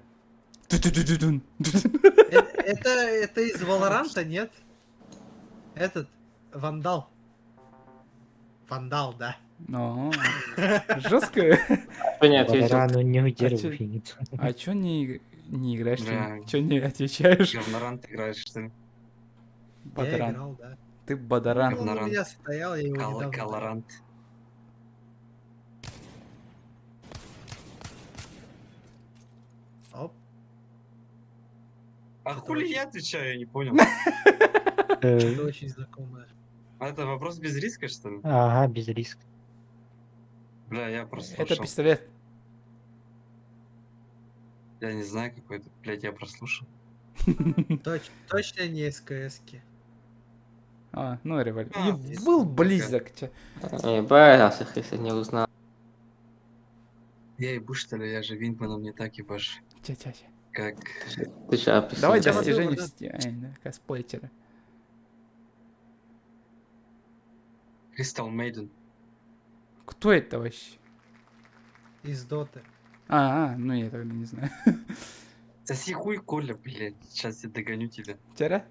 Ту-ту-ту-ту-тун. Это из Валоранта, нет? Этот, Вандал. Вандал, да. Ну, жестко. Что не ответил? Валорану не удерживает. А чё не играешь? Бля. Чё не отвечаешь? Говнорант играешь, что ли? Я Бадаран. играл, да. Ты бадаран. Он у Говнорант. меня стоял, я его недавно... Колорант. Оп. А хули я отвечаю, я не понял. Это очень знакомое. А это вопрос без риска, что ли? Ага, без риска. Бля, я прослушал. Это пистолет. Я не знаю, какой это. Блядь, я прослушал. Точно не СКС-ки. А, ну револьвер. А, Я был близок. чё. Ебать, если не узнал. Я ебу, что ли? Я же Винтманом не так ебаш. Ча-ча-ча. Как... Ты ща описал. Давай Тема достижение выбора. в сти- ай, да, косплейтера. Crystal Maiden. Кто это вообще? Из Доты. А, ну я тогда не знаю. Соси хуй, Коля, блядь. Сейчас я догоню тебя. Тера?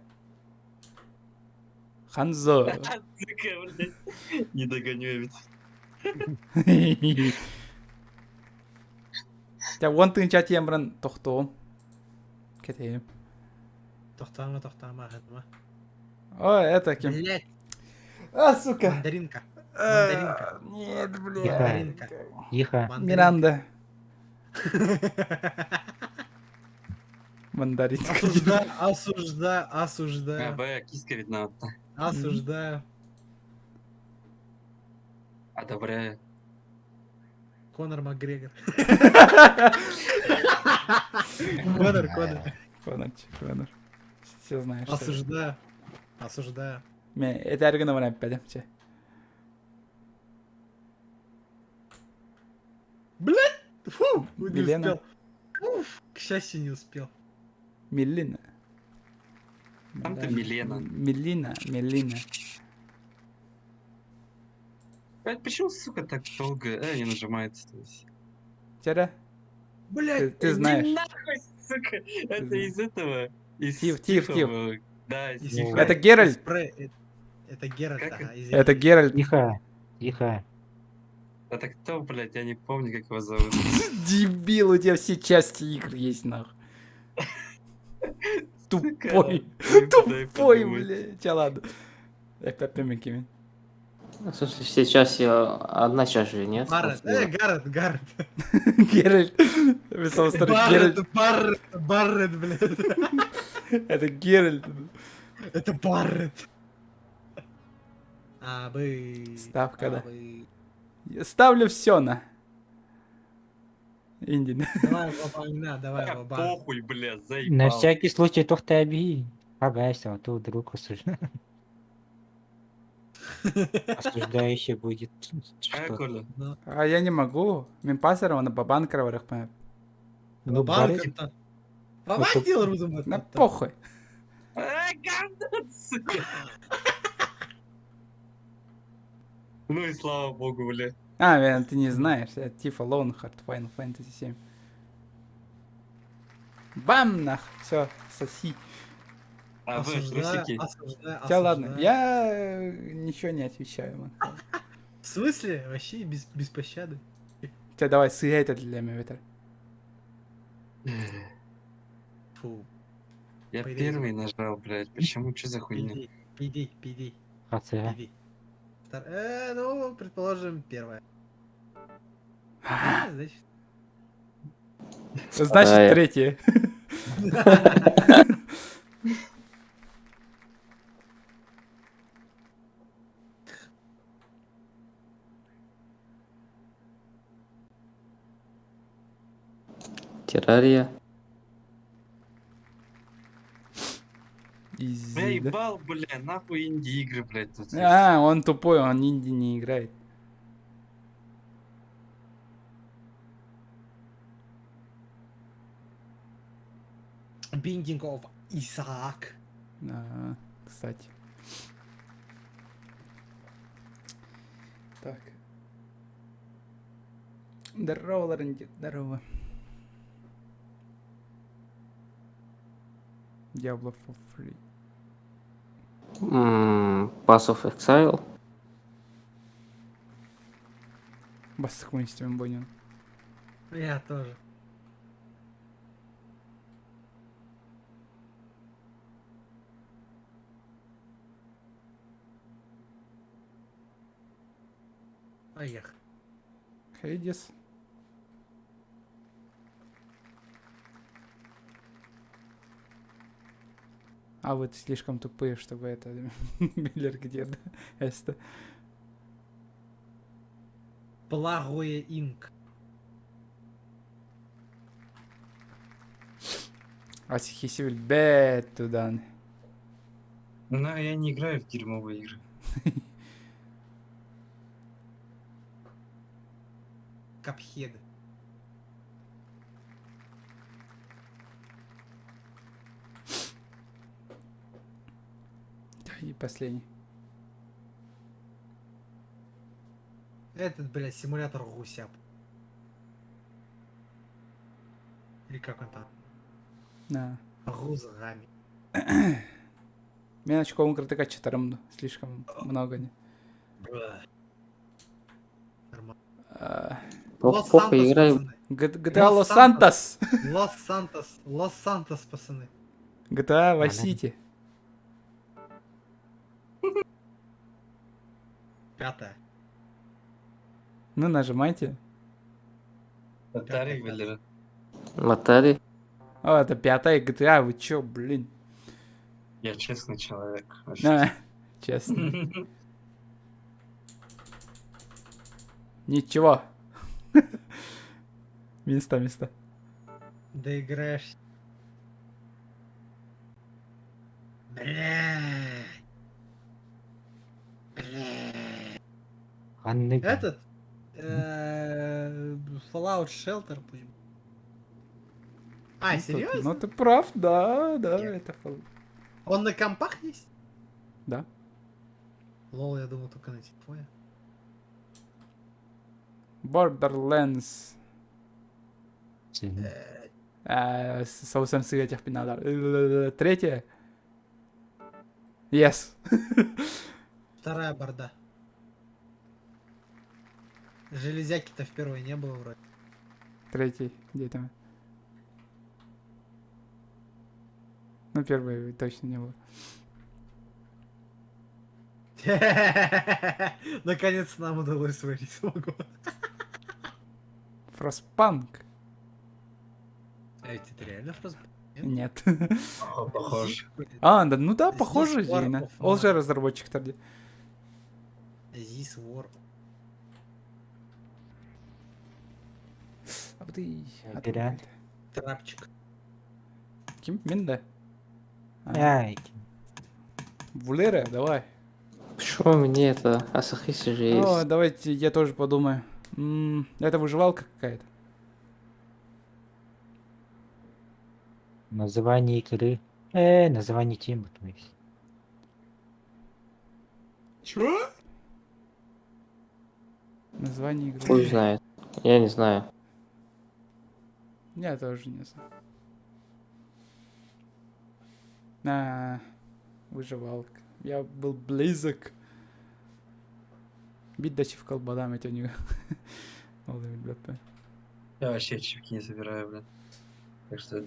Ханзо. Сука, блядь. Не догоню я ведь. Тя вон ты чат емран тохто. Кетем. Тохтама, тохтама, хатма. О, это кем? Блять, А, сука. мандаринка. Мандаринка. Нет, блядь. Мандаринка. Тихо. Мандаринка. Миранда. Мандаринка. Осуждаю, осуждаю, осуждаю, А, Б, киска видна. осуждаю. Одобряю. Конор Макгрегор. Конор, Конор. Конорчик, Конор. Все знаешь. что это. Осуждаю. Осуждаю. Ме, Это аргана варам пядемче. Фу, не Милена. успел. Уф, к счастью, не успел. Милина. Там Да. ты Милена. Милина, Милина. Блядь, почему, сука, так долго не нажимается? То есть? Тера? Блять, Ты Иди знаешь. нахуй, сука! Это знаешь. из этого. Из Тиф, Тиф, Тиф. Тихого. Да, из Из Тихого. Это Геральт. Это Геральт, Как ага, из Это Геральт. Тихо. Тихо. Это кто, блядь, я не помню, как его зовут. Дебил, у тебя все части игр есть, нахуй. Тупой. Дай- дай Тупой, подумать. блядь. Ча, ладно. Это пемикими. В смысле, все части, одна часть же, нет? Барретт, Гаррет, Гаррет. Геральт. Написал старый Геральт. Барретт, Барретт, Барретт, блядь. Это Геральт. Это Барретт. А, бы. Ставка, да. А, бы. Я Ставлю все на. Индин. Давай, ва на, давай, Да ва Похуй, блядь, заебал. На всякий случай только оби. Погайся, а то вдруг осужда- осуждающий будет. А, Что? Коля? А я не могу. Мин пасарова на бабанкарова рахман. Ну, Барретт, Банк-то. Бабак делал рудом. На похуй. А, говно, сука. Ну и слава богу, бля. А, верно, ты не знаешь. Это Тифа Лоунхарт, Final Fantasy 7. Бам, нах. Все, соси. А вы, Осуждаю, трусики. осуждаю, Хотя ладно, осуждаю. я ничего не отвечаю. man. В смысле? Вообще без пощады. Тебя давай, сыграй это для меня, Ветер. Фу. Я Пойди. первый нажал, блядь. Почему? Что за хуйня? Пиди, пиди, пиди, ХЦ. пиди. Ну, предположим, первое. А, значит, Значит, Вторая. третье. Террария. Изи, Бля, да? ебал, бля, нахуй инди-игры, блядь, тут. А, он тупой, он инди не играет. Binding of Isaac. А, кстати. Так. Здорово, Ларендит, здорово. Diablo for free. Path of Exile. Бастық истем понял. Я тоже. Поехали. Хейдис. А вот слишком тупые, чтобы это... Миллер где, да? Это. Благое Инк. Асихисивил бэт туда. Но я не играю в дерьмовые игры. Капхед. И последний. Этот, блядь, симулятор гуся. Или как он там? Да. Гузгами. Мен очком кратыка читарым слишком много. Не. Нормально. А, Лос Плохо Сантос, играю. пацаны. GTA Лос Сантос. Лос Сантос. Лос Сантос, пацаны. GTA Vice City. Пятая. Ну, нажимайте. Atari Веллера. Матари. О, это пятая GTA, вы чё, блин? Я честный человек. вообще. На, честно. Ничего. Места, места. Доиграешься. Бля. Бля. Ханнык. Этот? Fallout Shelter пусть. будет. А, Ну, тут- серьезно? Ну, ты прав, да, да, это Fallout. Он на компах есть? Да. Лол, я думал только на телефоне. Borderlands. А, с соусом сыра этих пинадор. Третье. Yes. Вторая борда. Железяки-то в первой не было вроде. Третий. Где там? Ну, первый точно не было. Наконец нам удалось сварить самогон. Frostpunk. А ведь это реально Frostpunk? Нет. Похож. А, да, ну да, Здесь похоже, War Зина. of Он же Mine. разработчик тогда. This War. А ты... Вариант. Трапчик. Ким? Минда? А. Ай, Вулера, давай. Почему мне это? Асахиси же О, есть. давайте я тоже подумаю. Это выживалка какая-то. Название игры. Название темы, то есть. Чё? Название игры. Хуй знает. Я не знаю. Я тоже не знаю. А, выживалка. Я был близок. Бить дачи в колбадам эти у него. Я вообще чипки не собираю, блин. Так что...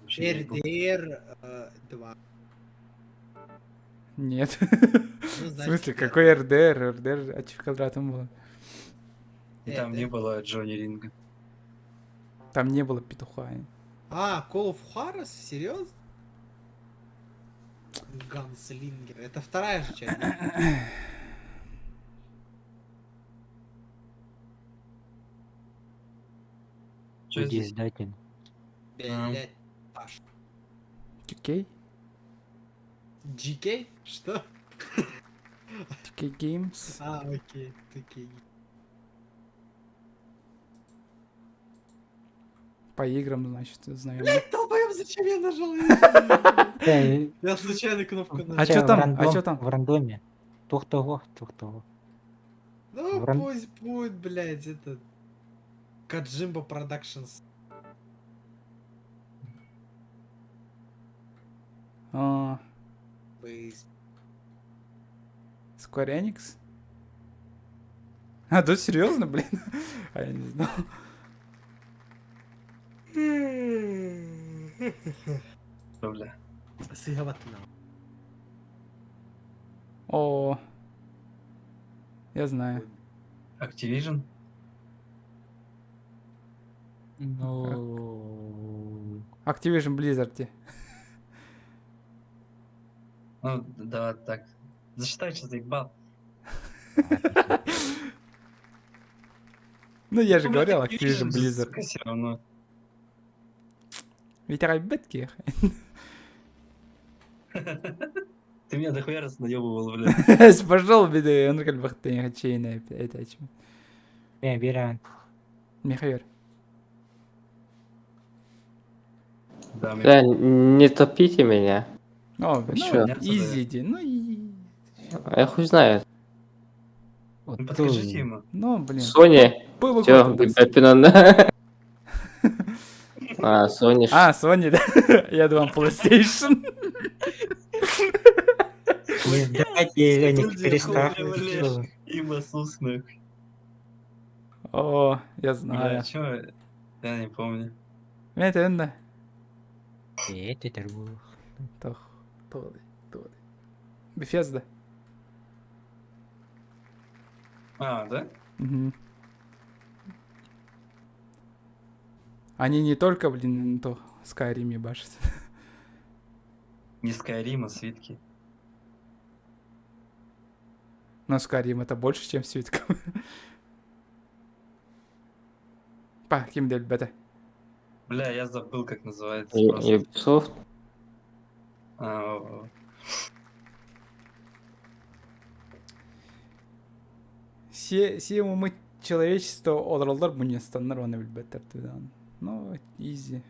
вообще не буду. RDR 2. Нет. Ну, В значит, смысле, да. какой РДР? РДР ачив квадратом было. И там не было Джонни Ринга. Там не было петуха. А, Call of Juarez? Серьезно? Gunslinger. Это вторая же часть, да? Чё Где здесь? издатель? Блять, Паш. 2K? GK? Что? 2K Games? А, окей, 2K. По играм, значит, знаем. Блять, долбоёб, зачем я нажал? Я случайно кнопку А нажал. чё там? А чё там? В рандоме. Тух того, тух того. Ну, в ран- пусть будет, блядь, этот... Каджимба Productions. А, Бейс. Square Enix? А, тут серьезно, блин? А я не знал. Бля. Сыговатына. О, я знаю. Activision? Ну... Activision Blizzard. Ну, да, так. Засчитай, что заебал. Ну, я же Ну, блядь, говорил, Activision же, Blizzard. сука, все равно. Ведь ребятки. Ты меня дохуя раз наебывал, блядь. Пошел, беды, он как бы ты это чем. Мен берен. Михаил. Да, мне Да, не топите меня. О, ну, Чё? изи, иди, ну, и... А Я хуй знает. Вот Ну, подскажите ему. Ну, блин. Sony. Было Чё, круто, ребят, А, Sony. ж- А, Sony, да? Я думал, PlayStation. Не сдайте, они Студия переставят. Хуй, Има сус, нахуй. О, я Бля, знаю. чё? Я не помню. Мен это Это торгух. Тох, тоды, тоды. Bethesda. А, да? Мгм. Они не только, блин, то Skyrim ебашат. Не Skyrim, а свитки. Но Skyrim это больше, чем свитком. Па, ким бета. Бля, я забыл, как называется. Просто. Ubisoft. А, о, о. Все, все мы человечество олороллар муньястаннар оны билбеттер түдан. Ну, изи.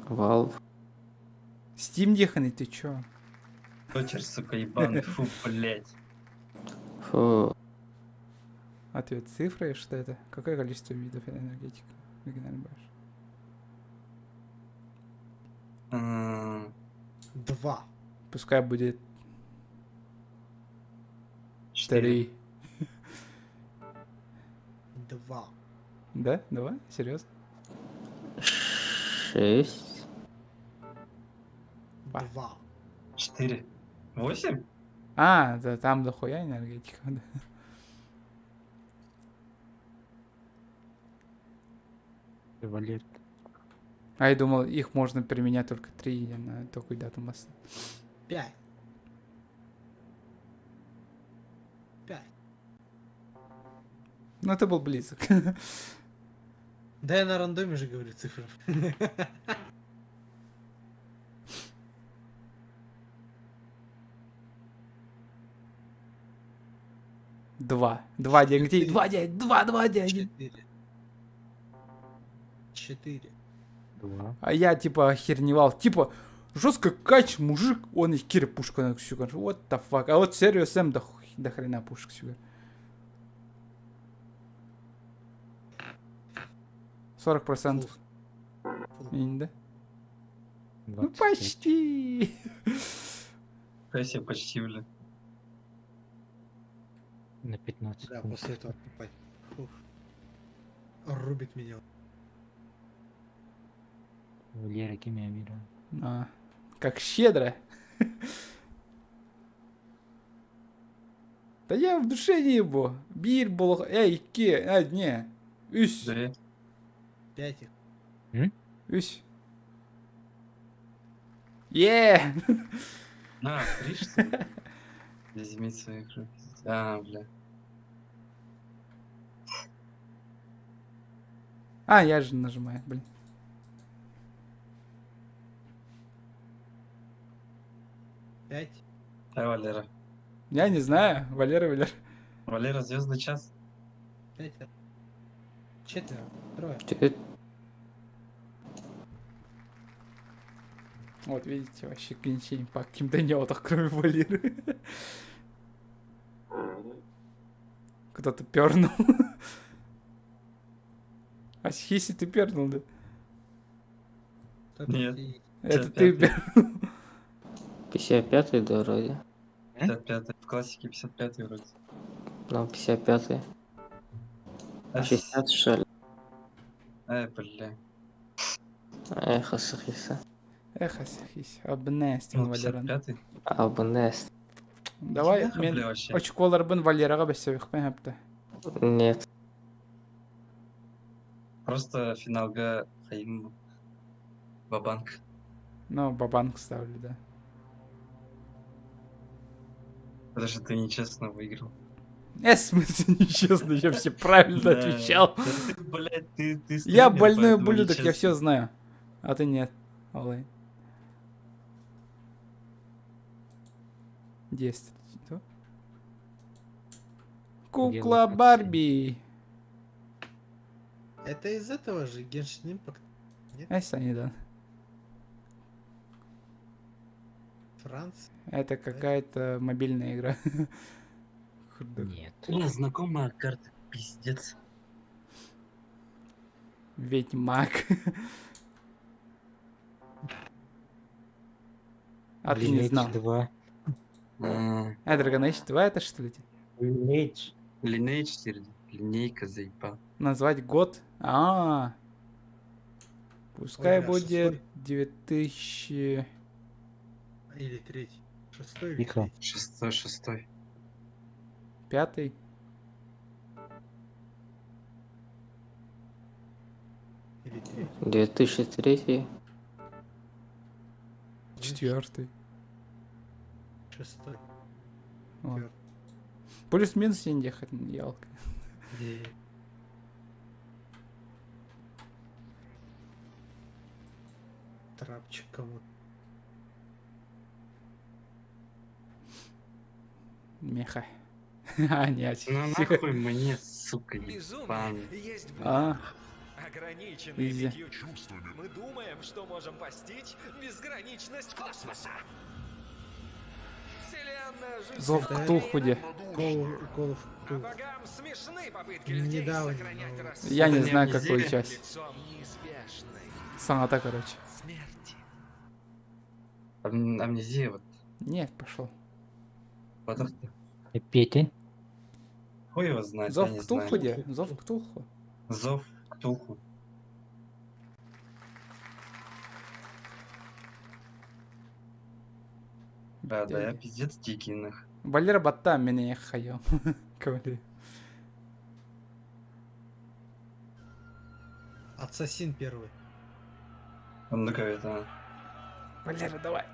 Valve. Steam диханы, ты чё? Дочер, сука, ебаный, фу, блядь. Фу. Ответ цифры, что это? Какое количество видов энергетики? Оригинальный баш. Два. Пускай будет Четыре. три. Два. Да? Давай? Серьезно? Шесть. Два. Четыре. Восемь? А, да там дохуя энергетика. да. Револьвер. А я думал, их можно применять только три на такой дату массы. Пять. Пять. Ну, это был близок. Да я на рандоме же говорю цифры. Два. Два, один, где? Два, один, два, два, один. Четыре. Четыре. Два. А я типа охерневал. Типа, жестко кач, мужик, он и кир пушка на всю. What the fuck? А вот Serious Sam до, до хрена пушек сюда. 40%. Да? Ну 25. почти. Спасибо, почти, бля. На 15 Да, пунктов. после этого отступать. Фух. Рубит меня. Валера Кимия Мира. А, как щедро. Да я в душе не ебу. Бир был. Эй, ке, а, не. Үс. Две. Пять их. Үс. Е! А, три, что ли? Изменить свою игру. А, бля. А, я же нажимаю, блин. Пять. Ай, Валера. Я не знаю, Валера, Валера. Валера, звездный час. Пятеро. Четверо. Трое. Түөрт. Вот видите, вообще ничего по каким-то не вот, кроме Валеры. Куда-то пернул. А хиси ты пернул, да? Нет. Это ты пернул. 55-й да вроде. 55-й. В классике 55-й вроде. Ну, 55-й. 60 что ли? Эй, бля. Эх, асахиса. Эх, асахиса. Абнестин, Валеран. 55-й? Абнест. Давай, Нахуй, мен бля, вообще. очколарбын Валераға бәсәбихпен хәпті. Нет. Просто финалга Хаим Бабанк. Ну, бабанк ставлю, да. Потому что ты нечестно выиграл. Э, в смысле нечестно, я все правильно Да. отвечал. Да ты, блядь, ты, ты Я стример, больной поэтому ублюдок, я нечестно. все знаю. А ты нет. Олай. Десять. Что? Кукла локация? Барби. Это из этого же Genshin Impact. Нет? Ай, Саня, да. Франция. Это какая-то мобильная игра. Хурдук. Нет. Бля, знакомая карта, пиздец. Ведьмак. А ты не Lineage знал. 2. А, А, Dragon Age 2 это что ли? Lineage. Lineage 4. Линейка заебал. Назвать год? А, Пускай Ой, бля, будет шестой. 2000... Или третий. Шестой или Тихо. третий. Шестой, шестой. Пятый? Или третий. 2003. Четвертый. Шестой. Вот. Четвертый. Плюс-минус Индия, ялка. Не. Трапчик кому-то. Меха. А, нет. Ну нахуй мне, сука, Безумие ебаный. есть А, Ограниченные Изи. пятью чувствами. Мы думаем, что можем постичь безграничность космоса. Вселенная же Зов Это- Ктулху где? Call, Call of А Cthulhu. богам смешны попытки людей Недавно, сохранять но- рассудок Я не Это не знаю, какую амнезия? часть. лицом неизбежной Соната, короче. смерти. Ам- Амнезия, вот. Нет, пошел. Потом Петя. Хуй его знает, я Зов не Ктулху знаю. где? Зов Ктулху. Зов Ктулху. Да, да, я пиздец дикий нах. Валера Батта меня хайо. Кавалер. Ассасин первый. Он такой, это Валера, давай.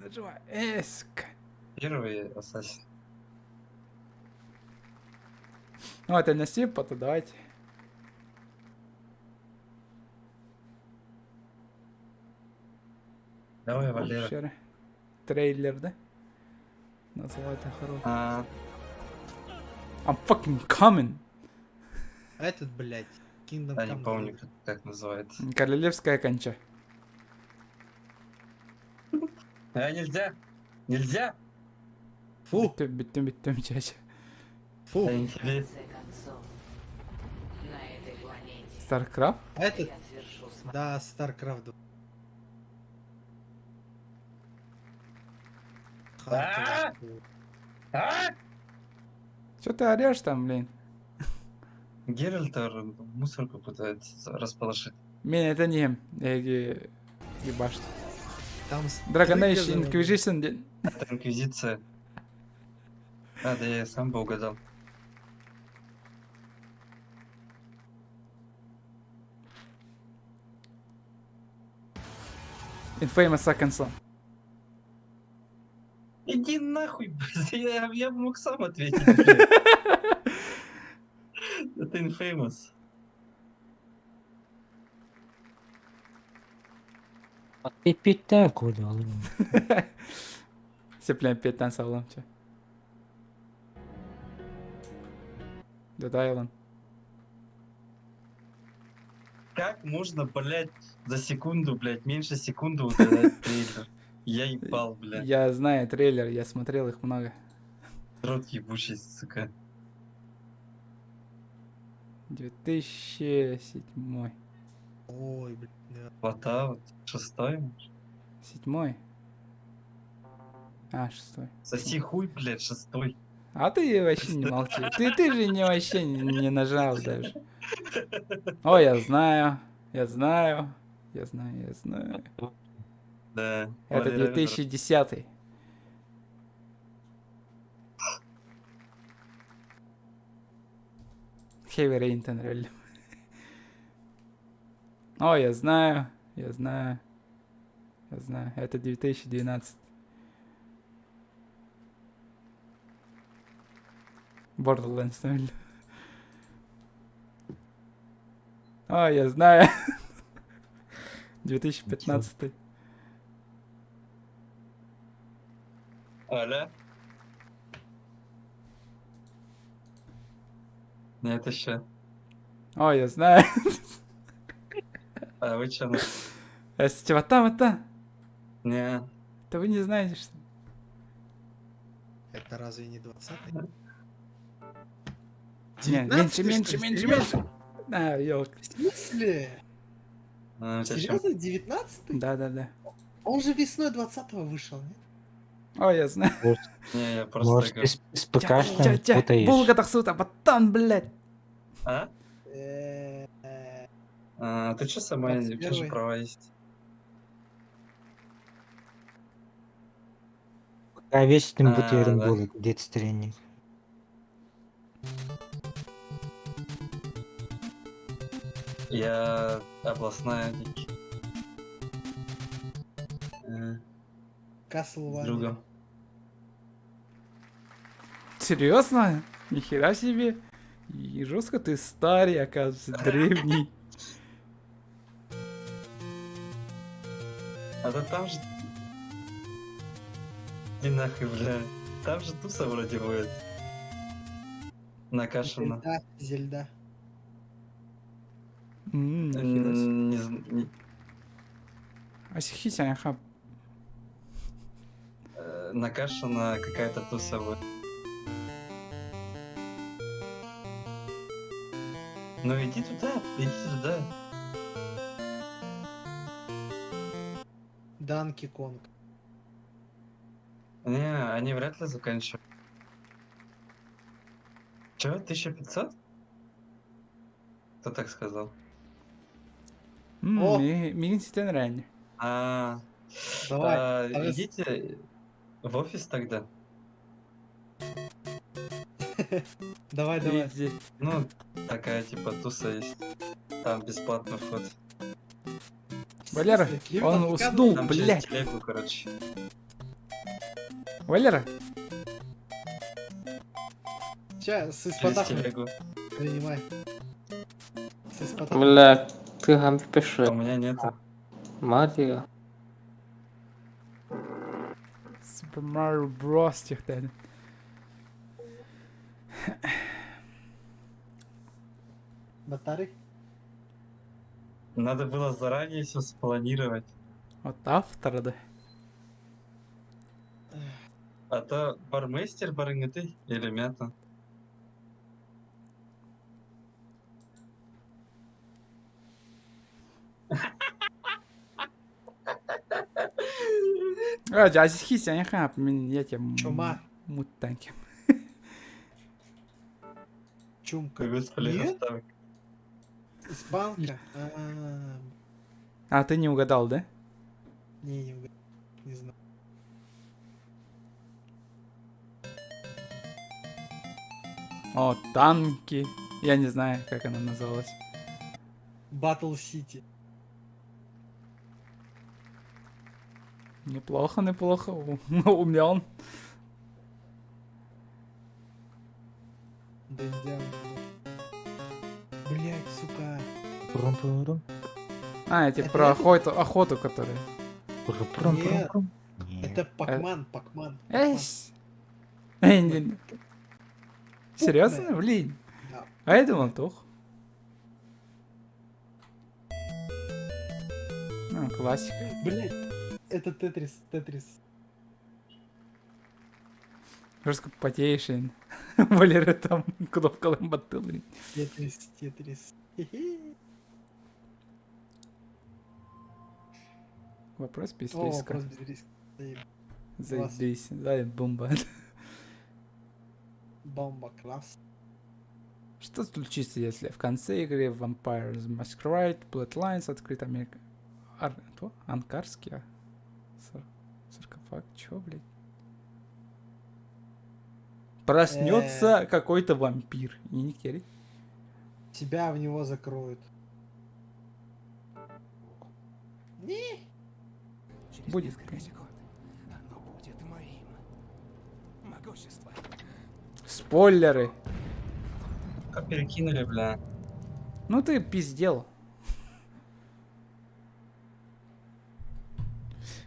Нажимай. Эск. первый ассасин. Ну, это на сипа-то давайте. Давай, Валера. Вчера. Трейлер, да? Назвал это хорошо. А, I'm fucking coming. А этот, блядь, Kingdom я не Come помню, Deliverance. как, как называется. Королевская конча. А, нельзя! Нельзя! Фу, Биттем, биттем, биттем, чача. фу. Да, тебе- Старкрафт? А этот, да, StarCraft 2. А? А? Че ты орешь там, блин? Геральт мусорку пытается расположить. Мен это не ебашт. Там Dragon Age стрыгаза, Inquisition. де- Это Инквизиция. А, да я сам бы угадал. Infamous Second Son. Иди нахуй, блядь, я, я бы мог сам ответить. блядь. Это Infamous. Пепета, Коля. Сеплен петтан саҕалам чэ. Dead Island. Как можно, блядь, за секунду, блядь, меньше секунды угадать трейлер? Я ебал, блядь. Я знаю трейлер, я смотрел их много. Рот ебучий, сука. 2007. Ой, блин. да. Вот, вот, шестой. может? Седьмой? А, шестой. Соси хуй, блядь, шестой. А ты вообще не молчи. Ты же не вообще не нажал даже. О, я знаю, я знаю, я знаю, я знаю. Да. Это Валера 2010. Heavy Rain Tenrel. О, я знаю, я знаю, я знаю. Это 2012. Borderlands 0. О, я знаю. 2015. Аля. Нет, еще. О, я знаю. А вы че? Вот там, вот там. Не. Да вы не знаете, что... Это разве не 20-й? Не, меньше, 19-й, меньше, что ли? меньше, Серьезно? меньше. А, ёлка. В смысле? А, у тебя чем? Серьезно, 19-й? Да-да-да. Он же весной 20-го вышел, нет? О, я знаю. Не, я просто... Может, ты с ПКшным Тя, тя, путаешь? Булга тахсута, батан, блядь. А? А, ты че сама, у тебя же 21-й. права есть. А весь А, бутерин да. был Death Stranding. Я областная дик. С Castlevania. другом. Серьезно? Нихера себе. И жестко ты старый, оказывается, древний. А то там же... Иди нахуй, бля. Там же туса вроде будет. Накашена. Зельда, Зельда. Нихера себе. Не зн- не- Асихися, аха. Накашена какая-то туса будет. Ну иди туда, иди туда. Данки Конг. Не, они вряд ли заканчивают. Чё, 1500? Кто так сказал? О! Мигин ситен реально. А, Давай. а, давай. идите в офис тогда. Давай, давай. Иди. Ну, такая типа туса есть. Там бесплатный вход. В Валера, смысле? Кем он там уснул, Там через блядь. телегу, короче. Валера, Ща, с Через испотахом телегу. принимай. С испотахом. Бля, ты гам пиши. А у меня нету. Марио. Super Mario Bros. техтэн. Батарей? Надо было заранее все спланировать. Вот автор, да. А то бармейстер барынгыты или мята. А, асихися, аха, мин я тебе Чума. Мутанки. Чумка. Господи, Нет? оставок. Испанка? А, А, ты не угадал, да? Не, не угадал. Не знаю. О, танки. Я не знаю, как она называлась. Battle City. Неплохо, неплохо. Умен. Дендян. Блять, сука. Прум-прум-прум. А, эти Это про этот? охоту, охоту, которая. Прум-прум-прум. Нет. Нет. Это Пакман, Пакман. Эс. Серьезно, блин? Да. А я думал, тух. Ну, классика. Блять, это Тетрис, Тетрис. Жестко потеешь, и Валера там кнопкалым баттыл. Тетрис, Тетрис. Хе-хе. Вопрос без О, риска. вопрос без риска. Заеб- Заебись. Да, бомба. Бомба, класс. Что случится, если в конце игры Vampires Masquerade Bloodlines открыт Америка... Ар... Что? Анкарский? а? Сар... Саркофаг? Чё, блядь? Проснется какой-то вампир. И не керри. Тебя в него закроют. Не. Через Будет. несколько секунд оно будет моим. Могущество. Спойлеры. А перекинули, бля. Ну ты пиздел.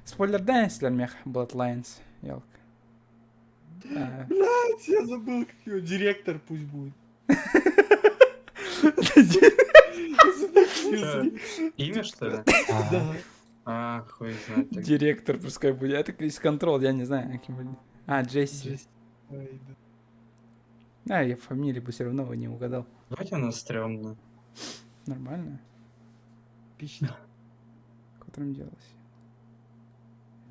Спойлер да, если мех Bloodlines. Ялка. А, Блять, я забыл, как его директор пусть будет. Имя, что ли? Да. А, хуй знает. тогда. Директор пускай будет. Это из контрол, я не знаю, каким будет. А, Джесси. Джесси. Ой, да. А, я фамилию бы все равно не угадал. Давайте у нас стрёмно. Нормально. Эпично. В котором делалось.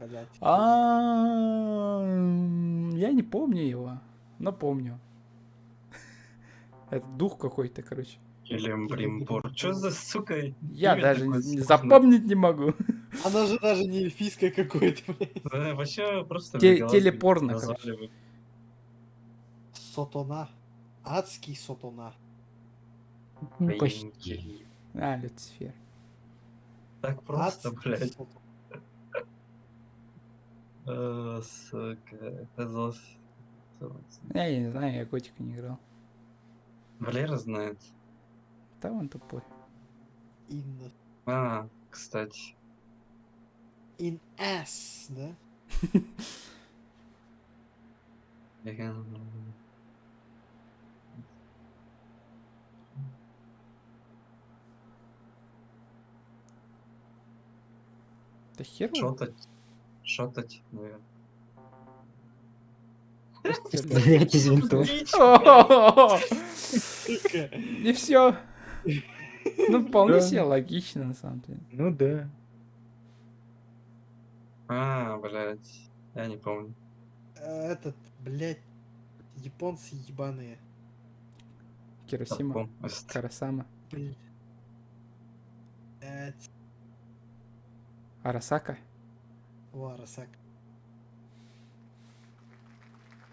Блять. А, Я не помню его, но помню. Это дух какой-то, короче. Келембримбор. Чё за, сука, Я имя даже такое не- сложное? запомнить не могу. Она же даже не эльфийская какое-то, блядь. Да, вообще просто Те- Леголас телепорно, назвали короче. бы. Сотона. Адский сотона. Ну, почти. А, Люцифер. Так просто, Адский блядь. сотона. Сука, оказалось. Я не знаю, я готика не играл. Валера знает. Да он тупой. In, А, кстати. in ass, да? Я- Да хер его. Шотать. Шотать, наверное. Стрелять из винтовки. О-о-о! Сука. И все. Ну, вполне Да. себе логично, на самом деле. Ну да. А, блядь. Я не помню. Этот, блядь, японцы ебаные. Хиросима, Капком. Эст. Карасама, Блядь. Арасака. Во, Арасака.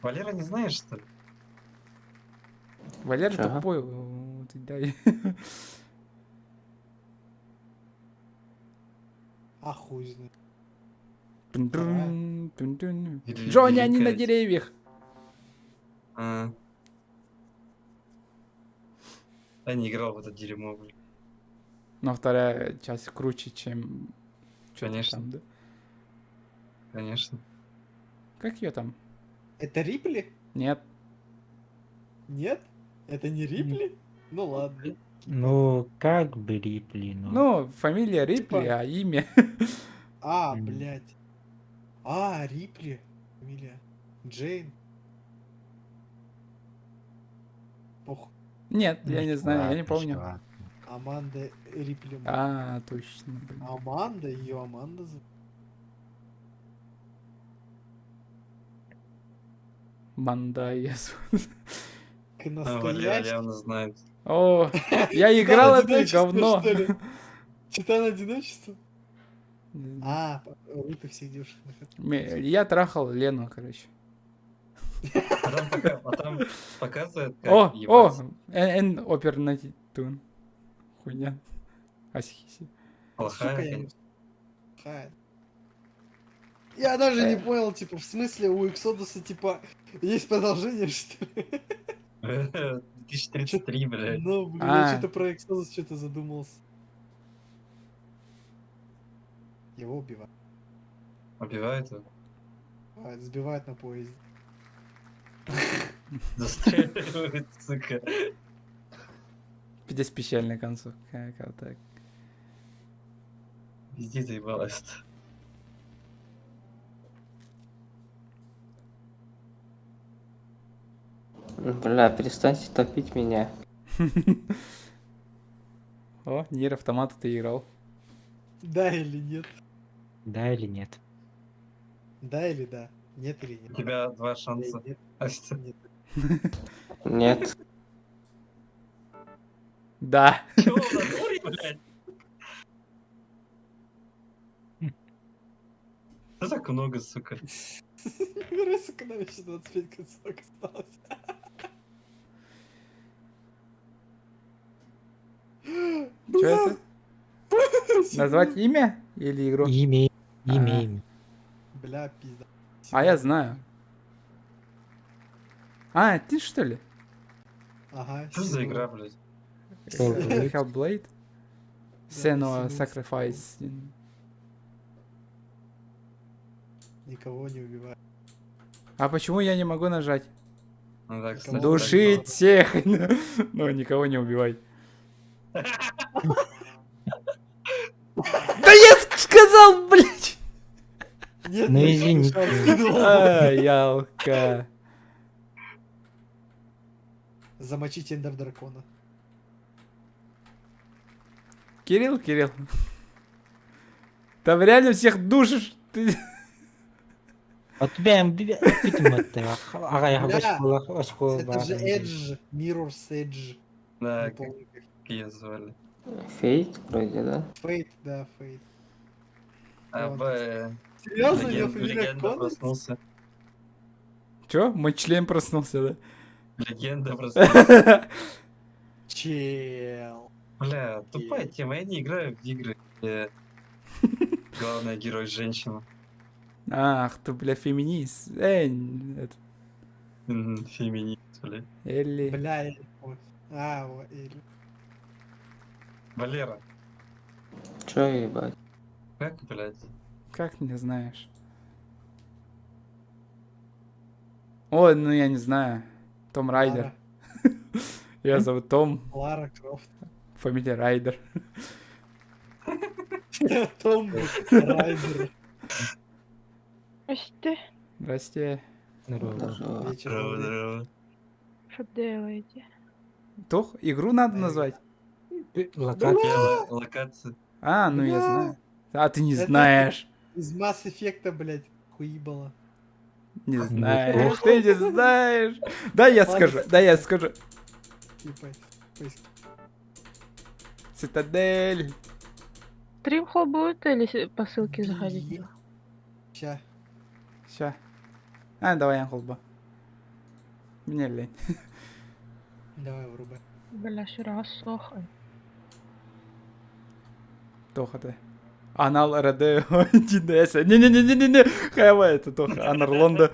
Валера не знаешь, что ли? Валера Ага. тупой. вот и дай. А хуй знает. Тун-тун, тун-тун. Или Джонни, они на великая- деревьях. А. Я не играл в это дерьмо, блядь. Но вторая часть круче, чем что-то Конечно. там, да? Конечно. Как ее там? Это Рипли? Нет. Нет? Это не Рипли? Ну ладно. Ну, как бы Рипли, ну. Ну, фамилия Рипли, Типа- а имя. А, М. блядь. А, Рипли. Фамилия. Джейн. Пох. Нет, я Ну, не знаю, я не ладно, помню. ладно. Аманда Рипли. А, точно, блин. Аманда, ее Аманда зовут. Манда К А, Валера настоящей. явно знает. О, я играл это Одиночество, говно. что ли? Титан одиночества? Не знаю. А, руты всех девушек. на хат- Я трахал Лену, короче. А там, пока- а там показывает, как О, о, ебаться. Н опернатитун. Хуйня. Асхиси. Плохая, Сука, я не конечно. Плохая. Я даже не понял, типа, в смысле у Эксодуса, типа, есть продолжение, что ли? 2033, блядь. Ну, блин, я А. что-то про Эксодус что-то задумался. Его убивают. Убивают его. Убивают, сбивают на поезде. Застреливают, сука. Пиздец печальная концовка. Как так. Везде заебалась. Бля, перестаньте топить меня. О, Нир Автомата ты играл. Да или нет? Да или нет? Да или да? Нет или У нет? тебя два Да шанса. или Нет. Астя. Нет. Нет. Да. Чего в натуре, блядь? Что так много, сука? Бери, сука, нам еще 25 концовок осталось. Что это? Назвать имя или игру? Имя, имя, А. имя. Бля, пизда. А я знаю. А, ты что ли? Ага. Что за Синуа. игра, блядь? Hellblade. Hellblade? Да, Senua Senua Sacrifice. Никого не убивают. А почему я не могу нажать? Ну да, кстати, Душить всех! Ну, никого не убивай. Да я сказал, блядь! Нет, Ну, я извини. шанс не дал. А, ялка. Замочить Эндер Дракона. Кирилл, Кирилл. Там реально всех душишь. Ты... А тебя Бля, Ага, Это же Edge, Mirror's Edge. Да, Не как помню, как. ее звали. Фейт вроде, да? Фейт, да, Фейт. А, Вот. Б. Серьезно, ее Леген- фамилия Легенда Коннорс? проснулся. Чё? Мой член проснулся, да? Легенда проснулся. Чел. Бля, тупая тема, я не играю в игры, где главная герой женщина. Ах, ты, бля, феминист. Эй, это, Феминист, бля. Элли. Бля, я не помню. А, во, или. Валера, Чё ебать? как, блядь? Как не знаешь? Ой, ну я не знаю. Том Райдер. Лара, Я зовут Том, Лара Крофт. фамилия Райдер. Том Райдер. Здрасте. Здрасте. Здорово. Вечер Здорово, добрый. здорово. Что делаете? Тох, игру надо назвать? Локация. Я локация. А, ну я Бля. знаю. А, ты не Это- знаешь. Из Mass Effect, блядь, хуебало. Не Ну, знаешь. плохо. Ты не знаешь. Да, я Ладно. скажу. Да, я скажу. Ебать. Поиск. Цитадель. Стрим хол будет или по ссылке заходить? Ща. Ща. А, давай, я холба. Мне лень. Давай, врубай. Бля, сюра сохай. Тоха ты. Анал РД 1С. Не-не-не-не-не-не. Хайва это Тоха. Анар Лонда.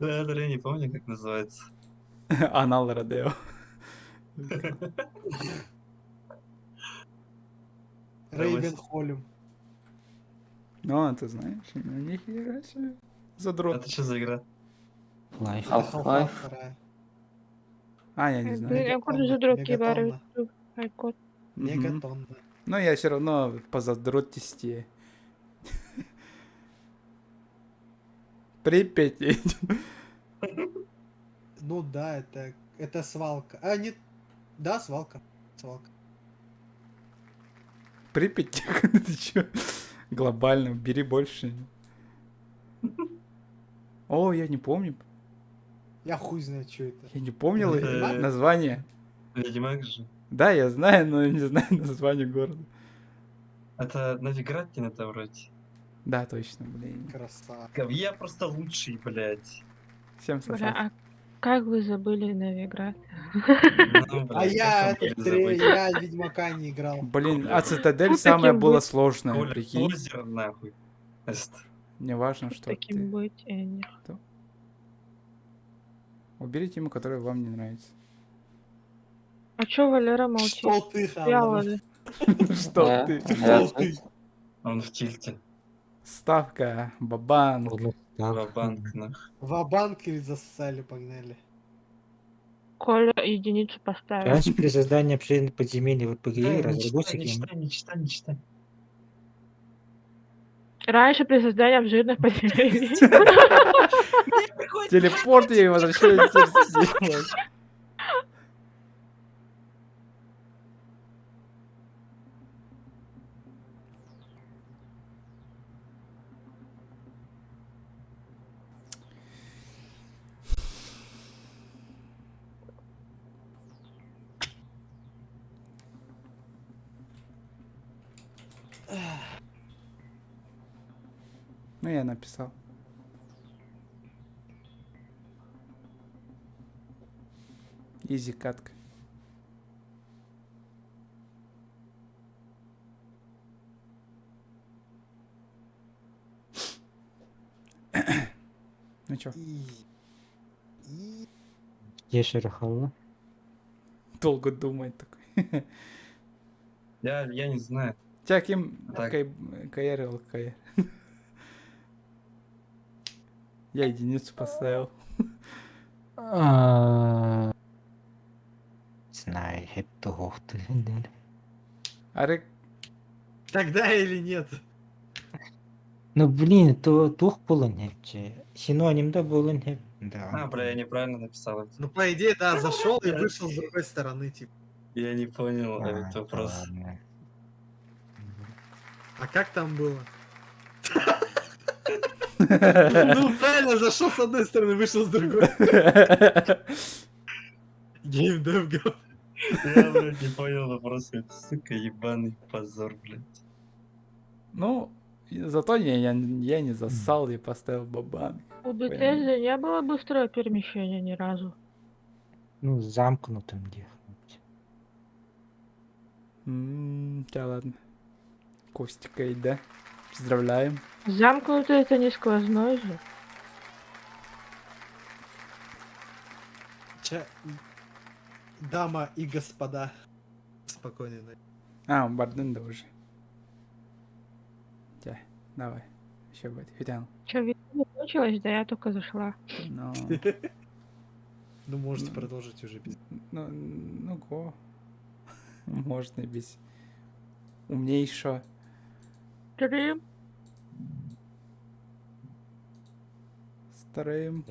Да, да, я не помню, как называется. Анал Родео. Рейвен Холлем. Ну, а ты знаешь, ну нихера себе. Задрот. Это что за игра? Life. Half-Life. вторая. А, я не знаю. Я курду задротки Мегатонна. бары. Айкот. Мгм. Мегатонна. Но я все равно по задротисти. Припять. Ну да, это свалка. А, нет. Да, свалка. Свалка. Припять, ты чё? Глобально, бери больше. О, я не помню. Я хуй знает, что это. Я не помнил Это- название. Ведьмак же. Да, я знаю, но не знаю название города. Это Новиградкин это вроде. Да, точно, блин. Красава. Я просто лучший, блядь. Всем Бля, сосать. а как вы забыли Новиград? Ну, А блядь, я, как вы этот, могли забыть? я Ведьмака не играл. Блин, а Цитадель Ну, самое таким было быть. сложное, Коля, прикинь. озеро, нахуй. Эст. Не важно, что Таким ты. быть, я не Убери тему, которая вам не нравится. А чё Валера молчит? Что ты, Я Ханна? ладно. Что Я- ты? я Что ты? Он в тильте. Ставка, бабанк. Ва-банк, нах. Ва-банк или засосали, погнали. Коля единицу поставил. Раньше при создании обширных подземелий в РПГ Не читай, разработчики не читай, не читай, не читай. Раньше при создании обширных подземелий. Телепорт и возвращение сделать. Ну, я написал. Изи катка. Ну чё, Ешер халла. долго думает такой. Я не знаю. Тебя кем Так. КР или ЛКР? Я единицу поставил. А, Знаю, это хохты. Арик, Тогда или нет? Ну блин, то тух булын хепче. Синоним да булын хеп. Да. А, бля, я неправильно написал это. Ну, по идее, да, зашел и вышел с другой стороны, типа. Я не понял А, этот вопрос. ладно. А как там было? Ну, правильно, зашел с одной стороны, вышел с другой. Геймдев говно. Я, блядь, не понял вопрос. Это, сука, ебаный позор, блядь. Ну, зато я не зассал и поставил бабан. У Bethesda не было быстрого перемещения ни разу. Ну, замкнутым где. Да ладно. Костика и да. Поздравляем. Замкнутый это не сквозной же. Ча- Дама и господа. Спокойной ночи. А, бардын да уже. Тя, давай. Еще будет. Хитян. Че, видео закончилось? Да я только зашла. Ну, Ну, можете продолжить уже без... ну, го. Можно и без умнейшего. Стрим. Стрим.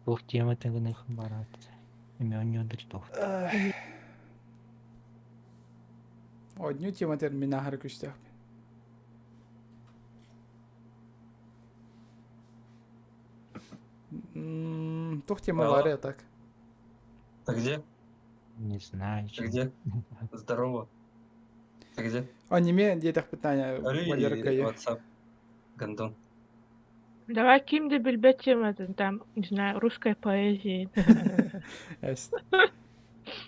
Тух тема тыгыных барат. Имен не тух. Одну тему терминахар күстях. Тух тема Алло. бар так. Ты где? Не знаю. Ты где? Здорово. Ты где? Аниме диэтэх питание Ори Валера Кая. WhatsApp. Гондон. Давай ким де билбет тема, там, не знаю, русской поэзии. Эст.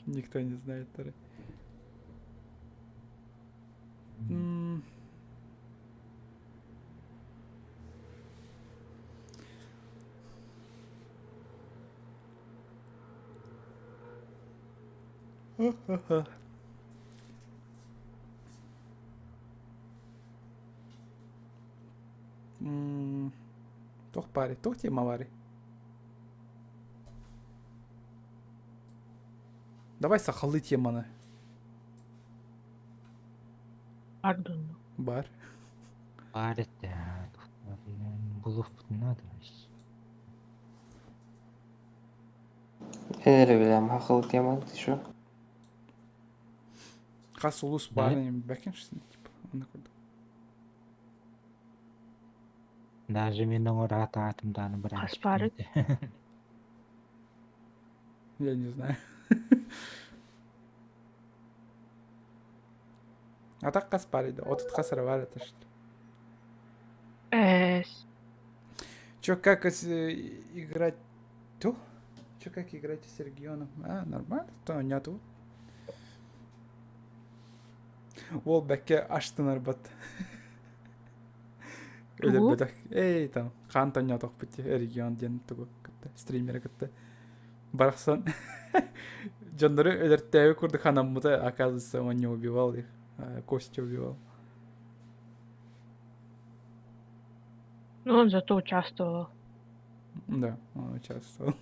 Никто не знает. Тары. М. Ха-ха-ха. М, Туох баарый, туох тема баарый? Давай сахалыы теманы. Пардон. Бар. Барат. Булух надо. Энервилям хахыл тема, ты шо? Хас улус Да. баар, бэкеншсин, типа. Онно курдук. Даже мен оңор атымданы бір Аспарыт. Я не знаю. А так хас баар да. Отут хас эрэ баар это что. Эс. Чё, как играть? Ту? Чё, как играть с регионом? А, нормально, то нету. Ол бәкке аштын арбат. Өлөр Тугу? бөтөх. Эй, там, хаан тонньоотох бит регион диэн тугу кытта, стримери кытта. Барахсан. Дьоннору өлөртөөбү курдук ханаммыта, оказывается, он не убивал их, а Костя убивал. Ну, он зато участвовал. Да, он участвовал.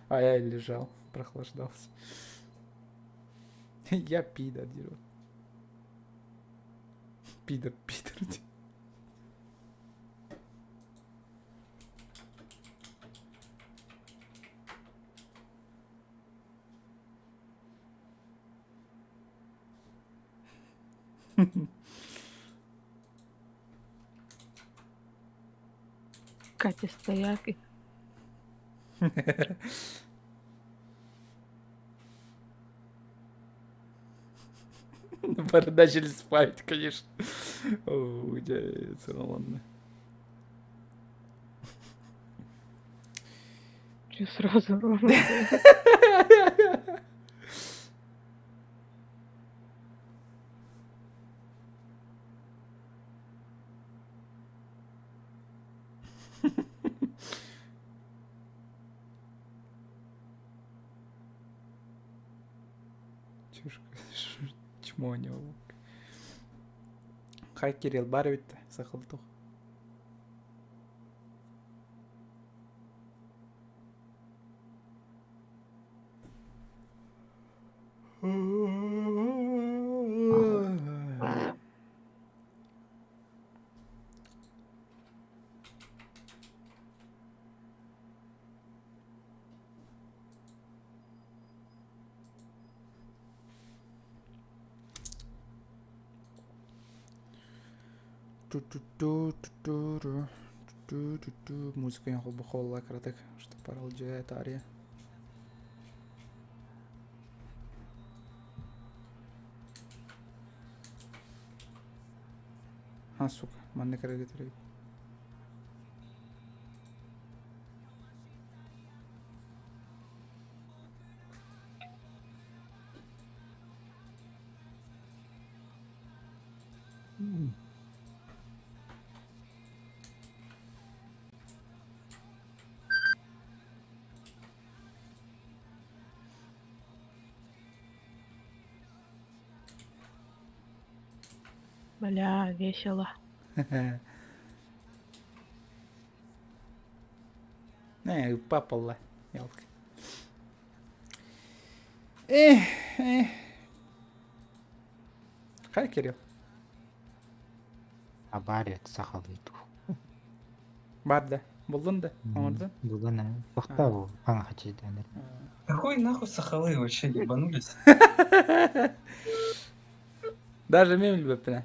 А я лежал, прохлаждался. Я пидор, дерево. Пидор, пидор. Катя Стояк. Бары начали спать, конечно. О, где ладно. Че сразу ровно? Чушка, чмо не Хай Кирилл бар бит сахал тух. Музыка холбохолла кыратык, что паралдьыйа таарыйа. А, сука, манна кэрэ Бля, весело. Не, папала, ялка. Эх, эх. Хай, Кирилл. Авария сахалыы дуу. Бар да. Буллун да? Оҥордун? Булан аа. Бахта бу хаҥа хачыйдаанар. Какой нахуй сахалы вообще ебанулись? Даже мем любэппинэ.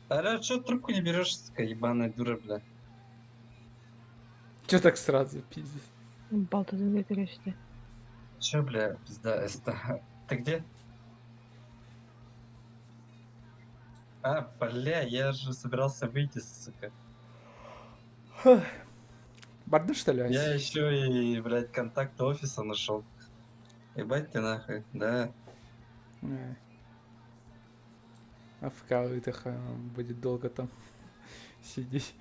Алло, чё трубку не берешь, сука, ебаная дура, бля? Чё так сразу, пиздец? Балтазын гетиришти. Чё, бля, пизда, эста. Ты где? А, бля, я же собирался выйти, сука. Барды, что ли, Я Ась? еще и, блядь, контакт офиса нашел. Ебать ты нахуй, да. Не. АФК выдоха будет долго там сидеть.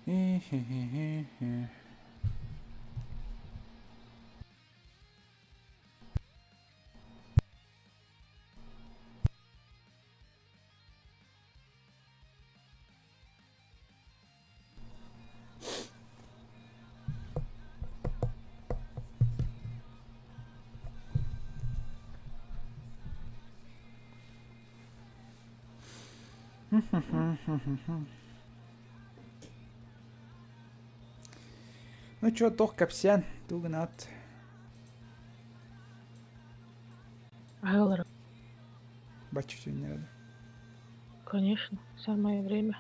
Хе-хе-хе-хе. Ну чё, тох капсян, тугнат. Айлор, Бачу не надо. конечно, самое время.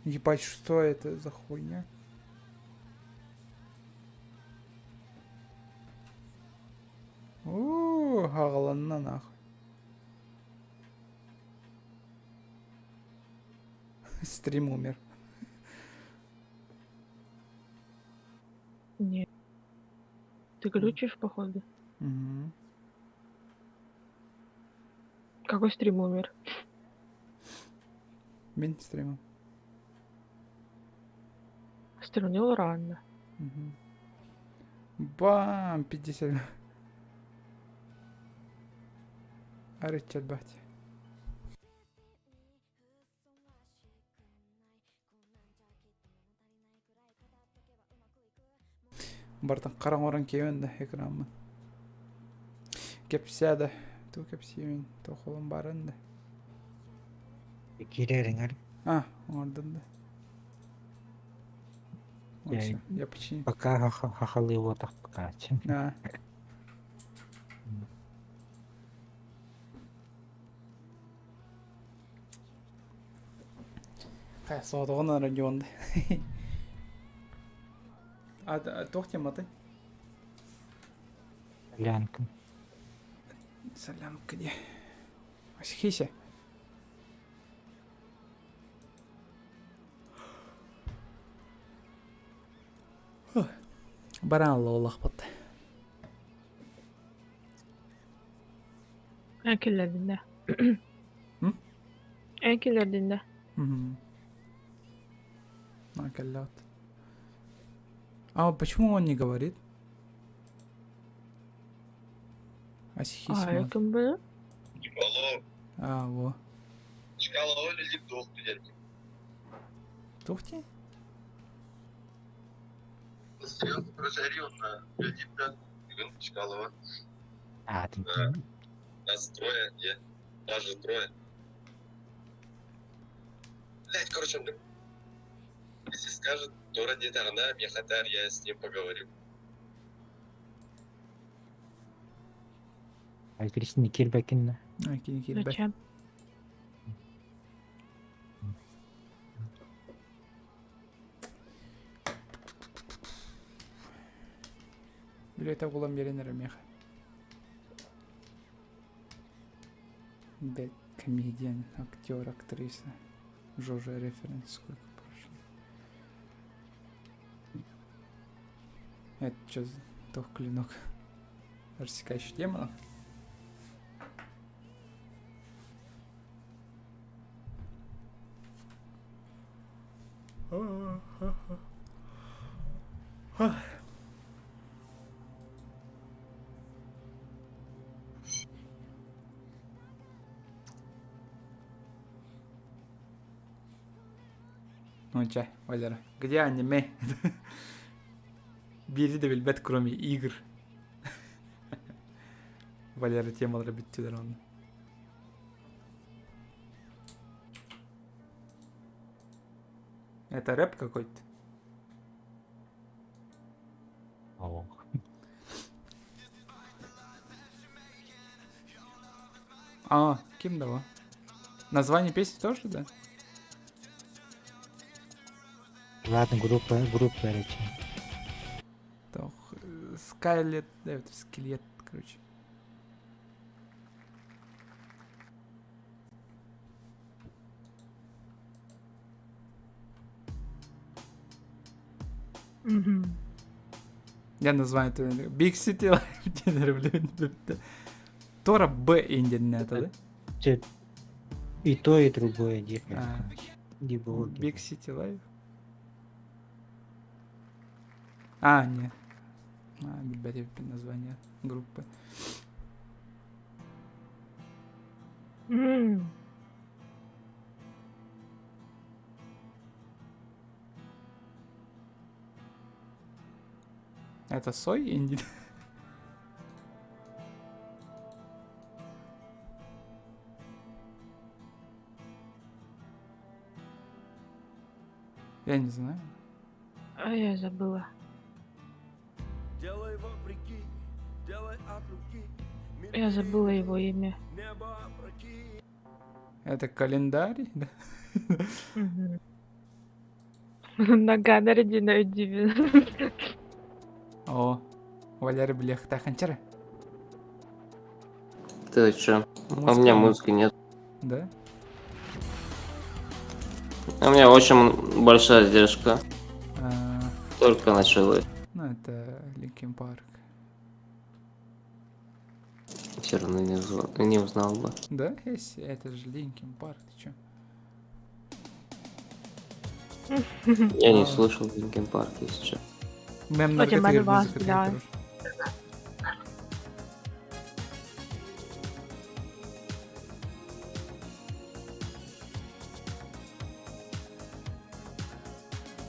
Ебать, что это за хуйня? Уу, хагаланна нахуй. Стрим умер. Нет. Ты глючишь, походу? Мгм. Какой стрим умер? Мин стримом. Стремни олорон да. Бам! 50. Арыччат бать. Бартан хара оҥорон киэбин да экраммын. Кэпсээ да, тугу кэпсиибин, туох баарын да. Киирэриҥэр А, оҥордум да. Вот всё, я починил. пока хахалы вот пока. А. Хайа, соҕотоҕун радионда. А туох тематай? Солянка. Солянка где? Асхися. Баран олохпут. Эн киллэрдин да. Эн киллэрдин да. А почему он не говорит? А, ким был? А, во. Тухти? А, ты Нас трое, я. Даже трое. Блять, короче, он если скажет, то ради она, Мехатар, я с ним поговорю. А Кристина Кирбакина. А, кини Зачем? Билете булан берен меха. Блять, комедиан, актер, актриса. Жожа референс сколько прошло. Это что за тох клинок? Рассекающий демонов? Ну чай, Валера, где аниме? Бири да билбэт, кроме игр. Валера темалара бүттүлэр онно. Это рэп какой-то? Ох. А, ким дава? Название песни тоже, да? Ладно, группа, группа речи. Тох, Скайлет, да, это скелет, короче. Угу. Я название это Big City Life. Тора Б Индиан это, да? И то, и другое, А. Big City Life. А, нет. А, ребята, название группы. Mm. Это Сой Инди? Я не знаю. А я забыла. Делай вопреки, делай от руки. Я забыла его имя. Это календарь, да? Угу. Нога нарядина удивила. О, Валера Блех, таханчара. Ты чё? А у меня музыки нет. Да? У меня очень большая задержка. А... Только началось. Ну, это Linkin Park. Все равно не, узнал, не узнал бы. Да? Если это же Linkin Park, ты чё? Я не слышал Linkin Park, если честно. Мемнарга Кстати, тыгыр вас, музыка бля. тыгыр.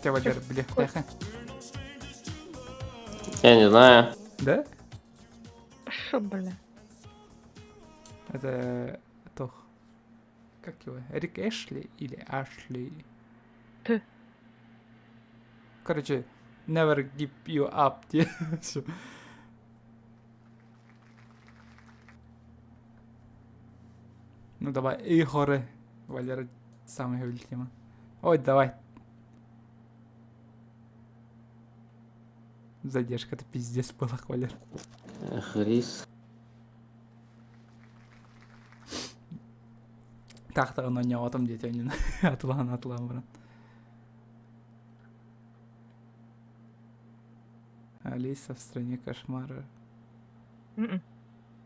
Те, Валера, бля, бляха. Я не знаю. Да? Шо, бля? Это тох. Как его? Рик Эшли или Ашли? Ты. Короче, never give you up. Всё. Ну давай, Игоры. Валера самый говорит тема. Ой, давай. Задержка, это пиздец была, Валер. Рис. Так-то оно не отом дети, они атлан, атлан, брат. Алиса в стране кошмара. Мгм.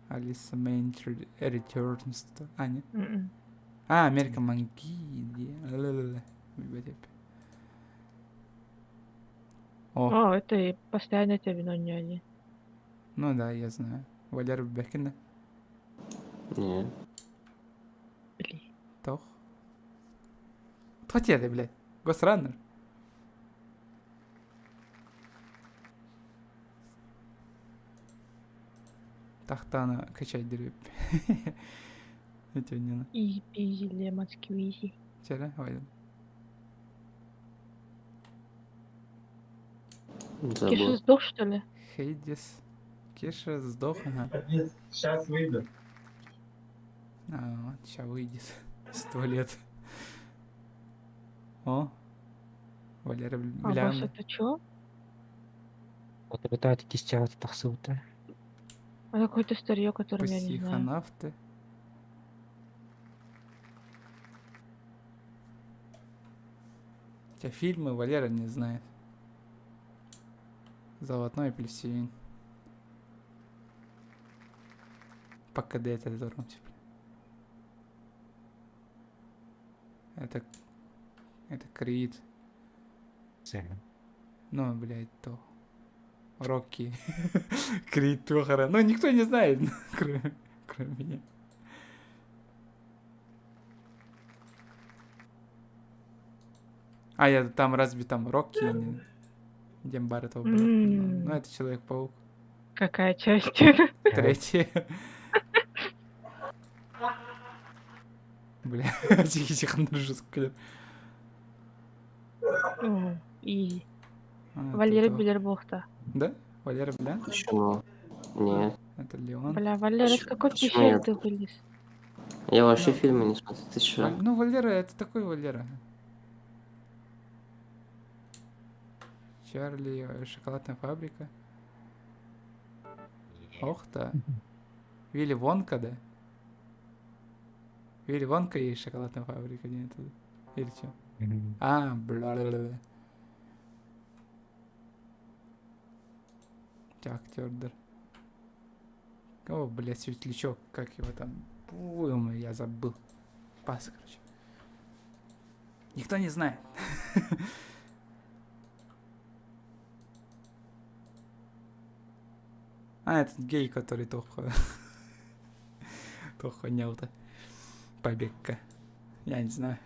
Алиса Main Returns. А, не. Мгм. А, Америка Манги. Ла-ла-ла. О, О, это и постоянно это вино не они. ну да, я знаю. Валера Бекина. Не. Блин. Тох. Кто тебе, блядь? Госраннер? Тахтана качать деревья. Это не на. Изи пизи лемон сквизи. Вчера, Валера. Кеша Забыл. сдох, что ли? Хейдис. Кеша сдох, ага. Сейчас выйду. А, вот, сейчас выйдет. 100 лет. О. Валера А босс Блян. это чё? Вот это кистя тахсыбыта. А какое-то старье, которое я не знаю. Психонавты. Хотя фильмы Валера не знает. Золотой апельсин. По КД это здорово, типа. Это Крид. Ну, блядь, то. Рокки. Крид Тохара. Ну, никто не знает, кроме меня. А, я там разве там Рокки? Не... Дембар этого было. Ну, это Человек-паук. Какая часть? Третья. Бля, тихо, тихо, жестко. И А, это Валера то. Белербохта. Да? Валера Бля? Почему? Нет. Это Леон. Бля, Валера, с какой Почему пещеры нет? ты вылез? Я вообще фильмы не смотрю. Ты чё? Ну, Валера, это такой Валера. Чарли, шоколадная фабрика. Ох то Вилли Вонка, да? Вилли Вонка и шоколадная фабрика, нет? Или что? А, бла-бла-бла. Актер, О, блядь, светлячок, как его там? Ой, я забыл. Пас, короче. Никто не знает. А, этот гей, который только... Только то Побегка. Я не знаю.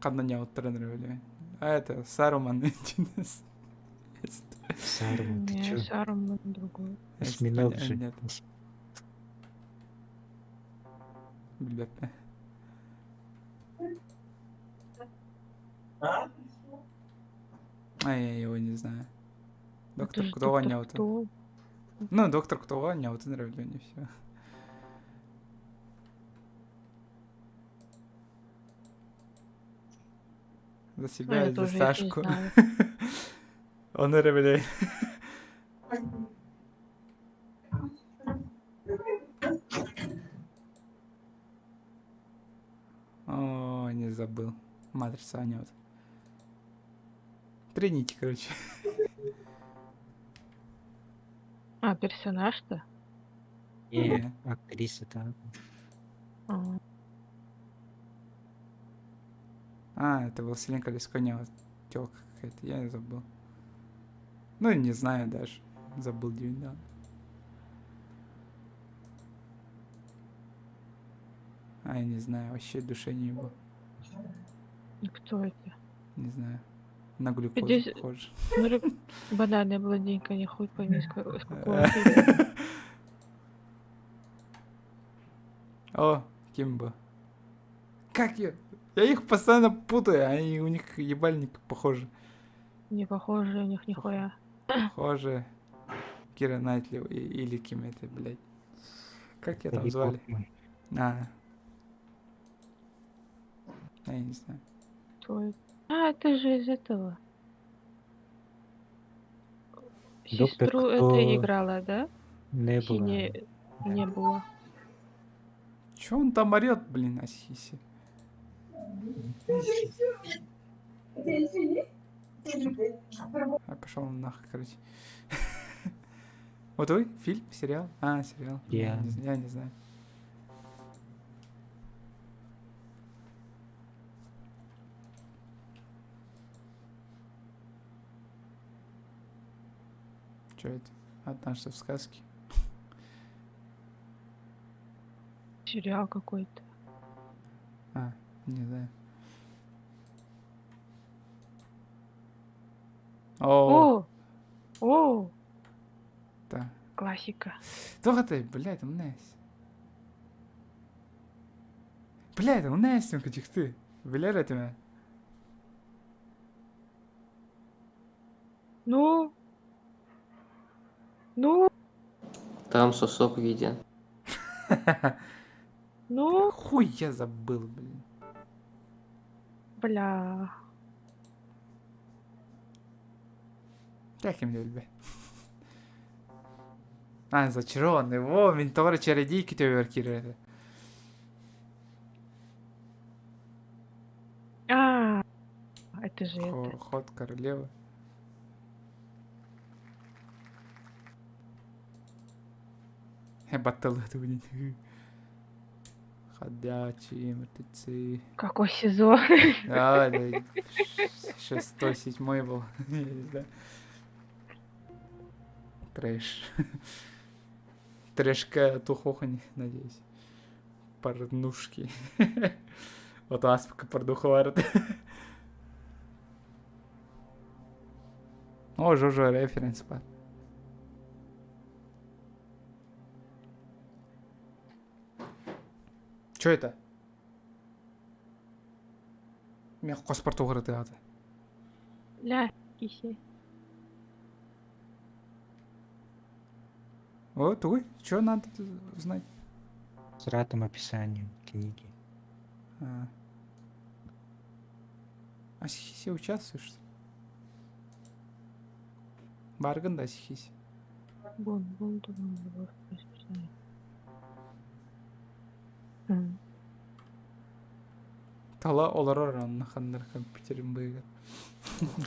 Ханна не тренер А это Саруман. Саруман, ты Не, чё? Саруман другой. Осьминог же. Нет. Ребята. А я его не знаю. Доктор же Кто Доктор не Кто. Ну, доктор Кто не вот не все. За себя А я и за тоже их не Сашку. знаю. Он блядь. О, не забыл. Матрица вот. Тринити, короче. А, персонаж-то? Не, актриса там. А. А, это «Властелин колец», коня, телка какая-то, я забыл. Ну, не знаю даже. Забыл да. А, я не знаю, вообще душе не было. Кто это? Не знаю. На глюкозу Здесь- похоже. Смотри, банальная блондинка, не хуй пойми, с какого фильма. О, Кимба. Как я? Я их постоянно путаю, они у них ебальник похожи. Не похожи у них нихуя. Похоже. Кира Найтли или кем это, блядь. Как ее там Натали звали? Портман. А. Я не знаю. Кто это? А, это же из этого. Доктор Сестру Кто это играла, да? Не было. Не, не было. Чё он там орёт, блин, Асиси? А пошел он нахуй, короче. Вот вы? Фильм? Сериал? А, сериал. Я Я. не, я не знаю. Что это? Однажды в сказке. Сериал какой-то. А, не знаю. О, О! О! да. Классика. Туох ты, блядь, умнайся. Блядь, умнайся, ты. Билэр этим. Ну? Ну? Там сосок виден. Ну? Хуй я забыл, блин. Бля. Так им любят. А, зачарованный. Во, мин тоҕо чародейки төбөбөр киирэр. А, это же это. Ход королевы. Баттал это будет. Ходячие мертвецы. Какой сезон? А, да, шестой, седьмой был. Я не знаю. Трэш. Трэшка тухохань, надеюсь. Порнушки. Вот аспка порнуховарит. О, Жожо референс бар. Чё это? Мен қоспар туғыры аты. Ля, кисе. О, тугуй, чё надо узнать? С ратом описанием книги. А. А сихиси участвуешь? что ли? Барган да сихиси. Бун, бун, бун, любовь, расписание. М. Тала олорор анна ханнар компьютерин быгар.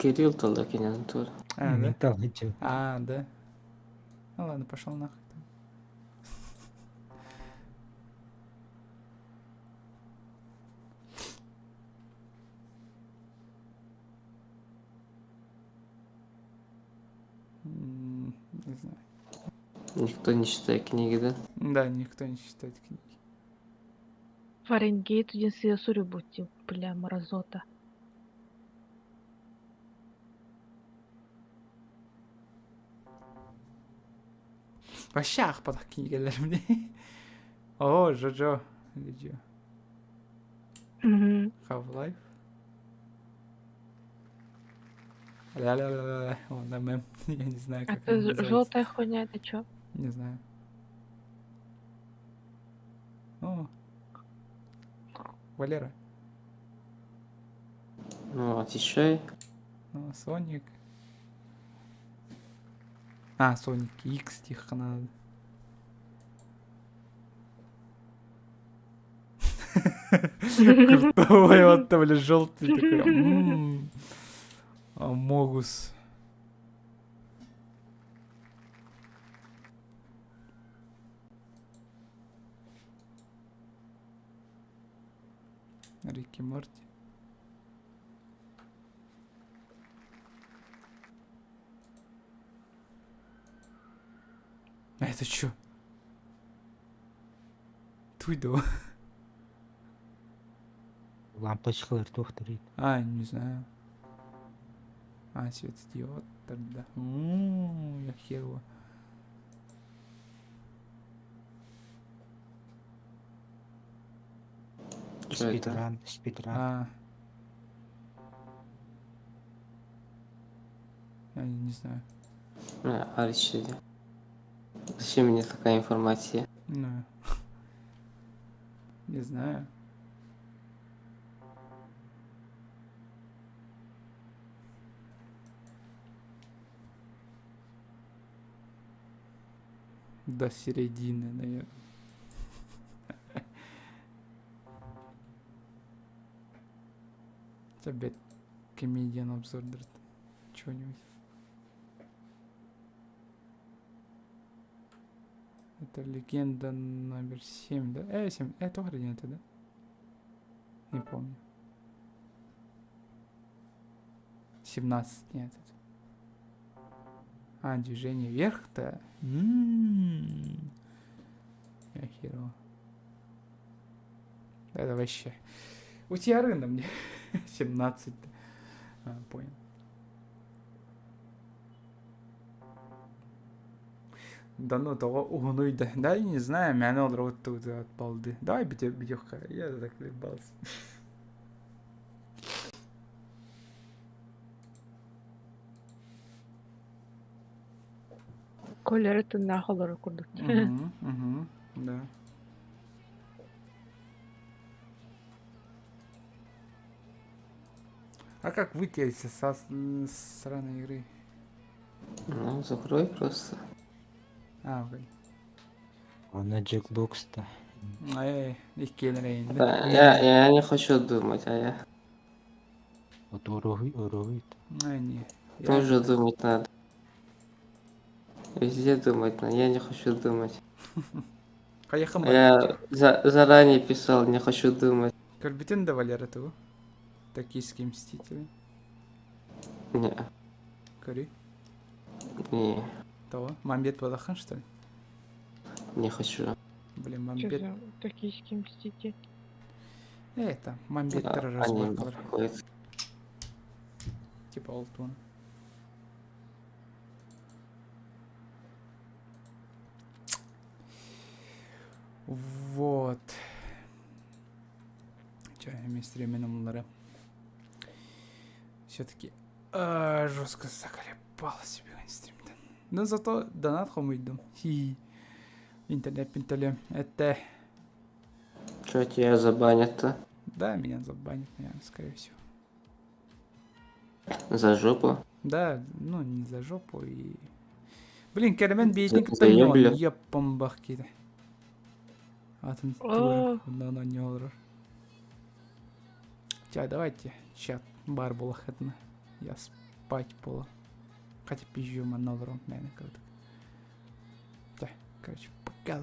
Кирилл тогда кинен тур. А, да? Металл идет. А, да. Ну ладно, пошел нахуй. М, Не знаю. Никто не читает книги, да? Да, никто не читает книги. Фаренгейт один сыр будьте, бля, мразота. Вообще ахпатах книгалар мне. О, Жожо. Видео. Мгм. Half-Life. Ля-ля-ля-ля. Вон, да, мем. Я не знаю, как Это она называется. желтая хуйня, это чё? Не знаю. О. Валера. Ну, отвечай. Ну, Соник. А, Соник X, тихо надо. Крутой, вот там или желтый такой. м. А, Могус. Рики Морти. Это чё? Туйду. Лампочкалар туохтарый? А, не знаю. А, светодиод тогда. Я херово. Что это? Спидран, спидран. А. Я не знаю. А, Арчи. Зачем мне такая информация? Ну. Не знаю. До середины, наверное. Опять комедиан обзор Чего-нибудь. Это легенда номер 7, да? 7. Это вроде это, да? Не помню. 17, нет. Это. А, движение вверх-то? М-м-м. Я херово. Это вообще. У тебя рынок мне 17. А, понял. Да ну того угнуй да. Да, я не знаю, меня вот тут от балды. Давай битёхка, я заколебался. Колеры тыннаах олорор курдук. Угу, угу, да. А как выйти из сраной игры? Ну, закрой просто. А, окей. Он на джекбокс-то. Эй, их келерейн, Да, я не хочу думать, а я Вот уругуй, уругуй. А, не. Я... тоже думать надо. Везде думать надо, я не хочу думать. Поехал. Я заранее писал, не хочу думать. Көрбүтүн да Валера тугу? Токийские мстители. Не, Көрү. не, Того. Мамбет Балахан, что ли? не хочу. Блин, Что Мамбет. за токийские мстители? Это, Мамбет Аниме разборкалар. какое-то. Типа Олтуна. Вот. Че, стрименом Все-таки жестко заколебал себе стримден. Но зато донат хомыйдым. Хи. Интернет пинтеле. Это... Чё тебя забанят-то? Да, меня забанят, наверное, скорее всего. За жопу? Да, ну не за жопу и... Блин, Кермен бейтин За кытта не еблю. Яппамбах киде. Атын О. но не олорор. Ча, давайте чат бар булахытна. Я спать пола. Хотя пизжу манолором, наверное, круто. Да, короче, пока,